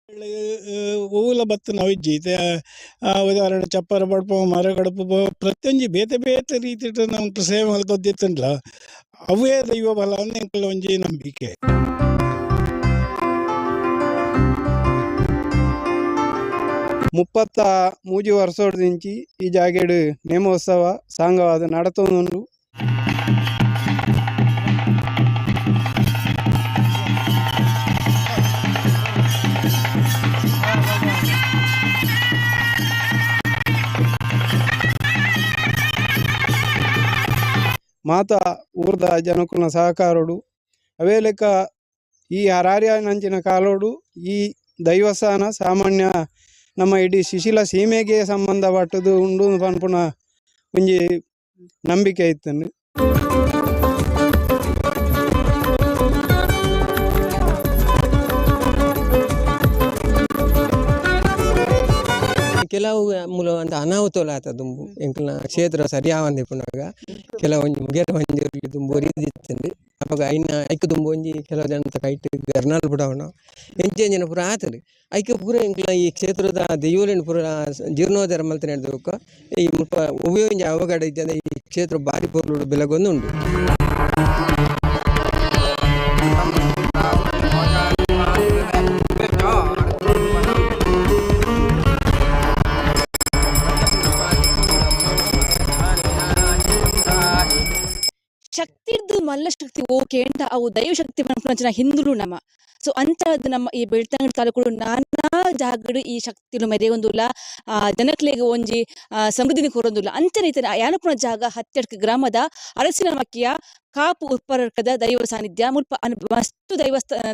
ಒವ್ವುಲ ಬತ್ತು ನಾವಿಜ್ಜಿ ಇತ್ತೆ ಉದಾಹರಣೆ ಚಪ್ಪರ ಬಡ್ಪ ಮರ ಗಡಪು ಪ್ರತಿಯೊಂಜಿ ಬೇತೆ ಬೇತೆ ರೀತಿಟ್ ನಮ್ಗೆ ಸೇವೆ ಮಲ್ತೊಂದಿತ್ತುಂಡ್ಲ ಅವೇ ದೈವ ಬಲ ಎಂಕಲ್ನ ಒಂಜಿ ನಂಬಿಕೆ. 33 ವರ್ಷದಿಂಚಿ ಈ ಜಾಗೆಡ್ ನೇಮೋತ್ಸವ ಸಾಂಗವಾದ ನಡತೊಂದುಂಡು. ಮಾತಾ ಊರ್ದ ಜನಕುಲ್ನ ಸಹಕಾರೋಡು ಅವೇ ಲೆಕ್ಕ ಈ ಹರಾರ್ಯನಂಚಿನ ಕಾಲೋಡು ಈ ದೈವಸ್ಥಾನ ಸಾಮಾನ್ಯ ನಮ್ಮ ಇಡೀ ಶಿಶಿಲ ಸೀಮೆಗೆ ಸಂಬಂಧಪಟ್ಟದು ಉಂಡು ಪನ್ಪುನ ಒಂಜಿ ನಂಬಿಕೆ ಇತ್ತುಂಡು. ಕೆಲವು ಮೂಲ ಅಂತ ಅನಾಹುತಲ ಆತ ದುಂಬು ಎಂಕಲ್ನ ಕ್ಷೇತ್ರ ಸರಿಯಾವಂದೆ ಪುನಗ ಕೆಲವೊಂಜಿ ಮುಗೇರ ಒಂಜಿ ದುಂಬು ಒರಿದಿತ್ತುಂಡು. ಅಪಗ ಐನ ಐಕ್ ದುಂಬು ಒಂಜಿ ಕೆಲವು ಜನತ ಕೈಟ್ ಗರ್ನಾಲ್ ಬುಡವನ ಎಂಚೆಂಜಿನ ಪೂರ ಆತುಂಡು. ಐಕ್ ಪೂರ ಎಂಕಲ್ನ ಈ ಕ್ಷೇತ್ರದ ದೈವೊಲೆನ್ ಪೂರ ಜೀರ್ಣೋದ್ಧಾರ ಮಲ್ತಿನ ಬೊಕ್ಕ ಈ ಮುಲ್ಪ ಒವ್ವೇ ಒಂಜಿ ಅವಘಡ ಇಜ್ಜಂದೆ ಈ ಕ್ಷೇತ್ರ ಬಾರಿ ಪೊರ್ಲುಡು ಬೆಳಗೊಂದು ಉಂಡು. ಶಕ್ತಿರ್ದು ಮಲ್ಲ ಶಕ್ತಿ ಓಕೆ ಅಂತ ಅವು ದೈವ ಶಕ್ತಿ ಪನ್ಪುನಂಚಿನ ಹಿಂದುಲು ನಮ. ಸೊ ಅಂಚಾದ್ ನಮ್ಮ ಈ ಬೆಳ್ತಂಗಡಿ ತಾಲೂಕುಡು ನಾನಾ ಜಾಗಡ್ ಈ ಶಕ್ತಿಲು ಮೆರೆಯೊಂದುಲ್ಲ, ಜನಕ್ಲೆಗ್ ಒಂಜಿ ಸಮೃದ್ಧಿನಿ ಕೊರೊಂದುಲ್ಲ. ಅಂಚನೆ ಇತ್ತೆ ಯಾನಪುನ ಜಾಗ ಹತ್ತೆಡ್ಕ ಗ್ರಾಮದ ಅರಸಿನ ಮಕ್ಕಿಯ ಕಾಪು ಉತ್ಪರಕದ ದೈವ ಸಾನ್ನಿಧ್ಯ ಮುಲ್ಪ ಮಸ್ತ್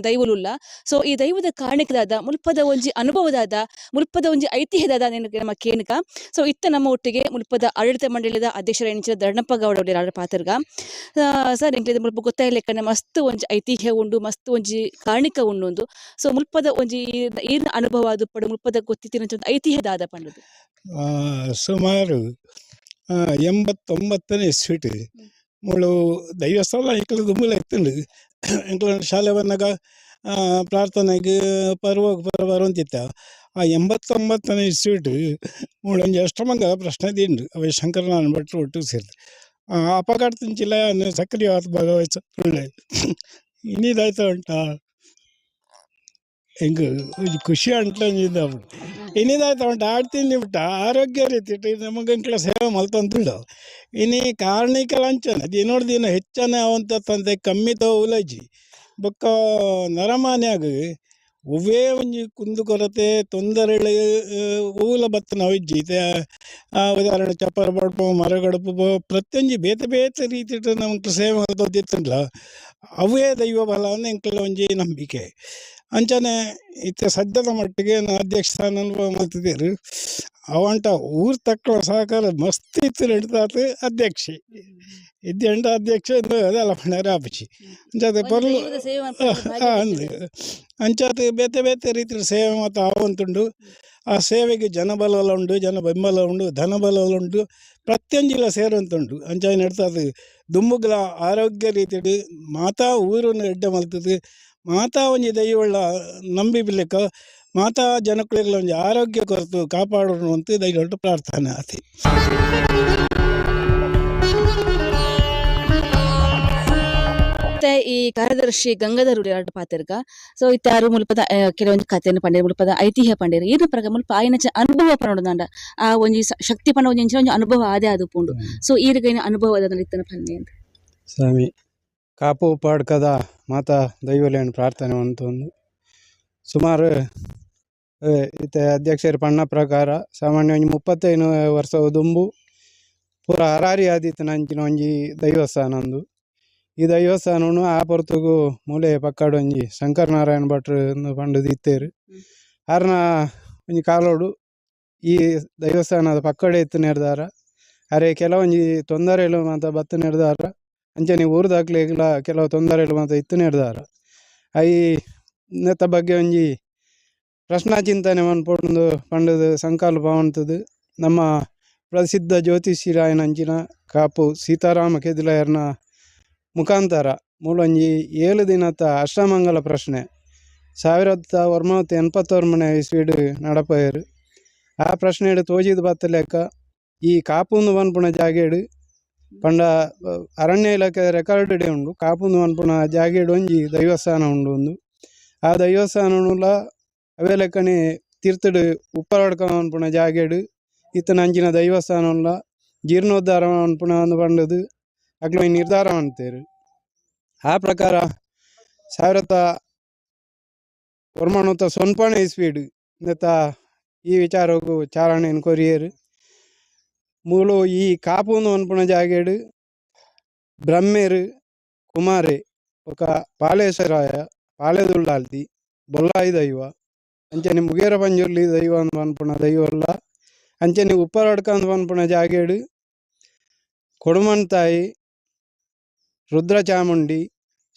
ದೈವಲುಲ್ಲ. ಸೊ ಈ ದೈವದ ಕಾರಣಿಕದಾದ ಮುಲ್ಪದ ಒಂಜಿ ಅನುಭವದಾದ ಮುಲ್ಪದ ಒಂಜಿ ಐತಿಹ್ಯದಾದ ನಮ್ಮ ಕೇನಕ. ಸೊ ಇತ್ತ ನಮ್ಮ ಒಟ್ಟಿಗೆ ಮುಲ್ಪದ ಆಡಳಿತ ಮಂಡಳಿದ ಅಧ್ಯಕ್ಷರ ಎಂಚಿನ ಧರ್ಣಪ್ಪ ಗೌಡ ಪಾತ್ರಗ ಸರ್ ಎಂಕ್ಲೆ ಮುಲ್ಪ ಗೊತ್ತಾಯಿಲೆಕ್ಕನೆ ಮಸ್ತ್ ಒಂಜಿ ಐತಿಹ್ಯ ಉಂಡು, ಮಸ್ತ್ ಒಂಜಿ ಕಾರಣಿಕ ಉಂಡು ಉಂದು. ಸೊ ಮುಲ್ಪದ ಒಂಜಿ ಈರ್ನ ಅನುಭವ ಅದು ಪಡು ಮುಲ್ಪದ ಗೊತ್ತಿತ್ತಿನ ಐತಿಹ್ಯದಾದ ಪಂಡುದು. ಸುಮಾರು 89ನೇ ಇಸ್ವಿಟ್ ಮುಳು ದೈವಸ್ಥಾನ ಎಂಕಲ್ ದುಂಬುಲ ಇತ್ತುಂಡು. ಎಂಕಲ್ ಶಾಲೆ ಬಂದಾಗ ಪ್ರಾರ್ಥನೆಗೆ ಪರ್ವ ಪರ್ವ ಬರುವಂತಿತ್ತ. ಆ 89ನೇ ಇಸ್ವಿಟ್ ಮುಳು ಒಂಜಿ ಅಷ್ಟಮಂಗಲ ಪ್ರಶ್ನೆ ದಿಂಡು ಅವೆ ಶಂಕರನಾರಾಯಣ ಭಟ್ರು ಒಟ್ಟು ಸೇರಿದ್ರು. ಅಪಘಾತಂಚಿಲ್ಲ ಸಕ್ರಿಯವಾದ ಭಾಗವಹಿಸ ಇನ್ನಿದಾಯ್ತು ಉಂಟಾ ಎಂಕ್ ಒಂಜಿ ಖುಷಿ ಅಂಟ್ಲ ಇನ್ನಿದಾಯ್ತು ಉಂಟು ಆಡ್ತೀನಿ ಬಿಟ್ಟ ಆರೋಗ್ಯ ರೀತಿ ನಮಗೆ ಎಂಕ್ಲ ಸೇವೆ ಮಲ್ತೊಂದುಂಡು. ಇನಿ ಕಾರ್ಣಿಕ ಅಂಚನೆ ದಿನೋಡ್ ದಿನ ಹೆಚ್ಚನೆ ಅವಂತಂತೆ ಕಮ್ಮಿ ಉಲಜಿ ಬೊಕ್ಕ ನರಮಾನ್ಯಾಗ ಒವ್ವೇ ಒಂಜಿ ಕುಂದು ಕೊರತೆ ತೊಂದರೆಳು ಒವ್ವುಲ ಬತ್ತು ನಾವಿಜ್ಜಿ ಇತ್ತೆ ಉದಾಹರಣೆ ಚಪ್ಪರ ಬಡ್ಪ ಮರ ಗಡಪು ಪ್ರತಿಯೊಂಜಿ ಬೇತೆ ಬೇತೆ ರೀತಿಟ್ ನಮ್ಗೆ ಸೇವೆ ಮಲ್ತೊಂದಿತ್ತುಂಡ್ಲ ಅವೇ ದೈವ ಬಲ ಎಂಕಲ್ನ ಒಂಜಿ ನಂಬಿಕೆ. ಅಂಚನೆ ಇತ್ತೆ ಸದ್ಯದ ಮಟ್ಟಿಗೆ ಅಧ್ಯಕ್ಷ ಸ್ಥಾನ ಮಲ್ತಿದ್ದೀರು ಅವಂಟ ಊರು ತಕ್ಕಳ ಸಹಕಾರ ಮಸ್ತ್ ಇತ್ತು ನಡೀತಾತು ಅಧ್ಯಕ್ಷೆ ಇದ್ದೆಂಡ ಅಧ್ಯಕ್ಷ ಅದೆಲ್ಲ ಪಂಡಾರೆ ಆಪುಜಿ ಅಂಚಾತೆ ಪೊರ್ಲು ಅಂದ್ ಅಂಚಾತೆ ಬೇತೆ ಬೇತೆ ರೀತಿಯ ಸೇವೆ ಮತ್ತು ಆವಂತುಂಡು. ಆ ಸೇವೆಗೆ ಜನಬಲ ಉಂಡು, ಜನ ಬೆಂಬಲ ಉಂಡು, ಧನಬಲ ಉಂಡು, ಪ್ರತಿಯೊಂಜಿಲ ಸೇರುವಂತುಂಡು. ಅಂಚಾಯಿ ನಡ್ತಾದು ದುಂಬುಗ್ಲ ಆರೋಗ್ಯ ರೀತಿಡು ಮಾತಾ ಊರನ್ನು ಎಡ್ಡೆ ಮಲ್ತದು ಮಾತಾ ಒಂಜಿ ದೈವಳ್ಳ ನಂಬಿ ಬಿಲೆಕ ಮಾತಾ ಜನಕ್ಕುಲೆಗ್ಲ ಒಂಜಿ ಆರೋಗ್ಯ ಕೊರತು ಕಾಪಾಡೋಣ ಅಂತ ದೈವೊಟ್ಟು ಪ್ರಾರ್ಥನೆ ಆತಿ. ಮತ್ತೆ ಈ ಕಾರ್ಯದರ್ಶಿ ಗಂಗಾಧರ್ ಎರಡು ಪಾತ್ರಗ ಸೊ ಇತ್ತಾರು ಮುಲ್ಪದ ಕೆಲವೊಂದು ಕಥೆಯನ್ನು ಪಂಡೇರು ಮುಲ್ಪದ ಐತಿಹ್ಯ ಪಂಡೇರು ಈರ್ನ ಪ್ರಕಾರ ಮುಲ್ಪ ಆಯ್ನ ಅನುಭವ ಪನೊಡುದಾಂಡ ಆ ಒಂಜಿ ಶಕ್ತಿ ಪಂಡ ಒಂಜಿ ಒಂಜಿ ಅನುಭವ ಆದೇ ಅದು ಪುಂಡು. ಸೊ ಈರ್ಗೈನ ಅನುಭವ ಇತ್ತನ ಪನ್ನೆ ಅಂತ. ಸ್ವಾಮಿ ಕಾಪು ಪಾಡ್ಕದ ಮಾತಾ ದೈವಲೇನು ಪ್ರಾರ್ಥನೆ ಅಂತೊಂದು ಸುಮಾರು ಇತ್ತೆ ಅಧ್ಯಕ್ಷರು ಪಣ್ಣ ಪ್ರಕಾರ ಸಾಮಾನ್ಯ ಒಂಜಿ 35 ವರ್ಷ ದುಂಬು ಪೂರ ಹರಾರಿ ಆದಿತ್ತು ನಂಚಿನ ಒಂಜಿ ದೈವಸ್ಥಾನ ಅಂದು. ಈ ದೈವಸ್ಥಾನನು ಆ ಪೊರ್ತುಗು ಮೂಲೆ ಪಕ್ಕಡ್ ಒಂಜಿ ಶಂಕರನಾರಾಯಣ ಭಟ್ರು ಪಂಡುದು ಇತ್ತೇರು. ಆರ್ನ ಒಂಜಿ ಕಾಲೋಡು ಈ ದೈವಸ್ಥಾನದ ಪಕ್ಕಡೆ ಇತ್ತು ನೆರ್ದಾರ. ಅರೆ ಕೆಲವೊಂಜಿ ತೊಂದರೆಲು ಮಾತ ಬತ್ತು ನೆರ್ದಾರ. ಅಂಚನೆ ಊರುದಾಕ್ಲೆಗ್ಲ ಕೆಲವು ತೊಂದರೆಲು ಮಾತ ಇತ್ತು ನೆರ್ದಾರ. I ನೆತ್ತ ಬಗ್ಗೆ ಒಂಜಿ ಪ್ರಶ್ನಾ ಚಿಂತನೆ ಮನ್ಪೊಂದು ಪಂಡುದು ಸಂಕಲ್ಪ ಉಂಟುದು. ನಮ್ಮ ಪ್ರಸಿದ್ಧ ಜ್ಯೋತಿಷಿರಾಯನಂಚಿನ ಕಾಪು ಸೀತಾರಾಮ ಕೆದಿಲಾಯರ್ನ ಮುಖಾಂತರ ಮೂಲೊಂಜಿ 7 ದಿನದ ಅಷ್ಟಮಂಗಲ ಪ್ರಶ್ನೆ 1989 ಇಸ್ವಿಡ್ ನಡಪಯೆರ್. ಆ ಪ್ರಶ್ನೆಡ್ ತೋಜಿದ್ ಬತ್ತ ಲೆಕ್ಕ ಈ ಕಾಪುಂದು ಪನ್ಪುನ ಜಾಗೆಡ್ ಪಂಡ ಅರಣ್ಯ ಇಲಾಖೆ ರೆಕಾರ್ಡ್ ಡೇ ಉಂಡು. ಕಾಪುಂದು ಪನ್ಪುನ ಜಾಗೆಡ್ ಒಂಜಿ ದೈವಸ್ಥಾನ ಉಂಡು ಉಂದು. ಆ ದೈವಸ್ಥಾನಲ ಅವೇ ಲೆಕ್ಕನೆ ತಿರ್ತುಡು ಉಪ್ಪರಡ್ಕ ಪನ್ಪುನ ಜಾಗೆಡ್ ಇತ್ತಿನ ಅಂಚಿನ ದೈವಸ್ಥಾನಲ ಜೀರ್ಣೋದ್ಧಾರ ಪನ್ಪುನ ಪಂಡುದು ಅಕ್ಲು ನಿರ್ಧಾರ ಮಂತೆರ್. ಆ ಪ್ರಕಾರ 1990 ಇಸ್ವಿಡ್ ನೆತ್ತ ಈ ವಿಚಾರಗು ಚಾಲನೆನ್ ಕೊರಿಯೆರ್. ಮೂಲು ಈ ಕಾಪುಂದು ಪನ್ಪುನ ಜಾಗೆಡ್ ಬ್ರಹ್ಮೆರ್ ಕುಮಾರೆ ಬೊಕ ಪಾಲೇಶರಾಯ ಪಾಳೆದುಳ್ಳಾಲ್ತಿ ಬೊಲ್ಲಾಯಿ ದೈವ ಅಂಚನೆ ಮುಗೇರ ಪಂಜುರ್ಲಿ ದೈವ ಪನ್ಪುನ ದೈವಲ್ಲ ಅಂಚನೆ ಉಪ್ಪರಡ್ಕ ಪನ್ಪುನ ಜಾಗೆಡ್ ಕೊಡುಮಂತಾಯಿ ರುದ್ರಚಾಮುಂಡಿ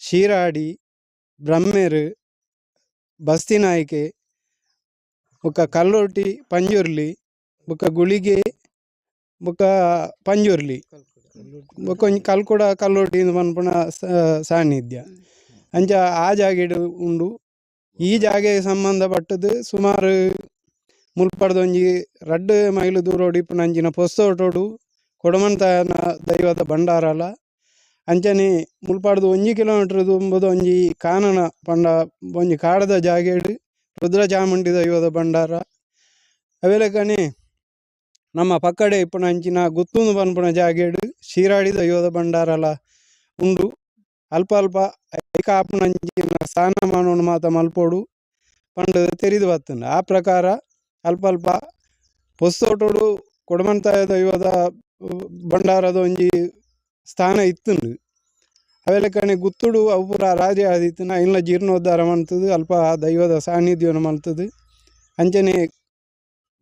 ಶೀರಾಡಿ ಬ್ರಹ್ಮೆರ್ ಬಸ್ತಿನಾಯ್ಕೆ ಬೊಕ ಕಲ್ಲೊಟ್ಟಿ ಪಂಜುರ್ಲಿ ಬೊಕ ಗುಳಿಗೆ ಬೊಕ ಪಂಜುರ್ಲಿ ಬೊಕ ಒಂಜಿ ಕಲ್ಕುಡ ಕಲ್ಲೊಟ್ಟಿ ಪನ್ಪುನ ಸಾನ್ನಿಧ್ಯ ಅಂಚ ಆ ಜಾಗೆಡ್ ಉಂಡು. ಈ ಜಾಗೆಗ್ ಸಂಬಂಧಪಟ್ಟದು ಸುಮಾರು ಮುಲ್ಪಡ್ದ್ ಒಂಜಿ 2 ಮೈಲು ದೂರೊಡು ಇಪ್ಪುನ ಅಂಚಿನ ಪೊಸ್ತೋಟೊಡು ಕೊಡಮಂತಾಯನ ದೈವದ ಭಂಡಾರಲ ಅಂಚನೆ ಮುಲ್ಪಡ್ದ್ 1 ಕಿಲೋಮೀಟರ್ ದುಂಬುದ ಒಂಜಿ ಕಾನನ ಪಂಡ ಒಂಜಿ ಕಾಡದ ಜಾಗೆಡ್ ರುದ್ರಚಾಮುಂಡಿ ದೈವದ ಭಂಡಾರ. ಅವೆಲಕನೆ ನಮ್ಮ ಪಕ್ಕಡೆ ಇಪ್ಪುನ ಅಂಚಿನ ಗುತ್ತುಂದು ಪನ್ಪುನ ಜಾಗೆಡ್ ಶೀರಾಡಿ ದೈವದ ಭಂಡಾರಲ ಉಂಡು. ಅಲ್ಪ ಅಲ್ಪ ಐಕ್ ಆಪುನ ಅಂಚಿನ ಸ್ಥಾನಮಾನೊನು ಮಾತ ಮಲ್ಪೊಡು ಪಂಡುದು ತೆರಿದು ಬತ್ತುಂಡು. ಆ ಪ್ರಕಾರ ಅಲ್ಪ ಅಲ್ಪ ಪೊಸ್ತೋಟೊಡು ಕೊಡಮಂತಾಯ ದೈವದ ಭಂಡಾರದ ಒಂಜಿ ಸ್ಥಾನ ಇತ್ತುಂಡು. ಅವೆಲಕನೆ ಗುತ್ತುಡು ಅವು ಪೂರ ರಾಜೆ ಆದಿತ್ತಿನ ಐನ್ಲ ಜೀರ್ಣೋದ್ಧಾರ ಮಲ್ತುದು ಅಲ್ಪ ದೈವದ ಸಾನ್ನಿಧ್ಯವನ್ನು ಮಲ್ತುದು. ಅಂಚನೆ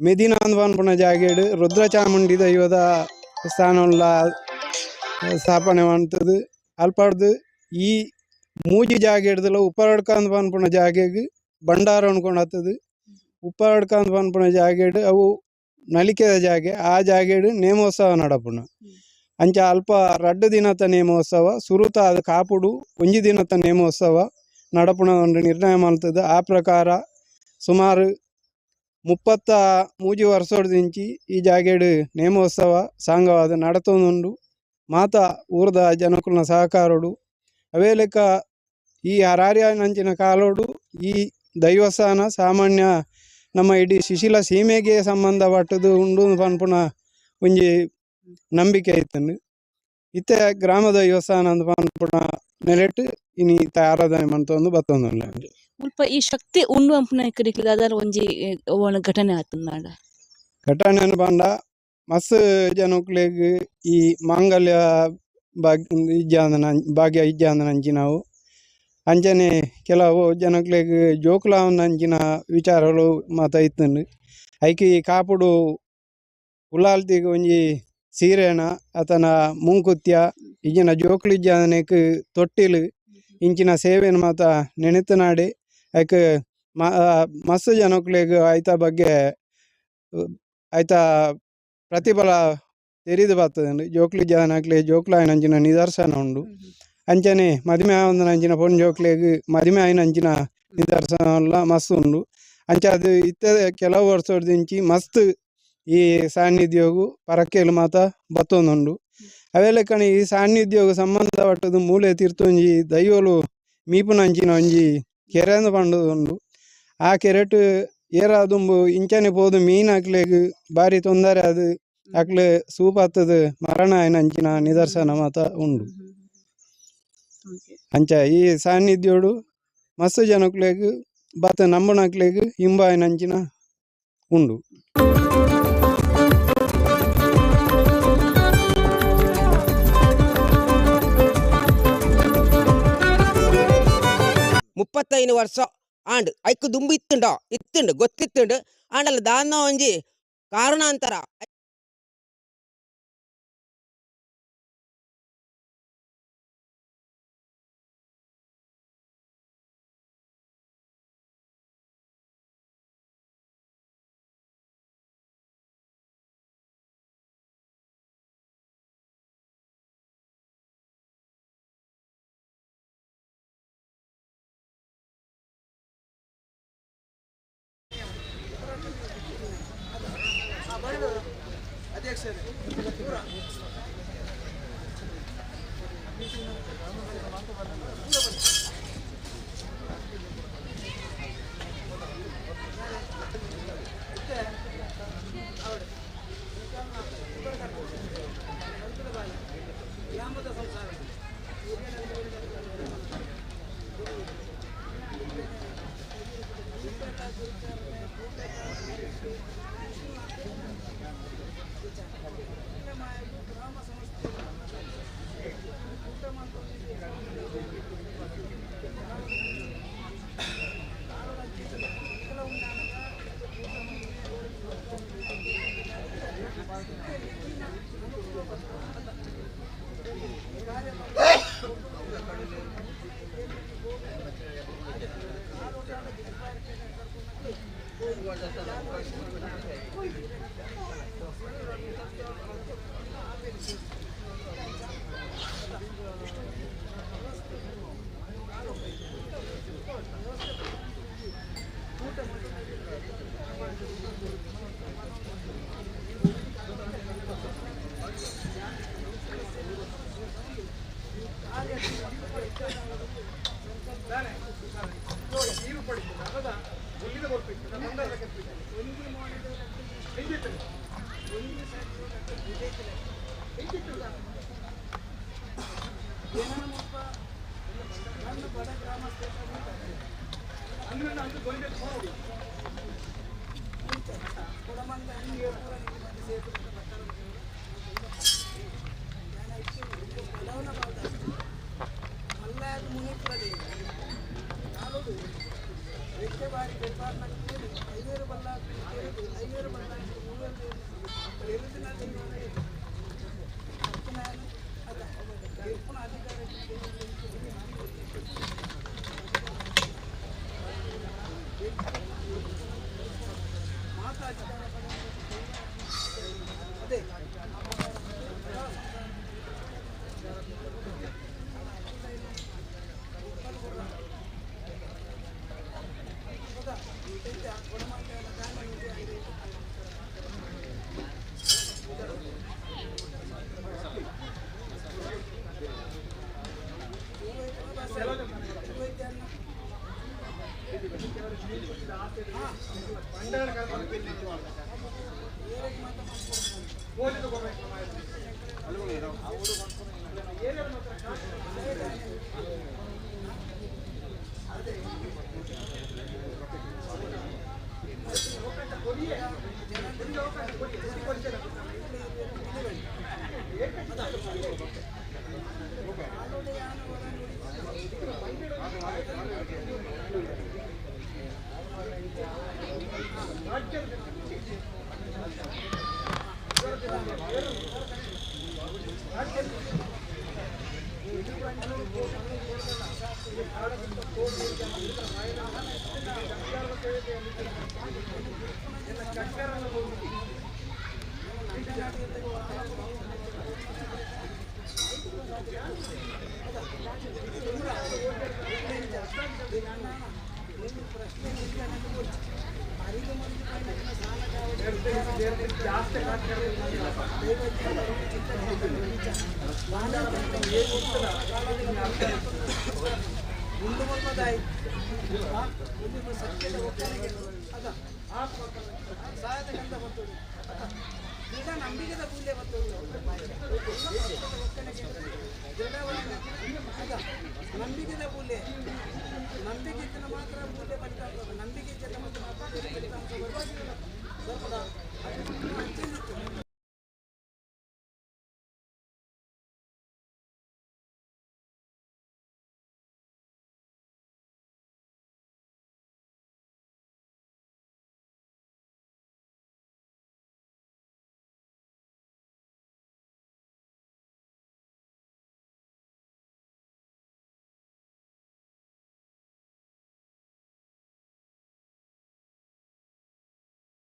ಮೆದಿನಾಂದ್ ಪನ್ಪುನ ಜಾಗೆಡ್ ರುದ್ರಚಾಮುಂಡಿ ದೈವದ ಸ್ಥಾನಲ ಸ್ಥಾಪನೆ ಮಲ್ತುದು. ಅಲ್ಪಡ್ದು ಈ ಮೂಜಿ ಜಾಗೆಡ್ದಲ ಉಪ್ಪರಡ್ಕಂದ್ ಪನ್ಪುನ ಜಾಗೆಗ್ ಭಂಡಾರ ಕೊನತ್ತುದು. ಉಪ್ಪರಡ್ಕಂದ್ ಪನ್ಪುನ ಜಾಗೆಡ್ ಅವು ನಲಿಕೆದ ಜಾಗೆ, ಆ ಜಾಗೆಡ್ ನೇಮೋತ್ಸವ ನಡಪುನ. ಅಂಚ ಅಲ್ಪ 2 ದಿನತ ನೇಮೋತ್ಸವ ಸುರುತ ಅದು ಕಾಪುಡು 1 ದಿನತ ನೇಮೋತ್ಸವ ನಡಪುನ ಒಂದು ನಿರ್ಣಯ ಮಲ್ತುದು. ಆ ಪ್ರಕಾರ ಸುಮಾರು 33 ವರ್ಷದಿಂಚಿ ಈ ಜಾಗೆಡ್ ನೇಮೋತ್ಸವ ಸಾಂಗವಾದ ನಡತೊಂದುಂಡು. ಮಾತ ಊರ್ದ ಜನಕುಲ್ನ ಸಹಕಾರೊಡು ಅವೇ ಲೆಕ್ಕ ಈ ಹರಾರ್ಯನಂಚಿನ ಕಾಲೋಡು ಈ ದೈವಸ್ಥಾನ ಸಾಮಾನ್ಯ ನಮ್ಮ ಇಡೀ ಶಿಶಿಲ ಸೀಮೆಗೆ ಸಂಬಂಧಪಟ್ಟದು ಉಂಡು ಪನ್ಪುನ ಒಂಜಿ ನಂಬಿಕೆ ಇತ್ತುಂಡು. ಇತ್ತೆ ಗ್ರಾಮ ದೈವಸ್ಥಾನ ಅಂದ್ ಪನ್ಪುನ ನೆಲೆಟ್ ಇನಿ ಇತ್ತೆ ಆರಾಧನೆ ಮಂತೊಂದು ಬತ್ತೊಂದುಲ್ಲ. ಮುಲ್ಪ ಈ ಶಕ್ತಿ ಉಂಡು ಅಂಪುನ ಕಡೆಕ್ ದಾದಾಲ ಒಂಜಿ ಓನ ಘಟನೆ ಆತುಂದಾಂಡ? ಘಟನೆ ಪಂಡ ಮಸ್ತ್ ಜನಕ್ಲೆಗ್ ಈ ಮಾಂಗಲ್ಯ ಇಜ್ಜಾಂದನ ಭಾಗ್ಯ ಇಜ್ಜಾಂದನ ಅಂಚಿನವು ಅಂಚನೆ ಕೆಲವು ಜನಕ್ಲೆಗ್ ಜೋಕುಲಾವನ ಅಂಚಿನ ವಿಚಾರಗಳು ಮಾತ ಇತ್ತುಂಡು. ಐಕ್ ಈ ಕಾಪುಡು ಉಳ್ಳಾಲ್ತಿಗ್ ಒಂಜಿ ಸೀರೆನ ಅತನ ಮೂಂಕುತ್ಯ ಇಜ್ಜಿನ ಜೋಕುಲು ಇಜ್ಜಾಂದನೆಕ್ ತೊಟ್ಟಿಲು ಇಂಚಿನ ಸೇವೆನ್ ಮಾತ ನೆನೆತನಾಡೆ ಐಕ್ ಮಸ್ತ್ ಜನಕ್ಲೆಗ್ ಐತ ಬಗ್ಗೆ ಐತ ಪ್ರತಿಫಲ ತೆರಿದು ಬರ್ತದೆ. ಜೋಕ್ಲು ಇಜ್ಜಾಂದನಕ್ಲೆ ಜೋಕುಲಾಯಿನ ಅಂಚಿನ ನಿದರ್ಶನ ಉಂಡು. ಅಂಚನೆ ಮದಿಮೆ ಆವಂದನ ಅಂಚಿನ ಪೊಣ್ಣು ಜೋಕ್ಲೆಗ್ ಮದಿಮೆ ಆಯಿನ ಅಂಚಿನ ನಿದರ್ಶನ ಮಸ್ತ್ ಉಂಡು. ಅಂಚ ಅದು ಇತ್ತೆ ಕೆಲವು ವರ್ಷದಿಂಚಿ ಮಸ್ತ್ ಈ ಸಾನ್ನಿಧ್ಯಗು ಪರಕೆಲು ಮಾತ ಬತ್ತೊಂದುಂಡು. ಅವೇ ಲೆಕ್ಕನೆ ಈ ಸಾನ್ನಿಧ್ಯಗು ಸಂಬಂಧಪಟ್ಟದು ಮೂಲೆ ತೀರ್ಥೊಂಜಿ ದೈವಲು ಮೀಪುನಂಚಿನ ಒಂಜಿ ಕೆರೆ ಪಂಡುದು ಉಂಡು. ಆ ಕೆರೆಟ್ ಏರ ದುಂಬು ಇಂಚನೆ ಪೋದು ಮೀನ್ ಅಕ್ಲೆಗ್ ಬಾರಿ ತೊಂದರೆ ಅದು ಅಕ್ಲೆ ಸೂಪತ್ತದು ಮರಣ ಆಯಿನ ಅಂಚಿನ ನಿದರ್ಶನ ಮಾತ ಉಂಡು. ಅಂಚ ಈ ಸಾನ್ನಿಧ್ಯೋಡು ಮಸ್ತ್ ಜನಕ್ಲೆಗ್ ಬತ್ತ ನಂಬುನಕ್ಲೆಗ್ ಇಂಬಾಯಿನ ಅಂಚಿನ ಉಂಡು. 35 ವರ್ಷ ಆಂಡ್ ಐಕ್ ದುಂಬು ಇತ್ತುಂಡ ಇತ್ತುಂಡು ಗೊತ್ತಿತ್ತುಂಡು ಆಂಡಲ ದಾನ್ನ ಒಂಜಿ ಕಾರಣಾಂತರ.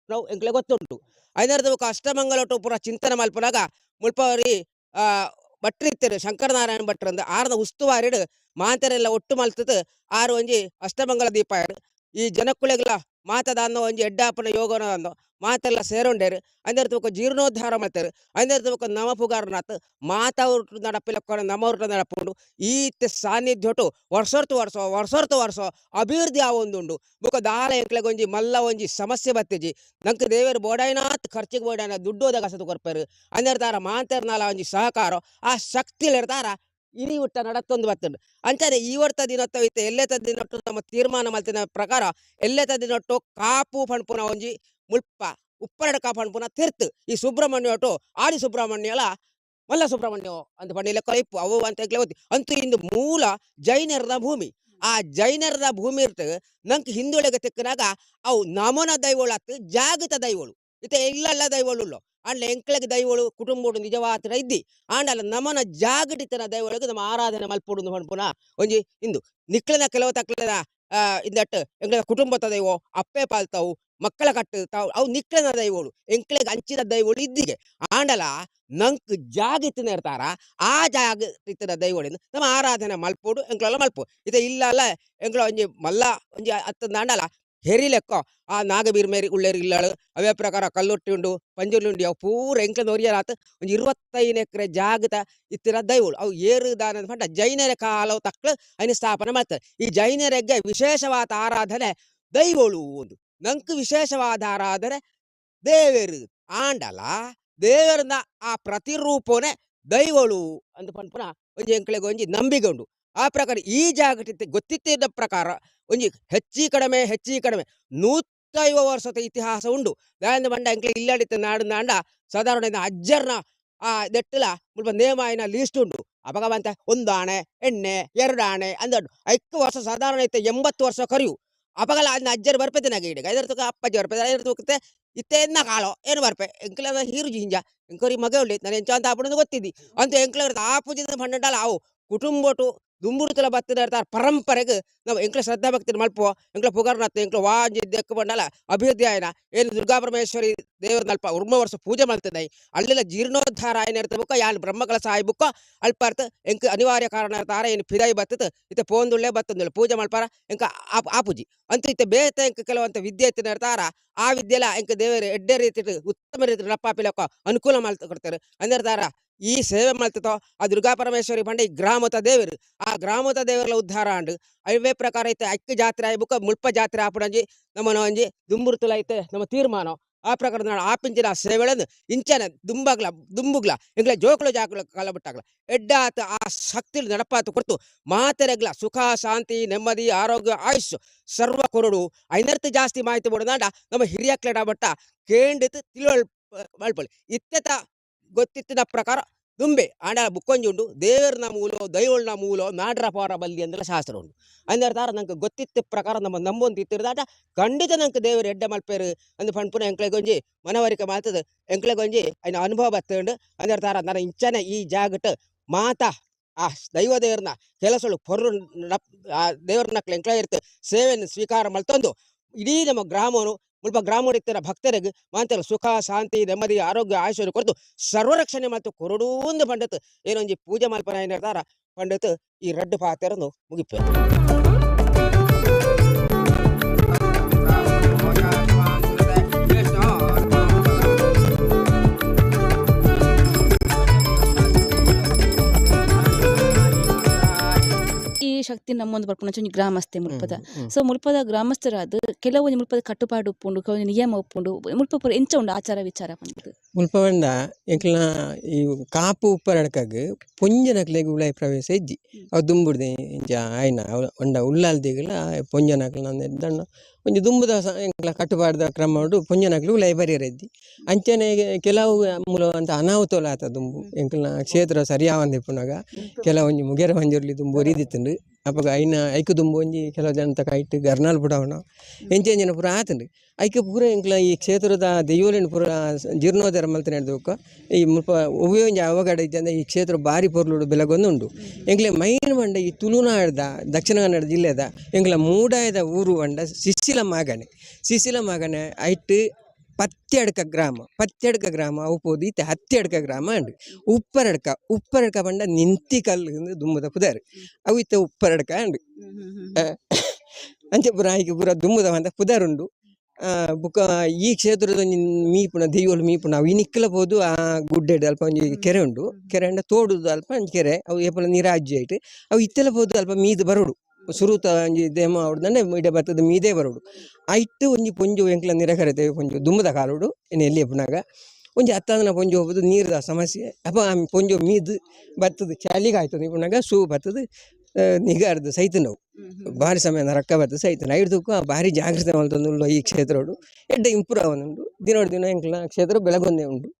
ನಾವು ಎಂಕ್ಲೆ ಗೊತ್ತುಂಟು. ಐನರ್ದ ಬೊಕ ಅಷ್ಟಮಂಗಲೊಟ್ಟು ಪೂರ ಚಿಂತನೆ ಮಲ್ಪುನಗ ಮುಲ್ಪವರಿ ಭಟ್ರು ಇತ್ತೆರ್ ಶಂಕರನಾರಾಯಣ ಭಟ್ರು ಆರ್ನ ಉಸ್ತುವಾರಿಡ್ ಮಾಂತೆರೆಲ್ಲ ಒಟ್ಟು ಮಲ್ತದ್ ಆರು ಒಂಜಿ ಅಷ್ಟಮಂಗಲ ದೀಪ ಈ ಜನಕ್ಕುಲೆಗ್ಲ ಮಾತದಾನ್ನೋ ಒಂಜಿ ಎಡ್ಡಾಪನ ಯೋಗನ ಅಂದೋ ಮಾತೆಲ್ಲ ಸೇರೊಂಡೇರು ಅಂದರ್ ತೂಕ ಜೀರ್ಣೋದ್ಧಾರ ಮಲ್ತೆರು ಅಂದರ್ ತೂಕ ನಮ ಪುಗಾರ್ನಾತ್ ಮಾತ ಉರ್ಟು ನಡಪಿಲಕ್ಕೊನ ನಮ ಉರ್ಟು ನಡಪುಂಡು ಈತ್ ಸಾನ್ನಿಧ್ಯೊಟು ವರ್ಷರ್ತು ವರ್ಷ ವರ್ಷರ್ತು ವರ್ಷ ಅಭಿವೃದ್ಧಿ ಆವೊಂದುಂಡು ಬೊಕ ದಾಲ ಎಂಕ್ಲೆಗ್ ಒಂಜಿ ಮಲ್ಲ ಒಂಜಿ ಸಮಸ್ಯೆ ಬತ್ತಿಜಿ ನಂಕ್ ದೇವೆರ್ ಬೋಡಾಯಿನಾತ್ ಖರ್ಚಿಗೆ ಬೋಡಾಯಿನ ದುಡ್ಡು ಒದಗಸದು ಕೊರ್ಪೆರು ಅಂದರ್ ತಾರ ಮಾಂತೆರ್ನಾಲ ಒಂಜಿ ಸಹಕಾರ ಆ ಶಕ್ತಿಲಿರ್ತಾರ ಇಡೀ ಹುಟ್ಟ ನಡತ್ತೊಂದು ಬತ್ತುಂಡು ಅಂಚನೆ ಈ ವರ್ತ ದಿನತ್ತ ಇತ್ತೆ ಎಲ್ಲೆತ ದಿನೊಟ್ಟು ನಮ್ಮ ತೀರ್ಮಾನ ಮಲ್ತಿನ ಪ್ರಕಾರ ಎಲ್ಲೆತ ದಿನೊಟ್ಟು ಕಾಪು ಪನ್ಪುನ ಒಂಜಿ ಮುಲ್ಪ ಉಪ್ಪರಡ್ಕ ಪನ್ಪುನ ತಿರ್ತು ಈ ಸುಬ್ರಹ್ಮಣ್ಯ ಒಟ್ಟು ಆದಿ ಸುಬ್ರಹ್ಮಣ್ಯಲ ಮಲ್ಲ ಸುಬ್ರಹ್ಮಣ್ಯ ಅಂತ ಪಂಡಿ ಲೆಕ್ಕ ಇಪ್ಪು ಅವು ಅಂತ ಎಂಕ್ಲೆ ಗೊತ್ತಿ ಅಂತೂ ಇಂದು ಮೂಲ ಜೈನರದ ಭೂಮಿ ಆ ಜೈನರದ ಭೂಮಿ ಇರ್ತ ನಂಕ್ ಹಿಂದುಳಿಗೆ ತಿಕ್ಕನಾಗ ಅವು ನಮನ ದೈವಳು ಅತ್ತು ಜಾಗೃತ ದೈವಳು ಇತ್ತೆ ಇಲ್ಲಲ್ಲ ದೈವಳು ಉಳ್ಳೋ ಅಂಡ್ಲ ಎಂಕ್ಲೆಗ್ ದೈವಳು ಕುಟುಂಬಡು ನಿಜವಾತ್ರ ಇದ್ದಿ ಆಂಡಲ ನಮನ ಜಾಗಟಿತನ ದೈವಳಿಗೆ ನಮ್ಮ ಆರಾಧನೆ ಮಲ್ಪೊಡು ಪನ್ಪುನ ಒಂಜಿ ಇಂದು ನಿಕ್ಲೆನ ಕೆಲವು ತಕ್ಲೆನ ಇಂದಟ್ ಎಂಕ್ಲೆನ ಕುಟುಂಬದ ದೈವ ಅಪ್ಪೆ ಪಾಲ್ತಾವು ಮಕ್ಕಳ ಕಟ್ಟು ತಾವು ಅವು ನಿಕ್ಲೆನ ದೈವಳು ಎಂಕ್ಲೆಗ್ ಅಂಚಿನ ದೈವಳು ಇದ್ದಿಗೆ ಆಂಡಲ ನಂಕ್ ಜಾಗಿತ್ತಿನ ಇರ್ತಾರ ಆ ಜಾಗತಿನ ದೈವಳಿಂದ ನಮ್ಮ ಆರಾಧನೆ ಮಲ್ಪೊಡು ಎಂಕ್ಲೆಲ್ಲ ಮಲ್ಪು ಇತ್ತೆ ಇಲ್ಲಲ್ಲ ಎಂಕ್ಲ ಒಂಜಿ ಮಲ್ಲ ಒಂಜಿ ಅತ್ತಂದ ಆಂಡಲ ಹೆರಿ ಲೆಕ್ಕ ಆ ನಾಗಬೀರ್ ಮೇರಿ ಉಳ್ಳೇರು ಇಲ್ಲಾಳು ಅವೇ ಪ್ರಕಾರ ಕಲ್ಲುಟ್ಟಿ ಉಂಡು ಪಂಜುರ್ಲಿ ಉಂಡು ಅವು ಪೂರ ಎಂಕ್ಲೆನ ಒರಿಯರಾತ್ ಒಂಜಿ 25 ಎಕರೆ ಜಾಗದ ಇತ್ತಿನ ದೈವಳು ಅವು ಏರು ದಾನ ಪಂಡ ಜೈನರ ಕಾಲವು ತಕ್ಳು ಐನ ಸ್ಥಾಪನೆ ಮಾಡ್ತಾರೆ ಈ ಜೈನರಿಗೆ ವಿಶೇಷವಾದ ಆರಾಧನೆ ದೈವಳು ಒಂದು ನಂಕ್ ವಿಶೇಷವಾದ ಆರಾಧನೆ ದೇವೇರು ಆಂಡಲ ದೇವರನ್ನ ಆ ಪ್ರತಿರೂಪನೇ ದೈವಳು ಅಂತ ಪನ್ಪುನ ಒಂಜಿ ಎಂಕ್ಲೆಗ್ ಒಂಜಿ ನಂಬಿಕೆ ಉಂಡು ಆ ಪ್ರಕಾರ ಈ ಜಾಗಟಿತ್ತೆ ಗೊತ್ತಿತ್ತಿದ್ದ ಪ್ರಕಾರ ಒಂಜಿ ಹೆಚ್ಚಿ ಕಡಿಮೆ 150 ವರ್ಷದ ಇತಿಹಾಸ ಉಂಡು ದಾಯಂದ ಬಂಡ ಎಂಕ್ಲೆ ಇಲ್ಲಡಿತ್ತ ನಾಡು ನಾಂಡ ಸಾಧಾರಣ ಅಜ್ಜರ್ನ ಆ ದೆಟ್ಟಲ ಮುಲ್ಪ ನೇಮಾಯಿನ ಲೀಸ್ಟ್ ಉಂಡು ಅಪಗ ಬಂತ ಒಂದು ಆಣೆ ಎಣ್ಣೆ ಎರಡು ಆಣೆ ಅಂದ ಐಕ್ಕು ವರ್ಷ ಸಾಧಾರಣ ಇತ್ತೆ 80 ವರ್ಷ ಕರಿಯು ಅಪಗಲ ಅದನ್ನ ಅಜ್ಜರು ಬರ್ಪೆತೆ ನಾಗ ಇಡಗ ಐದರ ತುಕ ಅಪ್ಪಾಜಿ ಬರ್ಪೆ ಐದರ ತುಕತೆ ಇತ್ತೆ ಎನ್ನ ಕಾಲೋ ಏನು ಬರ್ಪೆ ಎಂಕ್ಲೆ ಹೀರು ಜಿಂಜ ಎಂಕರಿ ಮಗ ಉಳ್ಳಿ ನಾನು ಎಂಚ ಅಂತ ಆಪುಣದು ಗೊತ್ತಿದ್ದಿ ಅಂತ ಎಂಕ್ಲೆ ಆ ಪೂಜೆ ಪಂಡಂಡಲ ಅವು ಕುಟುಂಬಟು ದುಂಬುರುತಲ ಬತ್ತಿನ ಇರ್ತಾರೆ ಪರಂಪರೆಗೆ ನಾವು ಎಂಕ್ಲೆ ಶ್ರದ್ಧಾ ಭಕ್ತಿ ಮಲ್ಪುವ ಎಂಕ್ಲೆ ಪುಗರ್ನತ್ತು ಎಂಕ್ಲೆ ವಾಂಜಿ ದೆಕ್ಕು ಬಂಡಲ ಅಭಿವೃದ್ಧಿ ಆಯ್ನ ಏನು ದುರ್ಗಾ ಪರಮೇಶ್ವರಿ ದೇವರ ನಲ್ಪ ಉರ್ಮ ವರ್ಷ ಪೂಜೆ ಮಾಡ್ತದೆ ಅಲ್ಲೆಲ್ಲ ಜೀರ್ಣೋದ್ಧಾರ ಆಯ್ನ ಇರ್ತಬುಕ್ಕ ಯಾನ್ ಬ್ರಹ್ಮಕಲಶ ಆಯ್ಬುಕ್ಕ ಅಲ್ಪಾರ್ಥ ಎಂಕ್ ಅನಿವಾರ್ಯ ಕಾರಣ ಇರ್ತಾರೆ ಏನು ಫಿದಾಯಿ ಬತ್ತದ ಇತ್ತೆ ಪೋಂದುಳ್ಳೆ ಬತ್ತಂದುಳ್ಳೆ ಪೂಜೆ ಮಲ್ಪಾರ ಎಂಕ ಆ ಪೂಜೆ ಅಂತ ಇತ್ತೆ ಬೇತ ಎಂಕ್ ಕೆಲವಂತ ವಿದ್ಯೆ ಇತ್ತಿನ ಇರ್ತಾರ ಆ ವಿದ್ಯೆಲ ಎಂಕ್ ದೇವರು ಎಡ್ಡೆ ರೀತಿ ಉತ್ತಮ ರೀತಿ ನಪ್ಪಾಪಿಲಕ್ಕ ಅನುಕೂಲ ಮಾಡ್ತಾ ಕೊಡ್ತಾರೆ ಅಂದಿರ್ತಾರ ಈ ಸೇವೆ ಮಾಡ್ತತೋ ಆ ದುರ್ಗಾ ಪರಮೇಶ್ವರಿ ಪಂಡ ಈ ಗ್ರಾಮದ ದೇವರು ಆ ಗ್ರಾಮದ ದೇವರ ಉದ್ಧಾರ ಅಂಡು ಅವೇ ಪ್ರಕಾರ ಐತೆ ಅಕ್ಕಿ ಜಾತ್ರೆ ಆಯ್ಬುಕ್ಕ ಮುಲ್ಪ ಜಾತ್ರೆ ಆಪುಡಂಜಿ ನಮ್ಮನ ಒಂಜಿ ದುಂಬುರ್ತುಲ ಐತೆ ನಮ್ಮ ತೀರ್ಮಾನ ಆ ಪ್ರಕಾರ ನಾಡು ಆಪಿಂಚಿನ ಸೇವೆಗಳನ್ನು ಇಂಚನ ದುಂಬಗ್ಲ ದುಂಬುಗ್ಲ ಎಂಗ್ಲ ಜೋಕುಲ ಜಾಕುಲ ಕಲಬಿಟ್ಟಾಗ್ಲ ಎಡ್ಡಾತ ಆ ಶಕ್ತಿ ನಡಪಾತ ಕೊಡ್ತು ಮಾತೆರೆಗ್ಲ ಸುಖ ಶಾಂತಿ ನೆಮ್ಮದಿ ಆರೋಗ್ಯ ಆಯುಷ್ ಸರ್ವ ಕೊರಡು ಐನರ್ತು ಜಾಸ್ತಿ ಮಾಹಿತಿ ಬೋಡದಾಂಡ ನಮ್ಮ ಹಿರಿಯಕ್ಲೆಡ ಬಟ್ಟ ಕೇಂಡಿತ್ ತಿಳುವಳ್ ಮಲ್ಪೊಳಿ ಇತ್ತೆತ ಗೊತ್ತಿತ್ತಿನ ಪ್ರಕಾರ ದುಂಬೆ ಆಂಡ ಬುಕ್ಕೊಂಜಿ ಉಂಡು ದೇವರನ ಮೂಲೋ ದೈವಳ್ನ ಮೂಲೋ ನಾಡ್ರ ಪಾರ ಬಲ್ಲಿ ಅಂದೆಲ್ಲ ಶಾಸ್ತ್ರ ಉಂಡು ಅಂದ್ರೆ ತಾರ ನಂಗೆ ಗೊತ್ತಿತ್ತ ಪ್ರಕಾರ ನಮ್ಮ ನಂಬೊಂದು ಇತ್ತಿರ್ದಾಟ ಖಂಡಿತ ನಂಗೆ ದೇವರು ಎಡ್ಡೆ ಮಲ್ಪೇರು ಅಂದ್ ಪನ್ಪುನ ಎಂಕ್ಲೆಗೊಂಜಿ ಮನವರಿಕೆ ಮಾಡ್ತದೆ ಎಂಕ್ಲೆಗೊಂಜಿ ಐನ ಅನುಭವ ಬತ್ತುಂಡು ಅಂದ್ರೆ ತಾರ ನನ್ನ ಇಂಚನೆ ಈ ಜಾಗಟ್ ಮಾತಾ ಆ ದೈವ ದೇವರನ್ನ ಕೆಲಸಳು ಪೊರ್ರು ಆ ದೇವರನ್ನ ಎಂಕ್ಲೆ ಇರ್ತ ಸೇವೆಯನ್ನು ಸ್ವೀಕಾರ ಮಲ್ತೊಂದು ಇಡೀ ನಮ್ಮ ಗ್ರಾಮನು ಮುಲ್ಪ ಗ್ರಾಮಡಿತ್ತಿನ ಭಕ್ತರಿಗೆ ಮಾಂತರ ಸುಖ ಶಾಂತಿ ನೆಮ್ಮದಿ ಆರೋಗ್ಯ ಆಯುಷ್ಯ ಕೊರತು ಸರ್ವರಕ್ಷಣೆ ಮತ್ತು ಕೊರಡೂಂದು ಪಂಡತ್ ಏನೊಂಜಿ ಪೂಜೆ ಮಲ್ಪನ ಏನಿರ್ತಾರ ಪಂಡತ್ ಈ ರಡ್ಡು ಪಾತೆರನ್ನು ಮುಗಿಪೆ. ಈ ಶಕ್ತಿ ನಮ್ಮೊಂದು ಬರ್ಪುನ ಒಂಜಿ ಗ್ರಾಮಸ್ಥೆ ಮುಲ್ಪದ. ಸೊ ಮುಲ್ಪದ ಗ್ರಾಮಸ್ಥರಾದ ಕೆಲವೊಂಜಿ ಮುಲ್ಪದ ಕಟ್ಟುಪಾಡು ಉಪ್ಪುಂಡು, ಕೆಲವೊಂಜಿ ನಿಯಮ ಉಪ್ಪುಂಡು, ಮುಲ್ಪ ಪೂರ ಎಂಚ ಉಂಡು ಆಚಾರ ವಿಚಾರ ಪಂಡುದು. ಮುಲ್ಪ ಪಂಡ ಎಂಕ್ಲ್ನ ಈ ಕಾಪು ಉಪ್ಪರಡ್ಕಗ್ ಪೊಂಜನಕ್ಲೆಗ್ ಉಲಾಯಿ ಪ್ರವೇಶ ಇಜ್ಜಿ. ಅವು ದುಂಬುಡ್ದೆ ಇಂಚ ಆಯ್ನ ಅವು ಒಂಡ ಉಳ್ಳಾಲ್ದಿಗ್ಲ ಪೊಂಜನಕ್ಲ್ನ ದಂಡ ಒಂಜಿ ದುಂಬುದ ಎಂಕ್ಲ ಕಟ್ಟುಪಾಡ್ದ ಕ್ರಮ ಉಂಡು ಪೊಂಜನಕ್ಲು ಉಲಾಯಿ ಬರಿಯರೆ ಇಜ್ಜಿ. ಅಂಚನೆ ಕೆಲವು ಮೂಲ ಅಂತ ಅನಾಹುತಲ ಆತ ದುಂಬು ಎಂಕ್ಲ್ನ ಕ್ಷೇತ್ರ ಸರಿಯಾವಂದೆ ಇಪ್ಪುನಗ ಕೆಲವೊಂಜಿ ಮುಗೇರ ಪಂಜುರ್ಲಿ ದುಂಬು ಒರಿದಿತ್ತುಂಡು. ಅಪಗ ಐನ ಐಕು ದುಂಬು ಒಂಜಿ ಕೆಲವು ಜನತ ಕೈಟ್ ಗರ್ನಾಲ್ ಪುಡವನ ಎಂಚ ಎಂಚಿನ ಪೂರ ಆತುಂಡು. ಐಕ್ ಪೂರ ಎಂಕ್ಲ ಈ ಕ್ಷೇತ್ರದ ದೈವೊಲೆನ್ ಪೂರ ಜೀರ್ಣೋದ್ಧಾರ ಮಲ್ತಿನ ಬೊಕ್ಕ ಈ ಮುಲ್ಪ ಒವ್ವೇ ಒಂಜಿ ಅವಘಡ ಇಜ್ಜಂದೆ ಈ ಕ್ಷೇತ್ರ ಬಾರಿ ಪೊರ್ಲುಡು ಬೆಲಗೊಂದುಂಡು. ಎಂಕ್ಲೆ ಮೈನ್ ಪಂಡ ಈ ತುಳುನಾಡ್ದ ದಕ್ಷಿಣ ಕನ್ನಡ ಜಿಲ್ಲೆದ ಎಂಕ್ಲ ಮೂಡಾಯದ ಊರು ಪಂಡ ಸಿಸಿಲ ಮಾಗಣೆ. ಸಿಸಿಲ ಮಾಗಣೆ ಐಟ್ ಪತ್ಯಡ್ಕ ಗ್ರಾಮ, ಪತ್ಯಡ್ಕ ಗ್ರಾಮ ಅವು ಪೋದು ಇತ್ತೆ ಹತ್ಯಡ್ಕ ಗ್ರಾಮ ಉಂಡು. ಉಪ್ಪರಡ್ಕ, ಉಪ್ಪರಡ್ಕ ಪಂಡ ನಿಂತಿ ಕಲ್ಲು ದುಂಬುದ ಪುದರ್ ಅವು ಇತ್ತೆ ಉಪ್ಪರಡ್ಕ ಉಂಡು. ಅಂಚೆ ಪೂರ ಐಕ್ ಪೂರ ದುಂಬುದ ಪಂಡ ಪುದರ್ ಉಂಡು. ಬುಕ್ಕ ಈ ಕ್ಷೇತ್ರದ ಮೀಪುನ ದೈವಲು ಮೀಪುನ ಅವು ಇನಿಕ್ಕಲ ಪೋದು ಆ ಗುಡ್ಡೆಡ್ ಅಲ್ಪ ಒಂಜಿ ಕೆರೆ ಉಂಡು ಕೆರೆ ಅಂಡ ತೋಡುದು ಅಲ್ಪ ಒಂಜಿ ಕೆರೆ ಅವು ಏಪಲ ನೀರಾಜ್ಯ ಇಟ್ಟು ಅವು ಇತ್ತೆಲ ಪೋದು ಅಲ್ಪ ಮೀದು ಬರೋಡು ಸುರುತ ಒಂಜಿ ದೇಮ ಅವಡ್ದಂಡೆ ಇಡ ಬರ್ತದ ಮೀದೇ ಬರೋಡು ಆ ಇಟ್ಟು ಒಂಜಿ ಪೊಂಜು ಎಂಕ್ಲ ನಿರಕರತೆ ಪೊಂಜು ದುಮ್ಮದ ಕಾಲೋಡು ಇನ್ನು ಎಲ್ಲಿ ಎಪ್ಪುನಾಗ ಒಂಜಿ ಅತ್ತಾದನ ಪೊಂಜು ಹೋಗುದು ನೀರ್ದ ಸಮಸ್ಯೆ ಅಪ್ಪ ಪೊಂಜು ಮೀದು ಬರ್ತದೆ ಚಾಲಿಗೆ ಆಯ್ತದೆ ಇಪ್ಪುನಾಗ ಸೂ ಬರ್ತದೆ ನಿಗಾರ್ದು ಸೈತ ನಾವು ಭಾರಿ ಸಮಯ ರೊಕ್ಕ ಬರ್ತದೆ ಸೈತ ಐಡ್ದಕ್ಕೂ ಭಾರಿ ಜಾಗೃತಿ ಮಲ್ತೊಂದುಳ್ಳು ಈ ಕ್ಷೇತ್ರಡು ಎಡ್ಡೆ ಇಂಪ್ರೂವ್ ಆವೊಂದುಂಡು ದಿನೋಡು ದಿನ ಎಂಕ್ಲ ಕ್ಷೇತ್ರ ಬೆಳಗೊಂದೇ ಉಂಟು.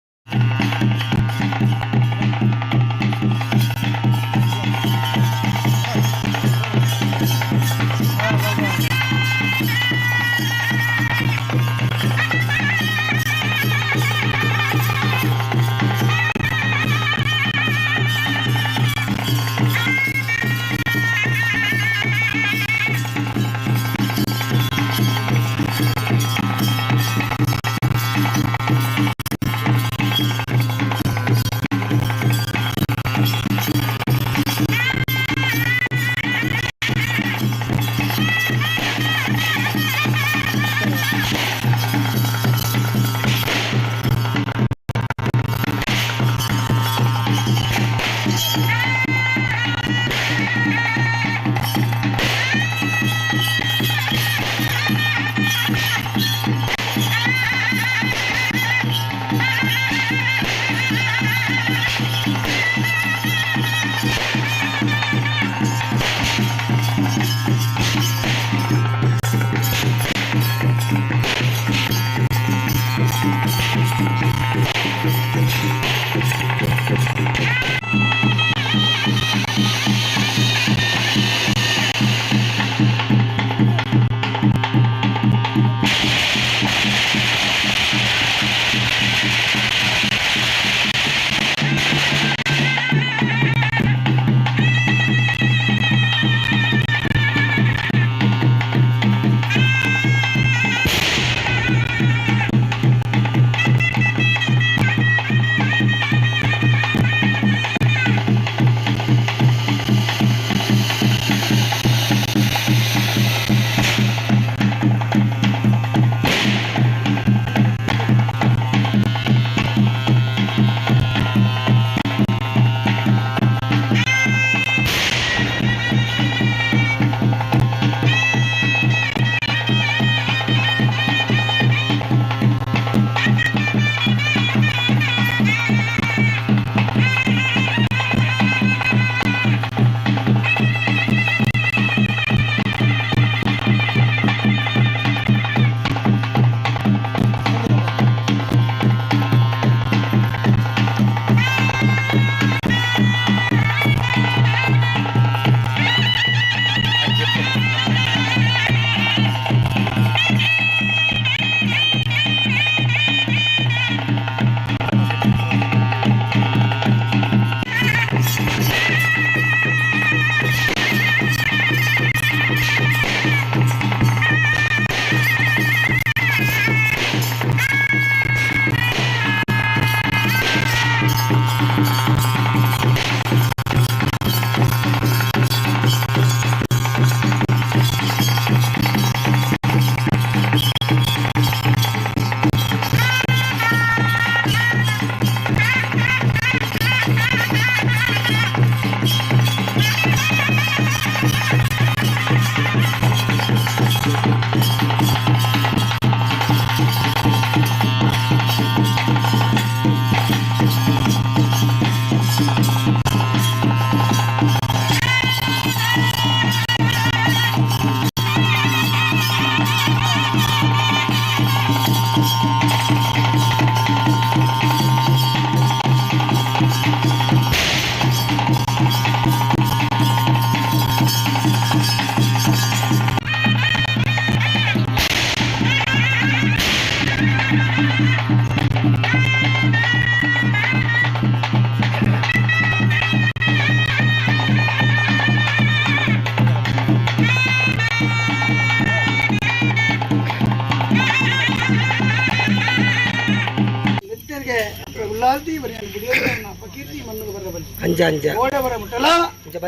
ಅಂಜ ಅಂಜ ಓಡವರ ಮುಟ್ಟಲ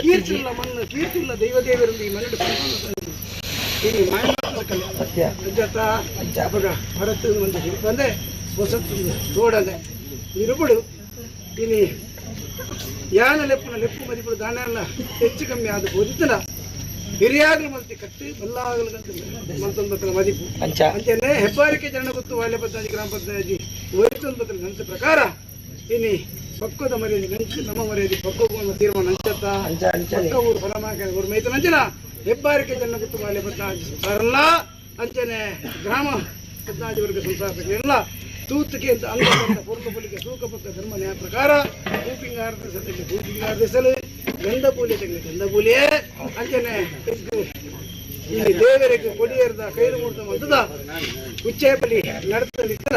ಕೀರ್ತಿಲ್ಲ ಮಣ್ಣು ಕೀರ್ತಿಲ್ಲ ದೈವದೇವರಿಂದ ಈ ಮಣ್ಣು. ಮರಕಲೆ ಸತ್ಯ ಅಂಚತ್ತ ಅಪಗ ಭರತ್ ಒಂದು ಬಂದೆ ಹೊಸತ್ತು ತೋಡದೆ ಇರುಬುಡು ಇನಿ ಯಾನ ಲೆಪ್ಪುನ ಲೆಪ್ಪು ಮದಿಪುಡು ದಾನ ಹೆಚ್ಚು ಕಮ್ಮಿ ಆದ ಬೋದಿತ್ತನ ಹಿರಿಯಾಗಲು ಮಲ್ತಿ ಕಟ್ಟಿ ಬಲ್ಲಾಗಲು ಮಲ್ತೊಂದು ಮದಿಪು ಅಂಚನೆ ಹೆಬ್ಬಾರಿಕೆ ಜನ ಗೊತ್ತು ವಾಲ್ಯ ಪಂಚಾಯತಿ ಗ್ರಾಮ ಪಂಚಾಯತಿ ಒಯ್ತೊಂದು ಬತ್ತಲ ನಂತ ಪ್ರಕಾರ ಇನಿ ಪಕ್ಕದ ಮರ್ಯಾದೆ ನಂಚು ನಮ್ಮ ಮರ್ಯಾದೆ ಪಕ್ಕ ತೀರ್ಮಾನ ಅಂಚತ್ತ ಪಕ್ಕ ಊರು ಪರಮಾಕ ಊರು ಮೇಯ್ತ ನಂಚನ ಹೆಬ್ಬಾರಿಕೆ ಜನ ಗೊತ್ತು ವಾಲ್ಯ ಪಂಚಾಯತಿ ಸಂಸಾರಲ್ಲ ಅಂಚನೆ ಗ್ರಾಮ ಪಂಚಾಯತಿ ವರ್ಗ ಸಂಸಾರ ಎಲ್ಲ ತೂತುಕೆ ಅಂತ ಅಂಗ ಪೂರ್ಣ ಪುಲಿಗೆ ತೂಕ ಪಕ್ಕ ಧರ್ಮ ನ್ಯಾಯ ಪ್ರಕಾರ ಭೂಪಿಂಗಾರದ ಸತಕ್ಕೆ ಭೂಪಿಂಗಾರದ ಗಂಧ ಪೂಲೆ ತಗಲಿ ಗಂಧ ಪೂಲೆಯೇ ಅಂಚನೆ ಇಲ್ಲಿ ದೇವರಿಗೆ ಕೊಡಿಯೇರದ ಕೈರು ಮೂರ್ತ ಮಂತದ ಉಚ್ಚಯಪಲಿ ನಡತಲಿದ್ದರ.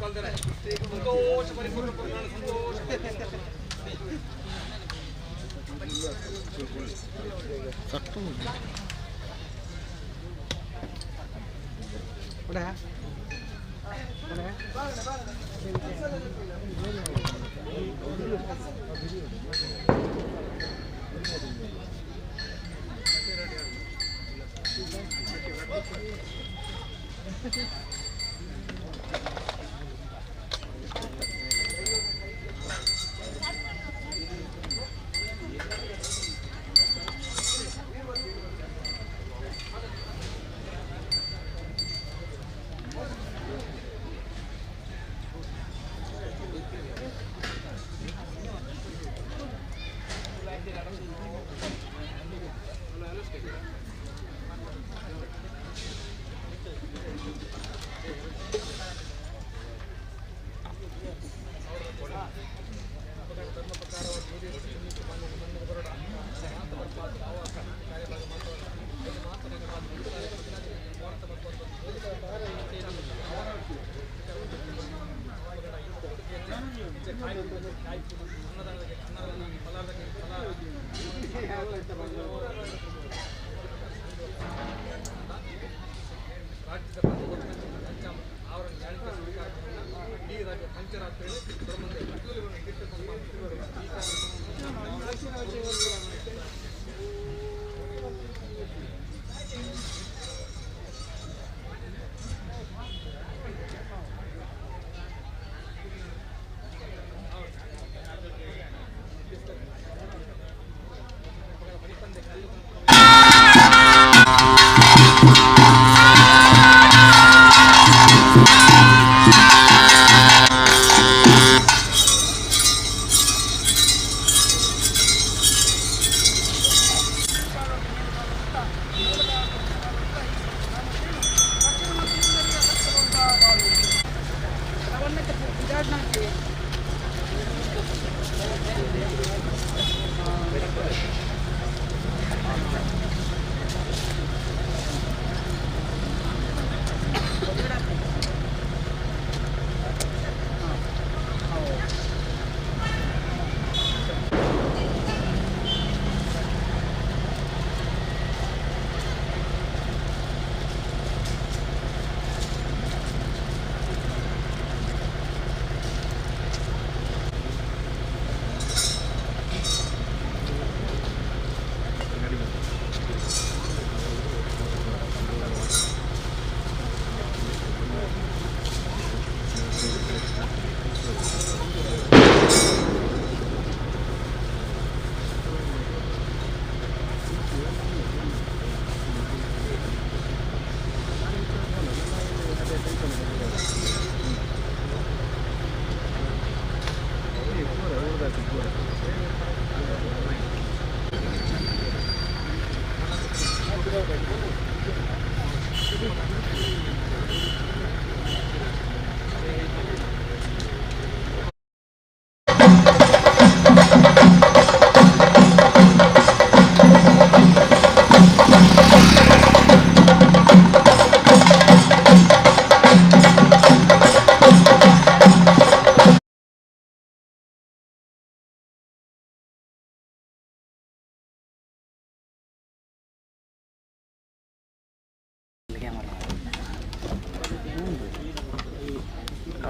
ಸಂತೋಷ ಪರಿಪೂರ್ಣ ಸಂತೋಷ.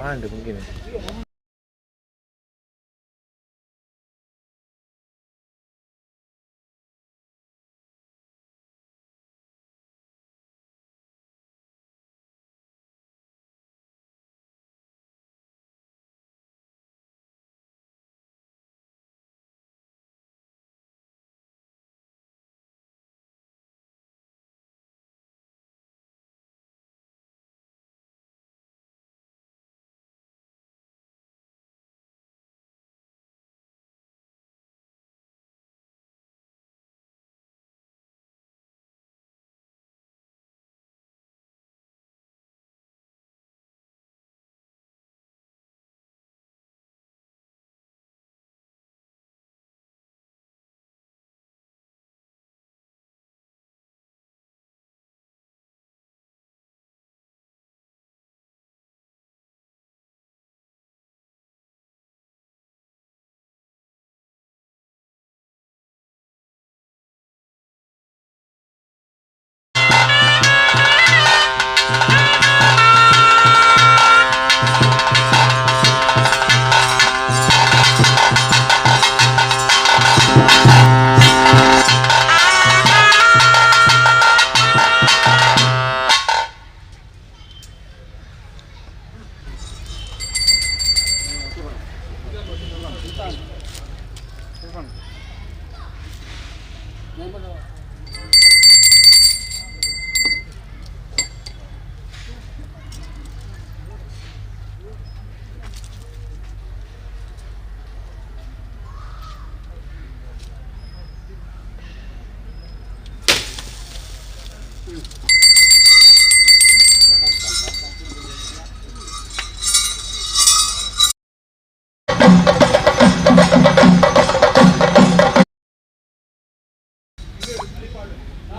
ಆಂಡ್ ಮುಂಗಿನ.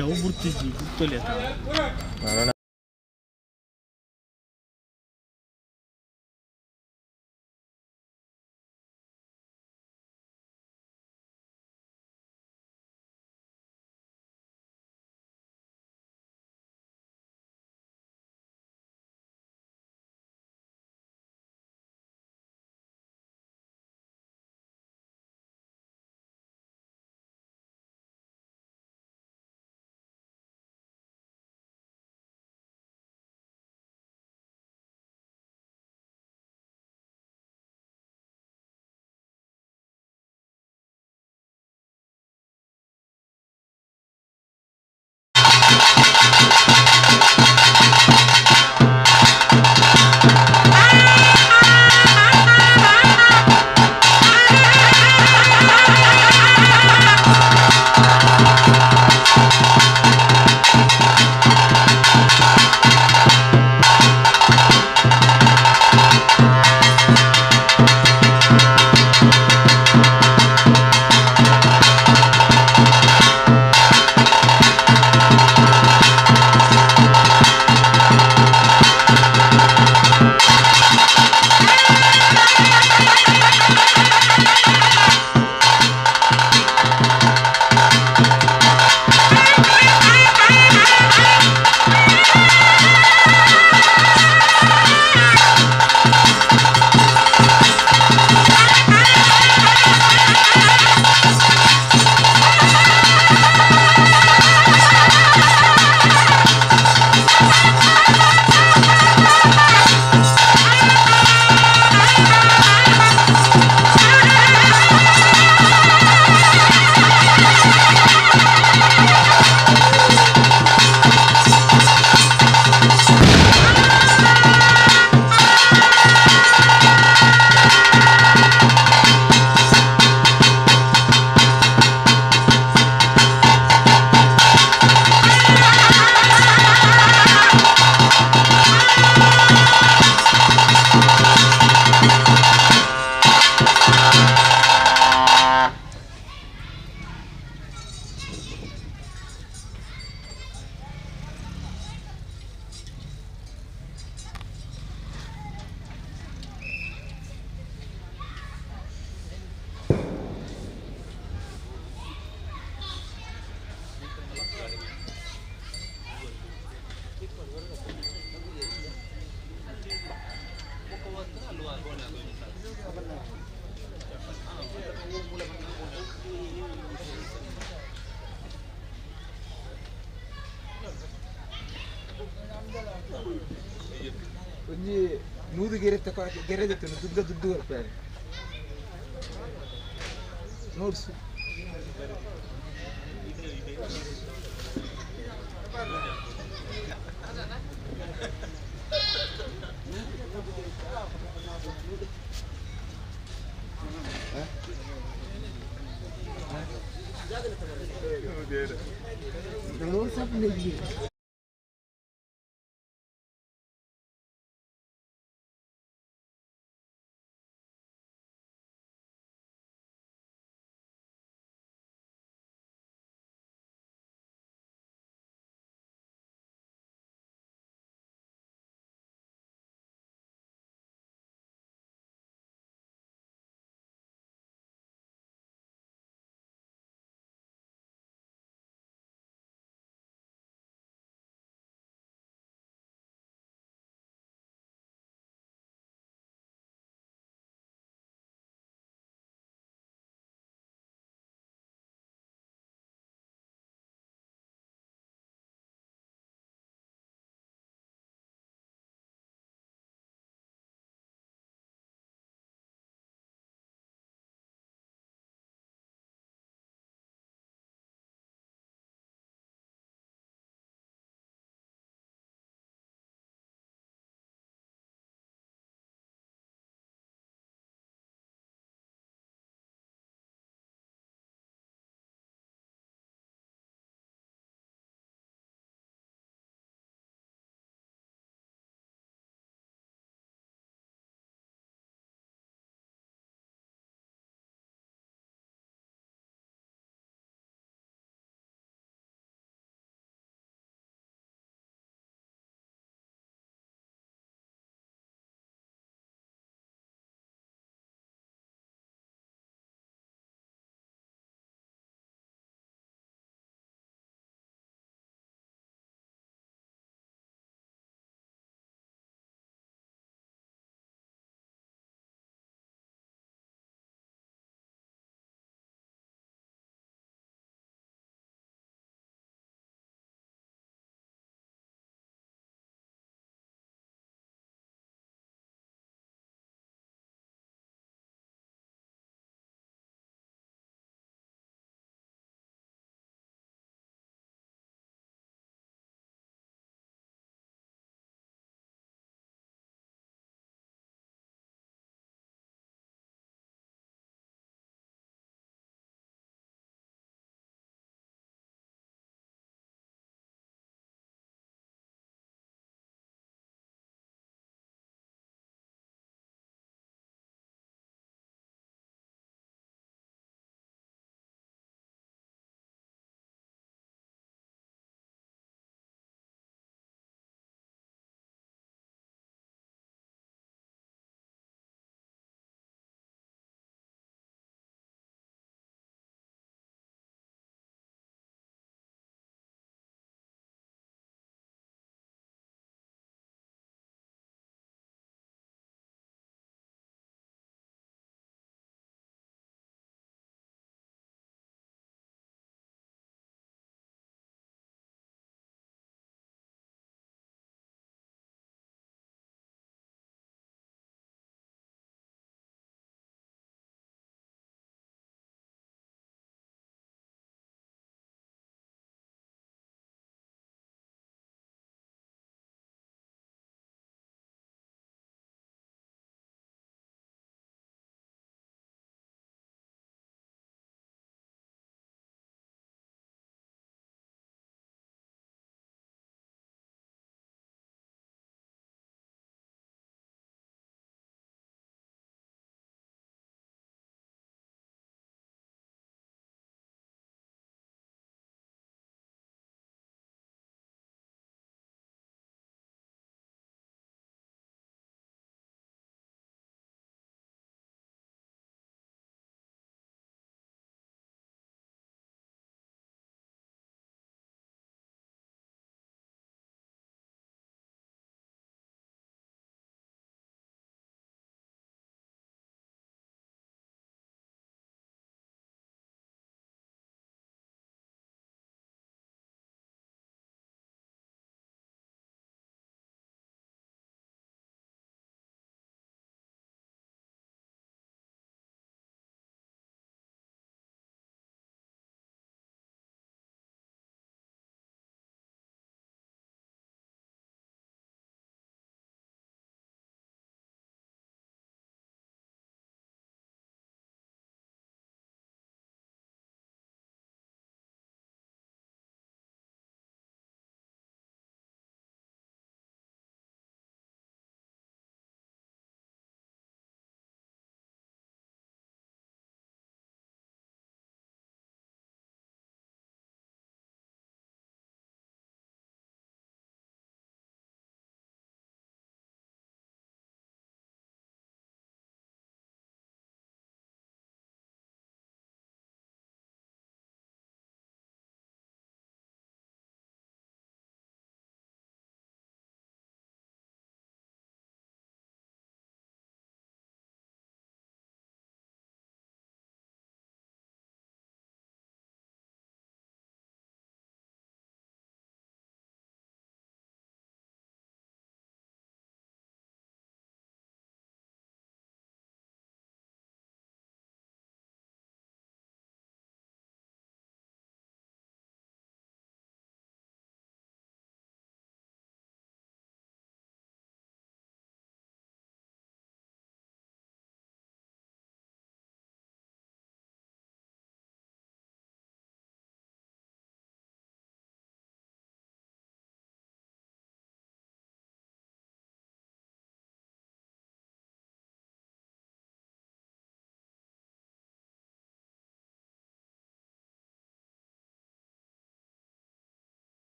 ಅವು ಬುರ್ತಿಜ್ಜಿ ಬುರ್ತೊಲಿ ಅತ್ತ. ಒಂಜಿ ನೂದು ಗೆರೆ ತಕ ಗೆರೆ ದೆತ್ತುಂಡು ದುಡ್ಡು ದುಡ್ಡು ಬರ್ಪಾರೆ ನೋಡ್ಸು. ನೋಡ್ಸಪ್ಪ.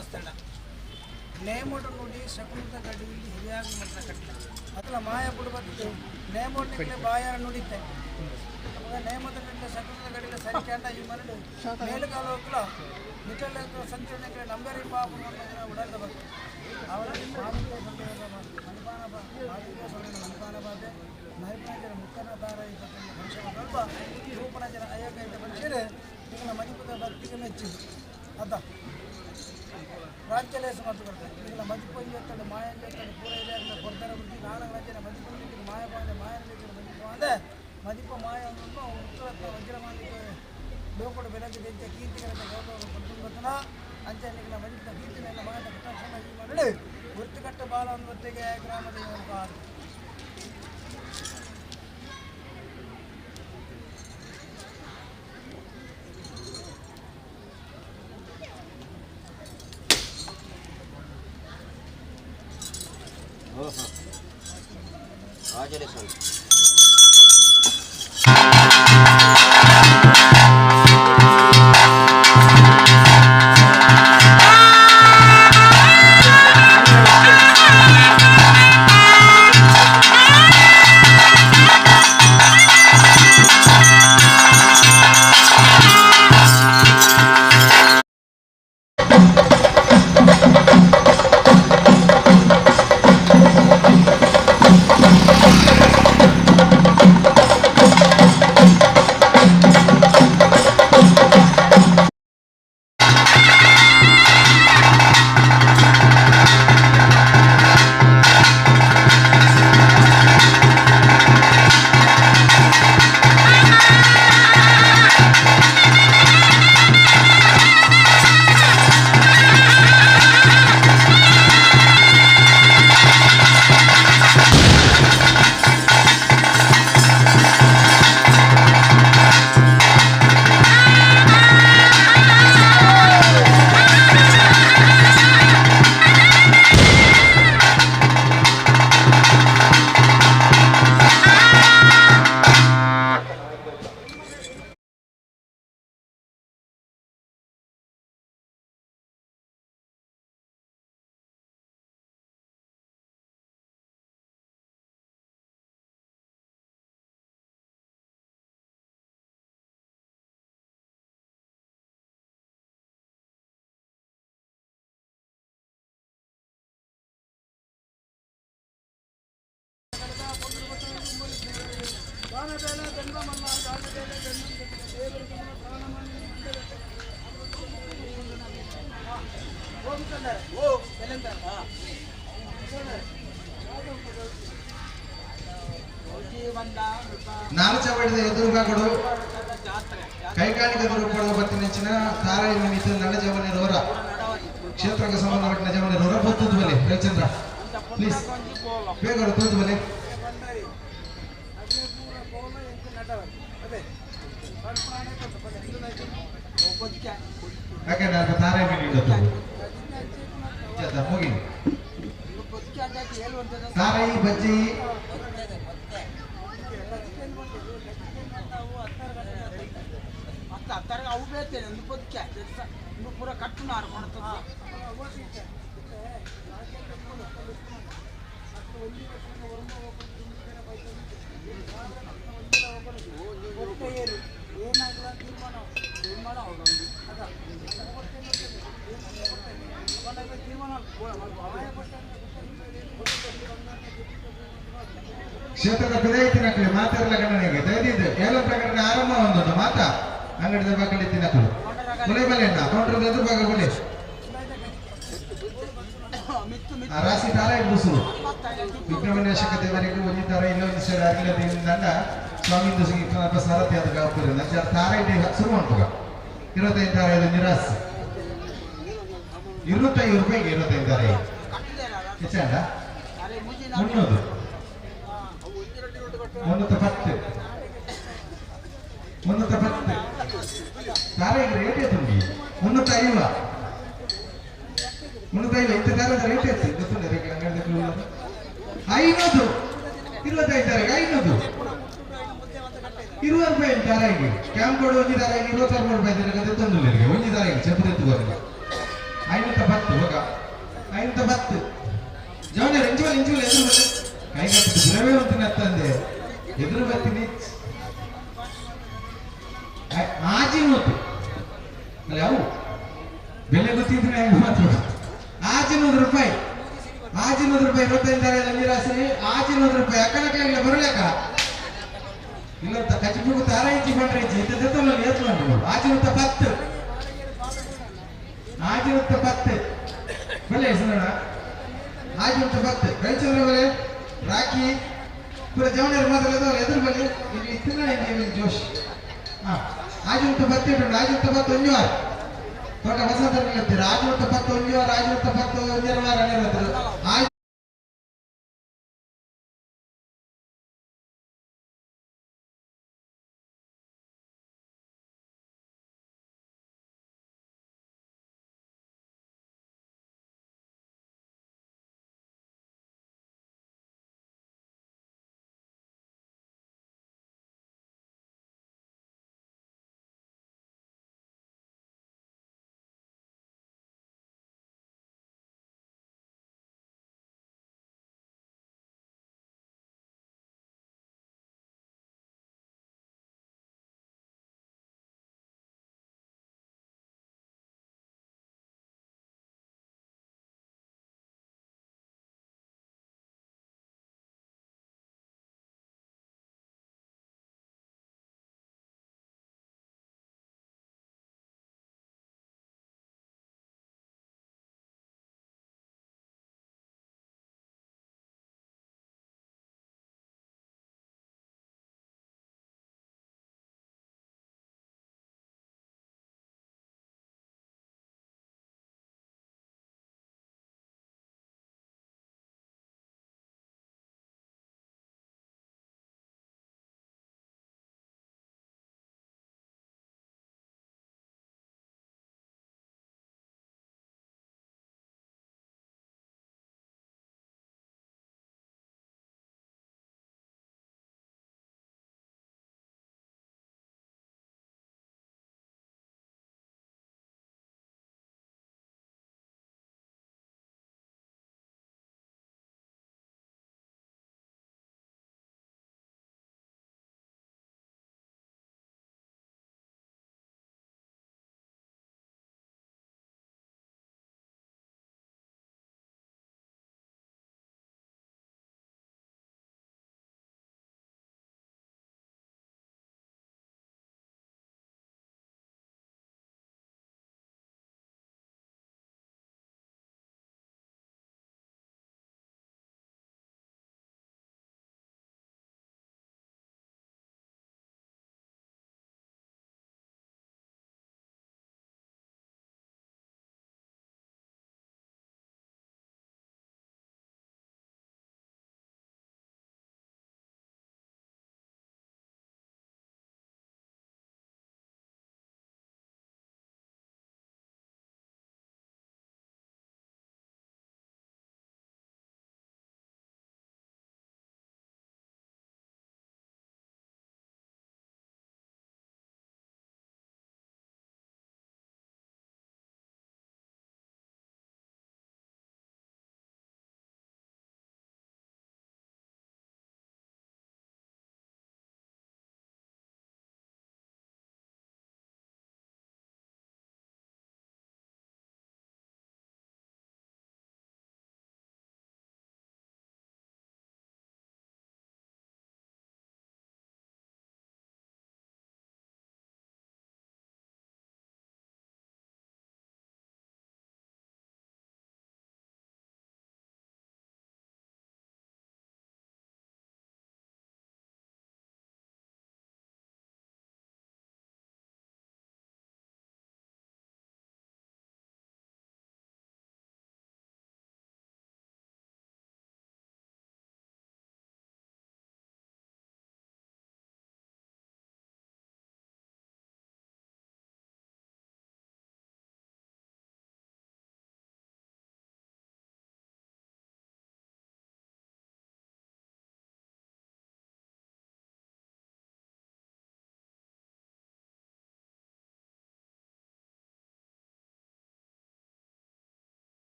ಧರ್ಮಸ್ಥಳ ನೇಮೋಡು ನೋಡಿ ಶಕುಂತ ಗಡಿಯಲ್ಲಿ ಹಿರಿಯಾಗಿ ಮಾತ್ರ ಕಟ್ಟಲ ಅಥವಾ ಮಾಯ ಬಿಡಬಾರ್ದು ನೇಮೋಡ್ನಿಗೆ ಬಾಯಾರ ನುಡಿತೆ ಅವಾಗ ನೇಮದ ಕಟ್ಟಲೆ ಶಕುಂತ ಗಡಿಯಲ್ಲಿ ಸರಿ ಕಂಡ ಈ ಮರಳು ಮೇಲುಗಾಲೋಕ್ಲ ನಿಟಲ ಸಂಚಲನಕ್ಕೆ ನಂಬರಿ ಪಾಪ ಉಡಲ್ದ ಬಗ್ಗೆ ಅವರ ಮಣಿಪಾನ ಮಣಿಪಾನ ಬಾಧೆ ನೈಪುಣ್ಯ ಮುಕ್ಕನ ದಾರ ಮನುಷ್ಯ ರೂಪನ ಜನ ಅಯ್ಯಕೈತ ಮನುಷ್ಯರೇ ನಿಮ್ಮನ್ನ ಮಣಿಪದ ಭಕ್ತಿಗೆ ಮೆಚ್ಚಿ ಅದ ರಾಜ್ಯಲೇಸ ಮತ್ತು ಬರ್ತಾರೆ ನಿಮ್ಮನ್ನ ಮದಿಪಂಜ ಮಾಯಂಜ ಪೂರ ಇದೆ ಕೊಡ್ತಾರೆ ಬುದ್ಧಿ ನಾಲ್ಕು ರಾಜ್ಯನ ಮದಿಪಂಜ ಮಾಯ ಬಾಂಧೆ ಮಾಯ ಮದಿಪ ಅಂದರೆ ಮದಿಪ ಮಾಯ ಅನ್ನೋ ಉತ್ತರತ್ನ ವಜ್ರಮಾಲಿಕ ಲೋಕಡು ಬೆಳಗ್ಗೆ ಬೆಂಚ ಕೀರ್ತಿಗಳನ್ನು ಗೌರವ ಕೊಡ್ತನ ಅಂಚೆ ನಿಮ್ಮನ್ನ ಮದಿಪದ ಕೀರ್ತಿನೆಲ್ಲ ಮಾಯದ ಕಟಾಕ್ಷಣ ಈ ಮರಳು ಗುರುತುಕಟ್ಟ ಬಾಲ ಒಂದು ಗ್ರಾಮದ ನಾಲ್ಚವಡಿದ ಎದುರುಗಾಗಡು ಕೈಕಾಣಿಕ ರೂಪದ ಬತ್ತಿನಂಚಿನ ತಾರೈ ನಿಮಿತ್ತ ನಡಜವನಿರೋರ ಕ್ಷೇತ್ರಕ್ಕೆ ಸಂಬಂಧಪಟ್ಟ ಜವನಿರೋರ ಬತ್ತದ ಬಲೆ ರವಿಚಂದ್ರ ಪ್ಲೀಸ್ ಬೇಗ ತೋದು ಬಲೆ ಯಾಕಂದ್ರೆ ತಾರೈ ಮೇಲೆ ಮುಗಿ ತಾರೈ ಬಜ್ಜಿ ಅವು ಬೇತೇನೆ ಒಂದು ಬದುಕೆ ಪೂರ ಕಟ್ಟು ನಾರು ಏನಾಗಲ್ಲ ತೀರ್ಮಾನ ತೀರ್ಮಾನ ತೀರ್ಮಾನ ಕ್ಷೇತ್ರದ ಪಿದಾಯಿತಿನಕ್ಕಳು ಮಾತಾಡಲ ಗಣನೆಗೆ ದಯದಿದ್ದು ಏಲ ಪ್ರಕರಣ ಆರಂಭ ಒಂದೊಂದು ಮಾತಾ ಅಂಗಡಿದ ಬಾಕಲಿ ತಿನ್ನಕಳು ಬಲೆ ಬಲೆ ಅಣ್ಣ ಕೌಂಟರ್ ಎದುರು ಭಾಗ ಬಲೆ ಆ ರಾಶಿ ತಾರ ಇಬ್ಬುಸುರು ವಿಘ್ನವಿನಾಶಕ ದೇವರಿಗೆ ಒಂಜಿ ತಾರ ಇಲ್ಲ ಒಂದು ಸೈಡ್ ಆಗಿಲ್ಲ ದೇವಿಂದ ಸ್ವಾಮಿ ದೋಸಿಗೆ ಸಾರಥಿ ಆದ ಕಾಪುರ ನಂಚ ತಾರ ಇಡ್ಡಿ ಶುರು ಮಾಡ್ತಗ 25 ತಾರ ಇದು ನಿರಾಸ್ 25 ರೂಪಾಯಿಗೆ 25 ತಾರ ಹೆಚ್ಚಾಂಡ 300 310 310 ತಾರೆಗೆ ರೇಟ್ ಎತ್ತುಂಡಿ 350 350 ಇಂತ ತಾರದ ರೇಟ್ ಎತ್ತು ಗೊತ್ತುಂಡ ರೇಟ್ ಅಂಗಡಿ 500 25 ತಾರೆಗೆ 500 20 ರೂಪಾಯಿ ತಾರೆಗೆ ಕ್ಯಾಂಪ್ ಕೊಡು ಒಂಜಿ ತಾರೆಗೆ 26 ರೂಪಾಯಿ ತಾರೆಗೆ ತಂದು ಒಂಜಿ ತಾರೆಗೆ ಚೆಪ್ಪು ತೆತ್ತು ಬರಲ್ಲ 510 ಹೋಗ 510 ಜವನ ಇಂಚುವಲ್ ಇಂಚುವಲ್ ಎದುರು ಬನ್ನಿ ಕೈಗತ್ತು ದ್ರವ್ಯ ಹೊತ್ತಿನತ್ತಂದೆ ಎದುರು ಬರ್ತೀನಿ ಆಜಿ ನೂತು ಅಲ್ಲ ಅವು ಬೆಲೆ ಗೊತ್ತಿದ್ರೆ ಹೆಂಗೆ ಮಾತ್ರ 600 ರೂಪಾಯಿ, 600 ರೂಪಾಯಿ. 25 ನೀರಾಸರಿ 600 ರೂಪಾಯಿ. ಅಕ್ಕನಕ್ಕಲ್ಲ ಬರಲೇಕ ಇಲ್ಲ. ಕಚ್ಚಿಪುಗು ತಾರ ಇಂಚಿ ಬಂಡ್ರೆ ಇಂಚಿ ಇತ್ತ ಏತ್ ಬಂದ್ರು. 610, 610 ಬಲ್ಲೆ ಸುನೋಣ. 610 ರವಿಚಂದ್ರ ಬಲೆ, ರಾಕಿ ಪೂರ ಜವನರು ಮಾತ್ರ ಎದುರು ಬಲ್ಲಿ. ಇಲ್ಲಿ ಇತ್ತಿನ ಜೋಶ್. ಹಾ, 610 ಇಟ್ಟು 610 ಒಂಜಿ ವಾರ ತೋಟ ವಸಂತ 610 ಒಂಜಿ ವಾರ, 610 ಒಂಜರ ವಾರ.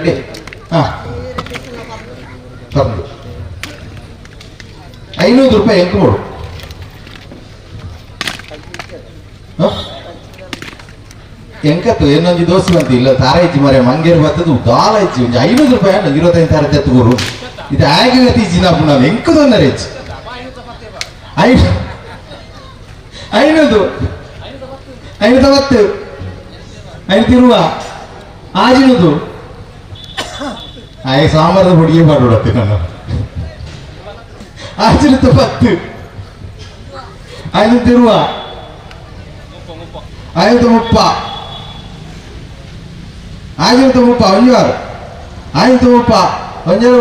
ರಡ್ಡೆ ಹಾಂ ತಂದು 500 ರೂಪಾಯಿ ಎಂಕು ಕೊಡು. ಎಂಕತ್ತು ಏನೊಂದು ದೋಸೆ ಬಂತು ಇಲ್ಲ ತಾರ ಇಜ್ಜಿ ಮರೆ ಮಂಗೇರು ಬರ್ತದೆ ದಾಲ ಇಜ್ಜಿ ಒಂಜಿ 500 ರೂಪಾಯಿ ಅಣ್ಣ 25 ತಾರ ತೆತ್ತುಗೋರು ಇದು ಆಗಿ ಇಜ್ಜಿ ನಾವು ನಾನು ಎಂಕದೊಂದರೆ ಹೆಚ್ಚು 500 510 520 ಆಜಿನದು ಆಯ್ ಸಾಂಬಾರದ ಹುಡುಗಿ ಮಾಡೋಡತ್ತೆ ನಾನು 510 520 530 530 ಒಂಜಾರು 530 ಒಂಜಾರು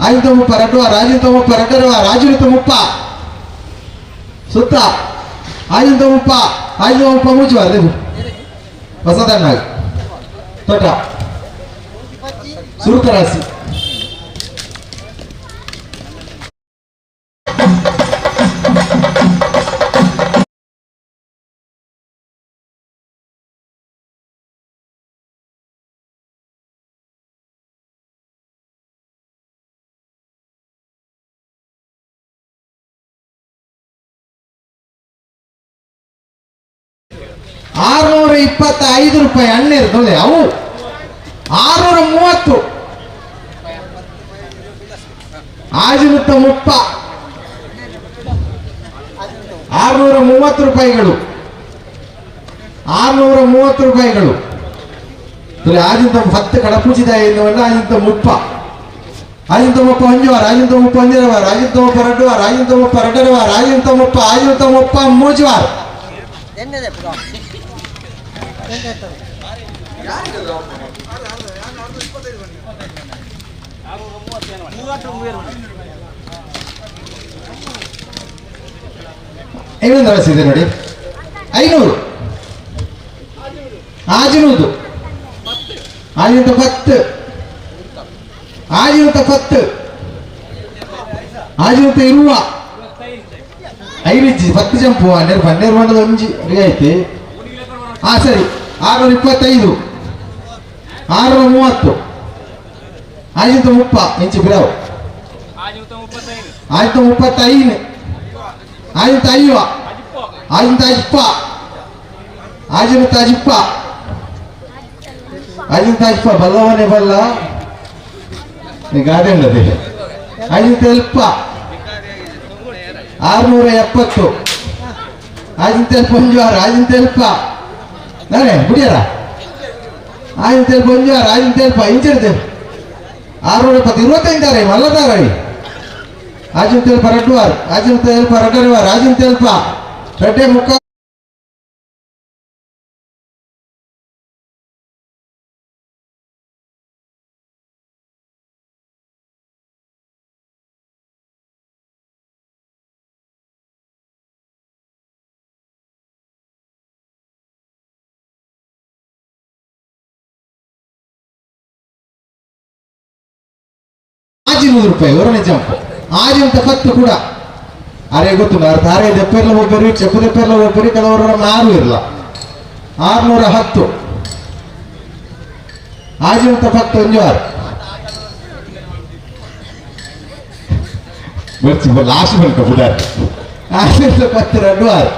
530 ரெண்டு வார் 530 ரெண்டரை வார் 530 ಸುತ್ತ 530 530 ಮೂಚು ವಾರ ಹೊಸದಣ್ಣ ತೋಟ ಸುರುತ ರಾಶಿ 625 ರೂಪಾಯಿ ಅಣ್ಣೆ ಇರ್ತದೆ ಅವು 630 530 630 ರೂಪಾಯಿಗಳು 630 ರೂಪಾಯಿಗಳು 510 ಕಡಪೂಜಿದ 530 530 ಒಂಜು ವಾರ 530 ಒಂಜರ ವಾರ 530 ಎರಡು ವಾರ 530 ಎರಡರ ವಾರ 530 530 ಮೂಜು ವಾರ ಇನ್ನೊಂದು ರಸ ಇದೆ ನೋಡಿ 500 500 510 510 520 ಐದು 10 ಜಂಪು 12 12 ಮಂಡದ ಒಂಜಿ ರಿಯಾಯಿತಿ. ಹಾಂ ಸರಿ 625 630 530 ಇಂಚು ಬಿರಾವು 535 550 550 550 550 ಬಲ್ಲವನೇ ಬಲ್ಲ ಗಾರ್ಡನ್ ಅದೇ 570 670 570 ಒಂಜು ಆರು 570 ನಾನೇ ಬಿಡಿಯಾರ 570 ಒಂಜು ಆರು 570 ಇಂಚಿಡ್ದೆ 670 25 ಮಲ್ಲದಾರ 570 ಎರಡು ವಾರ 570 ಎರಡನೇ ವಾರ 570 ರಡ್ಡೆ ಮುಕ್ಕ 500 ರೂಪಾಯಿ ಹೊರನೆ ಜಂಪ್ 510 ಕೂಡ ಅರೆ ಗೊತ್ತು ತಾರೆ ದೆಪ್ಪೆರ್ಲ ಒಬ್ಬರಿ ಚೆಪ್ಪು ದೆಪ್ಪೆರ್ಲ ಒಬ್ಬರಿ ಕೆಲವರು ಮಾರು ಇರಲ್ಲ 610 510 ಒಂಜು ಆರು ಬರ್ಚಿ ಲಾಸ್ಟ್ ಬಂಕ ಬುಡಾರ್ 510 ಎರಡು ಆರು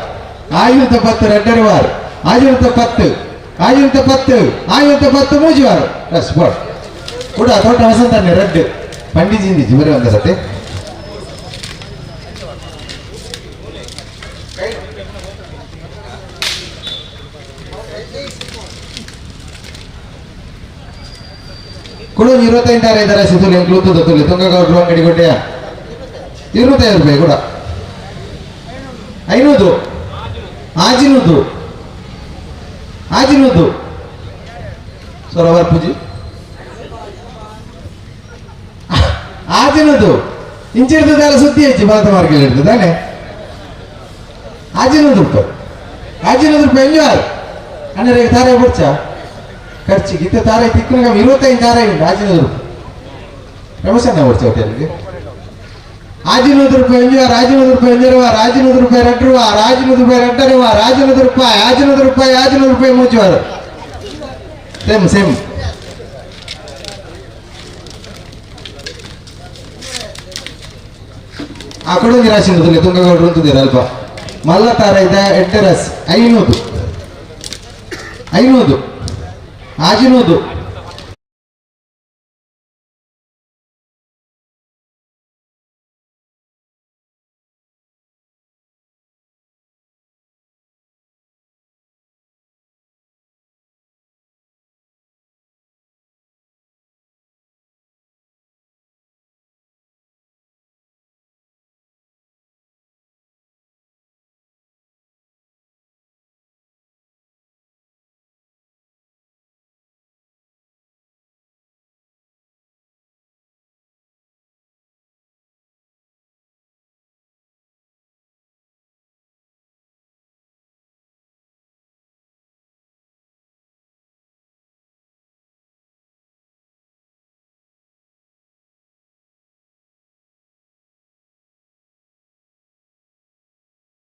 510 ಎರಡನೇ ವಾರ 510 510 510 ಮೂಜು ವಾರ ಬಸ್ ಬೋಡ್ ಕೂಡ ತೋಟ ವಸಂತಾನೆ ರೆಡ್ ಪಂಡಿಜಿಂದಿ ಬರೀ ಒಂದ ಸತಿ ಕೊಡು 25 ಇದರ ಸಿತುಲಿ ಎಂಕ್ಲೂತದ ತುಲಿ ತುಂಗಗೌಡ್ರು ಅಂಗಡಿ ಕೊಟ್ಟೆಯ 25 ರೂಪಾಯಿ ಕೂಡ 500 500 500 ಸರೋವರ್ ಪೂಜಿ 500 ಇಂಚಿರ್ತದಲ್ಲ ಸುದ್ದಿ ಹೆಚ್ಚು ಭಾರತ ಮಾರ್ಕೆಟ್ ಇರ್ತದೆ ತಾನೆ 500 ರೂಪಾಯಿ 500 ರೂಪಾಯಿ ಎಂಜಾರ್ ಅಣ್ಣರಿಗೆ ತಾರೆ ಬುಡ್ಚ ಖರ್ಚಿಗೆ ಇತ್ತ ತಾರೆ ತಿಕ್ಕುನಾಗ 25 ತಾರೆ ಉಂಟು 500 ರೂಪಾಯಿ ರಮಸಣ್ಣ ಬುಡ್ಚ ಹೋಟೆಲ್ಗೆ 500 ರೂಪಾಯಿ ಎಂಜಾರ್ 500 ರೂಪಾಯಿ ಎಂಜರವ 500 ರೂಪಾಯಿ ರೆಡ್ರುವ 500 ರೂಪಾಯಿ ರೆಡ್ಡರವ 500 ರೂಪಾಯಿ 500 ರೂಪಾಯಿ 500 ರೂಪಾಯಿ ಮೂಚುವಾರ ಸೇಮ್ ಸೇಮ್ ಆ ಕೊಡೊಂಜಿ ರಾಶಿ ಉಂಟು ತುಂಗಗೌಡರು ಅಂತಿದ್ದೀರ ಅಲ್ಪ ಮಲ್ಲ ತಾರ ಇದೆ ಎಡ್ಡೆ ರಾಶಿ 500 500 600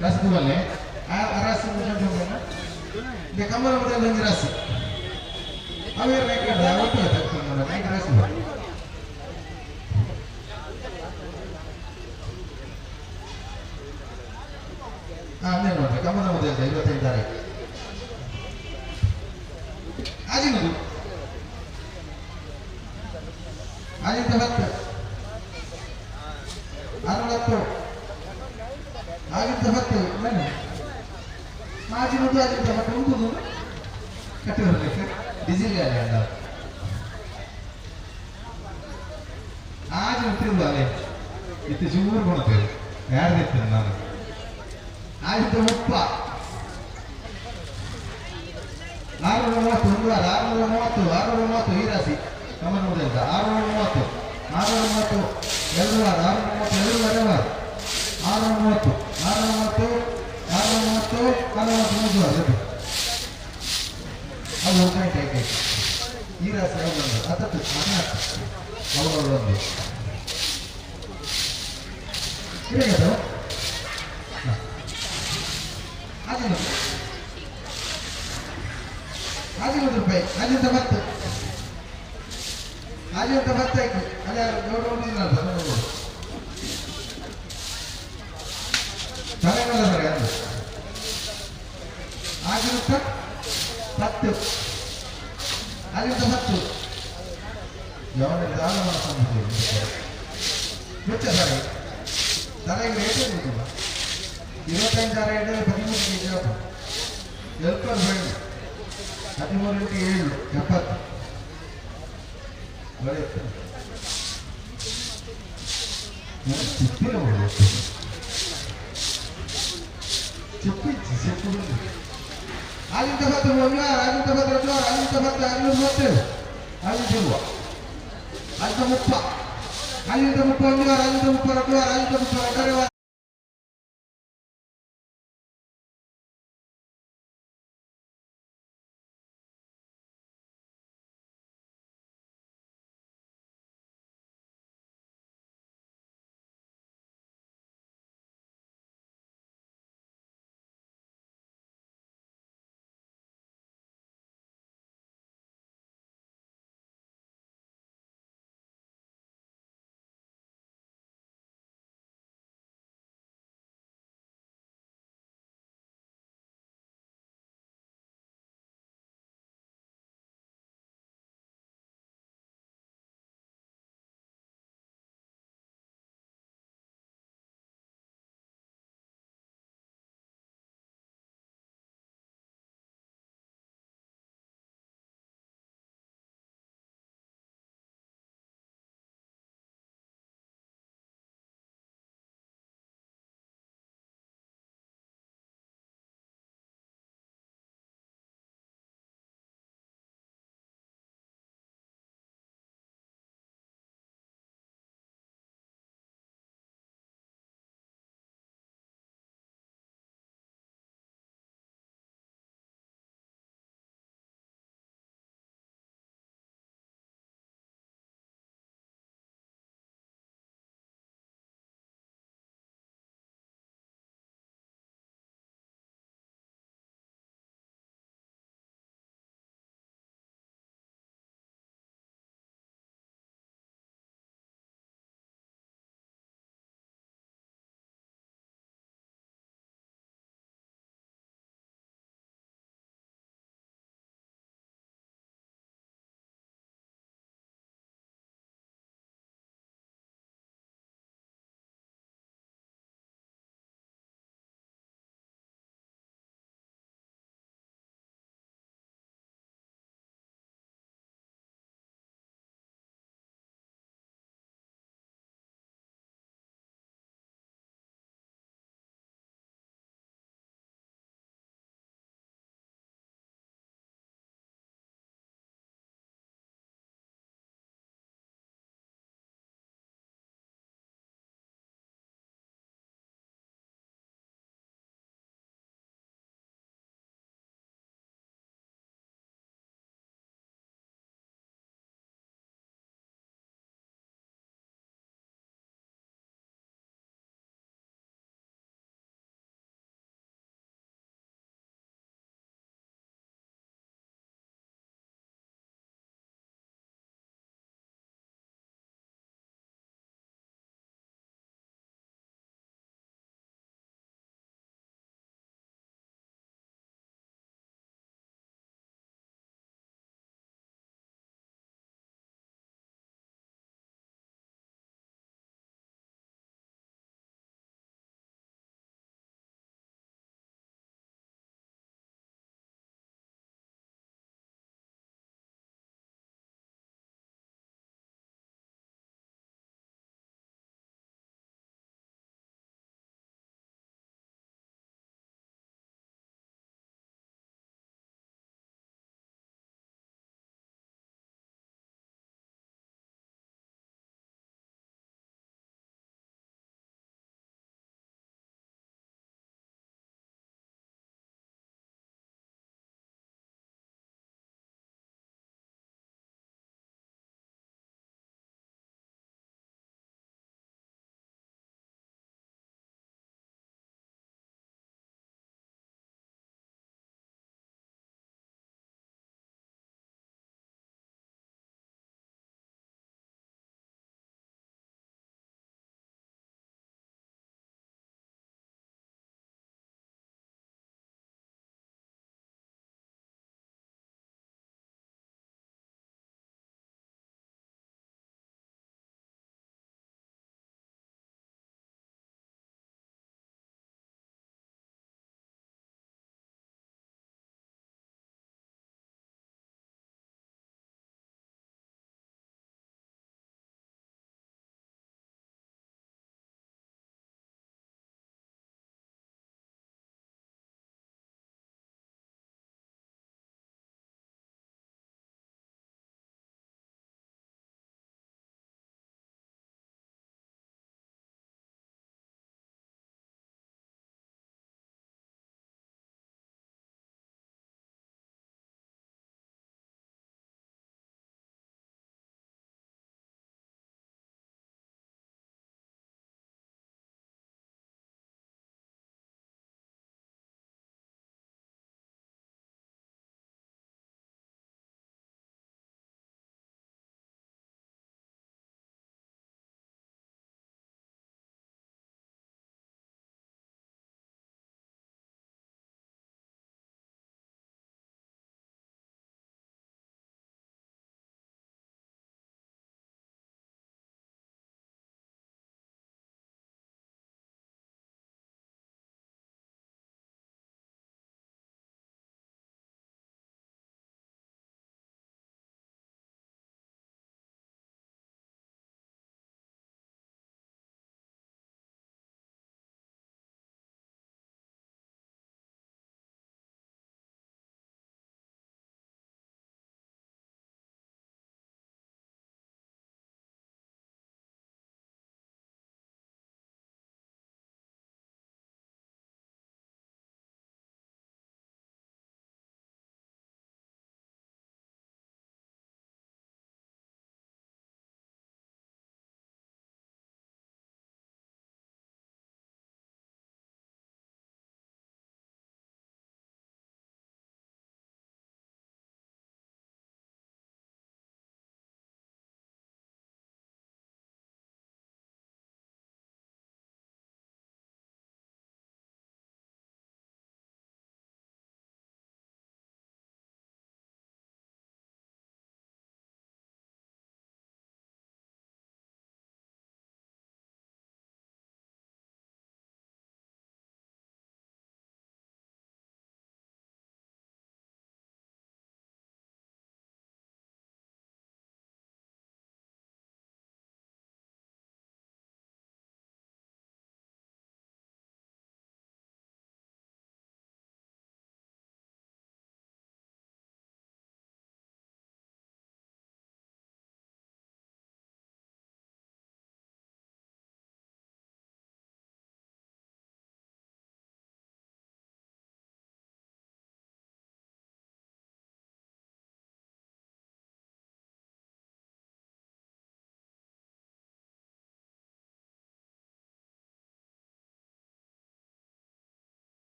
ರಾಸಿ ಆ ರಾಸಿ ಕಮಲ ಒಂಜಿ ರಾಸಿ ಅವೇ ರಾಸಿ ಅಲ್ಲೇ ನೋಡ್ರಿ ಕಮಲ ಮೊದಲ 25 ತಾರೀಕು ಆಜಿನದು ಆಜಿಂದ 10 610 ಆಗಿಂತ 10 ನಾನು ಮಾಜಿನದು ಆಗಿಂತ 10 ಉಂಟು ಕಟ್ಟಿ ಬರಲಿಕ್ಕೆ ಡೀಸೆಲ್ ಗಾಡಿ ಅಲ್ಲ ಆಜಿ ಉಂಟಿಲ್ಲ ಅಲ್ಲೇ ಇತ್ತು ಚೂರು ಕೊಡ್ತೇವೆ ಯಾರ್ದಿತ್ತು ನಾನು ಆಗಿಂತ 30 630 ಒಂದು ವಾರ 630 630 ಈ ರಾಶಿ ಕಮಲ ಮೊದಲ 630 630 ಎರಡು ವಾರ 630 ಎರಡು ವಾರ ವಾರ 630 630 630 630 ವಾರ ಅದು ಹೋಗ್ತಾ ಆಯ್ತು ಈ ರಾಶಿ ಯಾವ್ದು ಒಂದು ಹತ್ತತ್ತು ಅವರು ಒಂದು ಇರಬೇಕು ಆಜಿನೂರು ರೂಪಾಯಿ ಆಜಿಂತ 10 ಆಜಿಂತ 10 ಆಯ್ತು ಅದೇ ದೊಡ್ಡ ನೋಡು ತಲೆಗಲ್ಲ ಸರ್ ಯಾರು ಆಗಿರುತ್ತ 10 ಆಗಿಂತ 10 ಯಾವ ದಾನ ಮಾಡ್ಕೊಂಡು ಗೊತ್ತ ಸರ್ ತಲೆಗೆ ರೇಟೇ ಗೊತ್ತಿಲ್ಲ 25 ರೇಟ್ 13 ಕೆ ಜಿ ಆಯ್ತು ಎಲ್ಪರ್ ಬೇಡ 13 × 7 70 ಒಳ್ಳೆ చెప్పిచ్చి చెప్పు ఆజింత 10 1 ఆజింత 10 2 ఆజింత 10 630 ఆజింత 20 ఆజింత 30 ఆజింత 31 ఆజింత 32 ఆజింత 32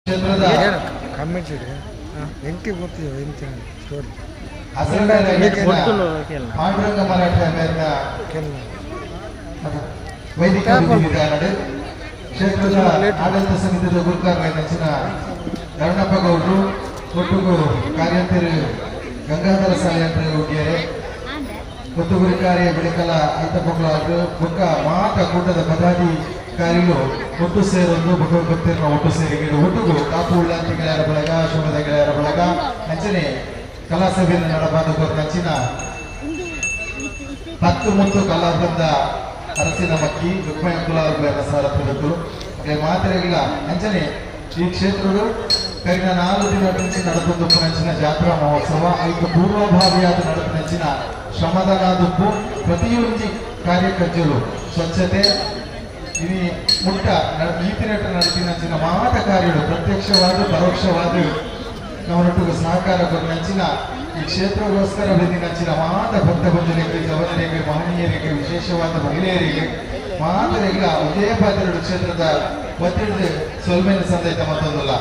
ಕ್ಷೇತ್ರದ ಪಾಂಡುರಂಗ ಮರಾಠ ಮೇಲಿನ ವೈದಿಕ ವಿಧಿವಿಧಾನಡು ಕ್ಷೇತ್ರದ ಆಡಳಿತ ಸಮಿತಿಯ ಗುರುಕಾರರಾದ ಕರುಣಪ್ಪ ಗೌಡರು ಒಟ್ಟುಗು ಕಾರ್ಯಂತರು ಗಂಗಾಧರ ಸಾಲಿಯಂತರು ಹೋಗಿದ್ದಾರೆ. ಒತ್ತು ಗುರುಕಾರ್ಯ ಬೆಳಕಲ ಐತಪ್ಪಗಳು ಬೊಕ್ಕ ಮಾತ ಕೂಟದ ಪದಾಧಿಕಾರಿಗಳು ಒಟ್ಟು ಸೇರೊಂದು ಭಗವದ್ಭಕ್ತರನ್ನ ಒಟ್ಟು ಸೇರಿಗೆ ಒಟ್ಟುಗು ಕಾಪು ಉಳ್ಳಾಂತಿ ಗೆಳೆಯರ ಬಳಗ, ಶಿವಮೊಗ್ಗದ ಗೆಳೆಯರ ಬಳಗ, ಅಂಚನೆ ಕಲಾಸಭೆಯನ್ನು ನಡಬಾದ ಅಂಚಿನ 10 ಮುತ್ತು ಕಲಾಬಂದ ಅರಸಿನ ಮಕ್ಕಿ ರುಕ್ಮಯ ಕುಲಾರ ಸಾರಥಿಗಳು ಮಾತ್ರೆಗಳ ಅಂಚನೆ ಈ ಕ್ಷೇತ್ರಗಳು ಕರಿನ 4 ದಿನ ಮುಂಚೆ ನಡೆದು ನಂಚಿನ ಜಾತ್ರಾ ಮಹೋತ್ಸವ ಐದು ಪೂರ್ವಭಾವಿಯಾದ ನಡೆದ ನಂಚಿನ ಶ್ರಮದಾನದುಪ್ಪು ಪ್ರತಿಯೊಂದು ಕಾರ್ಯಕರ್ತರು ಸ್ವಚ್ಛತೆ ಇನಿ ಮುಟ್ಟ ಈತಿನೆಟ್ಟ ನಡೆದಿನ ನಂಚಿನ ಮಾತ ಕಾರ್ಯಗಳು ಪ್ರತ್ಯಕ್ಷವಾದ ಪರೋಕ್ಷವಾದ ನಮ್ಮೊಟ್ಟಿಗೆ ಸಹಕಾರ ಕೊಟ್ಟ ನಂಚಿನ ಈ ಕ್ಷೇತ್ರಗೋಸ್ಕರ ಬಂದಿನ ಮಾತ ಭಕ್ತ ಬಂಧುಗಳಿಗೆ, ಜವನರಿಗೆ, ಮಹನೀಯರಿಗೆ, ವಿಶೇಷವಾದ ಮಹಿಳೆಯರಿಗೆ ಮಾತರಿಗಳ ಉದಯ ಪಾತ್ರೆಗಳು ಕ್ಷೇತ್ರದ ಒತ್ತಿಡಿದು ಸೊಲ್ಮೆನ ಸಂದೈತ ಮತ್ತೊಂದಲ್ಲ,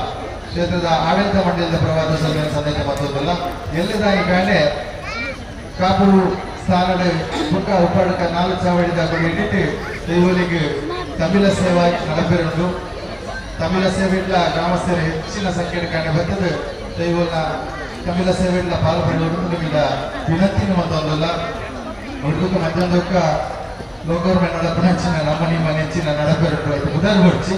ಕ್ಷೇತ್ರದ ಆಡಳಿತ ಮಂಡಲದ ಪ್ರವಾದ ಸೊಲ್ಮೆನ ಸಂದೈತ ಮತ್ತೊಂದಲ್ಲ. ಎಲ್ಲದಾಗಿ ಕಾಣೆ ಕಾಪು ಸ್ಥಾನದ ಬುಕ್ಕ ಉಪ್ಪಾಡಕ 4 ಚಾವಡಿದ ಇಟ್ಟಿಟ್ಟು ದೈವಲಿಗೆ ತಮಿಳ ಸೇವಾ ನಡಪೆರುಂಟು. ತಮಿಳ ಸೇವೆ ಇಲ್ಲ ಗ್ರಾಮಸ್ಥರು ಹೆಚ್ಚಿನ ಸಂಖ್ಯೆ ಕಾಣೆ ಬರ್ತದೆ. ದೈವನ ತಮಿಳ ಸೇವೆ ಇಲ್ಲ ಪಾಲು ಪಡೆಯುವುದು ನಿಮ್ಮಿಂದ ವಿನಂತಿನ ಮತ್ತೊಂದಲ್ಲ. ಹುಡುಗ ಮಧ್ಯದೊಕ್ಕ ಲೋಕರ್ಮ ನಡಪು ಹೆಚ್ಚಿನ ನಮ್ಮ ನಿಮ್ಮ ನೆಚ್ಚಿನ ನಡಪೆರುಂಟು ಆಯ್ತು ಉದಾಹರಣೆ ಹೊಡ್ಚಿ.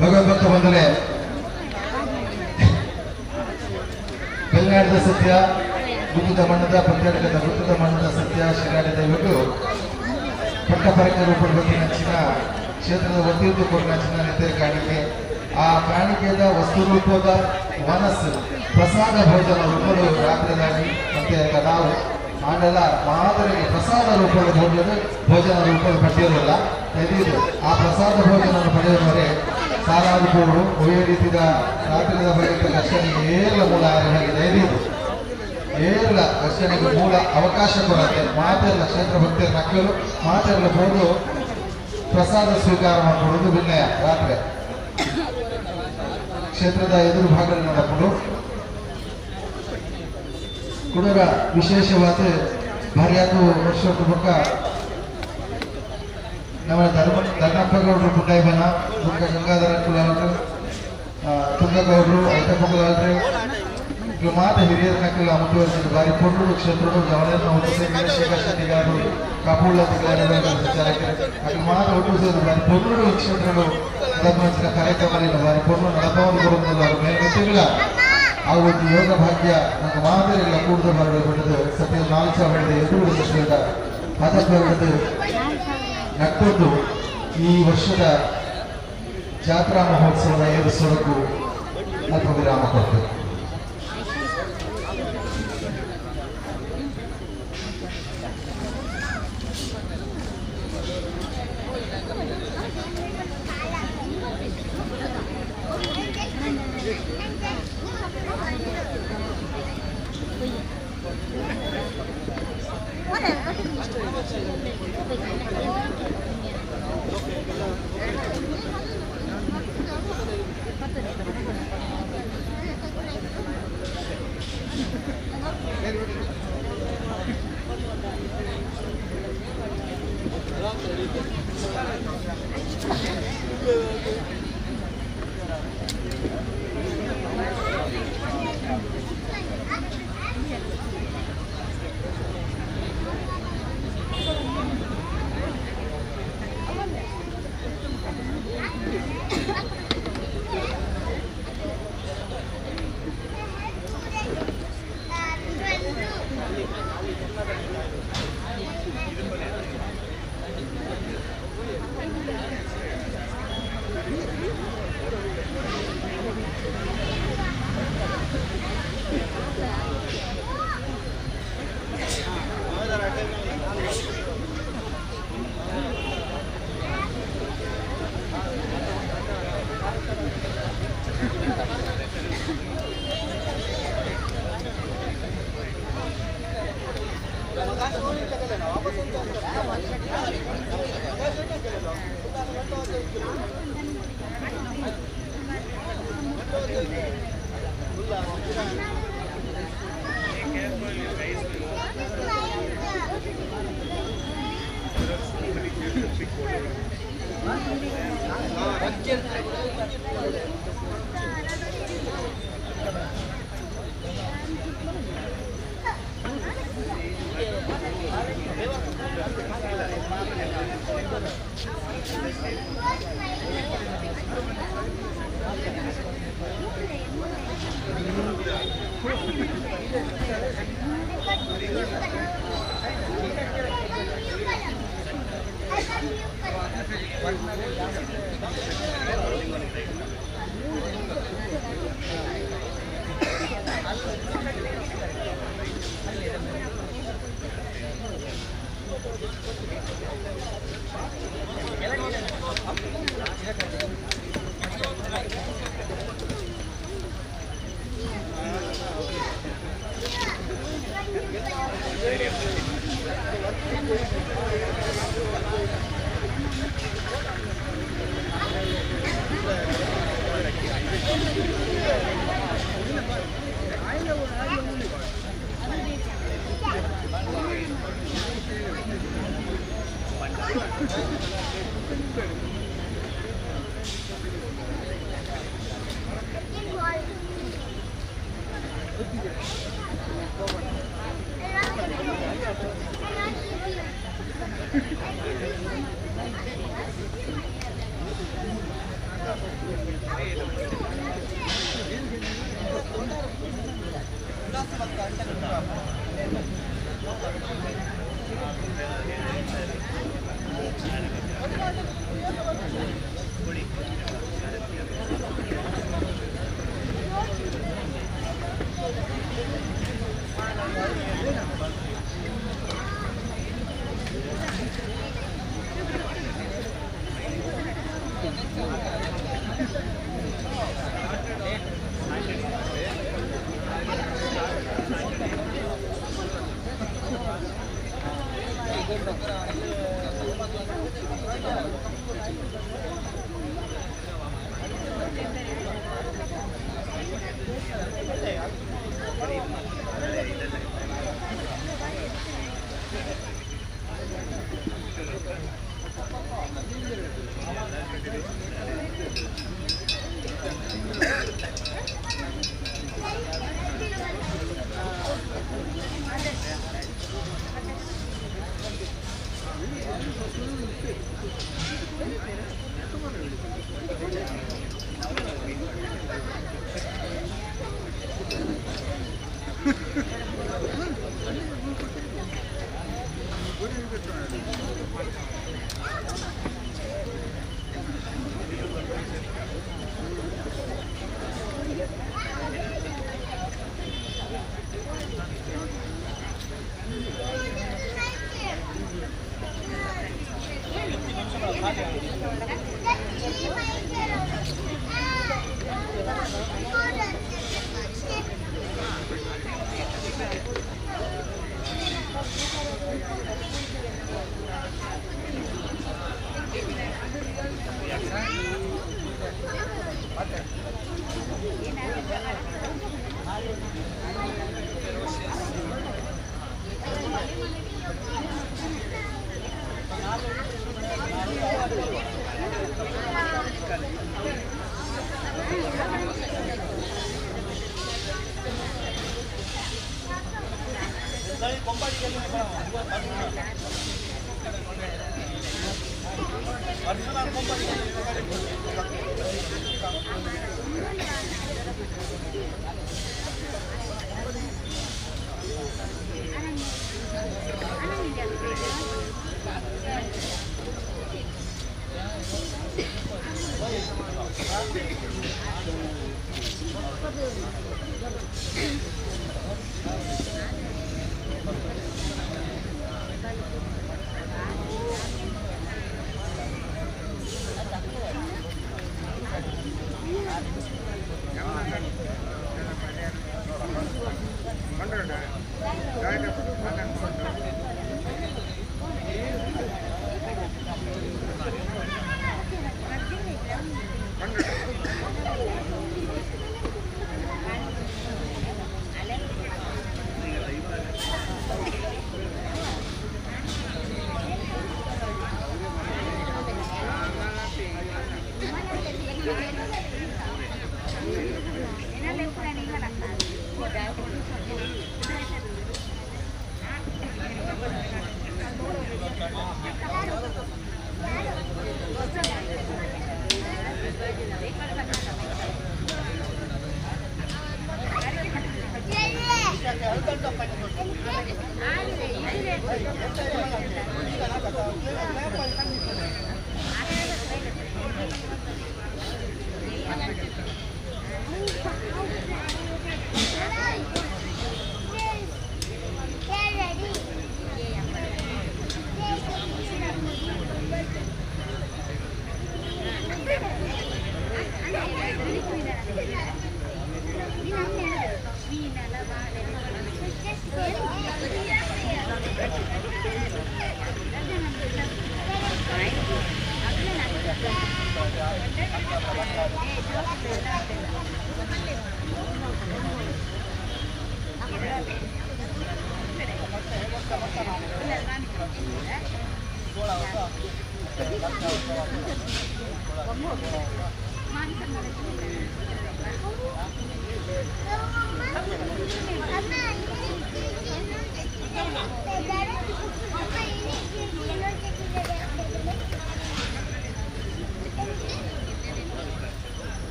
ಭಗವದ್ಭಕ್ತ ಬಂದರೆ ಬೆಲ್ನಾಡದ ಸತ್ಯ ಗುತ್ತದ ಮಣ್ಣದ ಪಂಚಾಯತ್ ಗುತ್ತದ ಮಣ್ಣದ ಸತ್ಯ ಶಿರಾಡಿ ದೈವಗಳು ಪಟ್ಟ ಪರಕ ರೂಪದ ನಂಚಿನ ಕ್ಷೇತ್ರದ ಒತ್ತಿದ್ದು ಕೊಟ್ಟ ನಂಚಿನ ಕಾಣಿಕೆ ಆ ಕಾಣಿಕೆದ ವಸ್ತು ರೂಪದ ಮನಸ್ಸು ಪ್ರಸಾದ ಭೋಜನ ರೂಪದ ರಾತ್ರಿದಾಗಿ ಮತ್ತೆ ನಾವು ಆಂಡಲ ಮಾದರಿಗೆ ಪ್ರಸಾದ ರೂಪದ ಭೋಜನ ಭೋಜನ ರೂಪದ ಪಡೆಯೋಲ್ಲ ತೆಗೆದು ಆ ಪ್ರಸಾದ ಭೋಜನವನ್ನು ಪಡೆಯುವವರೆ ಸಾರಾದ ಪೂರು ಒಳ್ಳೆಯ ರೀತಿಯ ರಾತ್ರಿದ ಬಗೆಯ ಘರ್ಷಣೆಗೆ ಏರ್ಲ ಮೂಲ ಆಗಿದೆ. ಏರ್ಲ ಘರ್ಷಣೆಗೆ ಮೂಲ ಅವಕಾಶ ಕೊರತೆ ಮಾತೆಲ್ಲ ಕ್ಷೇತ್ರ ಭಕ್ತರ ಮಕ್ಕಳು ಮಾತೆಲ್ಲ ಹೋದು ಪ್ರಸಾದ ಸ್ವೀಕಾರ ಮಾಡಿಕೊಡುವುದು ವಿನಯ. ರಾತ್ರಿ ಕ್ಷೇತ್ರದ ಎದುರು ಭಾಗದಲ್ಲಿ നടಕೊಂಡು ಕುಡರ ವಿಶೇಷವಾದ ಭಾರ್ಯಾಕು ವರ್ಷ ಬೊಕ್ಕ ನಮ್ಮ ಧರ್ಮಪ್ಪಗೌಡರು ಪುಟ್ಟಯ್ಯನ ಬೊಕ್ಕ ಗಂಗಾಧರ ಕುಲಾಲ್ರು ತುಂಗಗೌಡರು ಐತಪ್ಪ ಕುಲಾಲ್ರು ಇವು ಮಾತ ಹಿರಿಯರ ನಕಲ ಮುಂದುವರೆಸಿದ ಬಾರಿ ಪೊಣ್ಣು ಕ್ಷೇತ್ರಗಳು ಜವನ ಶೇಖರ್ ಶೆಟ್ಟಿಗಾರರು ಕಾಪುಳ್ಳ ಅక్కడ ಮಾತ ಒಟ್ಟು ಸೇರಿದ ಬಾರಿ ಪೊಣ್ಣು ಕ್ಷೇತ್ರಗಳು ನಡೆದ ಕಾರ್ಯಕ್ರಮ ಬಾರಿ ಪೊಣ್ಣು ನಡಪವನ್ನು ಬರುವುದಿಲ್ಲ ಮೇಲ್ಗಟ್ಟಿಗಳ ಆ ಒಂದು ಯೋಗ ಭಾಗ್ಯ ನಮ್ಮ ಮಾದರಿಗಳ ಕೂಡದ ಬರಬೇಕು. ಸತ್ಯ 4 ಸಾವಿರದ ಎದುರು ವರ್ಷದ ಪದಕದ್ದು ನಟ್ಟದ್ದು ಈ ವರ್ಷದ ಜಾತ್ರಾ ಮಹೋತ್ಸವದ ಏರು ಸೊರಗು ಅಲ್ಪ ವಿರಾಮ ಕೊಟ್ಟು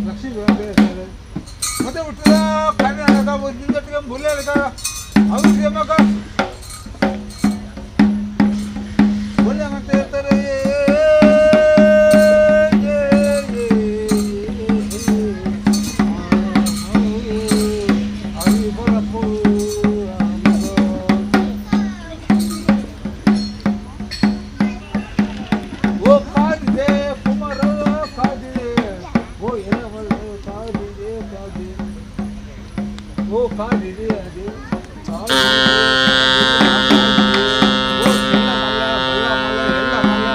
ಲಕ್ಷ್ಮೀ ಮತ್ತೆ ಹುಟ್ಟಿದ ಕರ್ನಾಟಕ ಒಂದಿಂದಟ್ಟಿಗೆ ಬುಲ್ಲೆ ಅವ್ರಿಗೆ ಮಗ ಒಳ್ಳೆ ಮತ್ತೆ ಹೇಳ್ತಾರೆ. ಓ ಕಾದಿದೆ ಕುಮಾರ ಕಾದಿದೆ, ಓ ಎಲವಲ್ಲ ಕಾದಿದೆ ಕಾದಿದೆ, ಓ ಕಾದಿದೆ ಅದೇ ಓ ಎಲ್ಲ ಮಲ್ಲ ಮಲ್ಲ ಮಲ್ಲ ಎಲ್ಲ ಮಲ್ಲ.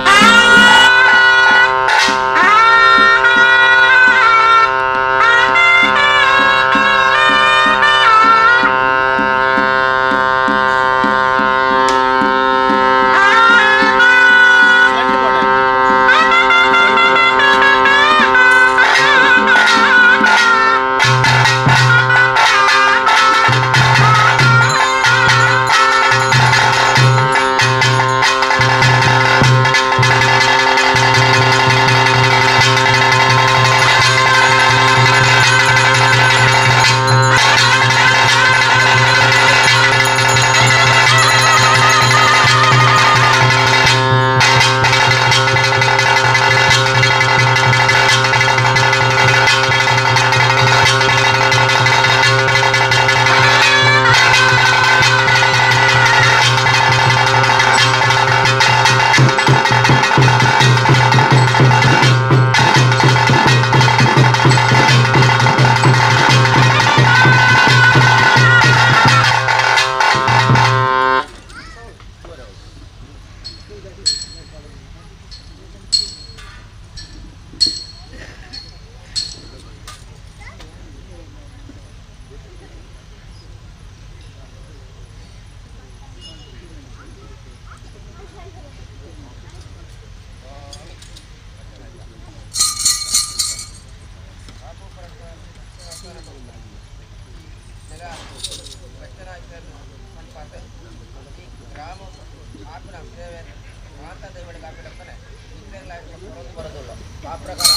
ಆ ಪ್ರಕಾರ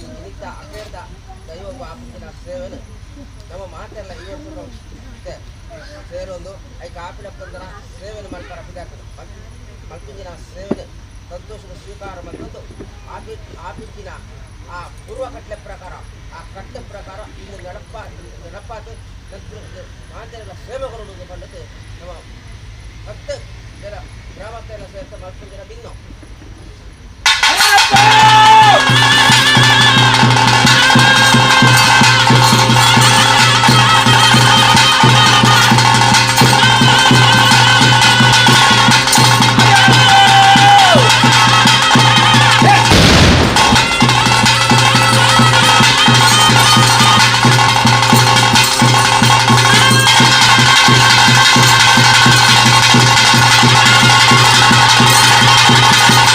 ನಿಮಿತ್ತ ಅಪೇರ್ದ ದೈವ ಆಪಿನ ಸೇವೆನು ನಮ್ಮ ಮಾತೆಲ್ಲ ಈ ವರ್ಷ ಸೇರೊಂದು ಐಕ ಆಪಿನ ಪಂದನ ಸೇವೆನು ಮಲ್ಪರ ಪಿದಾಕದು ಮಲ್ಪಿಂಜಿನ ಸೇವೆನು ಸಂತೋಷದ ಸ್ವೀಕಾರ ಬಂದದ್ದು ಆಪಿ ಆಪಿಂಚಿನ ಆ ಪೂರ್ವ ಕಟ್ಲೆ ಪ್ರಕಾರ ಆ ಕಟ್ಲೆ ಪ್ರಕಾರ ಇನ್ನು ನಡಪ ನಡಪಾತು ನಂತರ ಮಾತೆಲ್ಲ ಸೇವೆಗಳು ಬಂದದ್ದು ನಮ್ಮ ಹತ್ತು ಜನ ಗ್ರಾಮಸ್ಥರೆಲ್ಲ ಸೇರ್ತಾ ಮಲ್ಪಿಂಜಿನ ಬಿನ್ನು. ಆ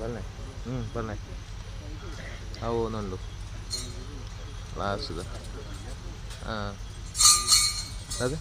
ಬನ್ನಿ ಬನ್ನಿ ಅವು ಒಂದೊಂದು ಲಾಸ್ಟ್ದ ಹಾಂ ಅದೇ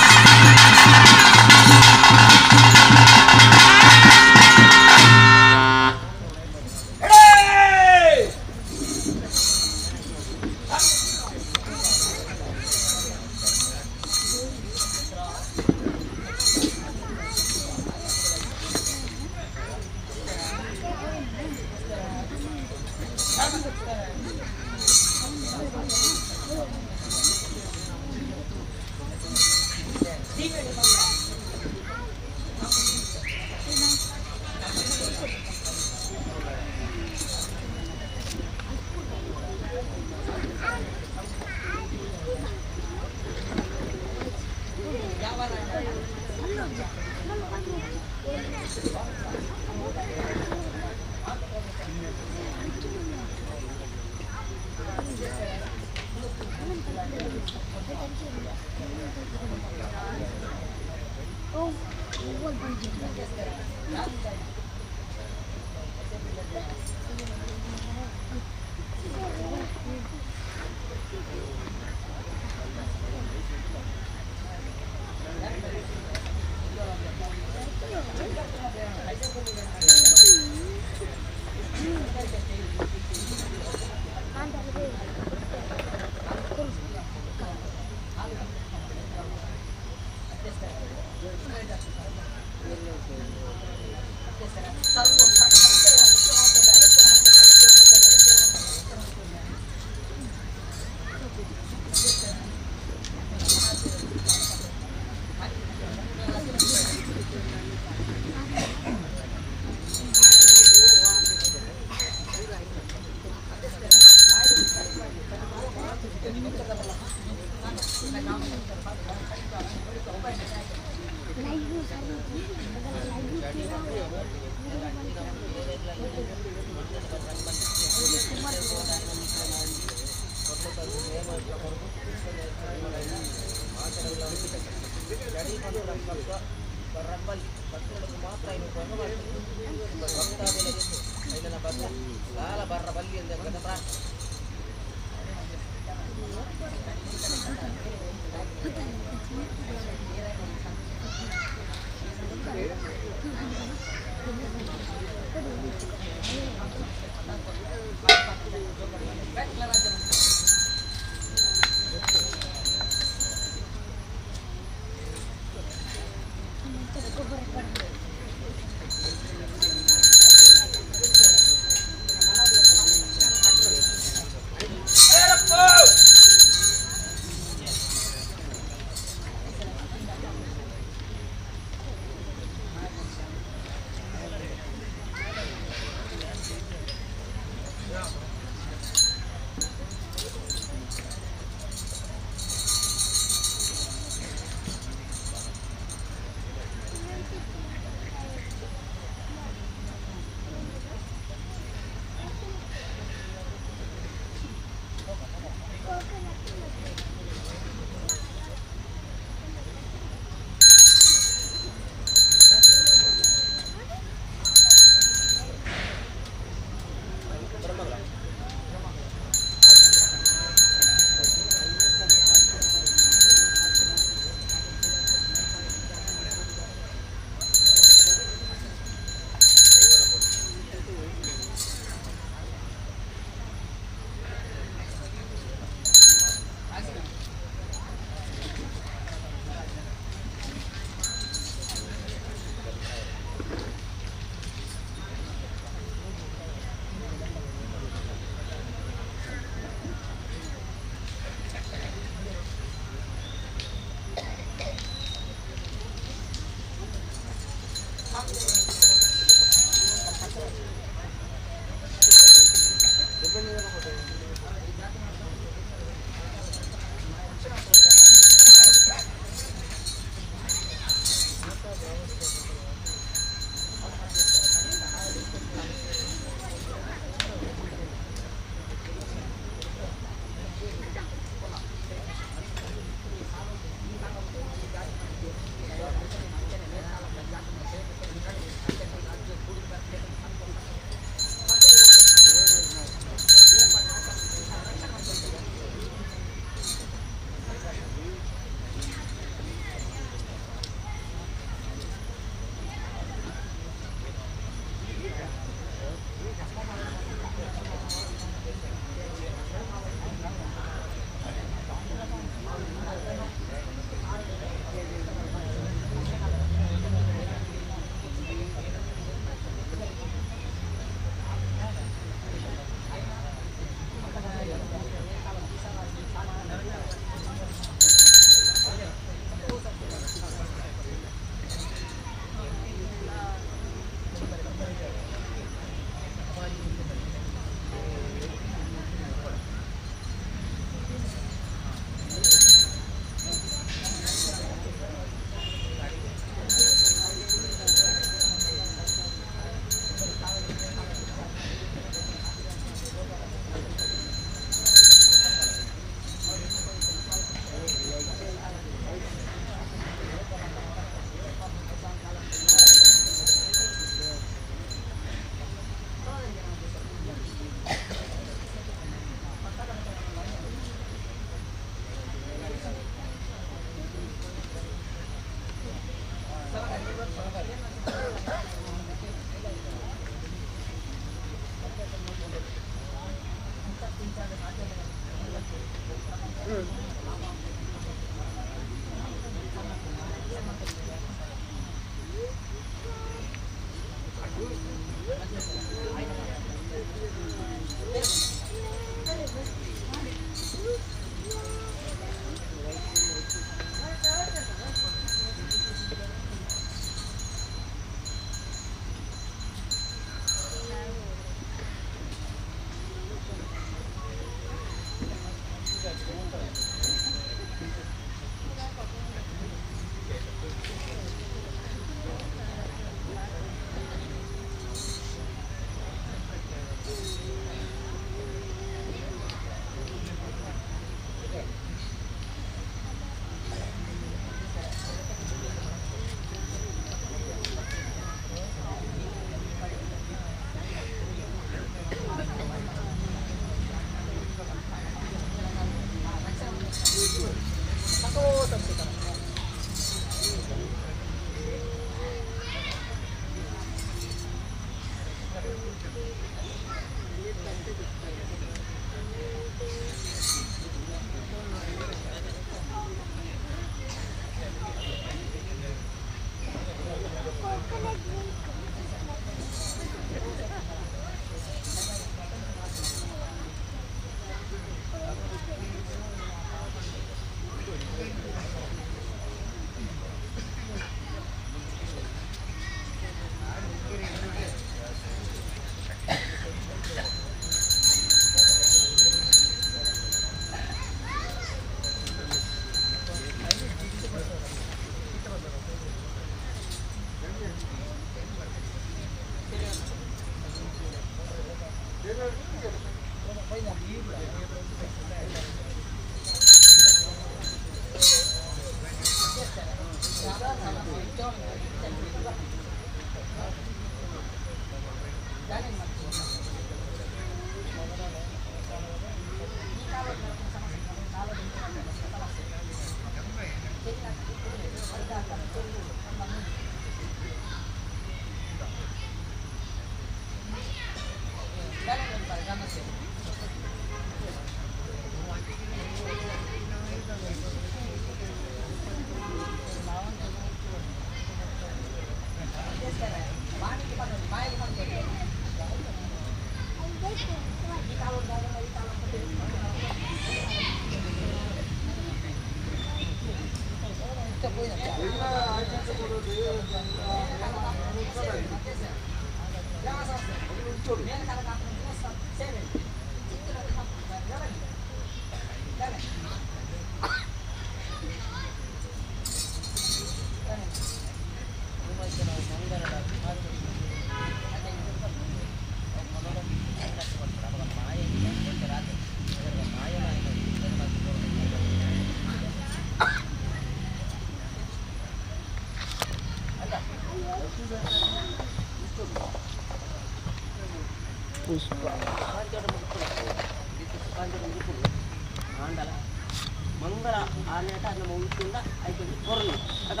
ಮಂಗಳ ಆನೇಟ ನಮ್ಮ ಉಂಟುಂಡ ಐಕೊಂದು ಕೊರಲು ಅದ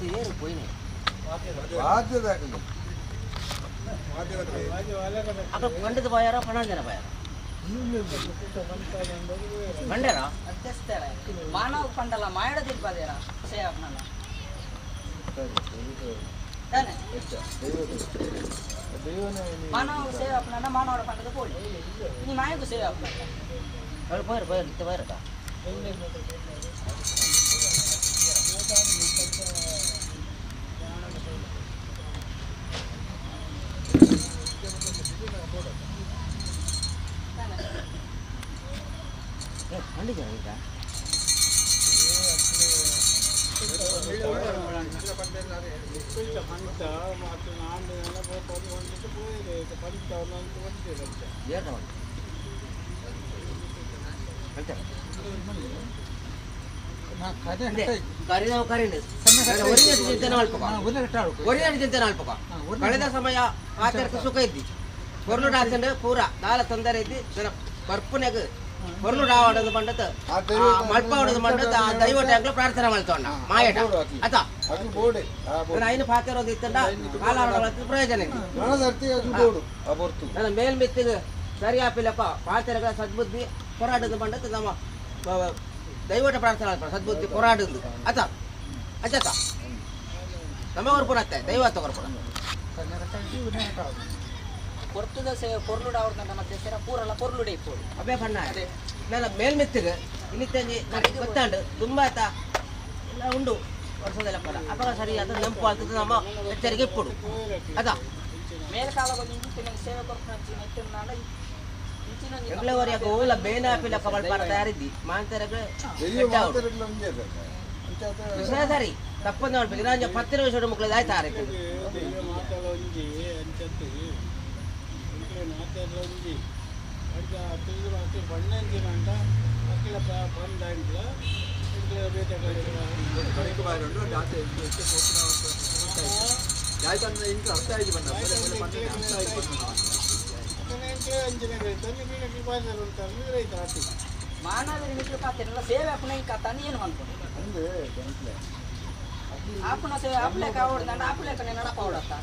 ಏನು ಪೋಯಿನೆ ಅಕ್ಕ ಪಂಡದ ಬಾಯಾರ ಪಣಂಜನ ಬಾಯಾರ ಬಂಡೇರ ಮಾನವ ಪಂಡಲ ಮಾಯಡದಿರ್ಬಾದೇರ ಸೇವಕನಲ್ಲ ಮಾನವ ಸೇವೆ ಅಪ್ಪನ ಮಾನವರ ಪಂಡದ ಪೋಳಿ ನೀ ಮಾಯಗೂ ಸೇವೆ ಅಪ್ಪನ ಪೋಯರ್ ಪೋಯರ್ ಇತ್ತ ಪೋಯರಕ್ಕ ಖಂಡಿತ ಈಗ ಕಳೆದ ಸಮಯ ಆಚರಕ್ಕೆ ಸುಖ ಇದ್ದಿ ಕೊರ್ಲು ಆಚರಣೆ ಪೂರ ದಾಲ ತೊಂದರೆ ಇದ್ದಿ ಪರ್ಪುನೆಗ್ ಕೊರ್ಲು ಆಡೋದು ಮಂಡತ ಮಲ್ಪ ಆಡೋದು ಮಂಡತ ಆ ದೈವ ಟ್ಯಾಂಕ್ಲ ಪ್ರಾರ್ಥನೆ ಮಾಡ್ತೋಣ ಮಾಯಟ ಆತ ಐನು ಪಾತಿರೋದು ಇತ್ತಂಡ ಕಾಲ ಪ್ರಯೋಜನ ನನ್ನ ಮೇಲ್ಮಿತ್ತಿಗೆ ಸರಿ ಆಪಿಲ್ಲಪ್ಪ ಪಾತಿರಗಳ ಸದ್ಬುದ್ಧಿ ಹೋರಾಡೋದು ಮಂಡತ ನಮ್ಮ ದೈವಟ ಪ್ರಾರ್ಥನೆ ಮಾಡ್ತಾರೆ ಸದ್ಬುದ್ಧಿ ಹೋರಾಡೋದು ಆತ ಅಚ್ಚ ನಮಗವ್ರು ಪುರ ಅತ್ತೆ ದೈವ ತಗೋರ್ ಪುರ ಕೊರ್ತದ ಸೇವೆ ಕೊರ್ಲುಡ ಅವ್ರನ್ನ ನಮ್ಮ ದೇಶರ ಪೂರಲ್ಲ ಕೊರ್ಲುಡೆ ಇಪ್ಪೋಡು ಅಬ್ಬೆ ಬಣ್ಣ ಅದೇ ನನ್ನ ಮೇಲ್ಮೆತ್ತಿಗೆ ಇನ್ನಿತ್ತಂಜಿ ಗೊತ್ತಾಂಡು ತುಂಬ ಆತ ಎಲ್ಲ ಉಂಡು ವರ್ಷದೆಲ್ಲ ಪರ ಅಪ್ಪ ಸರಿ ಅದು ನೆಂಪು ಆಗ್ತದೆ ನಮ್ಮ ಎಚ್ಚರಿಕೆ ಇಪ್ಪುಡು ಅದ ಮೇಲ್ಕಾಲ ಇಂಚಿನ ಸೇವೆ ಕೊರ್ಪುನ ಎಂಗ್ಲವರಿಯಾಗ ಓಲ ಬೇನ ಪಿಲ ಕಬಲ್ ಪಾರ ತಯಾರಿದ್ದಿ ಮಾಂತರಗ ಸರಿ ತಪ್ಪಂದ ಮಾಡ್ಬೇಕು ನಾನು 10 ನಿಮಿಷ ಮಕ್ಕಳು ಆಯ್ತು ಆರೈತೆ ಮಾನವ ಸೇವೆ ಅಪ್ಪನ ಈ ಕಥಾನ ಏನು ಅನ್ಕೊಂಡು ಆಪುನ ಸೇವೆ ಆಪಲೇಕ ಆವಡ್ದಂಡ ಆಪಲೇಕ ನಡಪ ಅವಡತ್ತ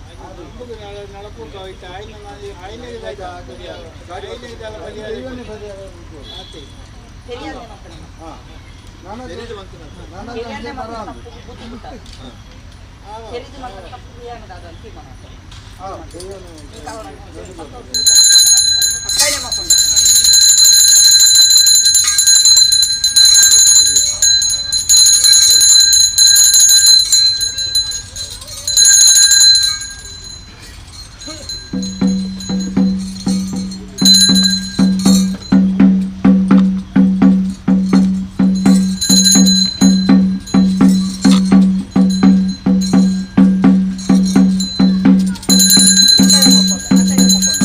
Thank you.